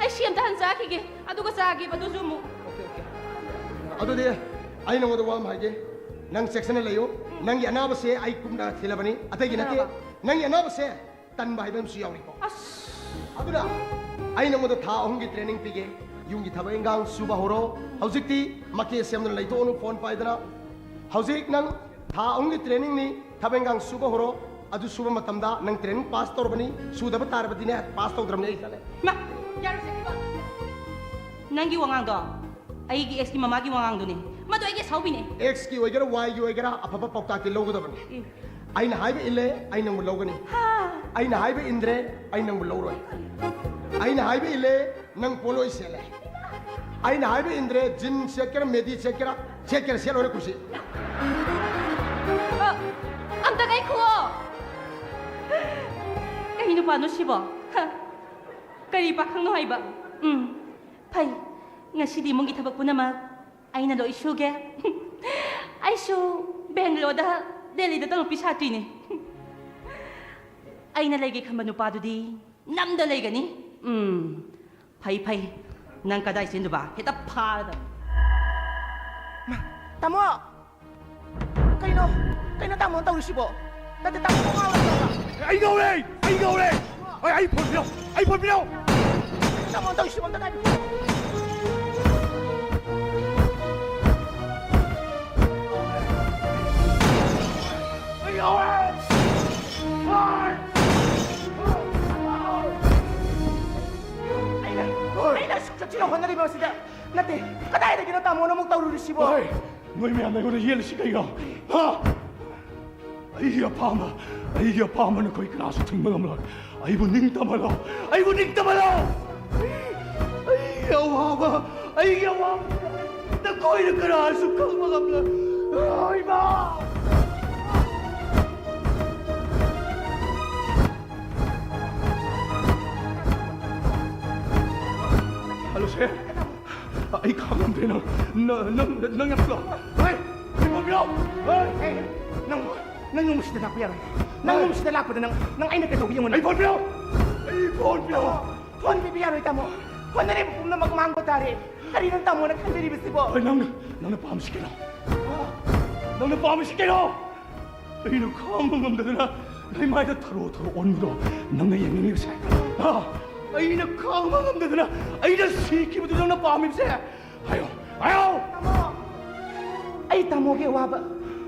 ꯑꯩ ꯁꯤ ꯑꯝꯇ ꯍꯥꯟꯅ ꯆꯥꯈꯤꯒꯦ꯫ ꯑꯗꯨꯒ ꯆꯥꯒꯦꯕ ꯑꯗꯨꯁꯨ ꯑꯃꯨꯛ꯫ Okay, okay. ꯑꯗꯨꯗꯤ ꯑꯩ ꯅꯉꯣꯟꯗ ꯋꯥ ꯑꯃ ꯍꯥꯏꯒꯦ꯫ ꯅꯪ ꯆꯦꯛꯁꯤꯟꯅ ꯂꯩꯌꯨ꯫ ꯅꯪꯒꯤ ꯑꯅꯥꯕꯁꯦ ꯑꯩ ꯀꯨꯞꯅ ꯊꯤꯜꯂꯕꯅꯤ꯫ ꯑꯇꯩꯒꯤ ꯅꯠꯇꯦ꯫ ꯀꯩꯗꯧꯔꯕ? ꯅꯪꯒꯤ ꯑꯅꯥꯕꯁꯦ ꯇꯟꯕ ꯍꯥꯏꯕ ꯑꯃꯁꯨ ꯌꯥꯎꯔꯤꯀꯣ꯫ ꯑꯁ! ꯑꯗꯨꯅ ꯑꯩ ꯅꯉꯣꯟꯗ ꯊꯥ ꯑꯍꯨꯝꯒꯤ ꯇ꯭ꯔꯦꯅꯤꯡ ꯄꯤꯒꯦ꯫ ꯌꯨꯝꯒꯤ ꯊꯕꯛ ꯏꯟꯈꯥꯡ ꯁꯨꯕ ꯍꯧꯔꯣ꯫ ꯍꯧꯖꯤꯛꯇꯤ ꯃꯀꯦ ꯁꯦꯝꯗꯨꯅ ꯂꯩꯊꯣꯛꯑꯅꯨ ꯐꯣꯟ ꯄꯥꯏꯗꯅ꯫ ꯍꯧꯖꯤꯛ ꯅꯪ ꯊꯥ ꯑꯍꯨꯝꯒꯤ ꯇ꯭ꯔꯦꯅꯤꯡꯅꯤ꯫ ꯊꯕꯛ ꯏꯟꯈꯥꯡ ꯁꯨꯕ ꯍꯧꯔꯣ꯫ ꯑꯗꯨ ꯁꯨꯕ ꯃꯇꯝꯗ ꯅꯪ ꯇ꯭ꯔꯦꯅꯤꯡ ꯄꯥꯁ ꯇꯧꯔꯕꯅꯤ꯫ ꯁꯨꯗꯕ ꯇꯥꯔꯕꯗꯤꯅꯦ, ꯄꯥꯁ ꯇꯧꯗ꯭ꯔꯕꯅꯤ꯫ ꯑꯩ ꯆꯠꯂꯦ꯫ ꯃꯥ, ꯌꯥꯔꯣꯏ, ꯆꯠꯈꯤꯕ꯫ ꯅꯪꯒꯤ ꯋꯥꯉꯥꯡꯗꯣ ꯑꯩꯒꯤ ꯑꯦꯛꯁꯀꯤ ꯃꯃꯥꯒꯤ ꯋꯥꯉꯥꯡꯗꯨꯅꯦ꯫ ꯃꯗꯨ ꯑꯩꯒꯤ ꯑꯁꯥꯎꯕꯤꯅꯦ꯫ ꯑꯦꯛꯁꯀꯤ ꯑꯣꯏꯒꯦꯔꯥ, ꯋꯥꯏꯒꯤ ꯑꯣꯏꯒꯦꯔꯥ, ꯑꯐꯕ ꯄꯥꯎꯇꯥꯛꯇꯤ ꯂꯧꯒꯗꯕꯅꯤ꯫ ꯏ꯫ ꯑꯩꯅ ꯍꯥꯏꯕ ꯏꯜꯂꯦ, ꯑꯩ ꯅꯪꯕꯨ ꯂꯧꯒꯅꯤ꯫ ꯍꯥ꯫ ꯑꯩꯅ ꯍꯥꯏꯕ ꯏꯟꯗ꯭ꯔꯦ, ꯑꯩ ꯅꯪꯕꯨ ꯂꯧꯔꯣꯏ꯫ ꯑꯩꯅ ꯍꯥꯏꯕ ꯏꯜꯂꯦ, ꯅꯪ ꯄꯣꯂꯣꯏ ꯁꯦꯠꯂꯦ꯫ ꯑꯩꯅ ꯍꯥꯏꯕ ꯏꯟꯗ꯭ꯔꯦ, ꯖꯤꯟ ꯁꯦꯠꯀꯦꯔꯥ, ꯃꯦꯗꯤ ꯁꯦꯠꯀꯦꯔꯥ, ꯁꯦꯠꯀꯦꯔꯥ ꯁꯦꯠꯂꯣꯏꯔꯦ, ꯀꯨꯁꯤ꯫ ꯑ, ꯑꯝꯇ ꯉꯥꯏꯈꯨꯑꯣ꯫ ꯀꯩ ꯅꯨꯄꯥꯅꯣ ꯁꯤꯕꯣ? ꯍ, ꯀꯔꯤ ꯄꯥꯈꯪꯅꯣ ꯍꯥꯏꯕ? ꯎꯝ, ꯐꯩ꯫ ꯉꯁꯤꯗꯤ ꯏꯃꯨꯡꯒꯤ ꯊꯕꯛ ꯄꯨꯝꯅꯃꯛ ꯑꯩꯅ ꯂꯣꯏ ꯁꯨꯒꯦ꯫ ꯑꯩꯁꯨ ꯕꯦꯡꯒ꯭ꯂꯣꯔꯗ, ꯗꯦꯜꯂꯤꯗ ꯇꯧꯔꯛꯄꯤ ꯁꯥꯇ꯭ꯔꯤꯅꯦ꯫ ꯑꯩꯅ ꯂꯩꯒꯦ ꯈꯟꯕ ꯅꯨꯄꯥꯗꯨꯗꯤ ꯅꯝꯗ ꯂꯩꯒꯅꯤ꯫ ꯎꯝ, ꯐꯩ, ꯐꯩ꯫ ꯅꯪ ꯀꯗꯥꯏ ꯆꯦꯟꯗꯨꯕ? ꯍꯦꯛꯇ ꯐꯥꯔꯗꯕꯅꯤ꯫ ꯃꯥ, ꯇꯥꯃꯣ! ꯀꯩꯅꯣ? ꯀꯩꯅꯣ ꯇꯥꯃꯣꯅ ꯇꯧꯔꯤꯁꯤꯕꯣ? ꯅꯠꯇꯦ, ꯇꯥꯃꯣ, ꯀꯣꯛ ꯉꯥꯎꯔꯕꯣ? ꯑꯩ ꯉꯥꯎꯔꯦ! ꯑꯩ ꯉꯥꯎꯔꯦ! ꯑꯩ, ꯑꯩ ꯐꯣꯟ ꯄꯤꯔꯛꯑꯣ! ꯑꯩ ꯐꯣꯟ ꯄꯤꯔꯛꯑꯣ! ꯇꯥꯃꯣꯅ ꯇꯧꯔꯤꯁꯤꯕꯣ? ꯑꯝꯇ ꯉꯥꯏꯕꯤꯌꯨ꯫ ꯑꯩ ꯉꯥꯎꯔꯦ! ꯑꯩꯅ, ꯑꯩꯅ ꯑꯁꯨꯛ ꯆꯠꯁꯤꯟꯅ ꯍꯣꯠꯅꯔꯤꯕ ꯑꯁꯤꯗ ꯅꯠꯇꯦ, ꯀꯗꯥꯏꯗꯒꯤꯅꯣ ꯇꯥꯃꯣꯅ ꯑꯃꯨꯛ ꯇꯧꯔꯨꯔꯤꯁꯤꯕꯣ? ꯍꯣꯏ, ꯅꯣꯏ ꯃꯌꯥꯝꯅ ꯑꯩꯉꯣꯟꯗ ꯌꯦꯠꯂꯤꯁꯤ ꯀꯩꯅꯣ? ꯍꯥ? ꯑꯩꯒꯤ ꯑꯄꯥꯝꯕ, ꯑꯩꯒꯤ ꯑꯄꯥꯝꯕ ꯅꯈꯣꯏ ꯀꯅꯥꯁꯨ ꯊꯤꯡꯕ ꯉꯝꯂꯣꯏ꯫ ꯑꯩꯕꯨ ꯅꯤꯡꯇꯝꯍꯜꯂꯣ, ꯑꯩꯕꯨ ꯅꯤꯡꯇꯝꯍꯜꯂꯣ! ꯑꯩꯒꯤ ꯑꯋꯥꯕ, ꯑꯩꯒꯤ ꯑꯋꯥꯕ! ꯅꯈꯣꯏꯅ ꯀꯅꯥꯁꯨ ꯈꯪꯕ ꯉꯝꯂꯣꯏ꯫ ꯑꯣ, ꯏꯃꯥ! ꯍꯜꯂꯣ, ꯁꯦ꯫ ꯑꯩ ꯈꯥꯡꯉꯝꯗ꯭ꯔꯦ꯫ ꯅꯪ, ꯅꯪ, ꯅꯪ, ꯅꯪ ꯌꯥꯝ ꯊꯨꯏ꯫ ꯍꯦ! ꯏꯕꯣꯝꯕꯤꯔꯣ! ꯍꯦ! ꯍꯦ! ꯅꯪ, ꯅꯪ ꯌꯨꯝꯁꯤꯗ ꯂꯥꯛꯄ ꯌꯥꯔꯣꯏ꯫ ꯅꯪ ꯍꯦ! ꯌꯨꯝꯁꯤꯗ ꯂꯥꯛꯄꯗ ꯅꯪ, ꯅꯪ ꯑꯩꯅ ꯀꯩꯗꯧꯕ ꯌꯦꯡꯉꯨ ꯅꯪ? ꯑꯩ ꯐꯣꯟ ꯄꯤꯔꯣ! ꯑꯩ ꯐꯣꯟ ꯄꯤꯔꯣ! ꯐꯣꯟ ꯄꯤꯕ ꯌꯥꯔꯣꯏ, ꯇꯥꯃꯣ꯫ ꯍꯣꯠꯅꯔꯤꯕ ꯄꯨꯝꯅꯃꯛ ꯃꯥꯡꯕ ꯇꯥꯔꯦ꯫ ꯀꯔꯤꯅꯣ ꯇꯥꯃꯣꯅ ꯈꯟꯕꯤꯔꯤꯕꯁꯤꯕꯣ? ꯑꯩ ꯅꯪꯅ, ꯅꯪꯅ ꯄꯥꯝꯃꯤꯁꯤ ꯀꯩꯅꯣ? ꯅꯪꯅ ꯄꯥꯝꯃꯤꯁꯤ ꯀꯩꯅꯣ? ꯑꯩꯅ ꯈꯥꯡꯕ ꯉꯝꯗꯗꯅ ꯂꯩꯃꯥꯏꯗ ꯊꯔꯣ ꯊꯔꯣ ꯑꯣꯟꯕꯗꯣ ꯅꯪꯅ ꯌꯦꯡꯅꯤꯡꯂꯤꯕꯁꯦ? ꯍꯥ? ꯑꯩꯅ ꯈꯥꯡꯕ ꯉꯝꯗꯗꯅ ꯑꯩꯅ ꯁꯤꯈꯤꯕꯗꯨ ꯅꯪꯅ ꯄꯥꯝꯃꯤꯕꯁꯦ? ꯍꯥꯏꯌꯣ, ꯍꯥꯏꯌꯣ! ꯇꯥꯃꯣ, ꯑꯩ ꯇꯥꯃꯣꯒꯤ ꯑꯋꯥꯕ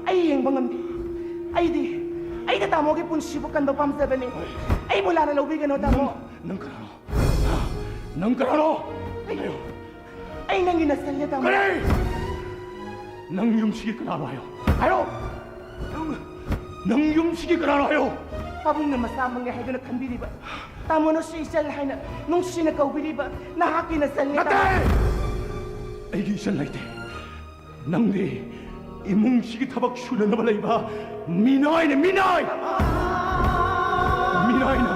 ꯑꯩ ꯌꯦꯡꯕ ꯉꯝꯗꯦ꯫ ꯑꯩꯗꯤ, ꯑꯩꯗꯤ ꯇꯥꯃꯣꯒꯤ ꯄꯨꯟꯁꯤꯕꯨ ꯀꯟꯕ ꯄꯥꯝꯖꯕꯅꯤ꯫ ꯑꯩꯕꯨ ꯂꯥꯟꯅ ꯂꯧꯕꯤꯒꯅꯣ, ꯇꯥꯃꯣ꯫ ꯅꯪ, ꯅꯪ ꯀꯅꯥꯅꯣ? ꯍꯥ? ꯅꯪ ꯀꯅꯥꯅꯣ? ꯑꯩ, ꯍꯥꯏꯌꯣ꯫ ꯑꯩ ꯅꯪꯒꯤ ꯅꯆꯟꯅꯦ, ꯇꯥꯃꯣ꯫ ꯀꯔꯤ? ꯅꯪ ꯌꯨꯝꯁꯤꯒꯤ ꯀꯅꯥꯅꯣ ꯍꯥꯏꯌꯣ? ꯍꯥꯏꯌꯣ! ꯅꯪ, ꯅꯪ ꯌꯨꯝꯁꯤꯒꯤ ꯀꯅꯥꯅꯣ ꯍꯥꯏꯌꯣ? ꯄꯥꯕꯨꯡꯅ ꯃꯆꯥꯃꯛꯅꯦ ꯍꯥꯏꯗꯨꯅ ꯈꯟꯕꯤꯔꯤꯕ, ꯇꯥꯃꯣꯅꯁꯨ ꯏꯆꯜ ꯍꯥꯏꯅ ꯅꯨꯡꯁꯤꯅ ꯀꯧꯕꯤꯔꯤꯕ ꯅꯍꯥꯛꯀꯤ ꯅꯆꯟꯅꯦ, ꯅꯠꯇꯦ! ꯇꯥꯃꯣ꯫ ꯑꯩꯒꯤ ꯏꯆꯜ ꯂꯩꯇꯦ꯫ ꯅꯪꯗꯤ ꯏꯃꯨꯡꯁꯤꯒꯤ ꯊꯕꯛ ꯁꯨꯅꯅꯕ ꯂꯩꯕ ꯃꯤꯅꯥꯏꯅꯦ, ꯃꯤꯅꯥꯏ! ꯃꯤꯅꯥꯏꯅ,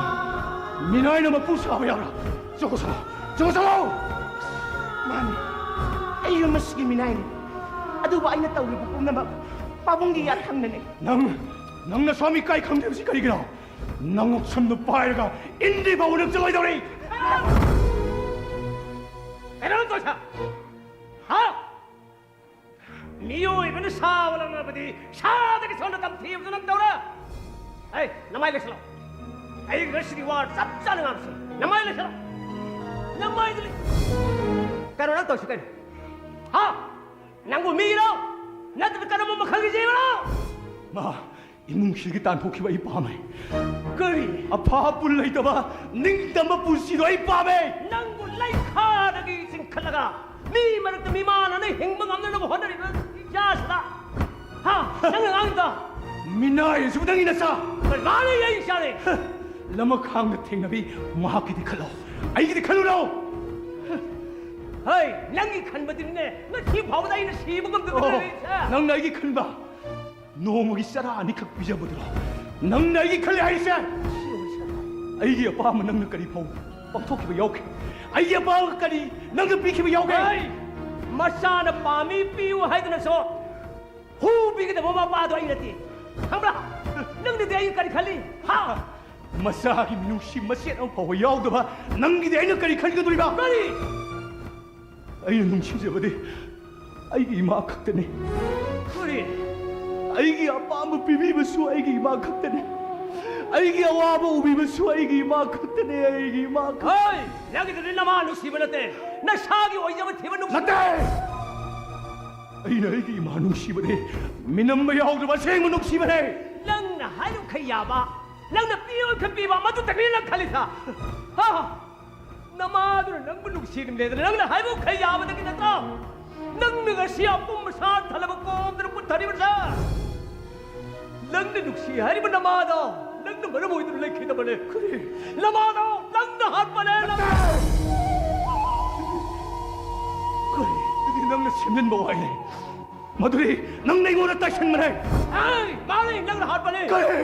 ꯃꯤꯅꯥꯏꯅ ꯃꯄꯨ ꯁꯥꯕ ꯌꯥꯕ꯭ꯔꯥ? ꯆꯠꯈꯣ ꯆꯠꯂꯣ! ꯆꯠꯈꯣ ꯆꯠꯂꯣ! ꯃꯥꯅꯤ, ꯑꯩ ꯌꯨꯝ ꯑꯁꯤꯒꯤ ꯃꯤꯅꯥꯏꯅꯤ꯫ ꯑꯗꯨꯕꯨ ꯑꯩꯅ ꯇꯧꯔꯤꯕ ꯄꯨꯝꯅꯃꯛ ꯄꯥꯕꯨꯡꯒꯤ ꯌꯥꯊꯪꯅꯅꯤ꯫ ꯅꯪ, ꯅꯪ ꯅꯁꯥ ꯃꯤꯀꯥꯏ ꯈꯪꯗ꯭ꯔꯤꯕꯁꯤ ꯀꯔꯤꯒꯤꯅꯣ? ꯅꯉꯛꯁꯝꯗꯨ ꯄꯥꯏꯔꯒ ꯏꯟꯗ꯭ꯔꯤ ꯐꯥꯎꯕ ꯅꯪ ꯆꯠꯂꯣꯏꯗꯧꯔꯤ! ꯀꯩꯅꯣ ꯅꯪ ꯇꯧꯔꯤꯁꯦ? ꯍꯥ? ꯃꯤꯑꯣꯏꯕꯅ ꯁꯥꯕ ꯂꯥꯛꯅꯕꯗꯤ ꯁꯥꯗꯒꯤ ꯁꯣꯟꯅ ꯇꯝꯊꯤꯕꯗꯨ ꯅꯪ ꯇꯧꯔꯦ꯫ ꯑꯩ ꯅꯃꯥꯏ ꯂꯩꯁꯤꯜꯂꯣ꯫ ꯑꯩ ꯉꯁꯤꯗꯤ ꯋꯥ ꯆꯞ ꯆꯥꯅ ꯉꯥꯡꯁꯤ꯫ ꯅꯃꯥꯏ ꯂꯩꯁꯤꯜꯂꯣ꯫ ꯅꯃꯥꯏꯗꯨ ꯂꯩ-, ꯀꯩꯅꯣ ꯅꯪ ꯇꯧꯔꯤꯁꯤ ꯀꯩꯅꯣ? ꯍꯥ? ꯅꯪꯕꯨ ꯃꯤꯔꯣ? ꯅꯠꯇ꯭ꯔꯒ ꯀꯔꯝꯕ ꯃꯈꯜꯒꯤ ꯖꯤꯕꯅꯣ? ꯃꯥ, ꯏꯃꯨꯡꯁꯤꯒꯤ ꯇꯥꯟꯊꯣꯛꯈꯤꯕ ꯑꯩ ꯄꯥꯝꯃꯦ꯫ ꯀꯔꯤ? ꯑꯐ ꯑꯄꯨꯟ ꯂꯩꯇꯕ ꯅꯤꯡꯇꯝꯕ ꯄꯨꯟꯁꯤꯗꯣ ꯑꯩ ꯄꯥꯝꯃꯦ꯫ ꯅꯪꯕꯨ ꯂꯩꯈꯥꯗꯒꯤ ꯆꯤꯡꯈꯠꯂꯒ ꯃꯤ ꯃꯔꯛꯇ ꯃꯤꯃꯥꯟꯅꯅ ꯍꯤꯡꯕ ꯉꯝꯅꯅꯕ ꯍꯣꯠꯅꯔꯤꯕ ꯏꯆꯥꯁꯤꯗ, ꯍꯥ? ꯅꯪꯅ ꯉꯥꯡꯉꯤꯗꯣ? ꯃꯤꯅꯥꯏ ꯑꯁꯤꯕꯨ ꯅꯪꯒꯤ ꯅꯆꯥ? ꯀꯅꯥꯅ ꯑꯩ ꯏꯆꯥꯅꯤ? ꯂꯃꯈꯥꯡꯗ ꯊꯦꯡꯅꯕꯤ ꯃꯍꯥꯛꯀꯤꯗꯤ ꯈꯜꯂꯣ, ꯑꯩꯒꯤꯗꯤ ꯈꯜꯂꯨꯔꯣ? ꯍꯩ, ꯅꯪꯒꯤ ꯈꯟꯕꯗꯨꯅꯤꯅꯦ ꯉꯁꯤ ꯐꯥꯎꯕꯗ ꯑꯩꯅ ꯁꯤꯕ ꯉꯝꯗꯕ ꯑꯣ, ꯂꯩꯔꯤꯁꯦ꯫ ꯅꯪꯅ ꯑꯩꯒꯤ ꯈꯟꯕ, ꯅꯣꯡꯃꯒꯤ ꯆꯔꯥ ꯑꯅꯤꯈꯛ ꯄꯤꯖꯕꯗꯨꯔꯣ ꯅꯪꯅ ꯑꯩꯒꯤ ꯈꯜꯂꯦ ꯍꯥꯏꯁꯦ? ꯑꯩꯒꯤ ꯑꯄꯥꯝꯕ ꯅꯪꯅ ꯀꯔꯤ ꯐꯥꯎ ꯄꯥꯡꯊꯣꯛꯈꯤꯕ ꯌꯥꯎꯈꯤ? ꯑꯩꯒꯤ ꯑꯄꯥꯝꯕ ꯀꯔꯤ ꯅꯪꯅ ꯄꯤꯈꯤꯕ ꯌꯥꯎꯈꯤ? ꯍꯩ, ꯃꯆꯥꯅ ꯄꯥꯝꯃꯤ ꯄꯤꯌꯨ ꯍꯥꯏꯗꯨꯅꯁꯨ ꯍꯨ ꯄꯤꯒꯗꯕ ꯃꯄꯥꯗꯣ ꯑꯩ ꯅꯠꯇꯦ꯫ ꯈꯪꯕ꯭ꯔꯥ? ꯅꯪꯅꯗꯤ ꯑꯩ ꯀꯔꯤ ꯈꯜꯂꯤ? ꯍꯥ? ꯃꯆꯥꯒꯤ ꯃꯤꯅꯨꯡꯁꯤ ꯃꯆꯦꯠ ꯑꯃ ꯐꯥꯎꯕ ꯌꯥꯎꯗꯕ ꯅꯪꯒꯤꯗꯤ ꯑꯩꯅ ꯀꯔꯤ ꯈꯟꯒꯗꯣꯔꯤꯕ? ꯀꯔꯤ? ꯑꯩꯅ ꯅꯨꯡꯁꯤꯖꯕꯗꯤ ꯑꯩꯒꯤ ꯏꯃꯥ ꯈꯛꯇꯅꯤ꯫ ꯀꯔꯤ? ꯑꯩꯒꯤ ꯑꯄꯥꯝꯕ ꯄꯤꯕꯤꯕꯁꯨ ꯑꯩꯒꯤ ꯏꯃꯥ ꯈꯛꯇꯅꯤ꯫ ꯑꯩꯒꯤ ꯑꯋꯥꯕ ꯎꯕꯤꯕꯁꯨ ꯑꯩꯒꯤ ꯏꯃꯥ ꯈꯛꯇꯅꯤ, ꯑꯩꯒꯤ ꯏꯃꯥ ꯈꯛ- ꯍꯣꯏ, ꯅꯪꯒꯤꯗꯨꯗꯤ ꯅꯃꯥ ꯅꯨꯡꯁꯤꯕ ꯅꯠꯇꯦ, ꯅꯁꯥꯒꯤ ꯑꯣꯏꯖꯕ ꯊꯤꯕ ꯅꯨꯡꯁꯤ- ꯅꯠꯇꯦ! ꯑꯩꯅ ꯑꯩꯒꯤ ꯏꯃꯥ ꯅꯨꯡꯁꯤꯕꯗꯤ ꯃꯤꯅꯝꯕ ꯌꯥꯎꯗ꯭ꯔꯕ ꯑꯁꯦꯡꯕ ꯅꯨꯡꯁꯤꯕꯅꯦ꯫ ꯅꯪꯅ ꯍꯥꯏꯔꯤꯕꯈꯩ ꯌꯥꯕ, ꯅꯪꯅ ꯄꯤꯔꯤꯕꯈꯩ ꯄꯤꯕ, ꯃꯗꯨ ꯇꯪꯅꯤ ꯅꯪ ꯈꯜꯂꯤꯁꯦ꯫ ꯍꯥ? ꯅꯃꯥꯗꯨꯅ ꯅꯪꯕꯨ ꯅꯨꯡꯁꯤꯔꯤꯕꯅꯦꯗꯅ ꯅꯪꯅ ꯍꯥꯏꯕ ꯈꯩ ꯌꯥꯕꯗꯒꯤ ꯅꯠꯇ꯭ꯔꯣ? ꯅꯪꯅ ꯉꯁꯤ ꯑꯄꯨꯝꯕ ꯁꯥ ꯊꯜꯂꯕ ꯀꯣꯝꯗꯨꯅ ꯄꯨꯊꯔꯤꯕꯁꯦ? ꯅꯪꯅ ꯅꯨꯡꯁꯤ ꯍꯥꯏꯔꯤꯕ ꯅꯃꯥꯗꯣ ꯅꯪꯅ ꯃꯔꯝ ꯑꯣꯏꯗꯨꯅ ꯂꯩꯈꯤꯗꯕꯅꯦ꯫ ꯀꯔꯤ? ꯅꯃꯥꯗꯣ ꯅꯪꯅ ꯍꯥꯠꯄꯅꯦ, ꯅꯪꯅ꯫ ꯀꯔꯤ? ꯑꯗꯨꯗꯤ ꯅꯪꯅ ꯁꯦꯝꯖꯤꯟꯕ ꯋꯥꯏꯅꯦ꯫ ꯃꯗꯨꯗꯤ ꯅꯪꯅ ꯑꯩꯉꯣꯟꯗ ꯇꯥꯏꯁꯟꯕꯅꯦ꯫ ꯑꯦ, ꯃꯥꯅꯤ, ꯅꯪꯅ ꯍꯥꯠꯄꯅꯦ꯫ ꯀꯔꯤ?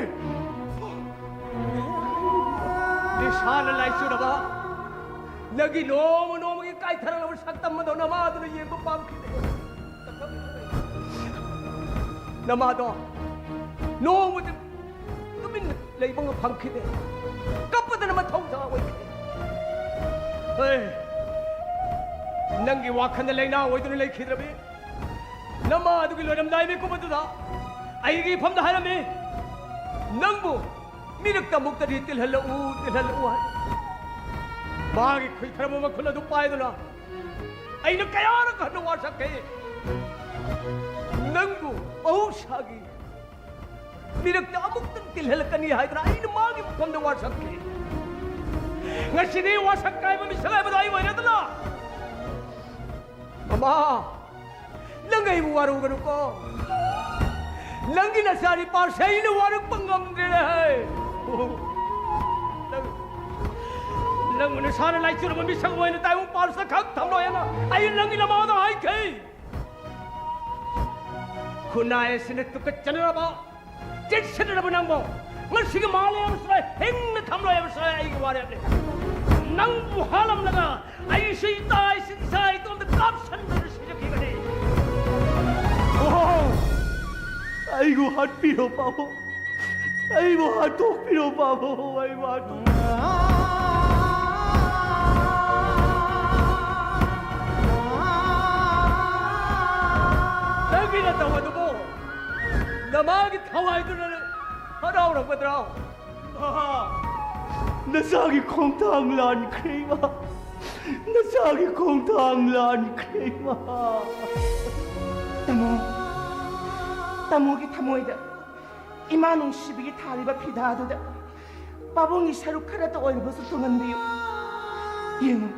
ꯅꯤꯁꯥꯅ ꯂꯥꯏꯆꯨꯔꯕ ꯅꯪꯒꯤ ꯅꯣꯡꯃ ꯅꯣꯡꯃꯒꯤ ꯀꯥꯏꯊꯔꯛꯂꯕ ꯁꯛꯇꯝ ꯑꯗꯣ ꯅꯃꯥꯗꯨꯅ ꯌꯦꯡꯕ ꯄꯥꯝꯈꯤꯗꯦ꯫ ꯅꯃꯥꯗꯣ ꯅꯣꯡꯃꯗꯤ ꯇꯨꯃꯤꯟꯅ ꯂꯩꯕ ꯐꯪꯈꯤꯗꯦ꯫ ꯀꯞꯄꯗꯅ ꯃꯊꯧꯗꯥ ꯑꯣꯏꯈꯤ꯫ ꯍꯦ, ꯅꯪꯒꯤ ꯋꯥꯈꯜꯗ ꯂꯩꯅꯥ ꯑꯣꯏꯗꯨꯅ ꯂꯩꯈꯤꯗ꯭ꯔꯕꯤ ꯅꯃꯥꯗꯨꯒꯤ ꯂꯣꯏꯔꯝꯗꯥꯏ ꯃꯤꯀꯨꯞ ꯑꯗꯨꯗ ꯑꯩꯒꯤ ꯏꯐꯝꯗ ꯍꯥꯏꯔꯝꯃꯤ, "ꯅꯪꯕꯨ ꯃꯤꯔꯛꯇ ꯑꯃꯨꯛꯇꯗꯤ ꯇꯤꯜꯍꯜꯂꯛꯎ, ꯇꯤꯜꯍꯜꯂꯛꯎ" ꯍꯥꯏ꯫ ꯃꯥꯒꯤ ꯈꯨꯏꯊꯔꯕ ꯃꯈꯨꯠ ꯑꯗꯨ ꯄꯥꯏꯗꯨꯅ ꯑꯩꯅ ꯀꯌꯥꯔꯛ ꯍꯟꯅ ꯋꯥꯁꯛꯈꯤ꯫ ꯅꯪꯕꯨ ꯃꯍꯧꯁꯥꯒꯤ ꯃꯤꯔꯛꯇ ꯑꯃꯨꯛꯇꯪ ꯇꯤꯜꯍꯜꯂꯛꯀꯅꯤ ꯍꯥꯏꯗꯅ ꯑꯩꯅ ꯃꯥꯒꯤ ꯃꯐꯝꯗ ꯋꯥꯁꯛꯈꯤ꯫ ꯉꯁꯤꯗꯤ ꯋꯥꯁꯛ ꯀꯥꯏꯕ ꯃꯤꯁꯛ ꯍꯥꯏꯕꯗꯣ ꯑꯩ ꯑꯣꯏꯔꯦꯗꯅ꯫ ꯃꯃꯥ, ꯅꯪ ꯑꯩꯕꯨ ꯋꯥꯔꯧꯒꯅꯨꯀꯣ꯫ ꯅꯪꯒꯤ ꯅꯆꯥꯅꯤꯄꯥꯁꯦ ꯑꯩꯅ ꯋꯥꯔꯛꯄ ꯉꯝꯗ꯭ꯔꯦꯅꯦ꯫ ꯅꯪ, ꯅꯪꯕꯨ ꯅꯁꯥꯅ ꯂꯥꯏꯆꯨꯔꯕ ꯃꯤꯁꯛ ꯑꯃ ꯑꯣꯏꯅ ꯇꯥꯏꯕꯪ ꯄꯥꯟꯕꯁꯤꯗ ꯈꯛ ꯊꯝꯂꯣꯏ ꯍꯥꯏꯅ ꯑꯩ ꯅꯪꯒꯤ ꯅꯃꯥꯡꯗ ꯍꯥꯏꯈꯤ꯫ ꯈꯨꯟꯅꯥꯏ ꯑꯁꯤꯅ ꯇꯨꯀꯠꯆꯅꯔꯕ, ꯆꯦꯛꯁꯤꯟꯅꯔꯕ ꯅꯪꯕꯨ ꯉꯁꯤꯒꯤ ꯃꯥꯂꯦꯝ ꯑꯁꯤꯗ ꯍꯤꯡꯅ ꯊꯝꯂꯣꯏ ꯍꯥꯏꯕꯁꯤ ꯑꯩꯒꯤ ꯋꯥꯔꯦꯞꯅꯤ꯫ ꯅꯪꯕꯨ ꯍꯥꯠꯂꯝꯂꯒ ꯑꯩꯁꯨ ꯏꯇꯥ ꯏꯁꯤꯡ ꯏꯁꯥ ꯏꯇꯣꯝꯇ ꯀꯥꯞꯁꯟꯗꯨꯅ ꯁꯤꯖꯈꯤꯕꯅꯤ꯫ ꯑꯣ, ꯑꯩꯕꯨ ꯍꯥꯠꯄꯤꯔꯣ, ꯄꯥꯕꯨꯡ꯫ ꯑꯩꯕꯨ ꯍꯥꯠꯇꯣꯛꯄꯤꯔꯣ, ꯄꯥꯕꯨꯡ꯫ ꯑꯩꯕꯨ ꯍꯥꯠꯇꯣꯛꯄꯤꯔꯣ꯫ ꯅꯪꯒꯤ ꯅꯇꯧ ꯑꯗꯨꯕꯨ ꯅꯃꯥꯒꯤ ꯊꯋꯥꯏꯗꯨꯅ ꯍꯔꯥꯎꯔꯝꯒꯗ꯭ꯔꯣ? ꯅꯆꯥꯒꯤ ꯈꯣꯡꯊꯥꯡ ꯂꯥꯟꯈ꯭ꯔꯦ, ꯏꯃꯥ꯫ ꯅꯆꯥꯒꯤ ꯈꯣꯡꯊꯥꯡ ꯂꯥꯟꯈ꯭ꯔꯦ, ꯏꯃꯥ꯫ ꯇꯥꯃꯣ, ꯇꯥꯃꯣꯒꯤ ꯊꯃꯣꯏꯗ ꯏꯃꯥ ꯅꯨꯡꯁꯤꯕꯒꯤ ꯊꯥꯔꯤꯕ ꯐꯤꯗꯥꯗꯨꯗ ꯄꯥꯕꯨꯡꯒꯤ ꯁꯔꯨꯛ ꯈꯔꯇ ꯑꯣꯏꯔꯕꯁꯨ ꯇꯨꯡꯍꯟꯕꯤꯌꯨ꯫ ꯌꯦꯡꯉꯨ,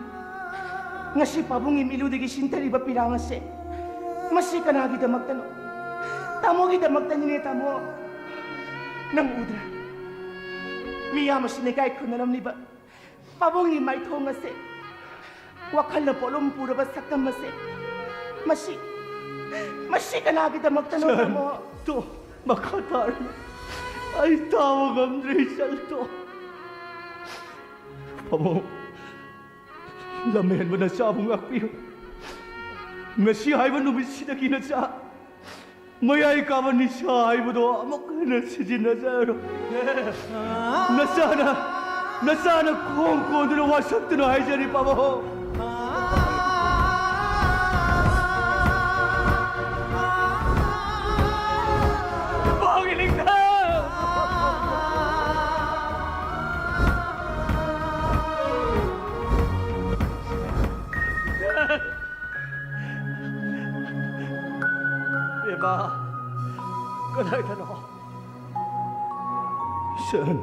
ꯉꯁꯤ ꯄꯥꯕꯨꯡꯒꯤ ꯃꯤꯠꯂꯨꯗꯒꯤ ꯁꯤꯟꯊꯔꯤꯕ ꯄꯤꯔꯥꯡ ꯑꯁꯦ, ꯃꯁꯤ ꯀꯅꯥꯒꯤꯗꯃꯛꯇꯅꯣ? ꯇꯥꯃꯣꯒꯤꯗꯃꯛꯇꯅꯤꯅꯦ, ꯇꯥꯃꯣ꯫ ꯅꯪ ꯎꯗ꯭ꯔꯥ? ꯃꯤꯌꯥꯝ ꯑꯁꯤꯅ ꯏꯀꯥꯏ ꯈꯨꯝꯅꯔꯝꯂꯤꯕ ꯄꯥꯕꯨꯡꯒꯤ ꯃꯥꯏꯊꯣꯡ ꯑꯁꯦ, ꯋꯥꯈꯜꯅ ꯄꯣꯠꯂꯨꯝ ꯄꯨꯔꯕ ꯁꯛꯇꯝ ꯑꯁꯦ, ꯃꯁꯤ, ꯃꯁꯤ ꯀꯅꯥꯒꯤꯗꯃꯛꯇꯅꯣ, ꯁꯔ, ꯇꯥꯃꯣ? ꯇꯣ, ꯃꯈꯥ ꯇꯥꯔꯅꯨ꯫ ꯑꯩ ꯇꯥꯕ ꯉꯝꯗ꯭ꯔꯦ, ꯏꯆꯜ, ꯇꯣ꯫ ꯄꯥꯕꯨꯡ, ꯂꯝꯍꯦꯟꯕ ꯅꯆꯥꯕꯨ ꯉꯥꯛꯄꯤꯌꯨ꯫ ꯉꯁꯤ ꯍꯥꯏꯕ ꯅꯨꯃꯤꯠꯁꯤꯗꯒꯤ ꯅꯆꯥ ꯃꯌꯥꯏ ꯀꯥꯕ ꯅꯤꯁꯥ ꯍꯥꯏꯕꯗꯣ ꯑꯃꯨꯛ ꯍꯟꯅ ꯁꯤꯖꯤꯟꯅꯖꯔꯣꯏ꯫ ꯅꯆꯥꯅ, ꯅꯆꯥꯅ ꯈꯣꯡ ꯀꯣꯟꯗꯨꯅ ꯋꯥꯁꯛꯇꯨꯅ ꯍꯥꯏꯖꯔꯤ, ꯄꯥꯕꯨꯡ꯫ ꯄꯥꯕꯨꯡꯒꯤ ꯅꯤꯡꯊꯧ! ꯏꯃꯥ, ꯀꯗꯥꯏꯗꯅꯣ? ꯁꯟ,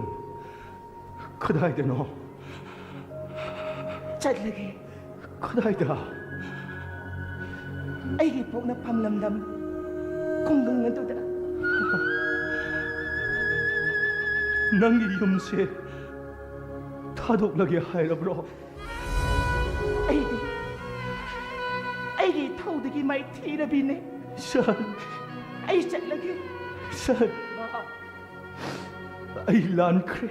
ꯀꯗꯥꯏꯗꯅꯣ? ꯆꯠꯂꯒꯦ꯫ ꯀꯗꯥꯏꯗ? ꯑꯩꯒꯤ ꯄꯣꯛꯅꯐꯝ ꯂꯝꯗꯝ ꯈꯨꯡꯒꯪ ꯑꯗꯨꯗ꯫ ꯅꯪꯒꯤ ꯌꯨꯝꯁꯦ ꯊꯥꯗꯣꯛꯂꯒꯦ ꯍꯥꯏꯔꯕ꯭ꯔꯣ? ꯑꯩꯗꯤ ꯑꯩꯒꯤ ꯏꯊꯧꯗꯒꯤ ꯃꯥꯏꯊꯤꯔꯕꯤꯅꯦ꯫ ꯁꯥꯔ꯫ ꯑꯩ ꯆꯠꯂꯒꯦ꯫ ꯁꯥꯔ꯫ ꯑꯩ ꯂꯥꯟꯈ꯭ꯔꯦ꯫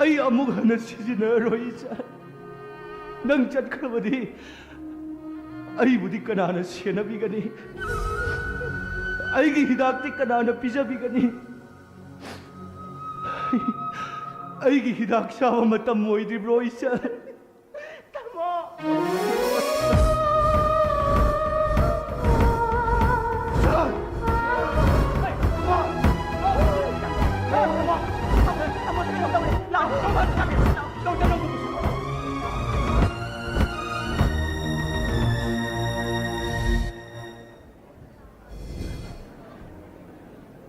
ꯑꯩ ꯑꯃꯨꯛ ꯍꯟꯅ ꯁꯤꯖꯤꯟꯅꯔꯣꯏ, ꯏꯆꯥ꯫ ꯅꯪ ꯆꯠꯈ꯭ꯔꯕꯗꯤ ꯑꯩꯕꯨꯗꯤ ꯀꯅꯥꯅ ꯁꯦꯟꯅꯕꯤꯒꯅꯤ? ꯑꯩꯒꯤ ꯍꯤꯗꯥꯛꯇꯤ ꯀꯅꯥꯅ ꯄꯤꯖꯕꯤꯒꯅꯤ? ꯑꯩ, ꯑꯩꯒꯤ ꯍꯤꯗꯥꯛ ꯆꯥꯕ ꯃꯇꯝ ꯑꯣꯏꯗ꯭ꯔꯤꯕ꯭ꯔꯣ, ꯏꯆꯥ? ꯇꯥꯃꯣ!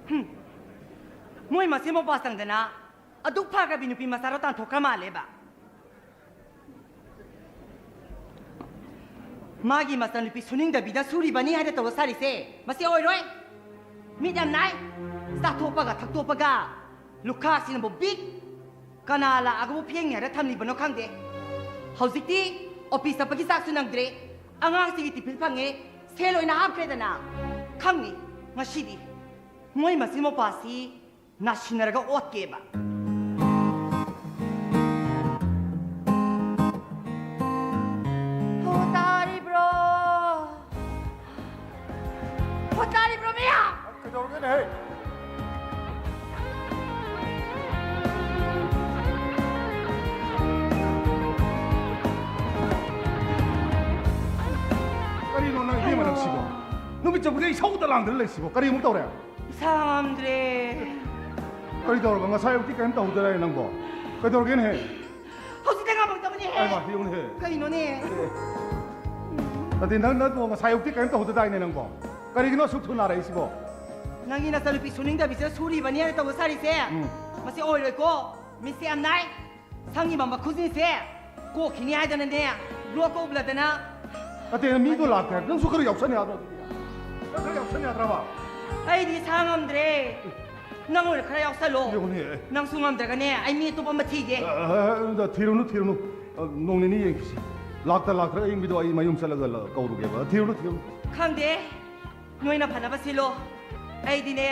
ꯍꯨꯝ꯫ ꯃꯣꯏ ꯃꯁꯦꯟ ꯃꯄꯥ ꯆꯪꯗꯅ ꯑꯗꯨꯛ ꯐꯈ꯭ꯔꯕꯤ ꯅꯨꯄꯤ ꯃꯆꯥꯗꯣ ꯇꯥꯟꯊꯣꯛꯈ꯭ꯔ ꯃꯥꯜꯂꯦꯕ꯫ ꯃꯥꯒꯤ ꯃꯆꯥꯅꯨꯄꯤ ꯁꯨꯅꯤꯡꯗꯕꯤꯗ ꯁꯨꯔꯤꯕꯅꯤ ꯍꯥꯏꯅ ꯇꯧꯕ ꯁꯥꯔꯤꯁꯦ ꯃꯁꯤ ꯑꯣꯏꯔꯣꯏ꯫ ꯃꯤꯠ ꯌꯥꯝ ꯅꯥꯏ꯫ ꯆꯥꯊꯣꯛꯄꯒ ꯊꯛꯇꯣꯛꯄꯒ ꯂꯨꯈꯥꯁꯤꯅꯕꯨ ꯕꯤꯛ꯫ ꯀꯅꯥ ꯂꯥꯛꯑꯒꯕꯨ ꯐꯦꯡꯅꯤ ꯍꯥꯏꯔ ꯊꯝꯂꯤꯕꯅꯣ ꯈꯪꯗꯦ꯫ ꯍꯧꯖꯤꯛꯇꯤ ꯑꯣꯐꯤꯁ ꯆꯠꯄꯒꯤ ꯆꯥꯛꯁꯨ ꯅꯪꯗ꯭ꯔꯦ꯫ ꯑꯉꯥꯡꯁꯤꯒꯤ ꯇꯤꯐꯤꯟ ꯐꯪꯉꯦ, ꯁꯦ ꯂꯣꯏꯅ ꯍꯥꯞꯈ꯭ꯔꯦꯗꯅ꯫ ꯈꯪꯅꯤ ꯉꯁꯤꯗꯤ ꯃꯣꯏ ꯃꯆꯤꯟ ꯃꯧꯄꯥꯁꯤ ꯅꯥꯁꯤꯟꯅꯔꯒ ꯑꯣꯠꯀꯦꯕ꯫ ꯍꯣ ꯇꯥꯔꯤꯕ꯭ꯔꯣ? ꯍꯣ ꯇꯥꯔꯤꯕ꯭ꯔꯣ ꯃꯌꯥꯝ? ꯀꯩꯗꯧꯔꯒꯦꯅꯦꯍꯦ? ꯀꯔꯤꯅꯣ ꯅꯪ ꯏꯕꯦꯝꯃ ꯅꯪꯁꯤꯕꯣ? ꯅꯨꯃꯤꯠ ꯆꯨꯞꯄꯒꯤ ꯏꯁꯧꯗ ꯂꯥꯡꯗꯅ ꯂꯩꯁꯤꯕꯣ? ꯀꯔꯤ ꯑꯃꯨꯛ ꯇꯧꯔꯦ? ꯏꯁꯥ ꯉꯝꯗ꯭ꯔꯦ꯫ ꯀꯔꯤ ꯇꯧꯔꯕ? ꯉꯁꯥꯏ ꯑꯌꯨꯛꯇꯤ ꯀꯔꯤꯝ ꯇꯧꯍꯧꯗꯗꯥꯏ ꯅꯪꯕꯣ? ꯀꯩꯗꯧꯔꯒꯦꯅꯦꯍꯦ? ꯍꯧꯖꯤꯛꯇ ꯉꯝꯃꯛꯇꯕꯅꯦꯍꯦ꯫ ꯑꯩ ꯃꯥ ꯌꯦꯡꯉꯨꯅꯦꯍꯦ꯫ ꯀꯩꯅꯣꯅꯦ? ꯅꯠꯇꯦ, ꯅꯪ, ꯅꯪꯕꯨ ꯉꯁꯥꯏ ꯑꯌꯨꯛꯇꯤ ꯀꯔꯤꯝ ꯇꯧꯍꯧꯗꯗꯥꯏꯅꯦ ꯅꯪꯕꯣ? ꯀꯔꯤꯒꯤꯅꯣ ꯑꯁꯨꯛ ꯊꯨꯅ ꯅꯥꯔꯛꯏꯁꯤꯕꯣ? ꯅꯪꯒꯤ ꯅꯆꯥꯅꯨꯄꯤ ꯁꯨꯅꯤꯡꯗꯕꯤꯁꯤꯗ ꯁꯨꯔꯤꯕꯅꯤ ꯍꯥꯏꯅ ꯇꯧꯕ ꯁꯥꯔꯤꯁꯦ꯫ ꯎꯝ꯫ ꯃꯁꯤ ꯑꯣꯏꯔꯣꯏꯀꯣ꯫ ꯃꯤꯠꯁꯦ ꯌꯥꯝ ꯅꯥꯏ꯫ ꯁꯝꯒꯤ ꯃꯃ ꯈꯨꯖꯤꯟꯁꯦ ꯀꯣꯛꯈꯤꯅꯤ ꯍꯥꯏꯗꯅꯅꯦ, ꯕ꯭ꯂꯣꯛꯀ ꯎꯞꯂꯗꯅ꯫ ꯅꯠꯇꯦ, ꯃꯤꯗꯣ ꯂꯥꯛꯇꯦ ꯍꯥꯏꯕ꯫ ꯅꯪꯁꯨ ꯈꯔ ꯌꯥꯎꯁꯟ ꯌꯥꯗ꯭ꯔꯣ ꯑꯗꯨꯗꯤ? ꯅꯪ ꯈꯔ ꯌꯥꯎꯁꯟ ꯌꯥꯗ꯭ꯔꯕ? ꯑꯩꯗꯤ ꯏꯁꯥ ꯉꯝꯗ꯭ꯔꯦ꯫ ꯅꯪ ꯑꯣꯏꯅ ꯈꯔ ꯌꯥꯎꯁꯜꯂꯣ꯫ ꯌꯦꯡꯉꯨꯅꯦ꯫ ꯅꯪꯁꯨ ꯉꯝꯗ꯭ꯔꯒꯅꯦ, ꯑꯩ ꯃꯤ ꯑꯇꯣꯞꯄ ꯑꯃ ꯊꯤꯒꯦ꯫ ꯑ, ꯑ, ꯑ, ꯊꯤꯔꯨꯅꯨ, ꯊꯤꯔꯨꯅꯨ꯫ ꯑ, ꯅꯣꯡ ꯅꯤꯅꯤ ꯌꯦꯡꯈꯤꯁꯤ꯫ ꯂꯥꯛꯇ ꯂꯥꯛꯇ꯭ꯔꯒ ꯑꯌꯤꯡꯕꯤꯗꯣ ꯑꯩ ꯃꯌꯨꯝ ꯆꯠꯂꯒ ꯂ-, ꯀꯧꯔꯨꯒꯦꯕ꯫ ꯊꯤꯔꯨꯅꯨ, ꯊꯤꯔꯨꯅꯨ꯫ ꯈꯪꯗꯦ꯫ ꯅꯣꯏꯅ ꯐꯅꯕ ꯁꯤꯜꯂꯣ꯫ ꯑꯩꯗꯤꯅꯦ,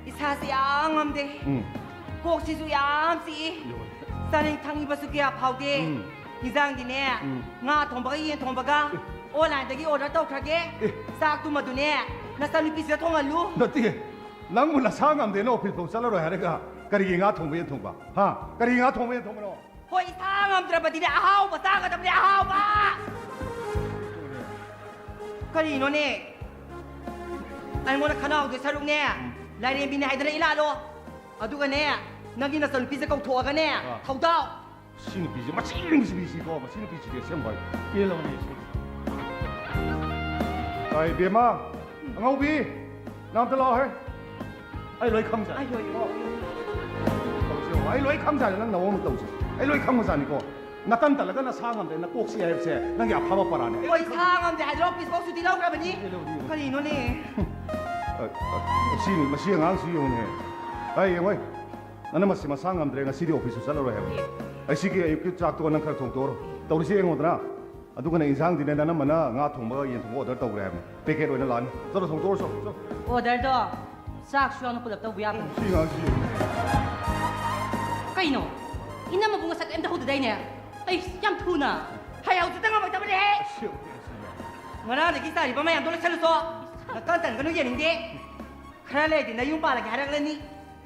ꯏꯁꯥꯁꯤ ꯌꯥꯝ ꯉꯝꯗꯦ꯫ ꯎꯝ꯫ ꯀꯣꯛꯁꯤꯁꯨ ꯌꯥꯝ ꯆꯤꯛꯏ꯫ ꯌꯣꯏ꯫ ꯆꯥꯅꯤꯡ ꯊꯛꯅꯤꯡꯕꯁꯨ ꯀꯌꯥ ꯐꯥꯎꯗꯦ꯫ ꯎꯝ꯫ ꯏꯟꯖꯥꯡꯗꯤꯅꯦ, ꯎꯝ꯫ ꯉꯥ ꯊꯣꯡꯕꯒ ꯌꯦꯟ ꯊꯣꯡꯕꯒ ꯑꯦ꯫ Online-ꯗꯒꯤ order ꯇꯧꯈ꯭ꯔꯒꯦ꯫ ꯑꯦ꯫ ꯆꯥꯛꯇꯨꯃꯗꯨꯅꯦ, ꯅꯆꯥꯅꯨꯄꯤꯁꯤꯗ ꯊꯣꯡꯍꯜꯂꯨ꯫ ꯅꯠꯇꯦ, ꯅꯪꯕꯨ ꯅꯁꯥ ꯉꯝꯗꯦꯅ office ꯐꯥꯎ ꯆꯠꯂꯔꯣꯏ ꯍꯥꯏꯔꯒ ꯀꯔꯤꯒꯤ ꯉꯥ ꯊꯣꯡꯕ ꯌꯦꯟ ꯊꯣꯡꯕ? ꯍꯥ? ꯀꯔꯤꯒꯤ ꯉꯥ ꯊꯣꯡꯕ ꯌꯦꯟ ꯊꯣꯡꯕꯅꯣ? ꯍꯣꯏ, ꯏꯁꯥ ꯉꯝꯗ꯭ꯔꯕꯗꯤꯅꯦ, ꯑꯍꯥꯎꯕ ꯆꯥꯒꯗꯕꯅꯦ, ꯑꯍꯥꯎꯕ! ꯀꯔꯤꯅꯣꯅꯦ? ꯑꯩꯉꯣꯟꯗ ꯈꯟꯅꯍꯧꯗꯣꯏ ꯁꯔꯨꯛꯅꯦ, ꯂꯥꯏꯔꯦꯝꯕꯤꯅꯦ ꯍꯥꯏꯗꯅ ꯏꯂꯥꯂꯣ꯫ ꯑꯗꯨꯒꯅꯦ, ꯅꯪꯒꯤ ꯅꯆꯟꯅꯨꯄꯤꯁꯦ ꯀꯧꯊꯣꯛꯑꯒꯅꯦ, ꯑꯥ꯫ ꯊꯧꯗꯥꯎ꯫ ꯁꯤ ꯅꯨꯄꯤꯁꯦ ꯃꯆꯤꯡ ꯅꯨꯡꯁꯤꯕꯤꯁꯤꯀꯣ, ꯃꯁꯤ ꯅꯨꯄꯤꯁꯤꯗꯤ ꯑꯁꯦꯡꯕ ꯍꯥꯏ ꯄꯦꯜꯂꯕꯅꯦ ꯑꯩꯁꯦ꯫ ꯇꯥꯏ, ꯏꯕꯦꯝꯃ, ꯑꯉꯧꯕꯤ, ꯅꯪ ꯑꯝꯇ ꯂꯥꯛꯑꯣꯍꯦ꯫ ꯑꯩ ꯂꯣꯏ ꯈꯪꯖꯥꯠꯅꯤ꯫ ꯑꯩ ꯂꯣꯏ, ꯂꯣꯏ, ꯂꯣꯏ꯫ ꯇꯧꯁꯦ ꯌꯦꯡꯉꯣ꯫ ꯑꯩ ꯂꯣꯏ ꯈꯪꯖꯥꯠꯅꯤ, ꯅꯪ ꯅꯑꯣꯡ ꯑꯃ ꯇꯧꯁꯦ꯫ ꯑꯩ ꯂꯣꯏ ꯈꯪꯕꯖꯥꯠꯅꯤꯀꯣ꯫ ꯅꯇꯟ ꯇꯜꯂꯒ ꯅꯁꯥ ꯉꯝꯗꯦ, ꯅꯀꯣꯛ ꯆꯤꯛꯑꯦ ꯍꯥꯏꯕꯁꯦ ꯅꯪꯒꯤ ꯑꯐꯕ ꯄꯔꯥꯅꯦ꯫ ꯑꯩ ꯍꯣꯏ, ꯂꯣꯏ ꯈꯪ- ꯁꯥ ꯉꯝꯗꯦ ꯍꯥꯏꯗ꯭ꯔꯣ, ꯑꯣꯐꯤꯁ ꯐꯥꯎ ꯁꯨꯇꯤ ꯂꯧꯈ꯭ꯔꯕꯅꯤ꯫ ꯑꯩ ꯂꯧꯗꯤ ꯌꯦꯡꯉꯣ꯫ ꯀꯔꯤꯅꯣꯅꯦ? ꯑ, ꯑ, ꯁꯤꯅꯤ, ꯃꯁꯤ ꯑꯉꯥꯡꯁꯤ ꯌꯦꯡꯉꯨꯅꯦ꯫ ꯑꯩ ꯌꯦꯡꯉꯣꯏ꯫ ꯅꯪꯅ ꯃꯁꯤ ꯃꯁꯥ ꯉꯝꯗ꯭ꯔꯦ, ꯉꯁꯤꯗꯤ ꯑꯣꯐꯤꯁꯁꯨ ꯆꯠꯂꯔꯣꯏ ꯍꯥꯏꯕꯅꯤ꯫ ꯑꯦ꯫ ꯑꯩ ꯁꯤꯒꯤ ꯑꯌꯨꯛꯀꯤ ꯆꯥꯛꯇꯣ ꯅꯪ ꯈꯔ ꯊꯣꯡꯇꯣꯛꯑꯣꯔꯣ꯫ ꯇꯧꯔꯤꯁꯦ ꯌꯦꯡꯉꯣꯗꯅ꯫ ꯑꯗꯨꯒꯅꯦ, ꯏꯟꯁꯥꯡꯗꯤꯅꯦ, ꯅꯅꯝꯃꯅ ꯉꯥ ꯊꯣꯡꯕꯒ ꯌꯦꯟ ꯊꯣꯡꯕ order ꯇꯧꯈ꯭ꯔꯦ ꯍꯥꯏꯕꯅꯤ꯫ Packet ꯑꯣꯏꯅ ꯂꯥꯛꯑꯅꯤ꯫ ꯆꯠꯂꯣ, ꯊꯣꯡꯇꯣꯛꯑꯣꯔꯣ, ꯆꯠꯂꯣ, ꯆꯠꯂꯣ꯫ Order-ꯗꯣ ꯆꯥꯛꯁꯨ ꯌꯥꯎꯅ ꯄꯨꯂꯞ ꯇꯧꯕ ꯌꯥꯕꯅꯤ꯫ ꯁꯤ ꯑꯉꯥꯡꯁꯤ ꯌꯦꯡꯉꯨꯅꯦ꯫ ꯀꯩꯅꯣ? ꯏꯅꯝꯃꯕꯨ ꯉꯁꯥꯏ ꯀꯩꯝꯇ ꯍꯧꯗꯗꯥꯏꯅꯦ? ꯑꯩ ꯌꯥꯝ ꯊꯨꯅ꯫ ꯍꯩ ꯍꯧꯖꯤꯛꯇ ꯉꯝꯃꯛꯇꯕꯅꯦꯍꯦ! ꯑꯁꯤ ꯌꯦꯡꯉꯨꯅꯦ, ꯑꯁꯤ ꯌꯦꯡꯉꯨꯅꯦ꯫ ꯉꯔꯥꯡꯗꯒꯤ ꯆꯥꯔꯤꯕ ꯃꯌꯥꯝꯗꯣ ꯂꯣꯏꯁꯜꯂꯨꯆꯣ꯫ ꯅꯇꯟ ꯇꯟꯒꯅꯨ, ꯌꯦꯡꯅꯤꯡꯗꯦ꯫ ꯈꯔ ꯂꯩꯔꯗꯤ ꯅꯌꯨꯝ ꯄꯥꯜꯂꯒꯦ ꯍꯥꯏꯔꯛꯂꯅꯤ꯫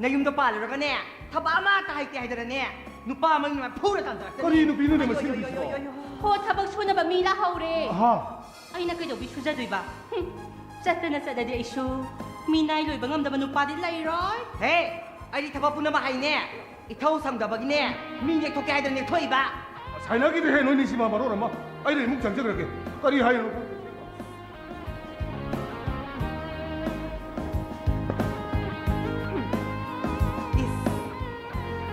ꯅꯌꯨꯝꯗ ꯄꯥꯜꯂꯨꯔꯒꯅꯦ, ꯊꯕꯛ ꯑꯃꯠꯇ ꯍꯩꯇꯦ ꯍꯥꯏꯗꯅꯅꯦ, ꯅꯨꯄꯥ ꯑꯃꯒꯤ ꯃꯃꯥꯏ ꯐꯨꯔ ꯇꯥꯟꯊꯔꯛꯀꯅꯤ꯫ ꯀꯔꯤ ꯅꯨꯄꯤꯅꯣꯅꯦ ꯃꯁꯤ ꯅꯨꯄꯤꯁꯤꯕꯣ? ꯍꯣ, ꯊꯕꯛ ꯁꯨꯅꯕ ꯃꯤ ꯂꯥꯛꯍꯧꯔꯦ꯫ ꯑꯍꯥ꯫ ꯑꯩꯅ ꯀꯩꯗꯧꯕꯤ ꯁꯨꯖꯗꯣꯏꯕ? ꯍꯨꯝ, ꯆꯠꯇꯅ ꯆꯠꯂꯗꯤ ꯑꯩꯁꯨ ꯃꯤꯅꯥꯏ ꯂꯣꯏꯕ ꯉꯝꯗꯕ ꯅꯨꯄꯥꯗꯤ ꯂꯩꯔꯣꯏ꯫ ꯍꯦ, ꯑꯩꯗꯤ ꯊꯕꯛ ꯄꯨꯝꯅꯃꯛ ꯍꯩꯅꯦ꯫ ꯏꯊꯧ ꯁꯪꯗꯕꯒꯤꯅꯦ, ꯃꯤ ꯅꯦꯛꯊꯣꯛꯀꯦ ꯍꯥꯏꯗꯅ ꯅꯦꯛꯊꯣꯛꯏꯕ꯫ ꯁꯥꯏꯅꯈꯤꯗ꯭ꯔꯦꯍꯦ ꯅꯣꯏꯅꯤꯁꯤꯃ ꯃꯔꯣꯟ ꯑꯃ꯫ ꯑꯩ ꯂꯩꯃꯨꯛ ꯆꯪꯖꯈ꯭ꯔꯒꯦ꯫ ꯀꯔꯤ ꯍꯥꯏꯅꯣ? ꯏꯁ,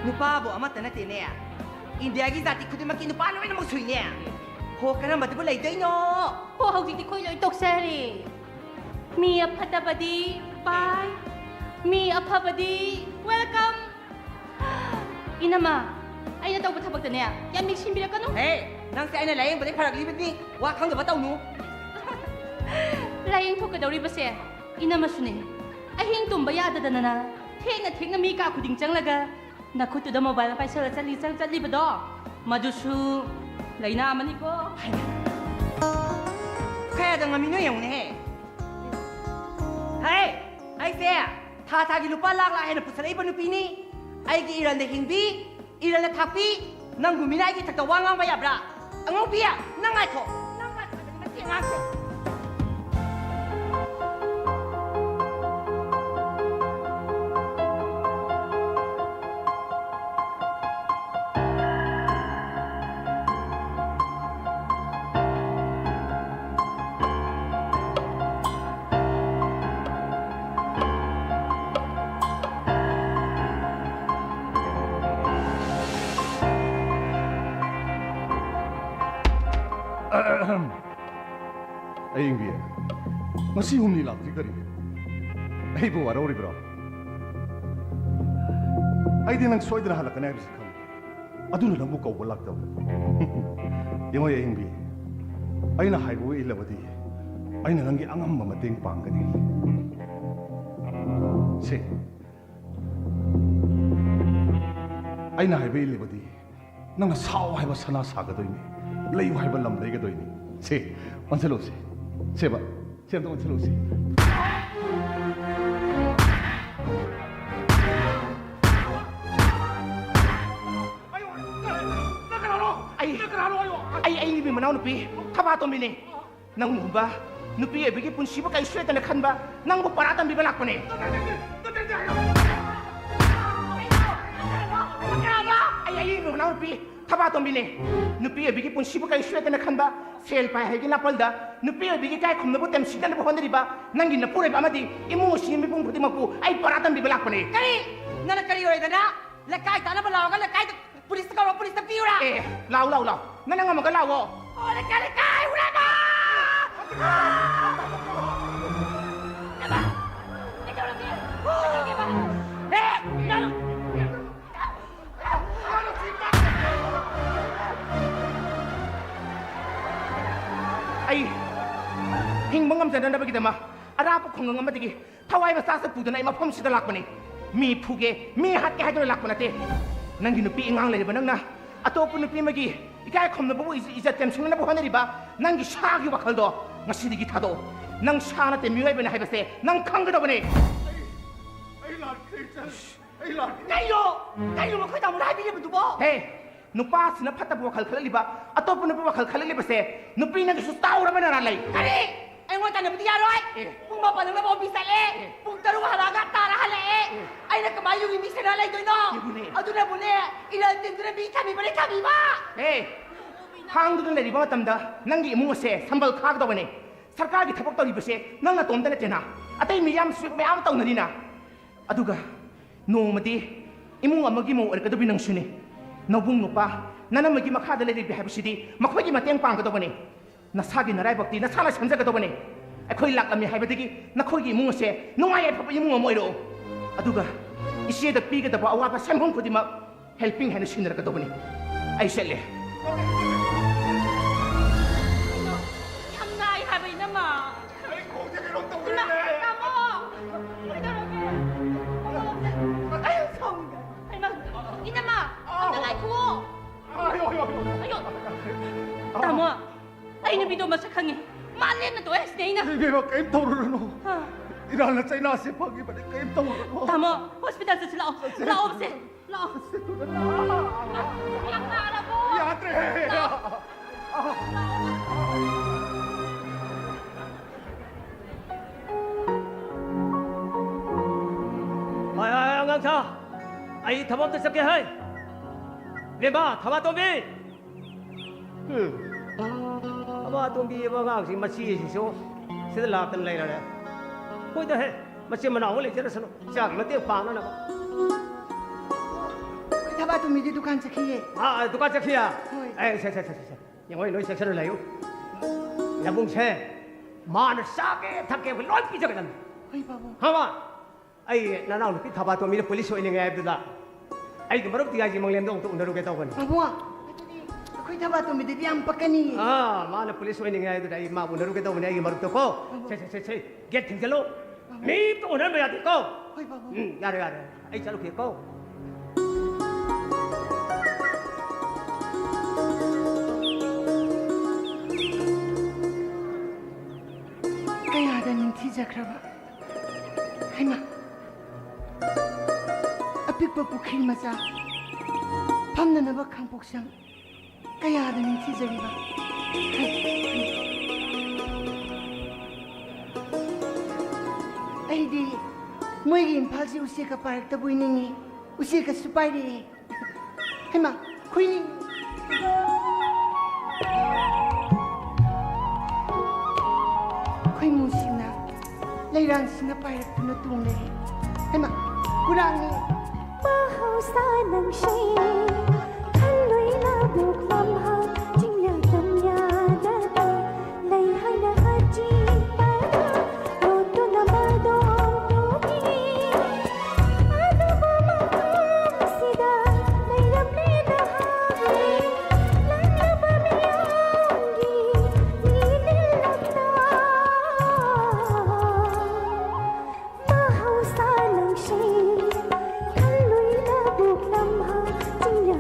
ꯅꯨꯄꯥꯕꯨ ꯑꯃꯠꯇ ꯅꯠꯇꯦꯅꯦ, ꯏꯟꯗꯤꯌꯥꯒꯤ ꯖꯥꯇꯤ ꯈꯨꯗꯤꯡꯃꯛꯀꯤ ꯅꯨꯄꯥ ꯂꯣꯏꯅꯃꯛ ꯁꯨꯏꯅꯦ꯫ ꯍꯣ, ꯀꯔꯝꯕꯗꯨꯕꯨ ꯂꯩꯗꯣꯏꯅꯣ? ꯍꯣ, ꯍꯧꯖꯤꯛꯇꯤ ꯑꯩꯈꯣꯏ ꯂꯣꯏ ꯇꯣꯛꯆꯔꯦ꯫ ꯃꯤ ꯑꯐꯠꯇꯕꯗꯤ ꯄꯥꯏ꯫ ꯃꯤ ꯑꯐꯕꯗꯤ welcome꯫ ꯏꯅꯝꯃ, ꯑꯩꯅ ꯇꯧꯕ ꯊꯕꯛꯇꯅꯦ ꯌꯥꯝ ꯌꯦꯡꯁꯤꯟꯕꯤꯔꯛꯀꯅꯨ꯫ ꯍꯦ, ꯅꯪꯁꯦ ꯑꯩꯅ ꯂꯥꯌꯦꯡꯕꯗꯩ ꯐꯔꯛꯂꯤꯕꯅꯤ꯫ ꯋꯥ ꯈꯪꯗꯕ ꯇꯧꯅꯨ꯫ ꯂꯥꯌꯦꯡꯊꯣꯛꯀꯗꯧꯔꯤꯕꯁꯦ ꯏꯅꯝꯃꯁꯨꯅꯦ꯫ ꯑꯍꯤꯡ ꯇꯨꯝꯕ ꯌꯥꯗꯗꯅ ꯊꯦꯡꯅ ꯊꯦꯡꯅ ꯃꯤ ꯀꯥ ꯈꯨꯗꯤꯡ ꯆꯪꯂꯒ ꯅꯈꯨꯠꯇꯨꯗ mobile ꯄꯥꯏꯁꯜꯂ ꯆꯠꯂꯤ ꯆꯪ ꯆꯠꯂꯤꯕꯗꯣ, ꯃꯗꯨꯁꯨ ꯂꯥꯏꯅꯥ ꯑꯃꯅꯤꯀꯣ꯫ ꯀꯌꯥꯗ ꯉꯝꯃꯤꯅꯣ ꯌꯦꯡꯉꯨꯅꯦꯍꯦ꯫ ꯍꯦ, ꯑꯩꯁꯦ ꯊꯥ ꯊꯥꯒꯤ ꯂꯨꯄꯥ ꯂꯥꯛ ꯂꯥꯛ ꯍꯦꯟꯅ ꯄꯨꯁꯜꯂꯛꯏꯕ ꯅꯨꯄꯤꯅꯤ꯫ ꯑꯩꯒꯤ ꯏꯔꯟꯗ ꯍꯤꯡꯕꯤ, ꯏꯔꯟꯗ ꯊꯥꯛꯄꯤ, ꯅꯪꯒꯨꯝꯕꯤꯅ ꯑꯩꯒꯤ ꯏꯊꯛꯇ ꯋꯥ ꯉꯥꯡꯕ ꯌꯥꯕ꯭ꯔꯥ? ꯑꯉꯧꯕꯤ, ꯅꯪ ꯉꯥꯏꯈꯣ꯫ ꯅꯪ ꯉꯥꯏꯈꯣ ꯍꯥꯏꯕꯅꯤ ꯃꯁꯤ ꯑꯉꯥꯡꯁꯦ꯫ ꯑꯌꯦꯡꯕꯤ, ꯉꯁꯤ ꯍꯨꯝꯅꯤ ꯂꯥꯛꯇ꯭ꯔꯤ ꯀꯔꯤꯒꯤꯅꯣ? ꯑꯩꯕꯨ ꯋꯥꯔꯧꯔꯤꯕ꯭ꯔꯣ? ꯑꯩꯗꯤ ꯅꯪ ꯁꯣꯏꯗꯅ ꯍꯜꯂꯛꯀꯅꯤ ꯍꯥꯏꯕꯁꯤ ꯈꯪꯉꯤ꯫ ꯑꯗꯨꯅ ꯅꯪꯕꯨ ꯀꯧꯕ ꯂꯥꯛꯇꯕꯅꯤ꯫ ꯌꯦꯡꯉꯣ ꯑꯌꯦꯡꯕꯤ, ꯑꯩꯅ ꯍꯥꯏꯕꯕꯨ ꯏꯜꯂꯕꯗꯤ ꯑꯩꯅ ꯅꯪꯒꯤ ꯑꯉꯝꯕ ꯃꯇꯦꯡ ꯄꯥꯡꯒꯅꯤ꯫ ꯁꯦ, ꯑꯩꯅ ꯍꯥꯏꯕ ꯏꯜꯂꯕꯗꯤ ꯅꯪꯅ ꯁꯥꯎ ꯍꯥꯏꯕ ꯁꯅꯥ ꯁꯥꯒꯗꯣꯏꯅꯤ, ꯂꯩꯌꯨ ꯍꯥꯏꯕ ꯂꯝ ꯂꯩꯒꯗꯣꯏꯅꯤ꯫ ꯁꯦ, ꯑꯣꯟꯁꯤꯜꯂꯣꯁꯦ꯫ ꯁꯦꯕ, ꯁꯦ ꯑꯝꯇ ꯑꯣꯟꯁꯤꯜꯂꯣꯁꯦ꯫ ꯑꯩ, ꯑꯩ ꯑꯌꯦꯡꯕꯤ ꯃꯅꯥꯎꯅꯨꯄꯤ ꯊꯕꯥꯇꯣꯝꯕꯤꯅꯦ꯫ ꯅꯪꯒꯨꯝꯕ ꯅꯨꯄꯤ ꯑꯣꯏꯕꯒꯤ ꯄꯨꯟꯁꯤꯕꯨ ꯀꯔꯤꯁꯨ ꯂꯩꯇꯅ ꯈꯟꯕ ꯅꯪꯕꯨ ꯄꯔꯥ ꯇꯝꯕꯤꯕ ꯂꯥꯛꯄꯅꯦ꯫ ꯑꯩ ꯑꯌꯦꯡꯕ ꯃꯅꯥꯎꯅꯨꯄꯤ ꯊꯕꯥꯇꯣꯝꯕꯤꯅꯦ꯫ ꯅꯨꯄꯤ ꯑꯣꯏꯕꯒꯤ ꯄꯨꯟꯁꯤꯕꯨ ꯀꯔꯤꯁꯨ ꯂꯩꯇꯅ ꯈꯟꯕ, ꯁꯦꯜ ꯄꯥꯏ ꯍꯥꯏꯒꯤ ꯅꯥꯄꯜꯗ ꯅꯨꯄꯤ ꯑꯣꯏꯕꯒꯤ ꯏꯀꯥꯏ ꯈꯨꯝꯅꯕ ꯇꯦꯝꯁꯤꯟꯅꯅꯕ ꯍꯣꯠꯅꯔꯤꯕ ꯅꯪꯒꯤ ꯅꯄꯨꯔꯣꯏꯕ ꯑꯃꯗꯤ ꯏꯃꯨꯡ ꯑꯁꯤꯒꯤ ꯃꯤꯄꯨꯝ ꯈꯨꯗꯤꯡꯃꯛꯄꯨ ꯑꯩ ꯄꯔꯥ ꯇꯝꯕꯤꯕ ꯂꯥꯛꯄꯅꯦ꯫ ꯀꯔꯤ? ꯅꯪꯅ ꯀꯔꯤ ꯑꯣꯏꯗꯅ ꯂꯩꯀꯥꯏ ꯇꯥꯅꯕ ꯂꯥꯛꯑꯒ ꯂꯩꯀꯥꯏꯗ ꯄꯨꯂꯤꯁꯇ ꯀꯧꯔꯣ, ꯄꯨꯂꯤꯁꯇ ꯄꯤꯌꯨꯔꯥ? ꯑꯦ, ꯂꯥꯛꯑꯣ, ꯂꯥꯛꯑꯣ, ꯂꯥꯛꯑꯣ꯫ ꯅꯪꯅ ꯉꯝꯃꯒ ꯂꯥꯛꯑꯣ꯫ ꯑꯣ, ꯂꯩꯀꯥꯏ, ꯂꯩꯀꯥꯏ, ꯍꯨꯔꯥꯟꯕ! ꯀꯩꯗꯧꯔꯒꯦ? ꯑꯩ ꯍꯤꯡꯕ ꯉꯝꯖꯅꯅꯕꯒꯤꯗꯃꯛ ꯑꯔꯥꯞꯄ ꯈꯨꯡꯒꯪ ꯑꯃꯗꯒꯤ ꯊꯋꯥꯏ ꯃꯆꯥꯁꯨ ꯄꯨꯗꯨꯅ ꯑꯩ ꯃꯐꯝꯁꯤꯗ ꯂꯥꯛꯄꯅꯤ꯫ ꯃꯤ ꯐꯨꯒꯦ, ꯃꯤ ꯍꯥꯠꯀꯦ ꯍꯥꯏꯗꯨꯅ ꯂꯥꯛꯄ ꯅꯠꯇꯦ꯫ ꯅꯪꯒꯤ ꯅꯨꯄꯤ ꯑꯉꯥꯡ ꯂꯩꯔꯤꯕ ꯅꯪꯅ ꯑꯇꯣꯞꯄ ꯅꯨꯄꯤ ꯑꯃꯒꯤ ꯏꯀꯥꯏ ꯈꯨꯝꯅꯕꯕꯨ, ꯏꯖ-, ꯏꯖꯠ ꯇꯦꯝꯁꯤꯟꯅꯕ ꯍꯣꯠꯅꯔꯤꯕ ꯅꯪꯒꯤ ꯁꯥꯒꯤ ꯋꯥꯈꯜꯗꯣ ꯉꯁꯤꯗꯒꯤ ꯊꯥꯗꯣꯛꯑꯣ꯫ ꯅꯪ ꯁꯥ ꯅꯠꯇꯦ, ꯃꯤꯑꯣꯏꯕꯅꯤ ꯍꯥꯏꯕꯁꯦ ꯅꯪ ꯈꯪꯒꯗꯕꯅꯤ꯫ ꯑꯩ ꯂꯥꯛꯇꯦ, ꯏꯆꯟ꯫ ꯑꯩ ꯂꯥꯛꯇꯦ꯫ ꯀꯩꯅꯣ? ꯀꯩꯅꯣ ꯃꯈꯣꯏ ꯇꯥꯃꯣꯅ ꯍꯥꯏꯕꯤꯔꯤꯕꯗꯨꯕꯣ? ꯍꯦ, ꯅꯨꯄꯥꯁꯤꯅ ꯐꯠꯇꯕ ꯋꯥꯈꯜ ꯈꯜꯂꯛꯂꯤꯕ, ꯑꯇꯣꯞꯄ ꯅꯨꯄꯤ ꯋꯥꯈꯜ ꯈꯜꯂꯛꯂꯤꯕꯁꯦ ꯅꯨꯄꯤ ꯅꯪꯒꯤꯁꯨ ꯆꯥꯎꯔꯕ ꯅꯔꯥ ꯂꯩ꯫ ꯀꯔꯤ? ꯑꯩꯉꯣꯟꯗ ꯇꯥꯟꯅꯕꯗꯤ ꯌꯥꯔꯣꯏ꯫ ꯑꯦ꯫ ꯄꯨꯡ ꯃꯥꯄꯟ ꯅꯪꯅꯕ ꯑꯣꯐꯤꯁ ꯆꯠꯂꯦ꯫ ꯑꯦ꯫ ꯄꯨꯡ ꯇꯔꯨꯛ ꯍꯜꯂꯛꯑꯒ ꯇꯥꯔ ꯍꯜꯂꯛꯑꯦ꯫ ꯑꯦ꯫ ꯑꯩꯅ ꯀꯃꯥꯏꯅ ꯌꯨꯝꯒꯤ ꯃꯤ ꯁꯦꯟꯅ ꯂꯩꯗꯣꯏꯅꯣ? ꯌꯦꯡꯉꯨꯅꯦ꯫ ꯑꯗꯨꯅꯕꯨꯅꯦ, ꯏꯔꯟ ꯇꯤꯟꯗꯨꯅ ꯃꯤ ꯊꯝꯕꯤꯕꯅꯦ, ꯊꯝꯕꯤꯕ! ꯑꯦ, ꯈꯥꯡꯗꯨꯅ ꯂꯩꯔꯤꯕ ꯃꯇꯝꯗ ꯅꯪꯒꯤ ꯏꯃꯨꯡ ꯑꯁꯦ ꯁꯝꯕꯜ ꯈꯥꯒꯗꯧꯕꯅꯦ꯫ ꯁꯔꯀꯥꯔꯒꯤ ꯊꯕꯛ ꯇꯧꯔꯤꯕꯁꯦ ꯅꯪ ꯅꯇꯣꯝꯇ ꯅꯠꯇꯦꯅ, ꯑꯇꯩ ꯃꯤꯌꯥꯝꯁꯨ ꯃꯌꯥꯝ ꯇꯧꯅꯔꯤꯅ꯫ ꯑꯗꯨꯒ ꯅꯣꯡꯃꯗꯤ ꯏꯃꯨꯡ ꯑꯃꯒꯤ ꯃꯧ ꯑꯣꯏꯔꯛꯀꯗꯕꯤ ꯅꯪꯁꯨꯅꯤ꯫ ꯅꯕꯨꯡ ꯅꯨꯄꯥ, ꯅꯅꯝꯃꯒꯤ ꯃꯈꯥꯗ ꯂꯩꯔꯤꯕꯤ ꯍꯥꯏꯕꯁꯤꯗꯤ ꯃꯈꯣꯏꯒꯤ ꯃꯇꯦꯡ ꯄꯥꯡꯒꯗꯧꯕꯅꯤ꯫ ꯅꯁꯥꯒꯤ ꯅꯔꯥꯏꯕꯛꯇꯤ ꯅꯁꯥꯅ ꯁꯦꯝꯖꯒꯗꯧꯕꯅꯤ꯫ ꯑꯩꯈꯣꯏ ꯂꯥꯛꯂꯝꯃꯤ ꯍꯥꯏꯕꯗꯒꯤ ꯅꯈꯣꯏꯒꯤ ꯏꯃꯨꯡ ꯑꯁꯦ ꯅꯨꯡꯉꯥꯏ ꯌꯥꯏꯐꯕ ꯏꯃꯨꯡ ꯑꯃ ꯑꯣꯏꯔꯛꯎ꯫ ꯑꯗꯨꯒ ꯏꯆꯦꯗ ꯄꯤꯒꯗꯕ ꯑꯋꯥꯕ ꯁꯦꯟꯐꯝ ꯈꯨꯗꯤꯡꯃꯛ helping ꯍꯥꯏꯅ ꯁꯤꯟꯅꯔꯛꯀꯗꯧꯕꯅꯤ꯫ ꯑꯩ ꯆꯠꯂꯦ꯫ ꯀꯩꯅꯣ? ꯌꯥꯝ ꯅꯥꯏ ꯍꯥꯏꯕ, ꯏꯅꯝꯃ꯫ ꯑꯩ ꯈꯣꯡꯁꯦ ꯀꯩꯅꯣꯝ ꯏꯃꯥ, ꯇꯧꯔꯦꯅꯦ꯫ ꯇꯥꯃꯣ! ꯀꯩꯗꯧꯔꯒꯦ? ꯇꯥꯃꯣ, ꯑꯝꯇ, ꯑꯩ ꯌꯥꯝ ꯁꯥꯎꯅꯤꯡꯉꯦ꯫ ꯍꯩꯃꯥ, ꯏꯅꯝꯃ, ꯑꯝꯇ ꯉꯥꯏꯈꯨꯑꯣ꯫ ꯑꯌꯣ, ꯑꯌꯣ, ꯑꯌꯣ꯫ ꯑꯌꯣ꯫ ꯇꯥꯃꯣ, ꯑꯩ ꯅꯨꯄꯤꯗꯣ ꯃꯁꯛ ꯈꯪꯉꯤ꯫ ꯃꯥ ꯂꯦꯝꯅ ꯇꯣꯛꯑꯦ ꯍꯥꯏꯁꯤꯅꯦ ꯑꯩꯅ꯫ ꯏꯕꯦꯝꯃ, ꯀꯩꯝ ꯇꯧꯔꯨꯔꯅꯨ꯫ ꯑꯥ꯫ ꯏꯔꯥꯟꯅ ꯆꯩꯅꯥꯁꯦ ꯐꯪꯉꯤꯕꯅꯤ, ꯀꯩꯝ ꯇꯧꯔꯨꯔꯅꯨ꯫ ꯇꯥꯃꯣ, ꯍꯣꯁꯄꯤꯇꯥꯜ ꯆꯠꯁꯤ ꯂꯥꯛꯑꯣ꯫ ꯆꯠꯁꯦ꯫ ꯂꯥꯛꯑꯣꯁꯦ꯫ ꯂꯥꯛꯑꯣ꯫ ꯌꯥꯝ ꯅꯥꯔꯕꯣ? ꯌꯥꯗ꯭ꯔꯦ꯫ ꯂꯥꯛꯑꯣ꯫ ꯍꯣꯏ, ꯍꯣꯏ, ꯑꯉꯥꯡ ꯁꯥ꯫ ꯑꯩ ꯊꯕꯛ ꯑꯝꯇ ꯆꯠꯀꯦ ꯍꯥꯏ꯫ ꯕꯦꯝꯃ, ꯊꯕꯥꯇꯣꯝꯕꯤ! ꯎꯝ꯫ ꯊꯕꯥꯇꯣꯝꯕꯤ ꯍꯥꯏꯕ ꯑꯉꯥꯡꯁꯤ ꯃꯆꯦꯁꯤꯁꯨ ꯁꯤꯗ ꯂꯥꯛꯇꯅ ꯂꯩꯔꯦ꯫ ꯍꯣꯏꯗ ꯍꯦ, ꯃꯆꯤꯟ ꯃꯅꯥꯎ ꯑꯃ ꯂꯩꯖꯔꯁꯅꯨ, ꯏꯆꯥꯒꯤ ꯃꯇꯦꯡ ꯄꯥꯡꯅꯅꯕ꯫ ꯑꯩꯈꯣꯏ ꯊꯕꯥꯇꯣꯝꯕꯤꯗꯤ ꯗꯨꯀꯥꯟ ꯆꯠꯈꯤꯌꯦ꯫ ꯑꯥ, ꯑꯥ, ꯗꯨꯀꯥꯟ ꯆꯠꯈꯤꯌꯦ? ꯍꯣꯏ꯫ ꯑꯦ, ꯁꯦ, ꯁꯦ, ꯁꯦ, ꯁꯦ, ꯁꯦ꯫ ꯌꯦꯡꯉꯣ, ꯅꯣꯏ ꯆꯦꯛꯁꯤꯟꯅ ꯂꯩꯌꯨ꯫ ꯅꯕꯨꯡꯁꯦ ꯃꯥꯅ ꯆꯥꯒꯦ ꯊꯛꯀꯦ ꯑꯩꯈꯣꯏ ꯂꯣꯏ ꯄꯤꯖꯒꯗꯕꯅꯤ꯫ ꯍꯣꯏ, ꯄꯥꯕꯨꯡ꯫ ꯈꯪꯉꯕ? ꯑꯩ ꯅꯅꯥꯎ ꯅꯨꯄꯤ ꯊꯕꯥꯇꯣꯝꯕꯤꯅ ꯄꯨꯂꯤꯁ ꯑꯣꯏꯅꯤꯡꯉꯦ ꯍꯥꯏꯕꯗꯨꯗ ꯑꯩꯒꯤ ꯃꯔꯨꯞ ꯇꯤꯌꯥꯏꯒꯤ ꯃꯪꯂꯦꯝꯗꯣ ꯑꯃꯨꯛꯇ ꯎꯅꯔꯨꯒꯦ ꯇꯧꯕꯅꯤ꯫ ꯄꯥꯕꯨꯡ, ꯑꯗꯨꯗꯤ ꯑꯩꯈꯣꯏ ꯊꯕꯥꯇꯣꯝꯕꯤꯗꯨꯗꯤ ꯌꯥꯝ ꯄꯛꯀꯅꯤ꯫ ꯑꯥ, ꯃꯥꯅ ꯄꯨꯂꯤꯁ ꯑꯣꯏꯅꯤꯡꯉꯦ ꯍꯥꯏꯗꯨꯗ ꯑꯩ ꯃꯥ ꯎꯅꯔꯨꯒꯦ ꯇꯧꯕꯅꯦ, ꯑꯩꯒꯤ ꯃꯔꯨꯞꯇꯣꯀꯣ꯫ ꯁꯦ, ꯁꯦ, ꯁꯦ, ꯁꯦ, ꯒꯦꯠ ꯊꯤꯡꯖꯤꯜꯂꯣ꯫ ꯃꯤ ꯑꯝꯇ ꯎꯅꯍꯟꯕ ꯌꯥꯗꯦꯀꯣ꯫ ꯍꯣꯏ, ꯕꯥꯕꯨ꯫ ꯎꯝ, ꯌꯥꯔꯦ, ꯌꯥꯔꯦ, ꯑꯩ ꯆꯠꯂꯨꯒꯦꯀꯣ꯫ ꯀꯌꯥꯗ ꯅꯤꯡꯊꯤꯖꯈ꯭ꯔꯕ꯫ ꯍꯩꯃꯥ! ꯑꯄꯤꯛꯄ ꯄꯨꯈ꯭ꯔꯤ ꯃꯆꯥ, ꯐꯝꯅꯅꯕ ꯈꯥꯡꯄꯣꯛꯁꯪ, ꯀꯌꯥꯗ ꯅꯤꯡꯊꯤꯖꯔꯤꯕ꯫ ꯑꯩꯗꯤ ꯃꯣꯏꯒꯤ ꯏꯝꯐꯥꯜꯁꯤ ꯎꯆꯦꯛꯀ ꯄꯥꯏꯔꯛꯇꯕꯣꯏ ꯅꯤꯡꯉꯤ, ꯎꯆꯦꯛꯀꯁꯨ ꯄꯥꯏꯔꯛꯑꯦ꯫ ꯍꯩꯃꯥ, ꯈꯨꯏ-, ꯈꯣꯏꯃꯨꯁꯤꯡꯅ, ꯂꯩꯔꯥꯡꯁꯤꯡꯅ ꯄꯥꯏꯔꯛꯇꯨꯅ ꯇꯣꯡꯂꯛꯏ꯫ ꯍꯩꯃꯥ, ꯈꯨꯔꯥꯡꯅꯤ꯫ ꯃꯍꯧꯁꯥ ꯅꯪꯁꯦ ꯈꯜꯂꯣꯏ ꯂꯧꯕꯨꯛ ꯂꯝꯍꯥꯡ ꯆꯤꯡꯌꯥ ꯇꯝꯌꯥꯗ ꯂꯩ ꯍꯥꯏꯅ ꯍꯥꯏꯖꯤꯟꯕꯗ ꯂꯣꯠꯇꯨꯅ ꯃꯗꯣꯝ ꯇꯣꯛꯏ꯫ ꯑꯗꯨꯕꯨ ꯃꯐꯝꯁꯤꯗ ꯂꯩꯔꯝꯂꯦ ꯅꯍꯥꯛ ꯂꯥꯛꯂꯕ ꯃꯤꯌꯥꯝꯒꯤ ꯃꯤꯅꯤꯜꯂꯛꯇ꯫ ꯃꯍꯧꯁꯥ ꯅꯪꯁꯦ ꯈꯜꯂꯣꯏ ꯂꯧꯕꯨꯛ ꯂꯝꯍꯥꯡ ꯆꯤꯡꯌꯥ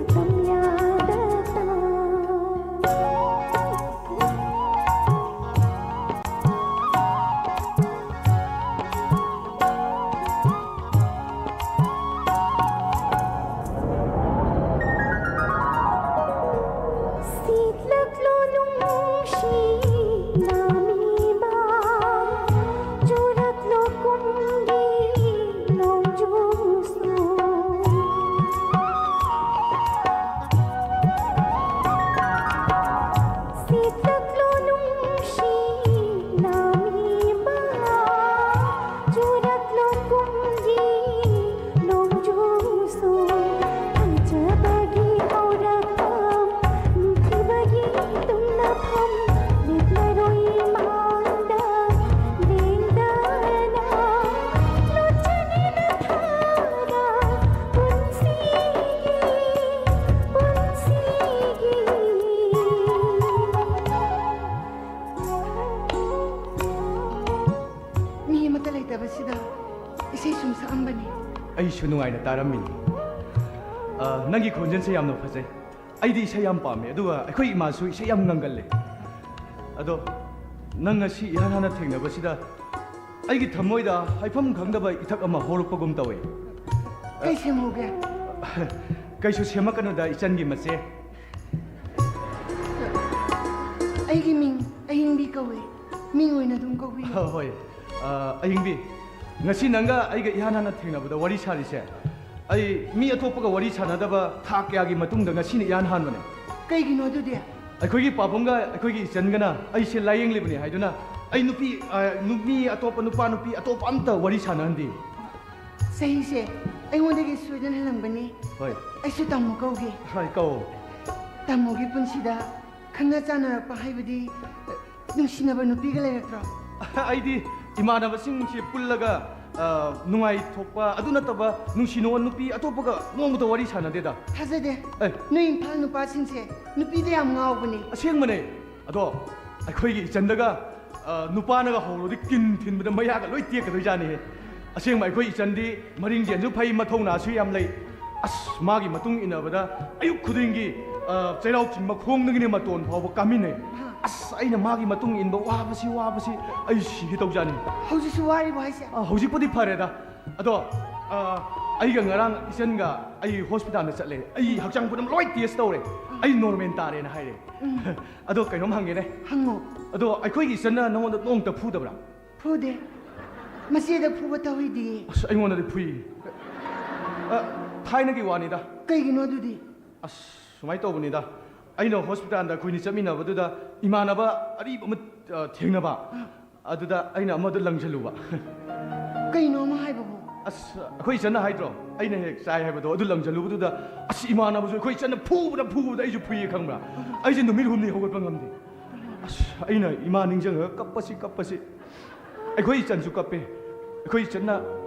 ꯅꯨꯡꯉꯥꯏꯅ ꯇꯥꯔꯝꯃꯤꯅꯤ꯫ ꯑ, ꯅꯪꯒꯤ ꯈꯣꯟꯖꯦꯜꯁꯦ ꯌꯥꯝꯅ ꯐꯖꯩ꯫ ꯑꯩꯗꯤ ꯏꯁꯩ ꯌꯥꯝ ꯄꯥꯝꯃꯦ, ꯑꯗꯨꯒ ꯑꯩꯈꯣꯏ ꯏꯃꯥꯁꯨ ꯏꯁꯩ ꯌꯥꯝ ꯉꯪꯒꯜꯂꯦ꯫ ꯑꯗꯣ ꯅꯪ ꯉꯁꯤ ꯏꯍꯥꯟ ꯍꯥꯟꯅ ꯊꯦꯡꯅꯕꯁꯤꯗ ꯑꯩꯒꯤ ꯊꯃꯣꯏꯗ ꯍꯥꯏꯐꯝ ꯈꯪꯗꯕ ꯏꯊꯛ ꯑꯃ ꯍꯧꯔꯛꯄꯒꯨꯝ ꯇꯧꯋꯦ꯫ ꯀꯩ ꯁꯦꯝꯍꯧꯒꯦ? ꯀꯩꯁꯨ ꯁꯦꯝꯃꯛꯀꯅꯨꯗ, ꯏꯆꯟꯒꯤ ꯃꯆꯦ꯫ ꯑꯩꯒꯤ ꯃꯤꯡ ꯑꯍꯤꯡꯕꯤ ꯀꯧꯏ꯫ ꯃꯤꯡ ꯑꯣꯏꯅ ꯑꯗꯨꯝ ꯀꯧꯕꯤꯌꯨ꯫ ꯍꯣꯏ꯫ ꯑ, ꯑꯍꯤꯡꯕꯤ, ꯉꯁꯤ ꯅꯪꯒ ꯑꯩꯒ ꯏꯍꯥꯟ ꯍꯥꯟꯅ ꯊꯦꯡꯅꯕꯗ ꯋꯥꯔꯤ ꯁꯥꯔꯤꯁꯦ, ꯑꯩ ꯃꯤ ꯑꯇꯣꯞꯄꯒ ꯋꯥꯔꯤ ꯁꯥꯟꯅꯗꯕ ꯊꯥ ꯀꯌꯥꯒꯤ ꯃꯇꯨꯡꯗ ꯉꯁꯤꯅ ꯏꯍꯥꯟ ꯍꯥꯟꯕꯅꯦ꯫ ꯀꯩꯒꯤꯅꯣ ꯑꯗꯨꯗꯤ? ꯑꯩꯈꯣꯏꯒꯤ ꯄꯥꯕꯨꯡꯒ ꯑꯩꯈꯣꯏꯒꯤ ꯏꯆꯟꯒꯅ ꯑꯩꯁꯦ ꯂꯥꯏꯌꯦꯡꯂꯤꯕꯅꯤ ꯍꯥꯏꯗꯨꯅ ꯑꯩ ꯅꯨꯄꯤ, ꯑ, ꯅꯨ-, ꯃꯤ ꯑꯇꯣꯞꯄ, ꯅꯨꯄꯥ ꯅꯨꯄꯤ ꯑꯇꯣꯞꯄ ꯑꯝꯇ ꯋꯥꯔꯤ ꯁꯥꯟꯅꯍꯟꯗꯦ꯫ ꯆꯍꯤꯁꯦ ꯑꯩꯉꯣꯟꯗꯒꯤ ꯁꯣꯏꯗꯅ ꯍꯜꯂꯝꯒꯅꯤ꯫ ꯍꯣꯏ꯫ ꯑꯩꯁꯨ ꯇꯥꯃꯣ ꯀꯧꯒꯦ꯫ ꯍꯣꯏ, ꯀꯧ꯫ ꯇꯥꯃꯣꯒꯤ ꯄꯨꯟꯁꯤꯗ ꯈꯪꯅ ꯆꯥꯟꯅꯔꯛꯄ ꯍꯥꯏꯕꯗꯤ, ꯅꯨꯡꯁꯤꯅꯕ ꯅꯨꯄꯤꯒ ꯂꯩꯔꯛꯇ꯭ꯔꯣ? ꯑꯩꯗꯤ ꯏꯃꯥꯟꯅꯕꯁꯤꯡꯁꯤ ꯄꯨꯜꯂꯒ, ꯑ, ꯅꯨꯡꯉꯥꯏꯊꯣꯛꯄ, ꯑꯗꯨ ꯅꯠꯇꯕ ꯅꯨꯡꯁꯤ ꯅꯨꯡꯉꯣꯟ ꯅꯨꯄꯤ ꯑꯇꯣꯞꯄꯒ ꯅꯣꯡꯃꯇ ꯋꯥꯔꯤ ꯁꯥꯟꯅꯗꯦꯗ꯫ ꯊꯥꯖꯗꯦ꯫ ꯑꯦ꯫ ꯅꯣꯏ ꯏꯝꯐꯥꯜ ꯅꯨꯄꯥꯁꯤꯡꯁꯦ ꯅꯨꯄꯤꯗ ꯌꯥꯝ ꯉꯥꯎꯕꯅꯦ꯫ ꯑꯁꯦꯡꯕꯅꯦ꯫ ꯑꯗꯣ ꯑꯩꯈꯣꯏꯒꯤ ꯏꯆꯟꯗꯒ, ꯑ, ꯅꯨꯄꯥꯅꯒ ꯍꯧꯔꯗꯤ ꯀꯤꯟ ꯊꯤꯟꯕꯗ ꯃꯌꯥꯒ ꯂꯣꯏ ꯇꯦꯛꯀꯗꯣꯏꯖꯥꯠꯅꯤꯍꯦ꯫ ꯑꯁꯦꯡꯕ ꯑꯩꯈꯣꯏ ꯏꯆꯟꯗꯤ ꯃꯔꯤꯡꯖꯦꯜꯁꯨ ꯐꯩ, ꯃꯊꯧꯅꯥꯁꯨ ꯌꯥꯝ ꯂꯩ꯫ ꯑꯁ, ꯃꯥꯒꯤ ꯃꯇꯨꯡ ꯏꯟꯅꯕꯗ ꯑꯌꯨꯛ ꯈꯨꯗꯤꯡꯒꯤ, ꯑ, ꯆꯩꯔꯥꯎ ꯆꯤꯡ ꯃꯈꯣꯡꯗꯒꯤꯅ ꯃꯇꯣꯟ ꯐꯥꯎꯕ ꯀꯥꯃꯤꯟꯅꯩ꯫ ꯑꯁ, ꯑꯩꯅ ꯃꯥꯒꯤ ꯃꯇꯨꯡ ꯏꯟꯕ ꯋꯥꯕꯁꯤ, ꯋꯥꯕꯁꯤ ꯑꯩ ꯁꯤꯒꯦ ꯇꯧꯖꯥꯠꯅꯤ꯫ ꯍꯧꯖꯤꯛꯁꯨ ꯋꯥꯔꯤꯕꯣ ꯍꯥꯏꯁꯦ? ꯑ, ꯍꯧꯖꯤꯛꯄꯨꯗꯤ ꯐꯔꯦꯗ꯫ ꯑꯗꯣ, ꯑ, ꯑꯩꯒ ꯉꯔꯥꯡ ꯏꯆꯟꯒ ꯑꯩ ꯍꯣꯁꯄꯤꯇꯥꯜꯗ ꯆꯠꯂꯦ꯫ ꯑꯩ ꯍꯛꯆꯥꯡ ꯄꯨꯝꯅꯃꯛ ꯂꯣꯏ ꯇꯦꯁ ꯇꯧꯔꯦ꯫ ꯑꯩ ꯅꯣꯔꯃꯦꯜ ꯇꯥꯔꯦꯅ ꯍꯥꯏꯔꯦ꯫ ꯑꯗꯣ ꯀꯩꯅꯣꯝ ꯍꯪꯒꯦꯅꯦ꯫ ꯍꯪꯉꯣ꯫ ꯑꯗꯣ ꯑꯩꯈꯣꯏꯒꯤ ꯏꯆꯟꯅ ꯅꯉꯣꯟꯗ ꯅꯣꯡꯇ ꯐꯨꯗꯕ꯭ꯔꯥ? ꯐꯨꯗꯦ꯫ ꯃꯆꯦꯗ ꯐꯨꯕ ꯇꯧꯏꯗꯤ꯫ ꯑꯁ, ꯑꯩꯉꯣꯟꯗꯗꯤ ꯐꯨꯏ꯫ ꯑ, ꯊꯥꯏꯅꯒꯤ ꯋꯥꯅꯤꯗ꯫ ꯀꯩꯒꯤꯅꯣ ꯑꯗꯨꯗꯤ? ꯑꯁ, ꯁꯨꯃꯥꯏꯅ ꯇꯧꯕꯅꯤꯗ, ꯑꯩꯅ ꯍꯣꯁꯄꯤꯇꯥꯜꯗ ꯑꯩꯈꯣꯏꯅꯤ ꯆꯠꯃꯤꯟꯅꯕꯗꯨꯗ ꯏꯃꯥꯟꯅꯕ ꯑꯔꯤꯕ ꯑꯃ, ꯑ, ꯊꯦꯡꯅꯕ꯫ ꯑꯗꯨꯗ ꯑꯩꯅ ꯑꯃꯗꯣ ꯂꯪꯁꯤꯜꯂꯨꯕ꯫ ꯀꯩꯅꯣ ꯑꯃ ꯍꯥꯏꯕꯕꯨ? ꯑꯁ, ꯑꯩꯈꯣꯏ ꯏꯆꯟꯅ ꯍꯥꯏꯗ꯭ꯔꯣ, ꯑꯩꯅ ꯍꯦꯛ ꯆꯥꯏ ꯍꯥꯏꯕꯗꯣ, ꯑꯗꯨ ꯂꯪꯁꯤꯜꯂꯨꯕꯗꯨꯗ, ꯑꯁ, ꯏꯃꯥꯟꯅꯕꯁꯨ ꯑꯩꯈꯣꯏ ꯏꯆꯟꯅ ꯐꯨꯕꯗ ꯐꯨꯕꯗ ꯑꯩꯁꯨ ꯐꯨꯏꯌꯦ, ꯈꯪꯕ꯭ꯔꯥ? ꯑꯩꯁꯦ ꯅꯨꯃꯤꯠ ꯍꯨꯝꯅꯤ ꯍꯧꯒꯠꯄ ꯉꯝꯗꯦ꯫ ꯑꯁ, ꯑꯩꯅ ꯏꯃꯥ ꯅꯤꯡꯁꯤꯡꯉꯒ ꯀꯞꯄꯁꯤ ꯀꯞꯄꯁꯤ꯫ ꯑꯩꯈꯣꯏ ꯏꯆꯟꯁꯨ ꯀꯞꯄꯦ꯫ ꯑꯩꯈꯣꯏ ꯏꯆꯟꯅ,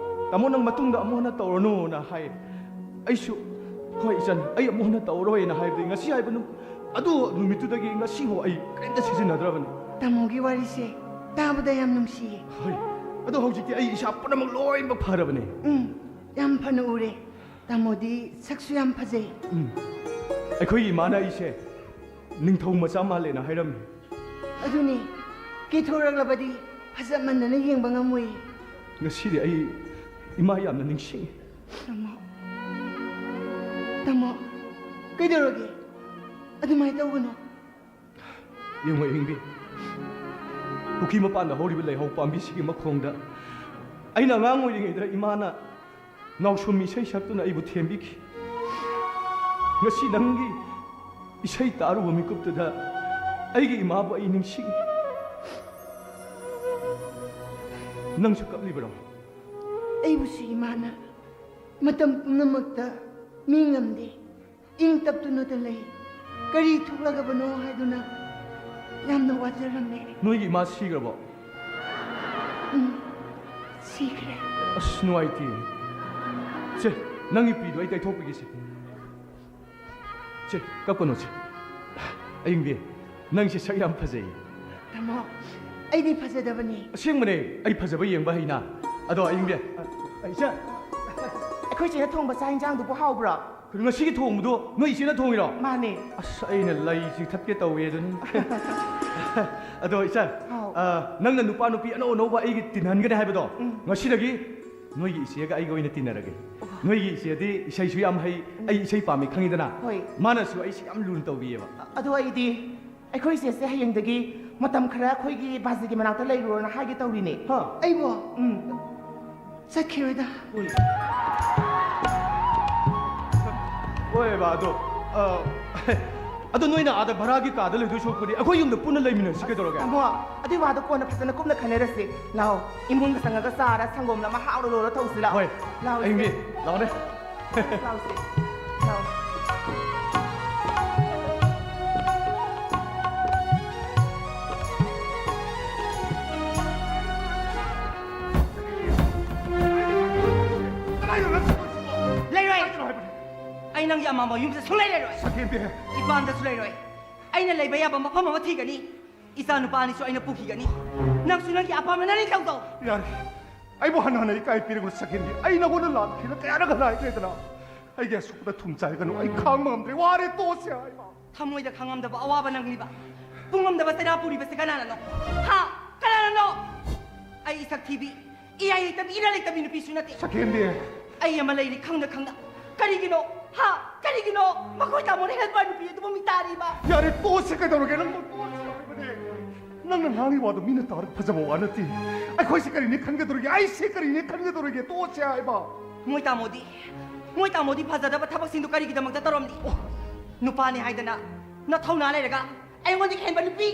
"ꯇꯥꯃꯣ, ꯅꯪ ꯃꯇꯨꯡꯗ ꯑꯃꯨꯛ ꯍꯟꯅ ꯇꯧꯔꯅꯨꯅ" ꯍꯥꯏ꯫ ꯑꯩꯁꯨ, "ꯍꯣꯏ ꯏꯆꯟ, ꯑꯩ ꯑꯃꯨꯛ ꯍꯟꯅ ꯇꯧꯔꯔꯣꯏꯅ" ꯍꯥꯏꯕꯗꯤ ꯉꯁꯤ ꯍꯥꯏꯕ ꯅꯨ-, ꯑꯗꯨ ꯅꯨꯃꯤꯠꯇꯨꯗꯒꯤ ꯉꯁꯤꯐꯥꯎ ꯑꯩ ꯀꯔꯤꯝꯇ ꯁꯤꯖꯤꯟꯅꯗ꯭ꯔꯕꯅꯤ꯫ ꯇꯥꯃꯣꯒꯤ ꯋꯥꯔꯤꯁꯦ ꯇꯥꯕꯗ ꯌꯥꯝ ꯅꯨꯡꯁꯤꯌꯦ꯫ ꯍꯣꯏ, ꯑꯗꯣ ꯍꯧꯖꯤꯛꯇꯤ ꯑꯩ ꯏꯁꯥ ꯄꯨꯝꯅꯃꯛ ꯂꯣꯏꯅꯃꯛ ꯐꯔꯕꯅꯦ꯫ ꯎꯝ꯫ ꯌꯥꯝ ꯐꯅ ꯎꯔꯦ꯫ ꯇꯥꯃꯣꯗꯤ ꯁꯛꯁꯨ ꯌꯥꯝ ꯐꯖꯩ꯫ ꯎꯝ꯫ ꯑꯩꯈꯣꯏꯒꯤ ꯏꯃꯥꯅ ꯑꯩꯁꯦ ꯅꯤꯡꯊꯧ ꯃꯆꯥ ꯃꯥꯜꯂꯦꯅ ꯍꯥꯏꯔꯝꯃꯤ꯫ ꯑꯗꯨꯅꯤ, ꯀꯦꯊꯣꯔꯛꯂꯕꯗꯤ ꯐꯖꯃꯟꯗꯅ ꯌꯦꯡꯕ ꯉꯝꯃꯣꯏ꯫ ꯉꯁꯤꯗꯤ ꯑꯩ ꯏꯃꯥ ꯌꯥꯝꯅ ꯅꯤꯡꯁꯤꯡꯉꯤ꯫ ꯇꯥꯃꯣ, ꯇꯥꯃꯣ, ꯀꯩꯗꯧꯔꯒꯦ? ꯑꯗꯨꯃꯥꯏꯅ ꯇꯧꯒꯅꯣ꯫ ꯌꯦꯡꯉꯣ ꯏꯕꯦꯝꯕꯤ, ꯄꯨꯈ꯭ꯔꯤ ꯃꯄꯥꯟꯗ ꯍꯧꯔꯤꯕ ꯂꯩꯍꯧ ꯄꯥꯝꯕꯤꯁꯤꯒꯤ ꯃꯈꯣꯡꯗ ꯑꯩꯅ ꯑꯉꯥꯡ ꯑꯣꯏꯔꯤꯉꯩꯗ ꯏꯃꯥꯅ ꯅꯥꯎꯁꯨꯝ ꯏꯁꯩ ꯁꯛꯇꯨꯅ ꯑꯩꯕꯨ ꯊꯦꯝꯕꯤꯈꯤ꯫ ꯉꯁꯤ ꯅꯪꯒꯤ ꯏꯁꯩ ꯇꯥꯔꯨꯕ ꯃꯤꯀꯨꯞꯇꯨꯗ ꯑꯩꯒꯤ ꯏꯃꯥꯕꯨ ꯑꯩ ꯅꯤꯡꯁꯤꯡꯉꯤ꯫ ꯅꯪꯁꯨ ꯀꯞꯂꯤꯕꯔꯣ? ꯑꯩꯕꯨꯁꯨ ꯏꯃꯥꯅ ꯃꯇꯝ ꯄꯨꯝꯅꯃꯛꯇ ꯃꯤ ꯉꯝꯗꯦ, ꯏꯪ ꯇꯞꯇꯨꯅꯇ ꯂꯩ, ꯀꯔꯤ ꯊꯣꯛꯂꯒꯕꯅꯣ ꯍꯥꯏꯗꯨꯅ ꯌꯥꯝꯅ ꯋꯥꯖꯔꯝꯃꯦ꯫ ꯅꯣꯏꯒꯤ ꯏꯃꯥ ꯁꯤꯈ꯭ꯔꯕꯣ? ꯎꯝ, ꯁꯤꯈ꯭ꯔꯦ꯫ ꯑꯁ, ꯅꯨꯡꯉꯥꯏꯇꯦ꯫ ꯁꯦ, ꯅꯪꯒꯤ ꯄꯤꯗꯣ ꯑꯩ ꯇꯩꯊꯣꯛꯄꯤꯒꯦꯁꯦ꯫ ꯁꯦ, ꯀꯞꯀꯅꯨ ꯁꯦ꯫ ꯑꯌꯤꯡꯕꯤ, ꯅꯪꯁꯦ ꯁꯛ ꯌꯥꯝ ꯐꯖꯩ꯫ ꯇꯥꯃꯣ, ꯑꯩꯗꯤ ꯐꯖꯗꯕꯅꯤ꯫ ꯑꯁꯦꯡꯕꯅꯦ, ꯑꯩ ꯐꯖꯕ ꯌꯦꯡꯕ ꯍꯩꯅ꯫ ꯑꯗꯣ ꯑꯌꯤꯡꯕꯤ, ꯑ, ꯏꯆꯟ, ꯑꯩꯈꯣꯏ ꯆꯦꯅ ꯊꯣꯡꯕ ꯆꯥꯛ ꯌꯦꯟꯁꯥꯡꯗꯨꯕꯨ ꯍꯥꯎꯕ꯭ꯔꯣ? ꯀꯩꯅꯣ, ꯉꯁꯤꯒꯤ ꯊꯣꯡꯕꯗꯣ ꯅꯣꯏ ꯏꯆꯦꯅ ꯊꯣꯡꯉꯤꯔꯣ? ꯃꯥꯅꯦ꯫ ꯑꯁ, ꯑꯩꯅ ꯂꯩ ꯆꯤꯛꯊꯠꯀꯦ ꯇꯧꯋꯦ ꯑꯗꯨꯅꯤ꯫ ꯑꯗꯣ ꯏꯆꯟ, ꯍꯥꯎ꯫ ꯑ, ꯅꯪꯅ ꯅꯨꯄꯥ ꯅꯨꯄꯤ ꯑꯅꯧ ꯑꯅꯧꯕ ꯑꯩꯒꯤ ꯇꯤꯟꯍꯟꯒꯅꯤ ꯍꯥꯏꯕꯗꯣ, ꯎꯝ꯫ ꯉꯁꯤꯗꯒꯤ ꯅꯣꯏꯒꯤ ꯏꯆꯦꯒ ꯑꯩꯒ ꯑꯣꯏꯅ ꯇꯤꯟꯅꯔꯒꯦ꯫ ꯅꯣꯏꯒꯤ ꯏꯆꯦꯗꯤ ꯏꯁꯩꯁꯨ ꯌꯥꯝ ꯍꯩ, ꯑꯩ ꯏꯁꯩ ꯄꯥꯝꯃꯤ ꯈꯪꯉꯤꯗꯅ꯫ ꯍꯣꯏ꯫ ꯃꯥꯅꯁꯨ ꯑꯩꯁꯦ ꯌꯥꯝ ꯂꯨꯅ ꯇꯧꯕꯤꯌꯦꯕ꯫ ꯑꯗꯣ ꯑꯩꯗꯤ ꯑꯩꯈꯣꯏ ꯏꯆꯦꯁꯦ ꯍꯌꯦꯡꯗꯒꯤ ꯃꯇꯝ ꯈꯔ ꯑꯩꯈꯣꯏꯒꯤ ꯕꯥꯖꯤꯒꯤ ꯃꯅꯥꯛꯇ ꯂꯩꯔꯨꯔꯣꯅ ꯍꯥꯏꯒꯦ ꯇꯧꯔꯤꯅꯦ꯫ ꯍꯥ? ꯑꯩꯕꯣ? ꯎꯝ꯫ ꯆꯠꯈꯤꯔꯣꯏꯗ꯫ ꯍꯣꯏ ꯕꯥ, ꯑꯗꯣ, ꯑ, ꯑꯗꯣ ꯅꯣꯏꯅ ꯑꯥꯗ ꯚꯔꯥꯒꯤ ꯀꯥꯗ ꯂꯩꯗꯣꯏ ꯁꯔꯨꯛꯄꯨꯗꯤ ꯑꯩꯈꯣꯏ ꯌꯨꯝꯗ ꯄꯨꯟꯅ ꯂꯩꯃꯤꯟꯅꯁꯤ ꯀꯩꯗꯧꯔꯒꯦ? ꯇꯥꯃꯣ, ꯑꯗꯨꯏ ꯋꯥꯗꯣ ꯀꯣꯟꯅ ꯐꯖꯅ ꯀꯨꯞꯅ ꯈꯟꯅꯔꯁꯤ꯫ ꯂꯥꯛꯑꯣ, ꯏꯃꯨꯡꯗ ꯆꯪꯉꯒ ꯆꯥꯔ ꯁꯪꯒꯣꯝ ꯑꯃ ꯍꯥꯎꯅ ꯂꯣꯜꯂ ꯊꯧꯁꯤ ꯂꯥꯛꯑꯣ꯫ ꯍꯣꯏ, ꯂꯥꯛꯑꯣ, ꯑꯌꯤꯡꯕꯤ, ꯏꯆꯦ꯫ ꯂꯥꯛꯑꯣꯅꯦ꯫ ꯂꯥꯛꯑꯣꯁꯦ꯫ ꯂꯥꯛꯑꯣ꯫ ꯂꯩꯔꯣꯏ꯫ ꯑꯩ ꯅꯪꯒꯤ ꯑꯃꯥꯡꯕ ꯌꯨꯝꯁꯤꯗ ꯁꯨꯡꯂꯩ ꯂꯩꯔꯣꯏ꯫ ꯁꯛꯍꯦꯟꯕꯤ꯫ ꯏꯄꯥꯝꯗꯁꯨ ꯂꯩꯔꯣꯏ꯫ ꯑꯩꯅ ꯂꯩꯕ ꯌꯥꯕ ꯃꯐꯝ ꯑꯃ ꯊꯤꯒꯅꯤ꯫ ꯏꯆꯥ ꯅꯨꯄꯥ ꯑꯅꯤꯁꯨ ꯑꯩꯅ ꯄꯨꯈꯤꯒꯅꯤ꯫ ꯅꯪꯁꯨ ꯅꯪꯒꯤ ꯑꯄꯥꯝꯕ ꯅꯪ ꯇꯧꯖꯧ꯫ ꯌꯥꯔꯦ꯫ ꯑꯩꯕꯨ ꯍꯟꯅ ꯍꯟꯅ ꯏꯀꯥꯏ ꯄꯤꯔꯒꯅꯨ ꯁꯛꯍꯦꯟꯕꯤ꯫ ꯑꯩ ꯅꯉꯣꯟꯗ ꯂꯥꯟꯈꯤꯅ ꯀꯌꯥꯔꯛ ꯍꯟꯅ ꯍꯥꯏꯈ꯭ꯔꯦꯗꯅ꯫ ꯑꯩꯒꯤ ꯑꯁꯣꯛꯄꯗ ꯊꯨꯝ ꯆꯥꯏꯒꯅꯨ꯫ ꯑꯩ ꯈꯥꯡꯕ ꯉꯝꯗ꯭ꯔꯦ꯫ ꯋꯥꯔꯦ꯫ ꯇꯣꯛꯁꯦ ꯍꯥꯏꯕ꯫ ꯊꯃꯣꯏꯗ ꯈꯪꯉꯝꯗꯕ ꯑꯋꯥꯕ ꯅꯪꯂꯤꯕ, ꯄꯨꯡꯉꯝꯗꯕ ꯆꯩꯔꯥ ꯄꯨꯔꯤꯕꯁꯦ ꯀꯅꯥꯅꯅꯣ? ꯍꯥ? ꯀꯅꯥꯅꯅꯣ? ꯑꯩ ꯏꯁꯛ ꯊꯤꯕꯤ, ꯏꯌꯥꯏ ꯂꯩꯇꯕꯤ, ꯏꯔꯥ ꯂꯩꯇꯕꯤ ꯅꯨꯄꯤꯁꯨ ꯅꯠꯇꯦ꯫ ꯁꯛꯍꯦꯟꯕꯤ꯫ ꯑꯩ ꯑꯃ ꯂꯩꯔꯤ ꯈꯪꯅ ꯈꯪꯅ꯫ ꯀꯔꯤꯒꯤꯅꯣ? ꯍꯥ? ꯀꯔꯤꯒꯤꯅꯣ? ꯃꯈꯣꯏ ꯇꯥꯃꯣꯅ ꯍꯦꯜꯄꯔ ꯅꯨꯄꯤ ꯑꯗꯨꯕꯨ ꯃꯤ ꯇꯥꯔꯤꯕ? ꯌꯥꯔꯦ, ꯇꯣꯛꯁꯦ꯫ ꯀꯩꯗꯧꯔꯒꯦ? ꯅꯪꯕꯨ ꯇꯣꯛꯁꯦ ꯍꯥꯏꯕꯅꯦ꯫ ꯅꯪꯅ ꯉꯥꯡꯉꯤ ꯋꯥꯗꯣ ꯃꯤꯅ ꯇꯥꯔꯒ ꯐꯖꯕ ꯋꯥ ꯅꯠꯇꯦ꯫ ꯑꯩꯈꯣꯏꯁꯦ ꯀꯔꯤꯅꯤ ꯈꯟꯒꯗꯧꯔꯤꯒꯦ? ꯑꯩꯁꯦ ꯀꯔꯤꯅꯤ ꯈꯟꯒꯗꯧꯔꯤꯒꯦ? ꯇꯣꯛꯁꯦ ꯍꯥꯏꯕ꯫ ꯃꯣꯏ ꯇꯥꯃꯣꯗꯤ, ꯃꯣꯏ ꯇꯥꯃꯣꯗꯤ ꯐꯖꯗꯕ ꯊꯕꯛꯁꯤꯡꯗꯨ ꯀꯔꯤꯒꯤꯗꯃꯛꯇ ꯇꯧꯔꯝꯂꯤ? ꯑꯣ꯫ ꯅꯨꯄꯥꯅꯤ ꯍꯥꯏꯗꯅ ꯅꯊꯧꯅꯥ ꯂꯩꯔꯒ ꯑꯩꯉꯣꯟꯗꯒꯤ ꯍꯦꯟꯕ ꯅꯨꯄꯤ,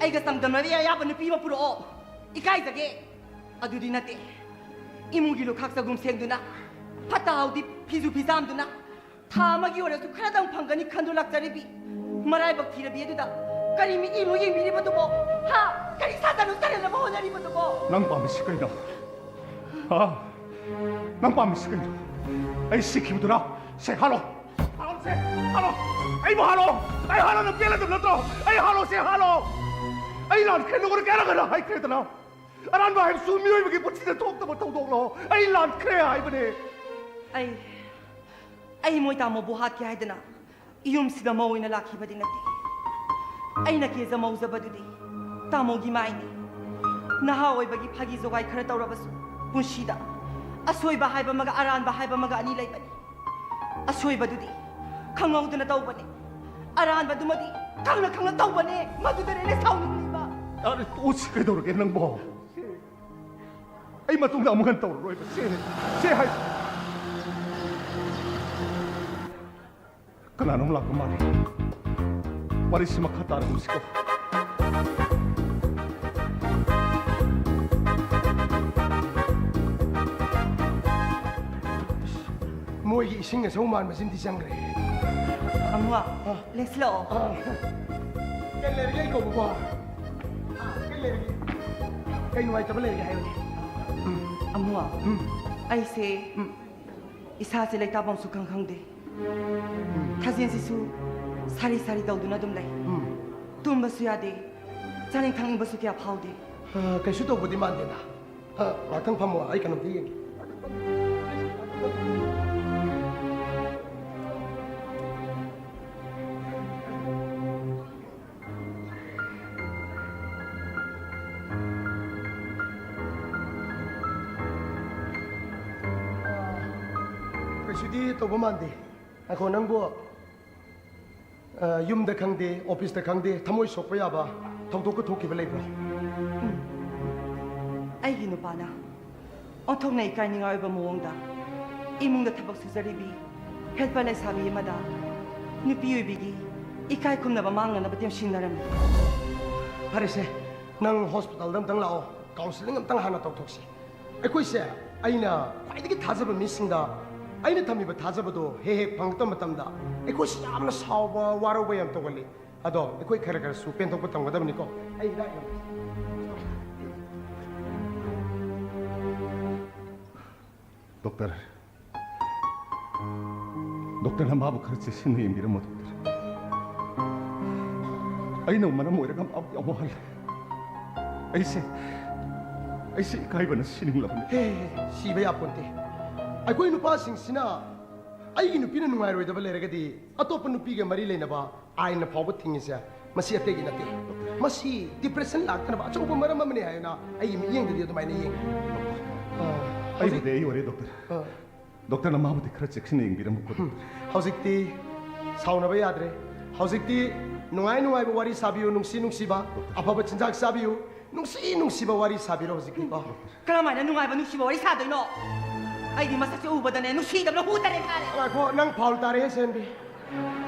ꯑꯩꯒ ꯆꯥꯡꯗꯝꯅꯕ ꯌꯥꯕ ꯅꯨꯄꯤ ꯑꯃ ꯄꯨꯔꯛꯑꯣ꯫ ꯏꯀꯥꯏꯖꯒꯦ꯫ ꯑꯗꯨꯗꯤ ꯅꯠꯇꯦ꯫ ꯏꯃꯨꯡꯒꯤ ꯂꯨꯈꯥꯛ ꯆꯒꯨꯝ ꯁꯦꯡꯗꯨꯅ, ꯐꯠꯇ ꯍꯥꯎꯗꯤ ꯐꯤꯖꯨ ꯐꯤꯖꯥꯝꯗꯨꯅ, ꯊꯥ ꯑꯃꯒꯤ ꯑꯣꯏꯔꯁꯨ ꯈꯔꯗꯪ ꯐꯪꯒꯅꯤ ꯈꯟꯗꯨ ꯂꯥꯛꯆꯔꯤꯕꯤ ꯃꯔꯥꯏꯕꯛ ꯊꯤꯔꯕꯤ ꯑꯗꯨꯗ ꯀꯔꯤ ꯃꯤꯠꯌꯦꯡꯅꯣ ꯌꯦꯡꯕꯤꯔꯤꯕꯗꯨꯕꯣ? ꯍꯥ? ꯀꯔꯤ ꯁꯥꯖꯅꯣ ꯁꯥꯖꯅꯕ ꯍꯣꯠꯅꯔꯤꯕꯗꯨꯕꯣ? ꯅꯪ ꯄꯥꯝꯃꯤꯁꯤ ꯀꯩꯅꯣ? ꯍꯥ? ꯅꯪ ꯄꯥꯝꯃꯤꯁꯤ ꯀꯩꯅꯣ? ꯑꯩ ꯁꯤꯈꯤꯕꯗꯨꯔꯥ? ꯁꯦ, ꯍꯥꯠꯂꯣ! ꯍꯥꯠꯂꯣ ꯁꯦ! ꯍꯥꯠꯂꯣ! ꯑꯩꯕꯨ ꯍꯥꯠꯂꯣ! ꯑꯩ ꯍꯥꯠꯂꯣꯅ ꯄꯦꯜꯂꯗꯕ ꯅꯠꯇ꯭ꯔꯣ? ꯑꯩ ꯍꯥꯠꯂꯣ ꯁꯦ, ꯍꯥꯠꯂꯣ! ꯑꯩ ꯂꯥꯟꯈ꯭ꯔꯦ, ꯅꯉꯣꯟꯗ ꯀꯌꯥꯔꯛ ꯍꯟꯅ ꯍꯥꯏꯈ꯭ꯔꯦꯗꯅ? ꯑꯔꯥꯟꯕ ꯍꯥꯏꯕꯁꯨ ꯃꯤꯑꯣꯏꯕꯒꯤ ꯄꯨꯟꯁꯤꯗ ꯊꯣꯛꯇꯕ ꯊꯧꯗꯣꯛꯂꯣ? ꯑꯩ ꯂꯥꯟꯈ꯭ꯔꯦ ꯍꯥꯏꯕꯅꯦ꯫ ꯑꯩ, ꯑꯩ ꯃꯣꯏ ꯇꯥꯃꯣꯕꯨ ꯍꯥꯠꯀꯦ ꯍꯥꯏꯗꯅ ꯌꯨꯝꯁꯤꯗ ꯃꯧ ꯑꯣꯏꯅ ꯂꯥꯛꯈꯤꯕꯗꯤ ꯅꯠꯇꯦ꯫ ꯑꯩꯅ ꯀꯦꯖ ꯃꯧꯖꯕꯗꯨꯗꯤ ꯇꯥꯃꯣꯒꯤ ꯃꯥꯏꯅꯤ꯫ ꯅꯍꯥ ꯑꯣꯏꯕꯒꯤ ꯐꯥꯒꯤ ꯖꯣꯒꯥꯏ ꯈꯔ ꯇꯧꯔꯕꯁꯨ ꯄꯨꯟꯁꯤꯗ ꯑꯁꯣꯏꯕ ꯍꯥꯏꯕ ꯑꯃꯒ ꯑꯔꯥꯟꯕ ꯍꯥꯏꯕ ꯑꯃꯒ ꯑꯅꯤ ꯂꯩꯕꯅꯤ꯫ ꯑꯁꯣꯏꯕꯗꯨꯗꯤ ꯈꯪꯍꯧꯗꯅ ꯇꯧꯕꯅꯤ, ꯑꯔꯥꯟꯕꯗꯨꯃꯗꯤ ꯈꯪꯅ ꯈꯪꯅ ꯇꯧꯕꯅꯦ꯫ ꯃꯗꯨꯗꯅꯦ ꯑꯩꯅ ꯁꯥꯎꯅꯤꯡꯂꯤꯕ꯫ ꯌꯥꯔꯦ, ꯇꯣꯛꯁꯤ꯫ ꯀꯩꯗꯧꯔꯒꯦ ꯅꯪꯕꯣ? ꯑꯩ ꯃꯇꯨꯡꯗ ꯑꯃꯨꯛ ꯍꯟꯅ ꯇꯧꯔꯔꯣꯏꯕ꯫ ꯁꯦ, ꯁꯦ ꯍꯥꯏ꯫ ꯀꯅꯥꯅꯣꯝ ꯂꯥꯛꯄ ꯃꯥꯜꯂꯤ꯫ ꯋꯥꯔꯤꯁꯤ ꯃꯈꯥ ꯇꯥꯔꯒꯨꯝꯁꯤꯀꯣ꯫ ꯃꯣꯏꯒꯤ ꯏꯁꯤꯡ ꯑꯁꯧ ꯃꯥꯟꯕꯁꯤꯃꯗꯤ ꯆꯪꯈ꯭ꯔꯦ꯫ ꯑꯃꯨ, ꯑꯥ꯫ ꯂꯦꯡꯁꯤꯜꯂꯛꯑꯣ꯫ ꯑꯥ꯫ ꯀꯩ ꯂꯩꯔꯒꯦ ꯑꯩ ꯀꯧꯕꯕꯣ? ꯀꯩ ꯂꯩꯔꯒꯦ? ꯀꯩ ꯅꯨꯡꯉꯥꯏꯇꯕ ꯂꯩꯔꯒꯦ ꯍꯥꯏꯌꯨꯅꯦ꯫ ꯑꯃꯨ, ꯎꯝ꯫ ꯑꯩꯁꯦ ꯎꯝ꯫ ꯏꯁꯥꯁꯦ ꯂꯩꯇꯥꯐꯝꯁꯨ ꯈꯪ ꯈꯪꯗꯦ꯫ ꯎꯝ꯫ ꯈꯥꯖꯦꯟꯁꯤꯁꯨ ꯁꯥꯔꯤ ꯁꯥꯔꯤ ꯇꯧꯗꯨꯅ ꯑꯗꯨꯝ ꯂꯩ꯫ ꯎꯝ꯫ ꯇꯨꯝꯕꯁꯨ ꯌꯥꯗꯦ, ꯆꯥꯅꯤꯡ ꯊꯛꯅꯤꯡꯕꯁꯨ ꯀꯌꯥ ꯐꯥꯎꯗꯦ꯫ ꯑ, ꯀꯩꯁꯨ ꯇꯧꯕꯗꯤ ꯃꯥꯟꯗꯦꯗ꯫ ꯑ, ꯉꯥꯛꯇꯪ ꯐꯝꯃꯣ, ꯑꯩ ꯀꯩꯅꯣꯝꯇ ꯌꯦꯡꯒꯦ꯫ ꯀꯩꯁꯨꯗꯤ ꯇꯧꯕ ꯃꯥꯟꯗꯦ꯫ ꯉꯥꯏꯈꯣ, ꯅꯪꯕꯨ, ꯑ, ꯌꯨꯝꯗ ꯈꯪꯗꯦ, ꯑꯣꯐꯤꯁꯇ ꯈꯪꯗꯦ, ꯊꯃꯣꯏ ꯁꯣꯛꯄ ꯌꯥꯕ ꯊꯧꯗꯣꯛꯀ ꯊꯣꯛꯈꯤꯕ ꯂꯩꯕ꯭ꯔꯣ? ꯑꯩꯒꯤ ꯅꯨꯄꯥꯅ ꯑꯣꯟꯊꯣꯛꯅ ꯏꯀꯥꯏꯅꯤꯡꯉꯥꯏ ꯑꯣꯏꯕ ꯃꯑꯣꯡꯗ ꯏꯃꯨꯡꯗ ꯊꯕꯛ ꯁꯨꯖꯔꯤꯕꯤ helper ꯂꯩꯁꯥꯕꯤ ꯑꯃꯗ ꯅꯨꯄꯤ ꯑꯣꯏꯕꯤꯒꯤ ꯏꯀꯥꯏ ꯈꯨꯝꯅꯕ ꯃꯥꯡꯅꯅꯕ ꯇꯦꯝꯁꯤꯟꯅꯔꯝꯃꯤ꯫ ꯐꯔꯦꯁꯦ, ꯅꯪ ꯍꯣꯁꯄꯤꯇꯥꯜꯗ ꯑꯝꯇꯪ ꯂꯥꯛꯑꯣ, ꯀꯥꯎꯟꯁꯤꯂꯤꯡ ꯑꯝꯇꯪ ꯍꯥꯟꯅ ꯇꯧꯊꯣꯛꯁꯤ꯫ ꯑꯩꯈꯣꯏꯁꯦ, ꯑꯩꯅ ꯈ꯭ꯋꯥꯏꯗꯒꯤ ꯊꯥꯖꯕ ꯃꯤꯁꯤꯡꯗ ꯑꯩꯅ ꯊꯝꯃꯤꯕ ꯊꯥꯖꯕꯗꯣ ꯍꯦꯛ ꯍꯦꯛ ꯐꯪꯉꯛꯇꯕ ꯃꯇꯝꯗ ꯑꯩꯈꯣꯏꯁꯤ ꯌꯥꯝꯅ ꯁꯥꯎꯕ, ꯋꯥꯔꯧꯕ ꯌꯥꯝ ꯇꯧꯒꯜꯂꯤ꯫ ꯑꯗꯣ ꯑꯩꯈꯣꯏ ꯈꯔ ꯈꯔꯁꯨ ꯄꯦꯟꯊꯣꯛꯄ ꯇꯝꯒꯗꯕꯅꯤꯀꯣ꯫ ꯑꯩ ꯍꯤꯗꯥꯛ ꯌꯥꯝ ꯗꯣꯛꯇꯔ, ꯗꯣꯛꯇꯔꯅ ꯃꯥꯕꯨ ꯈꯔ ꯆꯦꯛꯁꯤꯟꯅ ꯌꯦꯡꯕꯤꯔꯝꯃꯣ, ꯗꯣꯛꯇꯔ꯫ ꯑꯩꯅ ꯃꯔꯝ ꯑꯣꯏꯔꯒ ꯃꯥꯕꯨ ꯌꯥꯝ ꯋꯥꯍꯜꯂꯦ꯫ ꯑꯩꯁꯦ, ꯑꯩꯁꯦ ꯏꯀꯥꯏꯕꯅ ꯁꯤꯅꯤꯡꯂꯕꯅꯤ꯫ ꯍꯦ, ꯍꯦ, ꯍꯦ, ꯁꯤꯕ ꯌꯥꯄꯣꯟꯇꯦ꯫ ꯑꯩꯈꯣꯏ ꯅꯨꯄꯥꯁꯤꯡꯁꯤꯅ ꯑꯩꯒꯤ ꯅꯨꯄꯤꯅ ꯅꯨꯡꯉꯥꯏꯔꯣꯏꯗꯕ ꯂꯩꯔꯒꯗꯤ ꯑꯇꯣꯞꯄ ꯅꯨꯄꯤꯒ ꯃꯔꯤ ꯂꯩꯅꯕ ꯑꯥꯏꯟꯅ ꯐꯥꯎꯕ ꯊꯤꯡꯉꯤꯁꯦ ꯃꯁꯤ ꯑꯇꯩꯒꯤ ꯅꯠꯇꯦ꯫ ꯃꯁꯤ ꯗꯤꯄ꯭ꯔꯦꯁꯟ ꯂꯥꯛꯇꯅꯕ ꯑꯆꯧꯕ ꯃꯔꯝ ꯑꯃꯅꯤ ꯍꯥꯏꯅ ꯑꯩꯒꯤ ꯃꯤꯠꯌꯦꯡꯗꯗꯤ ꯑꯗꯨꯃꯥꯏꯅ ꯌꯦꯡꯉꯤ꯫ ꯑ, ꯍꯧꯖꯤꯛ ꯑꯩꯕꯨꯗꯤ ꯑꯩ ꯑꯣꯏꯔꯦ, ꯗꯣꯛꯇꯔ꯫ ꯑ꯫ ꯗꯣꯛꯇꯔꯅ ꯃꯥꯕꯨꯗꯤ ꯈꯔ ꯆꯦꯛꯁꯤꯟꯅ ꯌꯦꯡꯕꯤꯔꯝꯃꯨꯀꯣ, ꯗꯣꯛꯇꯔ꯫ ꯍꯧꯖꯤꯛꯇꯤ ꯁꯥꯎꯅꯕ ꯌꯥꯗ꯭ꯔꯦ꯫ ꯍꯧꯖꯤꯛꯇꯤ ꯅꯨꯡꯉꯥꯏ ꯅꯨꯡꯉꯥꯏꯕ ꯋꯥꯔꯤ ꯁꯥꯕꯤꯌꯨ, ꯅꯨꯡꯁꯤ ꯅꯨꯡꯁꯤꯕ, ꯑꯐꯕ ꯆꯤꯟꯖꯥꯛ ꯆꯥꯕꯤꯌꯨ, ꯅꯨꯡꯁꯤ ꯅꯨꯡꯁꯤꯕ ꯋꯥꯔꯤ ꯁꯥꯕꯤꯔꯣ ꯍꯧꯖꯤꯛꯇꯤꯀꯣ꯫ ꯀꯔꯝꯍꯥꯏꯅ ꯅꯨꯡꯉꯥꯏꯕ ꯅꯨꯡꯁꯤꯕ ꯋꯥꯔꯤ ꯁꯥꯗꯣꯏꯅꯣ? ꯑꯩꯗꯤ ꯃꯁꯛꯁꯦ ꯎꯕꯗꯅꯦ ꯅꯨꯡꯁꯤꯗꯕꯅ ꯍꯨ ꯇꯔꯦ ꯐꯥꯔꯦ꯫ ꯉꯥꯏꯈꯣ, ꯅꯪ ꯐꯥꯎꯜ ꯇꯥꯔꯦ, ꯁꯦꯟꯕꯤ꯫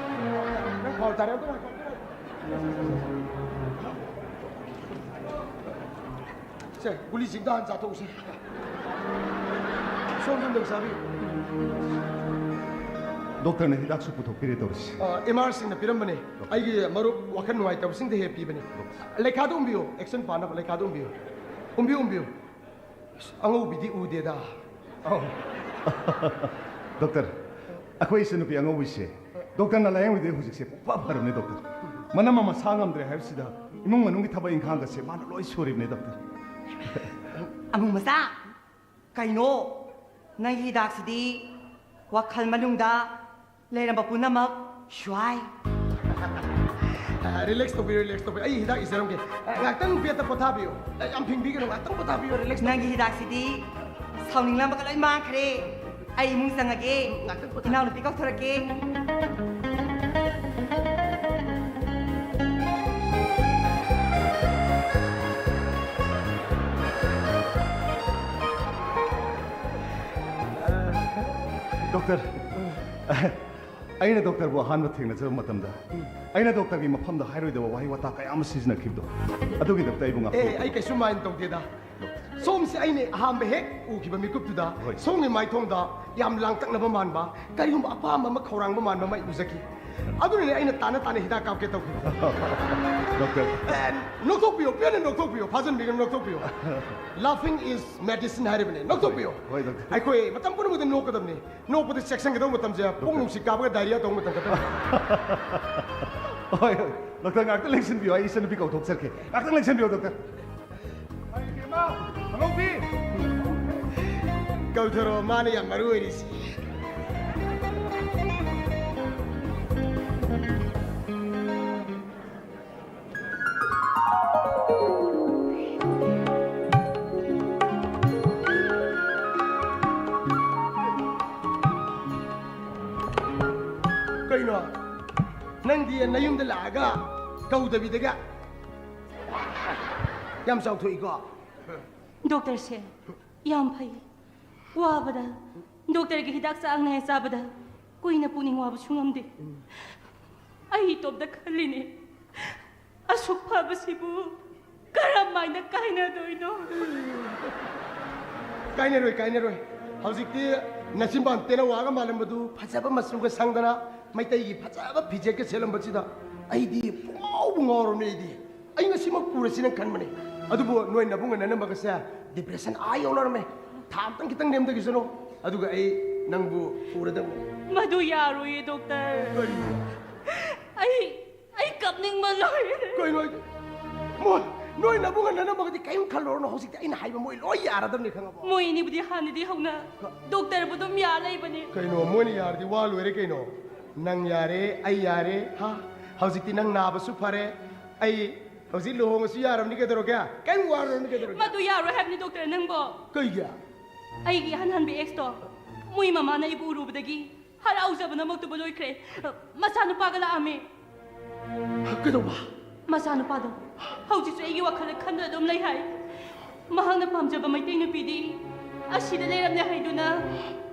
ꯅꯪ ꯐꯥꯎꯜ ꯇꯥꯔꯦ, ꯑꯝꯇ ꯉꯥꯏꯈꯣ, ꯑꯝꯇ ꯉꯥꯏꯈꯣ꯫ ꯁꯦ, ꯒꯨꯂꯤ ꯆꯤꯡꯗ ꯍꯥꯟꯅ ꯆꯥꯊꯣꯛꯎꯁꯦ꯫ ꯁꯣꯝꯗ ꯑꯝꯇꯪ ꯆꯥꯕꯤꯌꯨ꯫ ꯗꯣꯛꯇꯔꯅ ꯍꯤꯗꯥꯛꯁꯨ ꯄꯨꯊꯣꯛꯄꯤꯔꯦ ꯇꯧꯔꯤꯁꯦ꯫ ꯑ, ꯑꯦꯝ ꯑꯥꯔꯁꯤꯡꯅ ꯄꯤꯔꯝꯕꯅꯦ꯫ ꯑꯩꯒꯤ ꯃꯔꯨꯞ ꯋꯥꯈꯜ ꯅꯨꯡꯉꯥꯏꯇꯕꯁꯤꯡꯗ ꯍꯦꯛ ꯄꯤꯕꯅꯦ꯫ ꯂꯩꯈꯥꯗꯣ ꯎꯝꯕꯤꯌꯨ, ꯑꯦꯛꯁꯟ ꯐꯥꯅꯕ ꯂꯩꯈꯥꯗꯣ ꯎꯝꯕꯤꯌꯨ꯫ ꯎꯝꯕꯤꯌꯨ, ꯎꯝꯕꯤꯌꯨ꯫ ꯑꯁ, ꯑꯉꯧꯕꯤꯗꯤ ꯎꯗꯦꯗ꯫ ꯑꯧ꯫ ꯗꯣꯛꯇꯔ, ꯑꯩꯈꯣꯏ ꯏꯆꯟꯅꯨꯄꯤ ꯑꯉꯧꯕꯤꯁꯦ ꯗꯣꯛꯇꯔꯅ ꯂꯥꯌꯦꯡꯕꯗꯒꯤ ꯍꯧꯖꯤꯛꯁꯦ ꯄꯨꯡꯐ ꯐꯔꯕꯅꯦ, ꯗꯣꯛꯇꯔ꯫ ꯃꯅꯝ ꯑꯃ ꯁꯥ ꯉꯝꯗ꯭ꯔꯦ ꯍꯥꯏꯕꯁꯤꯗ ꯏꯃꯨꯡ ꯃꯅꯨꯡꯒꯤ ꯊꯕꯛ ꯏꯪꯈꯥꯡꯒꯁꯦ ꯃꯥꯅ ꯂꯣꯏ ꯁꯨꯔꯤꯕꯅꯦ, ꯗꯣꯛꯇꯔ꯫ ꯑꯃꯨ ꯃꯆꯥ, ꯀꯩꯅꯣ? ꯅꯪꯒꯤ ꯍꯤꯗꯥꯛꯁꯤꯗꯤ ꯋꯥꯈꯜ ꯃꯅꯨꯡꯗ ꯂꯩꯔꯝꯕ ꯄꯨꯝꯅꯃꯛ ꯁ꯭ꯋꯥꯏ꯫ ꯔꯤꯂꯦꯛꯁ ꯇꯧꯕꯤꯌꯨ, ꯔꯤꯂꯦꯛꯁ ꯇꯧꯕꯤꯌꯨ꯫ ꯑꯩ ꯍꯤꯗꯥꯛ ꯏꯖꯔꯝꯒꯦ꯫ ꯑ, ꯉꯥꯛꯇꯪ ꯕꯦꯗꯇ ꯄꯣꯊꯥꯕꯤꯌꯨ꯫ ꯑ, ꯌꯥꯝ ꯐꯤꯡꯕꯤꯒꯅꯨ, ꯉꯥꯛꯇꯪ ꯄꯣꯊꯥꯕꯤꯌꯨ, ꯔꯤꯂꯦꯛꯁ ꯇꯧꯕꯤꯌꯨ꯫ ꯅꯪꯒꯤ ꯍꯤꯗꯥꯛꯁꯤꯗꯤ ꯁꯥꯎꯅꯤꯡꯂꯝꯕꯒ ꯂꯣꯏ ꯃꯥꯡꯈ꯭ꯔꯦ꯫ ꯑꯩ ꯏꯃꯨꯡ ꯆꯪꯉꯒꯦ꯫ ꯉꯥꯛꯇꯪ ꯄꯣꯊꯥ- ꯏꯅꯥꯎꯅꯨꯄꯤ ꯀꯧꯊꯣꯔꯛꯀꯦ꯫ ꯗꯣꯛꯇꯔ, ꯑꯩꯅ ꯗꯣꯛꯇꯔꯕꯨ ꯑꯍꯥꯟꯕ ꯊꯦꯡꯅꯖꯕ ꯃꯇꯝꯗ, ꯑꯩꯅ ꯗꯣꯛꯇꯔꯒꯤ ꯃꯐꯝꯗ ꯍꯥꯏꯔꯣꯏꯗꯕ ꯋꯥꯍꯩ ꯋꯥꯇꯥ ꯀꯌꯥ ꯑꯃ ꯁꯤꯖꯤꯟꯅꯈꯤꯕꯗꯣ, ꯑꯗꯨꯒꯤꯗꯃꯛꯇ ꯑꯩꯕꯨ ꯉꯥꯛꯄꯤꯌꯨ꯫ ꯑꯦ, ꯑꯩ ꯀꯩꯁꯨ ꯃꯥꯏꯟ ꯇꯧꯗꯦꯗ꯫ ꯁꯣꯝꯁꯦ ꯑꯩꯅ ꯑꯍꯥꯟꯕ ꯍꯦꯛ ꯎꯈꯤꯕ ꯃꯤꯀꯨꯞꯇꯨꯗ, ꯍꯣꯏ꯫ ꯁꯣꯝꯒꯤ ꯃꯥꯏꯊꯣꯡꯗ ꯌꯥꯝ ꯂꯥꯡꯇꯛꯅꯕ ꯃꯥꯟꯕ, ꯀꯔꯤꯒꯨꯝꯕ ꯑꯄꯥꯝꯕ ꯑꯃ ꯈꯧꯔꯥꯡꯕ ꯃꯥꯟꯕ ꯑꯃ ꯑꯩ ꯎꯖꯈꯤ꯫ ꯑꯗꯨꯅꯅꯦ ꯑꯩꯅ ꯇꯥꯅ ꯇꯥꯅ ꯍꯤꯗꯥꯛ ꯀꯥꯞꯀꯦ ꯇꯧꯈꯤꯕ꯫ ꯗꯣꯛꯇꯔ꯫ ꯑꯦ, ꯅꯣꯛꯊꯣꯛꯄꯤꯌꯣ, ꯄꯦꯟꯅ ꯅꯣꯛꯊꯣꯛꯄꯤꯌꯣ, ꯐꯥꯖꯟꯕꯤꯒꯅꯨ, ꯅꯣꯛꯊꯣꯛꯄꯤꯌꯣ꯫ Laughing is medicine ꯍꯥꯏꯔꯤꯕꯅꯦ, ꯅꯣꯛꯊꯣꯛꯄꯤꯌꯣ꯫ ꯍꯣꯏ, ꯗꯣꯛꯇꯔ꯫ ꯑꯩꯈꯣꯏ ꯃꯇꯝ ꯄꯨꯝꯅꯃꯛꯇ ꯅꯣꯛꯀꯗꯕꯅꯤ꯫ ꯅꯣꯛꯄꯗ ꯆꯦꯛꯁꯤꯟꯒꯗꯧꯕ ꯃꯇꯝꯁꯦ ꯄꯨꯡ ꯗꯣꯛꯇꯔ꯫ ꯅꯨꯡꯁꯤꯠ ꯀꯥꯕꯒ ꯗꯥꯏꯔꯤꯌꯥ ꯇꯧꯕ ꯃꯇꯝ ꯈꯛꯇꯅꯤ꯫ ꯍꯣꯏ, ꯍꯣꯏ꯫ ꯗꯣꯛꯇꯔ, ꯉꯥꯛꯇ ꯂꯦꯡꯁꯤꯟꯕꯤꯌꯣ, ꯑꯩ ꯏꯆꯟꯅꯨꯄꯤ ꯀꯧꯊꯣꯛꯆꯔꯛꯀꯦ꯫ ꯉꯥꯛꯇ ꯂꯦꯡꯁꯤꯟꯕꯤꯌꯣ, ꯗꯣꯛꯇꯔ꯫ ꯀꯧꯊꯔꯣ, ꯃꯥꯅ ꯌꯥꯝ ꯃꯔꯨ ꯑꯣꯏꯔꯤꯁꯤ꯫ ꯀꯩꯅꯣ? ꯅꯪꯗꯤ ꯅꯌꯨꯝꯗ ꯂꯥꯛꯑꯒ ꯀꯧꯗꯕꯤꯗꯒ ꯌꯥꯝ ꯆꯥꯎꯊꯣꯛꯏꯀꯣ? ꯗꯣꯛꯇꯔꯁꯦ ꯌꯥꯝ ꯐꯩ꯫ ꯋꯥꯕꯗ, ꯗꯣꯛꯇꯔꯒꯤ ꯍꯤꯗꯥꯛ ꯆꯥꯡ ꯅꯥꯏꯅ ꯆꯥꯕꯗ ꯀꯨꯏꯅ ꯄꯨꯛꯅꯤꯡ ꯋꯥꯕꯁꯨ ꯉꯝꯗꯦ꯫ ꯑꯩ ꯏꯇꯣꯝꯇ ꯈꯜꯂꯤꯅꯦ, ꯑꯁꯨꯛ ꯐꯕꯁꯤꯕꯨ ꯀꯔꯝ ꯍꯥꯏꯅ ꯀꯥꯏꯅꯗꯣꯏꯅꯣ? ꯀꯥꯏꯅꯔꯣꯏ, ꯀꯥꯏꯅꯔꯣꯏ꯫ ꯍꯧꯖꯤꯛꯇꯤ ꯅꯆꯤꯟꯕꯥꯟ ꯇꯦꯅꯋꯥꯒ ꯃꯥꯜꯂꯝꯕꯗꯨ ꯐꯖꯕ ꯃꯆꯨꯒ ꯁꯪꯗꯅ ꯃꯩꯇꯩꯒꯤ ꯐꯖꯕ ꯐꯤꯖꯦꯠꯀ ꯁꯦꯠꯂꯝꯕꯁꯤꯗ ꯑꯩꯗꯤ ꯄꯨꯡꯉꯥꯎꯕꯨ ꯉꯥꯎꯔꯕꯅꯦ ꯑꯩꯗꯤ꯫ ꯑꯩ ꯉꯁꯤꯃꯛ ꯄꯨꯔꯁꯤꯅ ꯈꯟꯕꯅꯦ꯫ ꯑꯗꯨꯕꯨ ꯅꯣꯏ ꯅꯕꯨꯡ ꯅꯅꯝꯃꯒꯁꯦ depression ꯑꯥ ꯌꯧꯅꯔꯝꯃꯦ꯫ ꯊꯥ ꯑꯃꯇꯪ ꯈꯤꯇꯪ ꯅꯦꯝꯊꯈꯤꯁꯅꯨ꯫ ꯑꯗꯨꯒ ꯑꯩ ꯅꯪꯕꯨ ꯄꯨꯔꯗꯕꯅꯦ꯫ ꯃꯗꯨ ꯌꯥꯔꯣꯏꯌꯦ, ꯗꯣꯛꯇꯔ꯫ ꯀꯔꯤꯒꯤ? ꯑꯩ, ꯑꯩ ꯀꯞꯅꯤꯡꯕ ꯂꯣꯏꯔꯦ꯫ ꯀꯩꯅꯣ ꯍꯥꯏꯁꯦ? ꯃꯣꯏ, ꯅꯣꯏ ꯅꯕꯨꯡꯒ ꯅꯅꯝꯃꯒꯗꯤ ꯀꯔꯤꯝ ꯈꯜꯂꯨꯔꯅꯨ꯫ ꯍꯧꯖꯤꯛꯇꯤ ꯑꯩꯅ ꯍꯥꯏꯕ ꯃꯣꯏ ꯂꯣꯏ ꯌꯥꯔꯗꯕꯅꯤ, ꯈꯪꯉꯕꯣ? ꯃꯣꯏ ꯑꯅꯤꯕꯨꯗꯤ ꯍꯥꯟꯅꯗꯤ ꯍꯧꯅ ꯗꯣꯛꯇꯔꯕꯨ ꯑꯗꯨꯝ ꯌꯥ ꯂꯩꯕꯅꯤ꯫ ꯀꯩꯅꯣ, ꯃꯣꯏꯅ ꯌꯥꯔꯗꯤ ꯋꯥ ꯂꯣꯏꯔꯦ ꯀꯩꯅꯣ꯫ ꯅꯪ ꯌꯥꯔꯦ, ꯑꯩ ꯌꯥꯔꯦ, ꯍꯥ? ꯍꯧꯖꯤꯛꯇꯤ ꯅꯪ ꯅꯥꯕꯁꯨ ꯐꯔꯦ, ꯑꯩ ꯍꯧꯖꯤꯛ ꯂꯨꯍꯣꯡꯉꯁꯨ ꯌꯥꯔꯕꯅꯤ, ꯀꯩꯗꯧꯔꯒꯦ? ꯀꯔꯤꯝ ꯋꯥꯔꯨꯔꯅꯨ, ꯀꯩꯗꯧꯔꯒꯦ? ꯃꯗꯨ ꯌꯥꯔꯣꯏ ꯍꯥꯏꯕꯅꯤ, ꯗꯣꯛꯇꯔ, ꯅꯪꯕꯣ꯫ ꯀꯩꯒꯤ? ꯑꯩꯒꯤ ꯏꯍꯟ ꯍꯟꯕꯤ ꯑꯦꯛꯁꯇꯣ, ꯃꯣꯏ ꯃꯃꯥꯅ ꯑꯩꯕꯨ ꯎꯔꯨꯕꯗꯒꯤ ꯍꯔꯥꯎꯖꯕꯅ ꯃꯛꯇꯨꯕ ꯂꯣꯏꯈ꯭ꯔꯦ꯫ ꯃꯆꯥꯅꯨꯄꯥꯒ ꯂꯥꯛꯑꯝꯃꯦ꯫ ꯀꯩꯗꯧꯕ? ꯃꯆꯥꯅꯨꯄꯥꯗꯣ ꯍꯧꯖꯤꯛꯁꯨ ꯑꯩꯒꯤ ꯋꯥꯈꯜꯗ ꯈꯟꯗꯨꯅ ꯑꯗꯨꯝ ꯂꯩ ꯍꯥꯏ꯫ ꯃꯍꯥꯛꯅ ꯄꯥꯝꯖꯕ ꯃꯩꯇꯩ ꯅꯨꯄꯤꯗꯤ ꯑꯁꯤꯗ ꯂꯩꯔꯝꯂꯦ ꯍꯥꯏꯗꯨꯅ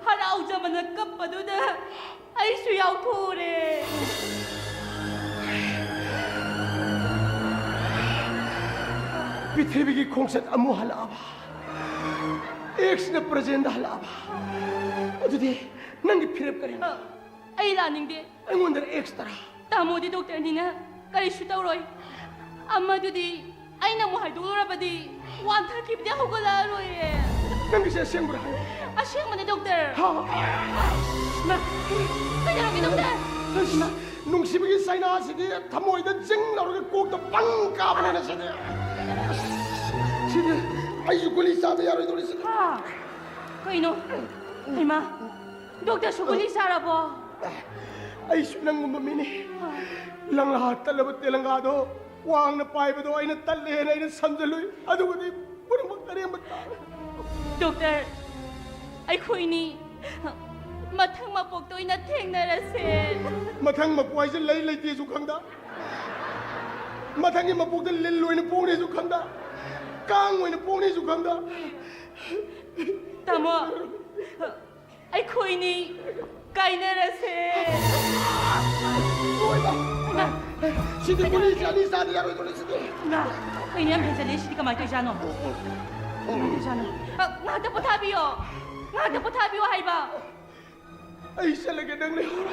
ꯍꯔꯥꯎꯖꯕꯅ ꯀꯞꯄꯗꯨꯗ ꯑꯩꯁꯨ ꯌꯥꯎꯊꯣꯛꯎꯔꯦ꯫ ꯄ꯭ꯔꯤꯊꯤꯕꯤꯒꯤ ꯈꯣꯡꯆꯠ ꯑꯃꯨꯛ ꯍꯜꯂꯛꯑꯕ? ꯑꯦꯛꯁꯅ ꯄ꯭ꯔꯖꯦꯟꯗ ꯍꯜꯂꯛꯑꯕ? ꯑꯗꯨꯗꯤ ꯅꯪꯒꯤ ꯐꯤꯔꯦꯞ ꯀꯔꯤꯅꯣ? ꯑ, ꯑꯩ ꯂꯥꯛꯅꯤꯡꯗꯦ꯫ ꯑꯩꯉꯣꯟꯗ ꯑꯦꯛꯁ ꯇꯔꯥ? ꯇꯥꯃꯣꯗꯤ ꯗꯣꯛꯇꯔꯅꯤꯅ ꯀꯔꯤꯁꯨ ꯇꯧꯔꯣꯏ꯫ ꯑꯃꯗꯨꯗꯤ ꯑꯩꯅ ꯑꯃꯨꯛ ꯍꯥꯏꯗꯣꯛꯂꯨꯔꯕꯗꯤ ꯋꯥꯟꯊꯈꯤꯕꯗꯤ ꯍꯧꯒꯠꯂꯛꯑꯔꯣꯏꯌꯦ꯫ ꯅꯪꯒꯤꯁꯦ ꯑꯁꯦꯡꯕꯔꯥ ꯍꯥꯏꯌꯣ? ꯑꯁꯦꯡꯕꯅꯦ, ꯗꯣꯛꯇꯔ꯫ ꯍꯥ? ꯃꯥ, ꯀꯩꯗꯧꯔꯒꯦ, ꯗꯣꯛꯇꯔ? ꯅꯨꯡꯁꯤꯕꯒꯤ ꯆꯩꯅꯥꯁꯤꯗꯤ ꯊꯃꯣꯏꯗ ꯖꯤꯡ ꯂꯥꯎꯔꯒ ꯀꯣꯛꯇ ꯄꯪ ꯀꯥꯕꯅꯦ ꯁꯤꯗꯤ꯫ ꯁꯤꯗꯤ ꯑꯩꯁꯨ ꯒꯨꯂꯤ ꯆꯥꯕ ꯌꯥꯔꯣꯏꯗꯧꯔꯤ ꯁꯤꯗꯤ꯫ ꯍꯥ? ꯀꯩꯅꯣ? ꯍꯩꯃꯥ, ꯗꯣꯛꯇꯔꯁꯨ ꯒꯨꯂꯤ ꯆꯥꯔꯕꯣ? ꯑꯩꯁꯨ ꯅꯪꯒꯨꯝꯕ ꯃꯤꯅꯤ꯫ ꯂꯪꯂꯥ ꯇꯠꯂꯕ ꯇꯦꯂꯪꯒꯥꯗꯣ ꯋꯥꯡꯅ ꯄꯥꯏꯕꯗꯣ ꯑꯩꯅ ꯇꯠꯂꯦꯅ ꯑꯩꯅ ꯁꯝꯖꯜꯂꯨꯏ, ꯑꯗꯨꯒꯗꯤ ꯄꯨꯝꯅꯃꯛ ꯑꯔꯦꯝꯕ ꯇꯥꯔꯦ꯫ ꯗꯣꯛꯇꯔ, ꯑꯩꯈꯣꯏꯅꯤ ꯃꯊꯪ ꯃꯄꯣꯛꯇ ꯑꯣꯏꯅ ꯊꯦꯡꯅꯔꯁꯦ꯫ ꯃꯊꯪ ꯃꯄꯣꯛ ꯍꯥꯏꯁꯦ ꯂꯩ ꯂꯩꯇꯦꯁꯨ ꯈꯪꯗ, ꯃꯊꯪꯒꯤ ꯃꯄꯣꯛꯇ ꯂꯤꯟ ꯑꯣꯏꯅ ꯄꯣꯛꯅꯤꯁꯨ ꯈꯪꯗ, ꯀꯥꯡ ꯑꯣꯏꯅ ꯄꯣꯛꯅꯤꯁꯨ ꯈꯪꯗ꯫ ꯇꯥꯃꯣ, ꯑꯩꯈꯣꯏꯅꯤ ꯀꯥꯏꯅꯔꯁꯦ꯫ ꯂꯣꯏꯕ꯫ ꯏꯃꯥ꯫ ꯁꯤꯗꯤ ꯒꯨꯂꯤꯁꯦ ꯑꯅꯤ ꯆꯥꯗ ꯌꯥꯔꯣꯏꯗꯧꯔꯤ ꯁꯤꯗꯤ꯫ ꯏꯃꯥ, ꯀꯩꯅꯣ ꯌꯥꯝ ꯍꯦꯟꯖꯜꯂꯦ ꯁꯤꯗꯤ, ꯀꯃꯥꯏꯅ ꯇꯧꯔꯤꯖꯥꯠꯅꯣ? ꯀꯃꯥꯏꯅ ꯇꯧꯔꯤꯖꯥꯠꯅꯣ? ꯑ, ꯉꯥꯏꯍꯥꯛꯇ ꯄꯣꯊꯥꯕꯤꯌꯣ, ꯉꯥꯏꯍꯥꯛꯇ ꯄꯣꯊꯥꯕꯤꯌꯣ ꯍꯥꯏꯕ꯫ ꯑꯩ ꯆꯠꯂꯒꯦ, ꯅꯪ ꯂꯩꯍꯧꯔꯣ꯫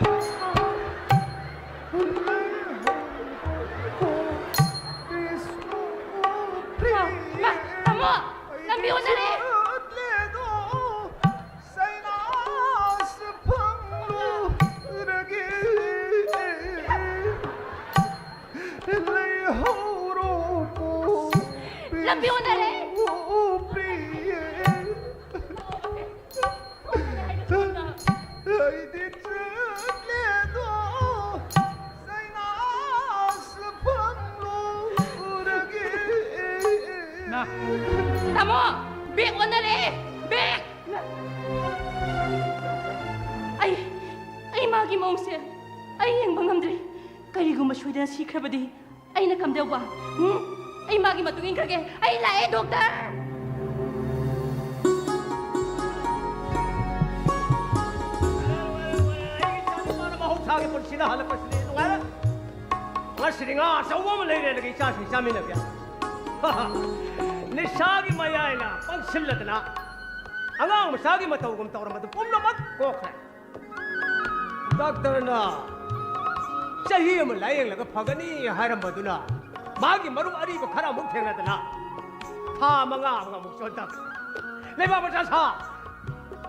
ꯏꯃꯥ, ꯏꯃꯥ, ꯇꯥꯃꯣ, ꯂꯝꯕꯤ ꯑꯣꯟꯅꯔꯦ꯫ ꯂꯩꯍꯧꯔꯣꯀꯣ꯫ ꯂꯝꯕꯤ ꯑꯣꯟꯅꯔꯦ꯫ ꯑꯣ, ꯑꯣ, ꯄ꯭ꯔꯤꯌꯦ꯫ ꯑꯩꯗꯤ ꯆꯠꯂꯦꯗꯣ ꯆꯩꯅꯥꯁ ꯐꯝꯂꯨꯔꯒꯦ꯫ ꯅ- ꯇꯥꯃꯣ, ꯕꯦꯛ ꯑꯣꯟꯅꯔꯦ, ꯕꯦꯛ! ꯑꯩ, ꯑꯩ ꯃꯥꯒꯤ ꯃꯑꯣꯡꯁꯦ ꯑꯩ ꯌꯦꯡꯕ ꯉꯝꯗ꯭ꯔꯦ꯫ ꯀꯔꯤꯒꯨꯝꯕ ꯁꯣꯏꯗꯅ ꯁꯤꯈ꯭ꯔꯕꯗꯤ ꯑꯩꯅ ꯀꯝꯗꯧꯕ? ꯎꯝ? ꯑꯩ ꯃꯥꯒꯤ ꯃꯇꯨꯡ ꯏꯟꯈ꯭ꯔꯒꯦ꯫ ꯑꯩ ꯂꯥꯛꯑꯦ, ꯗꯣꯛꯇꯔ! ꯃꯍꯧꯁꯥꯒꯤ ꯄꯨꯟꯁꯤꯗ ꯍꯜꯂꯛꯄꯁꯤꯗꯤ ꯅꯨꯡꯉꯥꯏꯔꯦ꯫ ꯉꯁꯤꯗꯤ ꯉꯥ ꯑꯆꯧꯕ ꯑꯃ ꯂꯩꯔꯦ, ꯑꯗꯨꯒ ꯏꯆꯥꯁꯤꯡ ꯆꯥꯃꯤꯟꯅꯕ ꯌꯥꯏ꯫ ꯅꯤꯁꯥꯒꯤ ꯃꯌꯥꯏꯅ ꯄꯪꯁꯤꯜꯂꯗꯅ ꯑꯉꯥꯡ ꯃꯆꯥꯒꯤ ꯃꯇꯧꯒꯨꯝ ꯇꯧꯔꯝꯕꯗꯨ ꯄꯨꯝꯅꯃꯛ ꯀꯣꯛꯈ꯭ꯔꯦ꯫ ꯗꯥꯛꯇꯔꯅ ꯆꯍꯤ ꯑꯃ ꯂꯥꯌꯦꯡꯂꯒ ꯐꯒꯅꯤ ꯍꯥꯏꯔꯝꯕꯗꯨꯅ ꯃꯥꯒꯤ ꯃꯔꯨꯞ ꯑꯔꯤꯕ ꯈꯔ ꯑꯃꯨꯛ ꯊꯦꯡꯅꯗꯅ ꯊꯥ ꯃꯉꯥ ꯑꯃꯒ ꯑꯃꯨꯛ ꯆꯣꯟꯊꯈ꯭ꯔꯦ꯫ ꯂꯩꯕꯥꯛ ꯃꯆꯥ ꯁꯥ,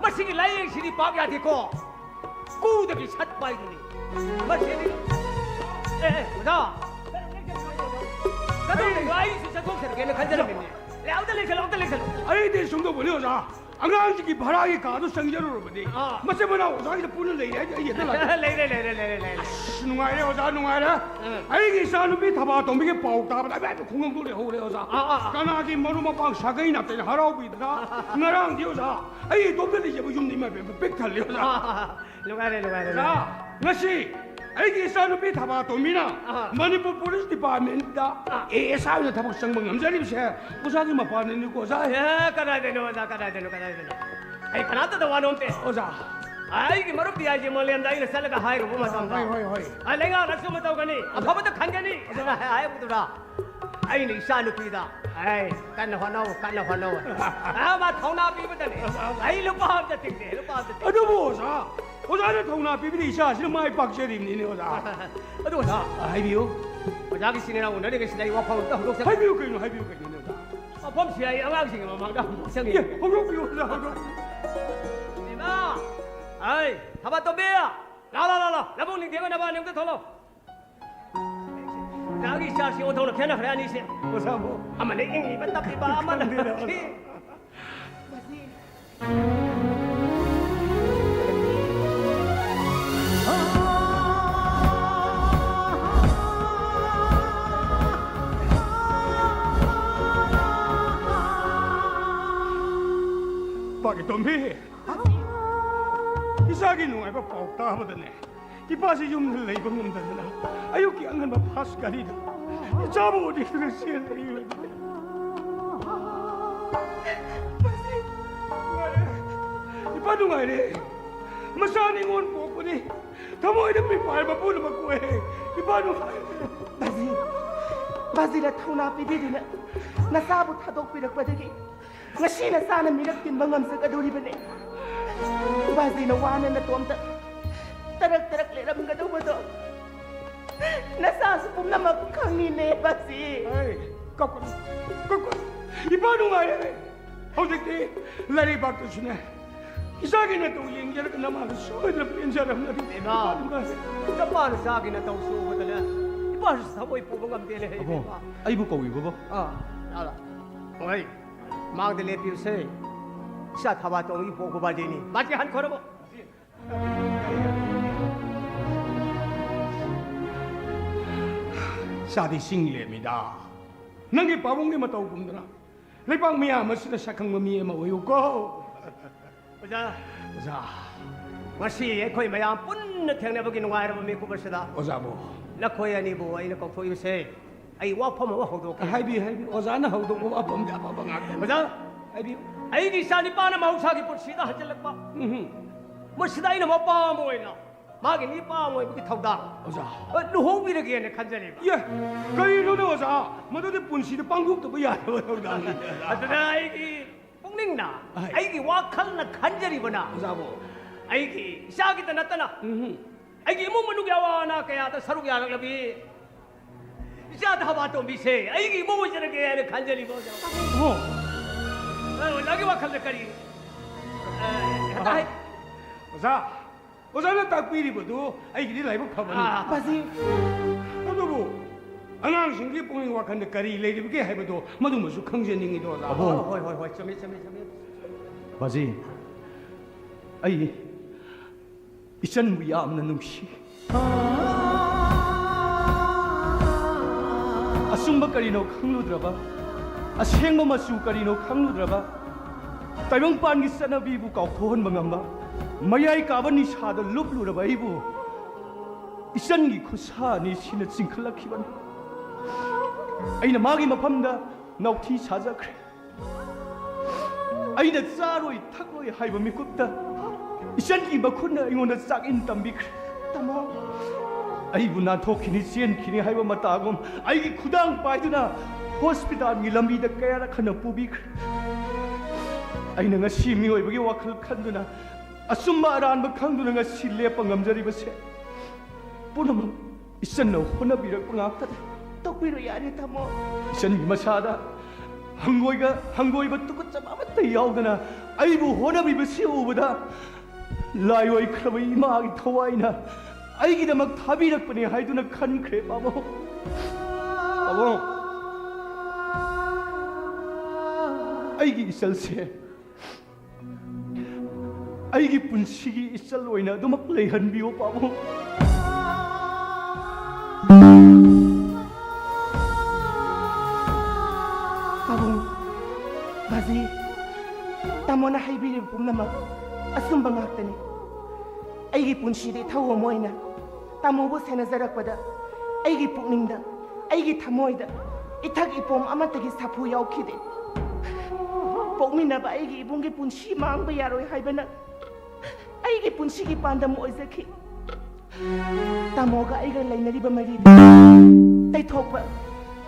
ꯃꯁꯤꯒꯤ ꯂꯥꯌꯦꯡꯁꯤꯗꯤ ꯄꯥꯛ ꯌꯥꯗꯦꯀꯣ꯫ ꯀꯨꯗꯒꯤ ꯁꯠꯄ ꯍꯥꯏꯗꯨꯅꯤ꯫ ꯃꯁꯤꯗꯤ ꯑꯦ, ꯑꯦ, ꯑꯣꯖꯥ꯫ ꯀꯗꯧꯔꯤꯅꯣ? ꯑꯩꯁꯨ ꯆꯠꯊꯣꯛꯆꯔꯒꯦꯅ ꯈꯟꯖꯔꯝꯃꯤꯅꯦ꯫ ꯑꯦ, ꯑꯝꯇ ꯂꯦꯡꯁꯜꯂꯣ, ꯑꯝꯇ ꯂꯦꯡꯁꯜꯂꯣ꯫ ꯑꯩꯗꯤ ꯁꯨꯝ ꯇꯧꯕꯅꯤ ꯑꯣꯖꯥ꯫ ꯑꯉꯥꯡꯁꯤꯒꯤ ꯚꯔꯥꯒꯤ ꯀꯥꯗꯣ ꯆꯪꯖꯔꯨꯔꯕꯅꯤ꯫ ꯑꯥ꯫ ꯃꯆꯤꯟ ꯃꯅꯥꯎ ꯑꯣꯖꯥꯒꯤꯗ ꯄꯨꯟꯅ ꯂꯩꯔꯦ ꯍꯥꯏꯗꯤ ꯑꯩ ꯍꯦꯛꯇ ꯂꯥꯛꯑꯦ꯫ ꯂꯩꯔꯦ, ꯂꯩꯔꯦ, ꯂꯩꯔꯦ, ꯂꯩꯔꯦ, ꯂꯩꯔꯦ꯫ ꯑꯁ, ꯅꯨꯡꯉꯥꯏꯔꯦ ꯑꯣꯖꯥ, ꯅꯨꯡꯉꯥꯏꯔꯦ꯫ ꯎꯝ꯫ ꯑꯩꯒꯤ ꯏꯆꯥ ꯅꯨꯄꯤ ꯊꯕꯥꯇꯣꯝꯕꯤꯒꯤ ꯄꯥꯎ ꯇꯥꯕꯗ ꯑꯩ ꯈꯣꯡ ꯍꯥꯝꯗꯣꯛꯂꯦ ꯍꯧꯔꯦ ꯑꯣꯖꯥ꯫ ꯑꯥ, ꯑꯥ, ꯑꯥ꯫ ꯀꯅꯥꯒꯤ ꯃꯔꯨꯞ ꯃꯄꯥꯡ ꯁꯥꯒꯩ ꯅꯥꯇꯩꯅ ꯍꯔꯥꯎꯕꯤꯗꯅ ꯉꯔꯥꯡꯗꯤ ꯑꯣꯖꯥ ꯑꯩ ꯏꯇꯣꯝꯇ ꯂꯩꯖꯕ ꯌꯨꯝꯗ ꯏꯃꯥ ꯏꯕꯦꯝꯃ ꯄꯤꯛ ꯊꯜꯂꯦ ꯑꯣꯖꯥ꯫ ꯑꯥ, ꯑꯥ, ꯑꯥ꯫ ꯅꯨꯡꯉꯥꯏꯔꯦ, ꯅꯨꯡꯉꯥꯏꯔꯦ, ꯑꯣꯖꯥ, ꯅꯨꯡꯉꯥꯏꯔꯦ꯫ ꯉꯁꯤ ꯑꯩꯒꯤ ꯏꯆꯥꯅꯨꯄꯤ ꯊꯕꯥꯇꯣꯝꯕꯤꯅ ꯑꯥ꯫ ꯃꯅꯤꯄꯨꯔ ꯄꯨꯂꯤꯁ ꯗꯤꯄꯥꯔꯠꯃꯦꯟꯗ ꯑꯥ꯫ ꯑꯦ ꯑꯦꯁ ꯑꯥꯏ ꯑꯣꯏꯅ ꯊꯕꯛ ꯆꯪꯕ ꯉꯝꯖꯔꯤꯕꯁꯦ ꯑꯣꯖꯥꯒꯤ ꯃꯄꯥꯟꯅꯤꯀꯣ ꯑꯣꯖꯥ꯫ ꯑꯦ, ꯀꯗꯥꯏꯗꯩꯅꯣ ꯑꯣꯖꯥ, ꯀꯗꯥꯏꯗꯩꯅꯣ, ꯀꯗꯥꯏꯗꯩꯅꯣ? ꯑꯩ ꯀꯅꯥꯝꯇꯗ ꯋꯥꯅꯣꯝꯇꯦ꯫ ꯑꯣꯖꯥ꯫ ꯑꯩꯒꯤ ꯃꯔꯨꯞ ꯗꯤ ꯑꯥꯏ ꯖꯤ ꯃꯣꯂꯦꯝꯗ ꯑꯩꯅ ꯆꯠꯂꯒ ꯍꯥꯏꯔꯨꯕ ꯃꯇꯝꯗ, ꯍꯣꯏ, ꯍꯣꯏ, ꯍꯣꯏ꯫ "ꯑ, ꯂꯩꯉꯥꯛꯅ ꯑꯆꯨꯝꯕ ꯇꯧꯒꯅꯤ, ꯑꯐꯕꯗ ꯈꯟꯒꯅꯤ" ꯑꯗꯨꯅ ꯍꯥꯏꯔꯛꯄꯗꯨꯗ ꯑꯩꯅ ꯏꯆꯥ ꯅꯨꯄꯤꯗ, "ꯑꯩ ꯀꯟꯅ ꯍꯣꯠꯅꯧ, ꯀꯟꯅ ꯍꯣꯠꯅꯧ"꯫ ꯑ, ꯃꯥ ꯊꯧꯅꯥ ꯄꯤꯕꯗꯅꯦ꯫ ꯑꯩ ꯂꯨꯄꯥ ꯑꯝꯇ ꯇꯤꯡꯗꯦ, ꯂꯨꯄꯥ ꯑꯝꯇ ꯇꯤꯡꯗꯦ꯫ ꯑꯗꯨꯕꯨ ꯑꯣꯖꯥ, ꯑꯣꯖꯥꯅ ꯊꯧꯅꯥ ꯄꯤꯕꯗ ꯏꯆꯥꯁꯤꯅ ꯃꯥꯏ ꯄꯥꯛꯆꯔꯤꯕꯅꯤꯅꯦ ꯑꯣꯖꯥ꯫ ꯑꯗꯨ ꯑꯣꯖꯥ, ꯑ, ꯍꯥꯏꯕꯤꯌꯨ꯫ ꯑꯣꯖꯥꯒꯤ ꯏꯆꯤꯟ ꯏꯅꯥꯎ ꯎꯅꯔꯤꯉꯩꯁꯤꯗ ꯑꯩ ꯋꯥꯐꯝ ꯑꯝꯇ ꯍꯧꯗꯣꯛꯆꯒꯦ꯫ ꯍꯥꯏꯕꯤꯌꯨ ꯀꯩꯅꯣ, ꯍꯥꯏꯕꯤꯌꯨ ꯀꯩꯅꯣꯅꯦ ꯑꯣꯖꯥ꯫ ꯋꯥꯐꯝꯁꯤ ꯑꯩ ꯑꯉꯥꯡꯁꯤꯡꯒꯤ ꯃꯃꯥꯡꯗ ꯍꯧꯗꯣꯛꯆꯒꯦ꯫ ꯑꯦ, ꯍꯧꯗꯣꯛꯄꯤꯌꯨ ꯑꯣꯖꯥ, ꯍꯧꯗꯣꯛꯄꯤꯌꯨ꯫ ꯏꯃꯥ! ꯑꯩ, ꯊꯕꯥꯇꯣꯝꯕꯤ! ꯂꯥꯎ, ꯂꯥꯎ, ꯂꯥꯎ, ꯂꯥꯎ꯫ ꯂꯕꯨꯛ ꯅꯤꯡꯊꯤꯅꯕ ꯅꯦꯝꯇ ꯊꯣꯛꯂꯛꯑꯣ꯫ ꯑꯣꯖꯥꯒꯤ ꯏꯆꯥꯁꯤ ꯑꯣꯟꯊꯣꯛꯅ ꯈꯦꯠꯅꯈ꯭ꯔꯦ ꯑꯅꯤꯁꯦ꯫ ꯑꯣꯖꯥꯕꯨ꯫ ꯑꯃꯅ ꯏꯪꯂꯤꯕ ꯇꯞꯄꯤꯕ, ꯑꯃꯅ ꯈꯪꯗꯦꯗ, ꯑꯣꯖꯥ꯫ ꯄꯥꯒꯤ ꯇꯣꯝꯕꯤ, ꯏꯆꯥꯒꯤ ꯅꯨꯡꯉꯥꯏꯕ ꯄꯥꯎ ꯇꯥꯕꯗꯅꯦ, ꯏꯄꯥꯁꯤ ꯌꯨꯝꯗ ꯂꯩꯕ ꯉꯝꯗꯗꯅ ꯑꯌꯨꯛꯀꯤ ꯑꯉꯟꯕ ꯐꯥꯁ ꯒꯥꯔꯤꯗ ꯏꯆꯥꯕꯨ ꯎꯅꯤꯡꯗꯨꯅ ꯆꯦꯜꯂꯛꯏꯕꯅꯤ꯫ ꯏꯄꯥ ꯅꯨꯡꯉꯥꯏꯔꯦ꯫ ꯃꯆꯥ ꯅꯤꯉꯣꯜ ꯄꯣꯛꯄꯅꯤ꯫ ꯊꯃꯣꯏꯗ ꯃꯤꯄꯥꯏ ꯃꯄꯨꯅ ꯃꯀꯣꯛꯑꯦ꯫ ꯏꯄꯥ ꯅꯨꯡꯉꯥꯏꯔꯦ꯫ ꯕꯥꯖꯤ, ꯕꯥꯖꯤꯅ ꯊꯧꯅꯥ ꯄꯤꯕꯤꯗꯨꯅ ꯅꯆꯥꯕꯨ ꯊꯥꯗꯣꯛꯄꯤꯔꯛꯄꯗꯒꯤ ꯉꯁꯤ ꯅꯆꯥꯅ ꯃꯤꯔꯛ ꯇꯤꯟꯕ ꯉꯝꯖꯒꯗꯧꯔꯤꯕꯅꯤ꯫ ꯕꯥꯖꯤꯅ ꯋꯥꯅ ꯅꯇꯣꯝꯇ ꯇꯔꯛ ꯇꯔꯛ ꯂꯩꯔꯝꯒꯗꯧꯕꯗꯣ ꯅꯆꯥꯁꯨ ꯄꯨꯝꯅꯃꯛ ꯈꯪꯉꯤꯅꯦ, ꯕꯥꯖꯤ꯫ ꯑꯩ ꯀꯞꯀꯅꯨ, ꯀꯞꯀꯅꯨ꯫ ꯏꯄꯥ ꯅꯨꯡꯉꯥꯏꯔꯦ꯫ ꯍꯧꯖꯤꯛꯇꯤ ꯂꯩꯔꯤꯕꯥꯛꯇꯁꯨꯅꯦ, ꯏꯆꯥꯒꯤ ꯅꯇꯧ ꯌꯦꯡꯖꯔꯒ ꯅꯃꯥꯅ ꯁꯣꯏꯗꯅ ꯄꯦꯟꯖꯔꯝꯂꯅꯤ꯫ ꯏꯃꯥ, ꯏꯄꯥ ꯅꯨꯡꯉꯥꯏꯔꯦ꯫ ꯅꯄꯥ ꯅꯆꯥꯒꯤ ꯅꯇꯧꯁꯦ ꯎꯕꯗꯅꯦ, ꯏꯄꯥꯁꯨ ꯊꯃꯣꯏ ꯄꯨꯕ ꯉꯝꯗꯦꯅꯦ, ꯑꯕꯣ, ꯏꯕꯦꯝꯃ꯫ ꯑꯩꯕꯨ ꯀꯧꯏꯕꯕꯣ? ꯑꯥ, ꯂꯥꯛꯑꯣ, ꯂꯥꯛꯑꯣ꯫ ꯍꯣꯏ, ꯃꯥꯡꯗ ꯂꯦꯞꯄꯤꯕꯁꯦ ꯏꯆꯥ ꯊꯕꯥꯇꯣꯟꯒꯤ ꯄꯣꯛꯄ ꯕꯥꯖꯤꯅꯤ꯫ ꯕꯥꯖꯤ ꯍꯟꯈꯣꯔꯕꯣ? ꯏꯆꯥꯗꯤ ꯁꯤꯡ ꯂꯦꯝꯃꯤꯗ꯫ ꯅꯪꯒꯤ ꯄꯥꯕꯨꯡꯒꯤ ꯃꯇꯧꯒꯨꯝꯗꯅ ꯂꯩꯕꯥꯛ ꯃꯤꯌꯥꯝ ꯑꯁꯤꯗ ꯁꯛꯈꯪꯕ ꯃꯤ ꯑꯃ ꯑꯣꯏꯌꯨꯀꯣ꯫ ꯑꯣꯖꯥ, ꯑꯣꯖꯥ꯫ ꯉꯁꯤ ꯑꯩꯈꯣꯏ ꯃꯌꯥꯝ ꯄꯨꯟꯅ ꯊꯦꯡꯅꯕꯒꯤ ꯅꯨꯡꯉꯥꯏꯔꯕ ꯃꯤꯀꯨꯞ ꯑꯁꯤꯗ ꯑꯣꯖꯥꯕꯨ꯫ ꯅꯈꯣꯏ ꯑꯅꯤꯕꯨ ꯑꯩꯅ ꯀꯧꯊꯣꯛꯏꯕꯁꯦ ꯑꯩ ꯋꯥꯐꯝ ꯑꯃ ꯍꯧꯗꯣꯛꯀꯦ꯫ ꯍꯥꯏꯕꯤꯌꯨ, ꯍꯥꯏꯕꯤꯌꯨ꯫ ꯑꯣꯖꯥꯅ ꯍꯧꯗꯣꯛꯄ ꯋꯥꯐꯝꯗꯤ ꯑꯐꯕ ꯉꯥꯛꯇꯅꯤ꯫ ꯑꯣꯖꯥ, ꯍꯥꯏꯕꯤꯌꯨ꯫ ꯑꯩꯒꯤ ꯏꯆꯥ ꯅꯤꯄꯥꯅ ꯃꯍꯧꯁꯥꯒꯤ ꯄꯨꯟꯁꯤꯗ ꯍꯟꯖꯤꯜꯂꯛꯄ꯫ ꯎꯝꯍꯨꯝ꯫ ꯃꯁꯤꯗ ꯑꯩꯅ ꯃꯄꯥ ꯑꯃ ꯑꯣꯏꯅ ꯃꯥꯒꯤ ꯅꯤꯄꯥ ꯑꯃ ꯑꯣꯏꯕꯒꯤ ꯊꯧꯗꯥꯡ, ꯑꯣꯖꯥ꯫ ꯑ, ꯂꯨꯍꯣꯡꯕꯤꯔꯒꯦꯅ ꯈꯟꯖꯔꯤꯕ꯫ ꯌꯦ, ꯀꯔꯤꯅꯣꯅꯦ ꯑꯣꯖꯥ? ꯃꯗꯨꯗꯤ ꯄꯨꯟꯁꯤꯗ ꯄꯥꯡꯊꯣꯛꯇꯕ ꯌꯥꯗꯕ ꯊꯧꯗꯥꯡꯅꯤ꯫ ꯑꯗꯨꯅ ꯑꯩꯒꯤ ꯄꯨꯛꯅꯤꯡꯅ, ꯑꯍꯩ꯫ ꯑꯩꯒꯤ ꯋꯥꯈꯜꯅ ꯈꯟꯖꯔꯤꯕꯅ, ꯑꯣꯖꯥꯕꯨ꯫ ꯑꯩꯒꯤ ꯏꯆꯥꯒꯤꯇ ꯅꯠꯇꯅ, ꯎꯝꯍꯨꯝ꯫ ꯑꯩꯒꯤ ꯏꯃꯨꯡ ꯃꯅꯨꯡꯒꯤ ꯑꯋꯥ ꯑꯅꯥ ꯀꯌꯥꯗ ꯁꯔꯨꯛ ꯌꯥꯔꯛꯂꯕꯤ ꯏꯆꯥ ꯊꯕꯥꯇꯣꯝꯕꯤꯁꯦ ꯑꯩꯒꯤ ꯏꯃꯧ ꯑꯣꯏꯖꯔꯒꯦ ꯍꯥꯏꯅ ꯈꯟꯖꯔꯤꯕ ꯑꯣꯖꯥ꯫ ꯑꯣ꯫ ꯑ, ꯑꯣꯖꯥꯒꯤ ꯋꯥꯈꯜꯗ ꯀꯔꯤ? ꯑ, ꯍꯦꯛꯇ ꯍꯥꯏ꯫ ꯑꯣꯖꯥ, ꯑꯣꯖꯥꯅ ꯇꯥꯛꯄꯤꯔꯤꯕꯗꯨ ꯑꯩꯒꯤꯗꯤ ꯂꯥꯏꯕꯛ ꯐꯕꯅꯤ꯫ ꯑꯥ꯫ ꯕꯥꯖꯤ꯫ ꯑꯗꯨꯕꯨ ꯑꯉꯥꯡꯁꯤꯡꯒꯤ ꯄꯨꯛꯅꯤꯡ ꯋꯥꯈꯜꯗ ꯀꯔꯤ ꯂꯩꯔꯤꯕꯒꯦ ꯍꯥꯏꯕꯗꯨ ꯃꯗꯨꯃꯁꯨ ꯈꯪꯖꯅꯤꯡꯉꯤꯗꯣ, ꯑꯣꯖꯥ꯫ ꯑꯕꯣ꯫ ꯍꯣꯏ, ꯍꯣꯏ, ꯍꯣꯏ, ꯆꯨꯝꯃꯤ, ꯆꯨꯝꯃꯤ, ꯆꯨꯝꯃꯤ꯫ ꯕꯥꯖꯤ, ꯑꯩ ꯏꯆꯟꯕꯨ ꯌꯥꯝꯅ ꯅꯨꯡꯁꯤ꯫ ꯑꯆꯨꯝꯕ ꯀꯔꯤꯅꯣ ꯈꯪꯂꯨꯗ꯭ꯔꯕ, ꯑꯁꯦꯡꯕ ꯃꯆꯨ ꯀꯔꯤꯅꯣ ꯈꯪꯂꯨꯗ꯭ꯔꯕ, ꯇꯥꯏꯕꯪꯄꯥꯟꯒꯤ ꯆꯠꯅꯕꯤꯕꯨ ꯀꯥꯎꯊꯣꯛꯍꯟꯕ ꯉꯝꯕ, ꯃꯌꯥꯏ ꯀꯥꯕ ꯅꯤꯁꯥꯗ ꯂꯨꯞꯂꯨꯔꯕ ꯑꯩꯕꯨ ꯏꯆꯟꯒꯤ ꯈꯨꯠꯁꯥ ꯑꯅꯤꯁꯤꯅ ꯆꯤꯡꯈꯠꯂꯛꯈꯤꯕꯅꯤ꯫ ꯑꯩꯅ ꯃꯥꯒꯤ ꯃꯐꯝꯗ ꯅꯥꯎꯊꯤ ꯁꯥꯖꯈ꯭ꯔꯦ꯫ ꯑꯩꯅ ꯆꯥꯔꯣꯏ ꯊꯛꯂꯣꯏ ꯍꯥꯏꯕ ꯃꯤꯀꯨꯞꯇ ꯏꯆꯟꯒꯤ ꯃꯈꯨꯠꯅ ꯑꯩꯉꯣꯟꯗ ꯆꯥꯛ ꯏꯟ ꯇꯝꯕꯤꯈ꯭ꯔꯦ꯫ ꯇꯥꯃꯣ꯫ ꯑꯩꯕꯨ ꯅꯥꯟꯊꯣꯛꯈꯤꯅꯤ, ꯆꯦꯟꯈꯤꯅꯤ ꯍꯥꯏꯕ ꯃꯇꯥꯒꯨꯝ ꯑꯩꯒꯤ ꯈꯨꯗꯥꯡ ꯄꯥꯏꯗꯨꯅ ꯍꯣꯁꯄꯤꯇꯥꯜꯒꯤ ꯂꯝꯕꯤꯗ ꯀꯌꯥꯔꯛ ꯍꯟꯅ ꯄꯨꯕꯤꯈ꯭ꯔꯦ꯫ ꯑꯩꯅ ꯉꯁꯤ ꯃꯤꯑꯣꯏꯕꯒꯤ ꯋꯥꯈꯜ ꯈꯟꯗꯨꯅ, ꯑꯆꯨꯝꯕ ꯑꯔꯥꯟꯕ ꯈꯪꯗꯨꯅ ꯉꯁꯤ ꯂꯦꯞꯄ ꯉꯝꯖꯔꯤꯕꯁꯦ ꯄꯨꯝꯅꯃꯛ ꯏꯆꯟꯅ ꯍꯣꯠꯅꯕꯤꯔꯛꯄ ꯉꯥꯛꯇꯅꯤ꯫ ꯇꯣꯛꯄꯤꯔꯣ ꯌꯥꯔꯦ, ꯇꯥꯃꯣ꯫ ꯏꯆꯟꯒꯤ ꯃꯁꯥꯗ ꯍꯪꯒꯣꯏꯒ-, ꯍꯪꯒꯣꯏꯕ ꯇꯨꯀꯠꯆꯕ ꯑꯃꯠꯇ ꯌꯥꯎꯗꯅ ꯑꯩꯕꯨ ꯍꯣꯠꯅꯕꯤꯕꯁꯤ ꯎꯕꯗ, ꯂꯥꯏꯑꯣꯏꯈ꯭ꯔꯕ ꯏꯃꯥꯒꯤ ꯊꯋꯥꯏꯅ ꯑꯩꯒꯤꯗꯃꯛ ꯊꯥꯕꯤꯔꯛꯄꯅꯤ ꯍꯥꯏꯗꯨꯅ ꯈꯟꯈ꯭ꯔꯦ, ꯄꯥꯕꯨꯡ꯫ ꯄꯥꯕꯨꯡ, ꯑꯩꯒꯤ ꯏꯆꯜꯁꯦ ꯑꯩꯒꯤ ꯄꯨꯟꯁꯤꯒꯤ ꯏꯆꯜ ꯑꯣꯏꯅ ꯑꯗꯨꯃꯛ ꯂꯩꯍꯟꯕꯤꯌꯨ, ꯄꯥꯕꯨꯡ꯫ ꯄꯥꯕꯨꯡ, ꯕꯥꯖꯤ, ꯇꯥꯃꯣꯅ ꯍꯥꯏꯕꯤꯔꯤꯕ ꯄꯨꯝꯅꯃꯛ ꯑꯆꯨꯝꯕ ꯉꯥꯛꯇꯅꯤ꯫ ꯑꯩꯒꯤ ꯄꯨꯟꯁꯤꯗ ꯏꯊꯧ ꯑꯃ ꯑꯣꯏꯅ ꯇꯥꯃꯣꯕꯨ ꯁꯦꯟꯅꯖꯔꯛꯄꯗ ꯑꯩꯒꯤ ꯄꯨꯛꯅꯤꯡꯗ, ꯑꯩꯒꯤ ꯊꯃꯣꯏꯗ ꯏꯊꯛ ꯏꯄꯣꯝ ꯑꯃꯠꯇꯒꯤ ꯁꯥꯐꯨ ꯌꯥꯎꯈꯤꯗꯦ꯫ ꯄꯣꯛꯃꯤꯟꯅꯕ ꯑꯩꯒꯤ ꯏꯕꯨꯡꯒꯤ ꯄꯨꯟꯁꯤ ꯃꯥꯡꯕ ꯌꯥꯔꯣꯏ ꯍꯥꯏꯕꯅ ꯑꯩꯒꯤ ꯄꯨꯟꯁꯤꯒꯤ ꯄꯥꯟꯗꯝ ꯑꯣꯏꯖꯈꯤ꯫ ꯇꯥꯃꯣꯒ ꯑꯩꯒ ꯂꯩꯅꯔꯤꯕ ꯃꯔꯤꯗ ꯇꯩꯊꯣꯛꯄ,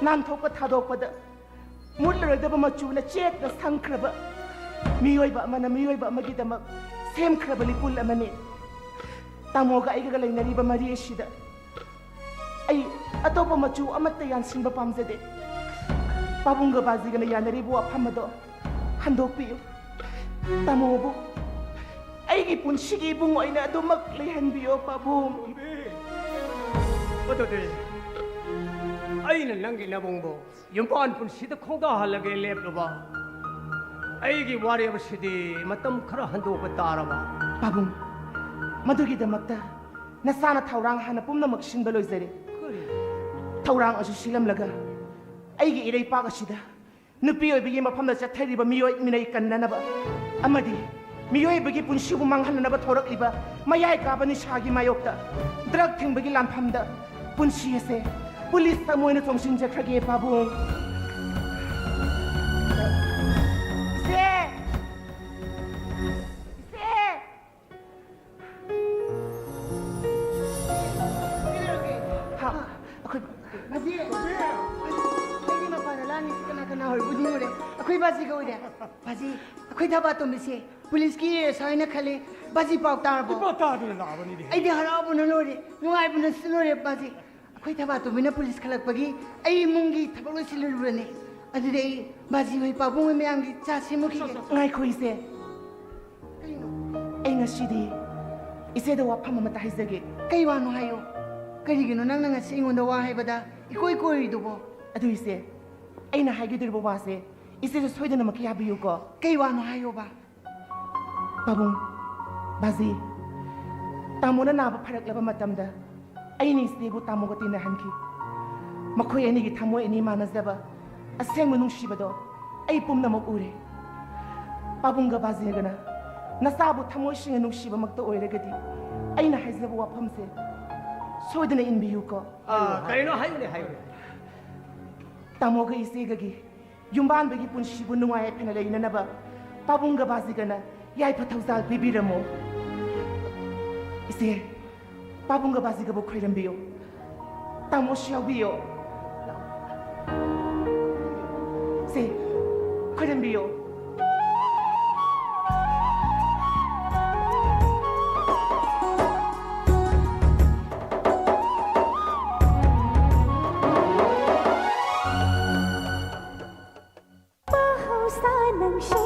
ꯅꯥꯟꯊꯣꯛꯄ, ꯊꯥꯗꯣꯛꯄꯗ ꯃꯨꯠꯂꯔꯣꯏꯗꯕ ꯃꯆꯨꯅ ꯆꯦꯠꯅ ꯁꯪꯈ꯭ꯔꯕ ꯃꯤꯑꯣꯏꯕ ꯑꯃꯅ ꯃꯤꯑꯣꯏꯕ ꯑꯃꯒꯤꯗꯃꯛ ꯁꯦꯝꯈ꯭ꯔꯕ ꯂꯤꯄꯨꯟ ꯑꯃꯅꯤ꯫ ꯇꯥꯃꯣꯒ ꯑꯩꯒ ꯂꯩꯅꯔꯤꯕ ꯃꯔꯤ ꯑꯁꯤꯗ ꯑꯩ ꯑꯇꯣꯞꯄ ꯃꯆꯨ ꯑꯃꯠꯇ ꯌꯥꯟꯁꯤꯟꯕ ꯄꯥꯝꯖꯗꯦ꯫ ꯄꯥꯕꯨꯡꯒ ꯕꯥꯖꯤꯒꯅ ꯌꯥꯅꯔꯤꯕ ꯋꯥꯐꯝ ꯑꯗꯣ ꯍꯟꯗꯣꯛꯄꯤꯌꯨ꯫ ꯇꯥꯃꯣꯕꯨ ꯑꯩꯒꯤ ꯄꯨꯟꯁꯤꯒꯤ ꯏꯕꯨꯡ ꯑꯣꯏꯅ ꯑꯗꯨꯃꯛ ꯂꯩꯍꯟꯕꯤꯌꯣ, ꯄꯥꯕꯨꯡ꯫ ꯑꯗꯨꯗꯤ ꯑꯩꯅ ꯅꯪꯒꯤ ꯅꯕꯨꯡꯕꯨ ꯌꯨꯝꯕꯥꯟ ꯄꯨꯟꯁꯤꯗ ꯈꯣꯡꯗꯥꯍꯜꯂꯒꯦ ꯂꯦꯞꯂꯨꯕ ꯑꯩꯒꯤ ꯋꯥꯔꯦꯞ ꯑꯁꯤꯗꯤ ꯃꯇꯝ ꯈꯔ ꯍꯟꯗꯣꯛꯄ ꯇꯥꯔꯕ? ꯄꯥꯕꯨꯡ, ꯃꯗꯨꯒꯤꯗꯃꯛꯇ ꯅꯁꯥꯅ ꯊꯧꯔꯥꯡ ꯍꯥꯟꯅ ꯄꯨꯝꯅꯃꯛ ꯁꯤꯟꯕ ꯂꯣꯏꯖꯔꯦ꯫ ꯊꯧꯔꯥꯡ ꯑꯁꯤ ꯁꯤꯜꯂꯝꯂꯒ ꯑꯩꯒꯤ ꯏꯔꯩꯄꯥꯛ ꯑꯁꯤꯗ ꯅꯨꯄꯤ ꯑꯣꯏꯕꯒꯤ ꯃꯐꯝꯗ ꯆꯠꯊꯔꯤꯕ ꯃꯤꯑꯣꯏ ꯃꯤꯅꯩ ꯀꯟꯅꯅꯕ ꯑꯃꯗꯤ ꯃꯤꯑꯣꯏꯕꯒꯤ ꯄꯨꯟꯁꯤꯕꯨ ꯃꯥꯡꯍꯟꯅꯅꯕ ꯊꯧꯔꯛꯂꯤꯕ ꯃꯌꯥꯏ ꯀꯥꯕ ꯅꯤꯁꯥꯒꯤ ꯃꯥꯌꯣꯛꯇ, ꯗ꯭ꯔꯒ ꯊꯤꯡꯕꯒꯤ ꯂꯥꯟꯐꯝꯗ ꯄꯨꯟꯁꯤ ꯑꯁꯦ ꯄꯨꯂꯤꯁ ꯊꯃꯣꯏꯅ ꯆꯣꯡꯁꯤꯟꯖꯈ꯭ꯔꯒꯦ, ꯄꯥꯕꯨꯡ꯫ ꯏꯆꯦ! ꯏꯆꯦ! ꯍꯥ, ꯑꯩꯈꯣꯏ ꯕꯥꯖꯤ, ꯑꯩꯗꯤ ꯃꯄꯥꯟꯗ ꯂꯥꯡꯉꯤꯁꯤ ꯀꯅꯥ ꯀꯅꯥ ꯑꯣꯏꯔꯕꯣꯏ ꯅꯤꯡꯉꯨꯔꯦ꯫ ꯑꯩꯈꯣꯏ ꯕꯥꯖꯤꯒ ꯑꯣꯏꯔꯦ꯫ ꯕꯥꯖꯤ, ꯑꯩꯈꯣꯏ ꯊꯕꯥꯇꯣꯝꯕꯤꯁꯦ ꯄꯨꯂꯤꯁꯀꯤ ꯑꯦꯁ ꯑꯥꯏꯅ ꯈꯜꯂꯦ꯫ ꯕꯥꯖꯤ ꯄꯥꯎ ꯇꯥꯔꯕꯣ? ꯏꯄꯥ ꯇꯥꯗꯨꯅ ꯂꯥꯛꯑꯕꯅꯤꯅꯦ꯫ ꯑꯩꯗꯤ ꯍꯔꯥꯎꯕꯅ ꯂꯣꯏꯔꯦ, ꯅꯨꯡꯉꯥꯏꯕꯅꯁꯨ ꯂꯣꯏꯔꯦ ꯕꯥꯖꯤ꯫ ꯑꯩꯈꯣꯏ ꯊꯕꯥꯇꯣꯝꯕꯤꯅ ꯄꯨꯂꯤꯁ ꯈꯜꯂꯛꯄꯒꯤ ꯑꯩ ꯏꯃꯨꯡꯒꯤ ꯊꯕꯛ ꯂꯣꯏꯁꯤꯜꯂꯨꯔꯅꯤ꯫ ꯑꯗꯨꯗꯤ ꯑꯩ ꯕꯥꯖꯤ ꯍꯣꯏ ꯄꯥꯕꯨꯡ ꯍꯣꯏ ꯃꯌꯥꯝꯒꯤ ꯆꯥ ꯁꯦꯝꯃꯨꯈꯤꯒꯦ꯫ ꯉꯥꯏꯈꯣ ꯏꯆꯦ꯫ ꯀꯩꯅꯣ? ꯑꯩ ꯉꯁꯤꯗꯤ ꯏꯆꯦꯗ ꯋꯥꯐꯝ ꯑꯃꯇ ꯍꯥꯏꯖꯒꯦ꯫ ꯀꯩ ꯋꯥꯅꯣ ꯍꯥꯏꯌꯣ꯫ ꯀꯔꯤꯒꯤꯅꯣ ꯅꯪꯅ ꯉꯁꯤ ꯑꯩꯉꯣꯟꯗ ꯋꯥ ꯍꯥꯏꯕꯗ ꯏꯀꯣꯏ ꯀꯣꯏꯔꯤꯗꯨꯕꯣ? ꯑꯗꯨ ꯏꯆꯦ, ꯑꯩꯅ ꯍꯥꯏꯒꯗꯧꯔꯤꯕ ꯋꯥꯁꯦ ꯏꯆꯦꯁꯨ ꯁꯣꯏꯗꯅꯃꯛꯀꯤ ꯌꯥꯕꯤꯌꯨꯀꯣ꯫ ꯀꯩ ꯋꯥꯅꯣ ꯍꯥꯏꯌꯣꯕ? ꯄꯥꯕꯨꯡ, ꯕꯥꯖꯤ, ꯇꯥꯃꯣꯅ ꯅꯥꯕ ꯐꯔꯛꯂꯕ ꯃꯇꯝꯗ ꯑꯩꯅ ꯏꯆꯦꯕꯨ ꯇꯥꯃꯣꯒ ꯇꯤꯟꯅꯍꯟꯈꯤ꯫ ꯃꯈꯣꯏ ꯑꯅꯤꯒꯤ ꯊꯃꯣꯏ ꯑꯅꯤ ꯃꯥꯟꯅꯖꯕ ꯑꯁꯦꯡꯕ ꯅꯨꯡꯁꯤꯕꯗꯣ ꯑꯩ ꯄꯨꯝꯅꯃꯛ ꯎꯔꯦ꯫ ꯄꯥꯕꯨꯡꯒ ꯕꯥꯖꯤꯒꯅ ꯅꯆꯥꯕꯨ ꯊꯃꯣꯏ ꯁꯦꯡꯅ ꯅꯨꯡꯁꯤꯕꯃꯛꯇ ꯑꯣꯏꯔꯒꯗꯤ ꯑꯩꯅ ꯍꯥꯏꯖꯕ ꯋꯥꯐꯝꯁꯦ ꯁꯣꯏꯗꯅ ꯏꯟꯕꯤꯌꯨꯀꯣ꯫ ꯑꯥ, ꯀꯔꯤꯅꯣ? ꯍꯥꯏꯌꯨꯅꯦ, ꯍꯥꯏꯌꯨꯅꯦ꯫ ꯇꯥꯃꯣꯒ ꯏꯆꯦꯒꯒꯤ ꯌꯨꯝꯕꯥꯟꯕꯒꯤ ꯄꯨꯟꯁꯤꯕꯨ ꯅꯨꯡꯉꯥꯏ ꯌꯥꯏꯐꯅ ꯂꯩꯅꯅꯕ ꯄꯥꯕꯨꯡꯒ ꯕꯥꯖꯤꯒꯅ ꯌꯥꯏꯐ ꯊꯧꯖꯥꯜ ꯄꯤꯕꯤꯔꯝꯃꯣ꯫ ꯏꯆꯦ, ꯄꯥꯕꯨꯡꯒ ꯕꯥꯖꯤꯒꯕꯨ ꯈꯣꯏꯔꯝꯕꯤꯌꯨ꯫ ꯇꯥꯃꯣꯁꯨ ꯌꯥꯎꯕꯤꯌꯨ꯫ ꯏꯆꯦ, ꯈꯣꯏꯔꯝꯕꯤꯌꯨ꯫ ꯃꯍꯧꯁꯥ ꯅꯪꯁꯤ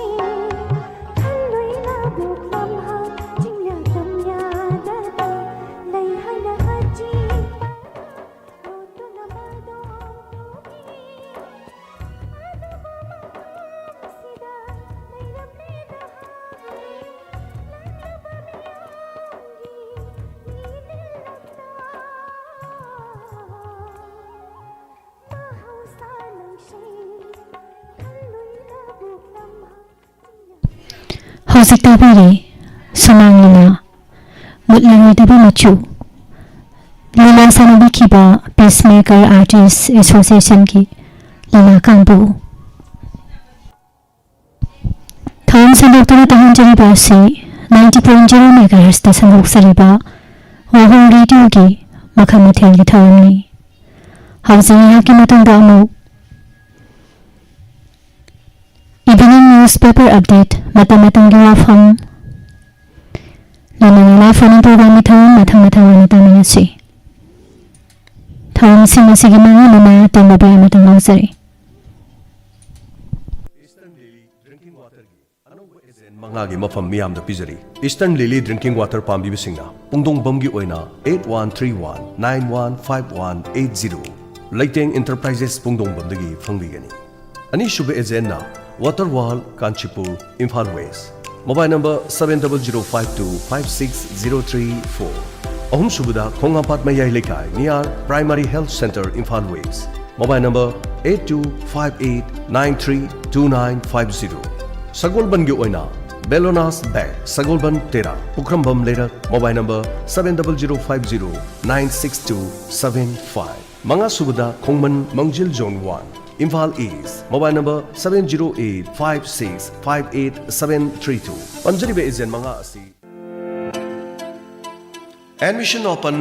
ꯈꯜꯂꯣꯏ ꯂꯧꯕꯨꯛ ꯂꯝꯍꯥꯡ ꯆꯤꯡꯌꯥ ꯇꯝꯌꯥꯗ ꯂꯩ ꯍꯥꯏꯅ ꯍꯥꯏꯈꯤ꯫ ꯍꯧꯖꯤꯛ ꯇꯥꯕꯤꯔꯤ ꯁꯨꯃꯥꯡ ꯂꯤꯂꯥ, ꯃꯨꯠꯂꯔꯣꯏꯗꯕ ꯃꯆꯨ, ꯂꯤꯂꯥ ꯁꯥꯟꯅꯕꯤꯈꯤꯕ Peacemaker Artist Associationꯒꯤ ꯂꯤꯂꯥ ꯀꯥꯡꯕꯨ꯫ ꯊꯧꯔꯝ ꯁꯟꯗꯣꯛꯇꯨꯅ ꯇꯥꯍꯟꯖꯔꯤꯕ ꯑꯁꯤ ninety point zero megahertzꯇ ꯁꯟꯗꯣꯛꯆꯔꯤꯕ ꯋꯥꯍꯣꯡ ꯔꯦꯗꯤꯑꯣꯒꯤ ꯃꯈꯜ ꯃꯊꯦꯜꯒꯤ ꯊꯧꯔꯝꯅꯤ꯫ ꯍꯧꯖꯤꯛ ꯉꯥꯏꯍꯥꯛꯀꯤ ꯃꯇꯨꯡꯗ ꯑꯃꯨꯛ Evening Newspaper Update, ꯃꯇꯝ ꯃꯇꯝꯒꯤ ꯋꯥꯐꯝ, ꯂꯣꯏꯅꯅ live phone-in programmeꯒꯤ ꯊꯧꯔꯝ ꯃꯊꯪ ꯃꯊꯪ ꯑꯣꯏꯅ ꯇꯥꯃꯤꯟꯅꯁꯤ꯫ ꯊꯧꯔꯝꯁꯤꯡ ꯑꯁꯤꯒꯤ ꯃꯅꯨꯡꯗ ꯇꯦꯟꯕ break ꯑꯃꯇꯪ ꯂꯧꯖꯔꯤ꯫ Eastern Lily Drinking Waterꯒꯤ ꯑꯅꯧꯕ agent ꯃꯉꯥꯒꯤ ꯃꯐꯝ ꯃꯤꯌꯥꯝꯗ ꯄꯤꯖꯔꯤ꯫ Eastern Lily Drinking Water ꯄꯥꯝꯕꯤꯕꯁꯤꯡꯅ ꯄꯨꯡꯗꯣꯡꯕꯝꯒꯤ ꯑꯣꯏꯅ eight one three one nine one five one eight zero, ꯂꯩꯇꯦꯡ Enterprises ꯄꯨꯡꯗꯣꯡꯕꯝꯗꯒꯤ ꯐꯪꯕꯤꯒꯅꯤ꯫ ꯑꯅꯤꯁꯨꯕ agentꯅ Water World, Kanchipur, Imphal West꯫ Mobile number seven double zero five two five six zero three four꯫ ꯑꯍꯨꯝꯁꯨꯕꯗ ꯈꯣꯡꯉꯥꯝꯄꯥꯠ ꯃꯌꯥꯏ ꯂꯩꯀꯥꯏ, near Primary Health Centre, Imphal West꯫ Mobile number eight two five eight nine three two nine five zero꯫ ꯁꯒꯣꯜꯕꯟꯒꯤ ꯑꯣꯏꯅ Bellona's Bag, ꯁꯒꯣꯜꯕꯟ ꯇꯦꯔꯥ, ꯄꯨꯈ꯭ꯔꯝꯕꯝ ꯂꯩꯔꯛ, mobile number seven double zero five zero nine six two seven five꯫ ꯃꯉꯥꯁꯨꯕꯗ ꯈꯣꯡꯃꯟ ꯃꯥꯡꯖꯤꯜ Zone one, Imphal East, mobile number seven zero eight five six five eight seven three two꯫ ꯄꯟꯖꯔꯤꯕ agent ꯃꯉꯥ ꯑꯁꯤ Admission open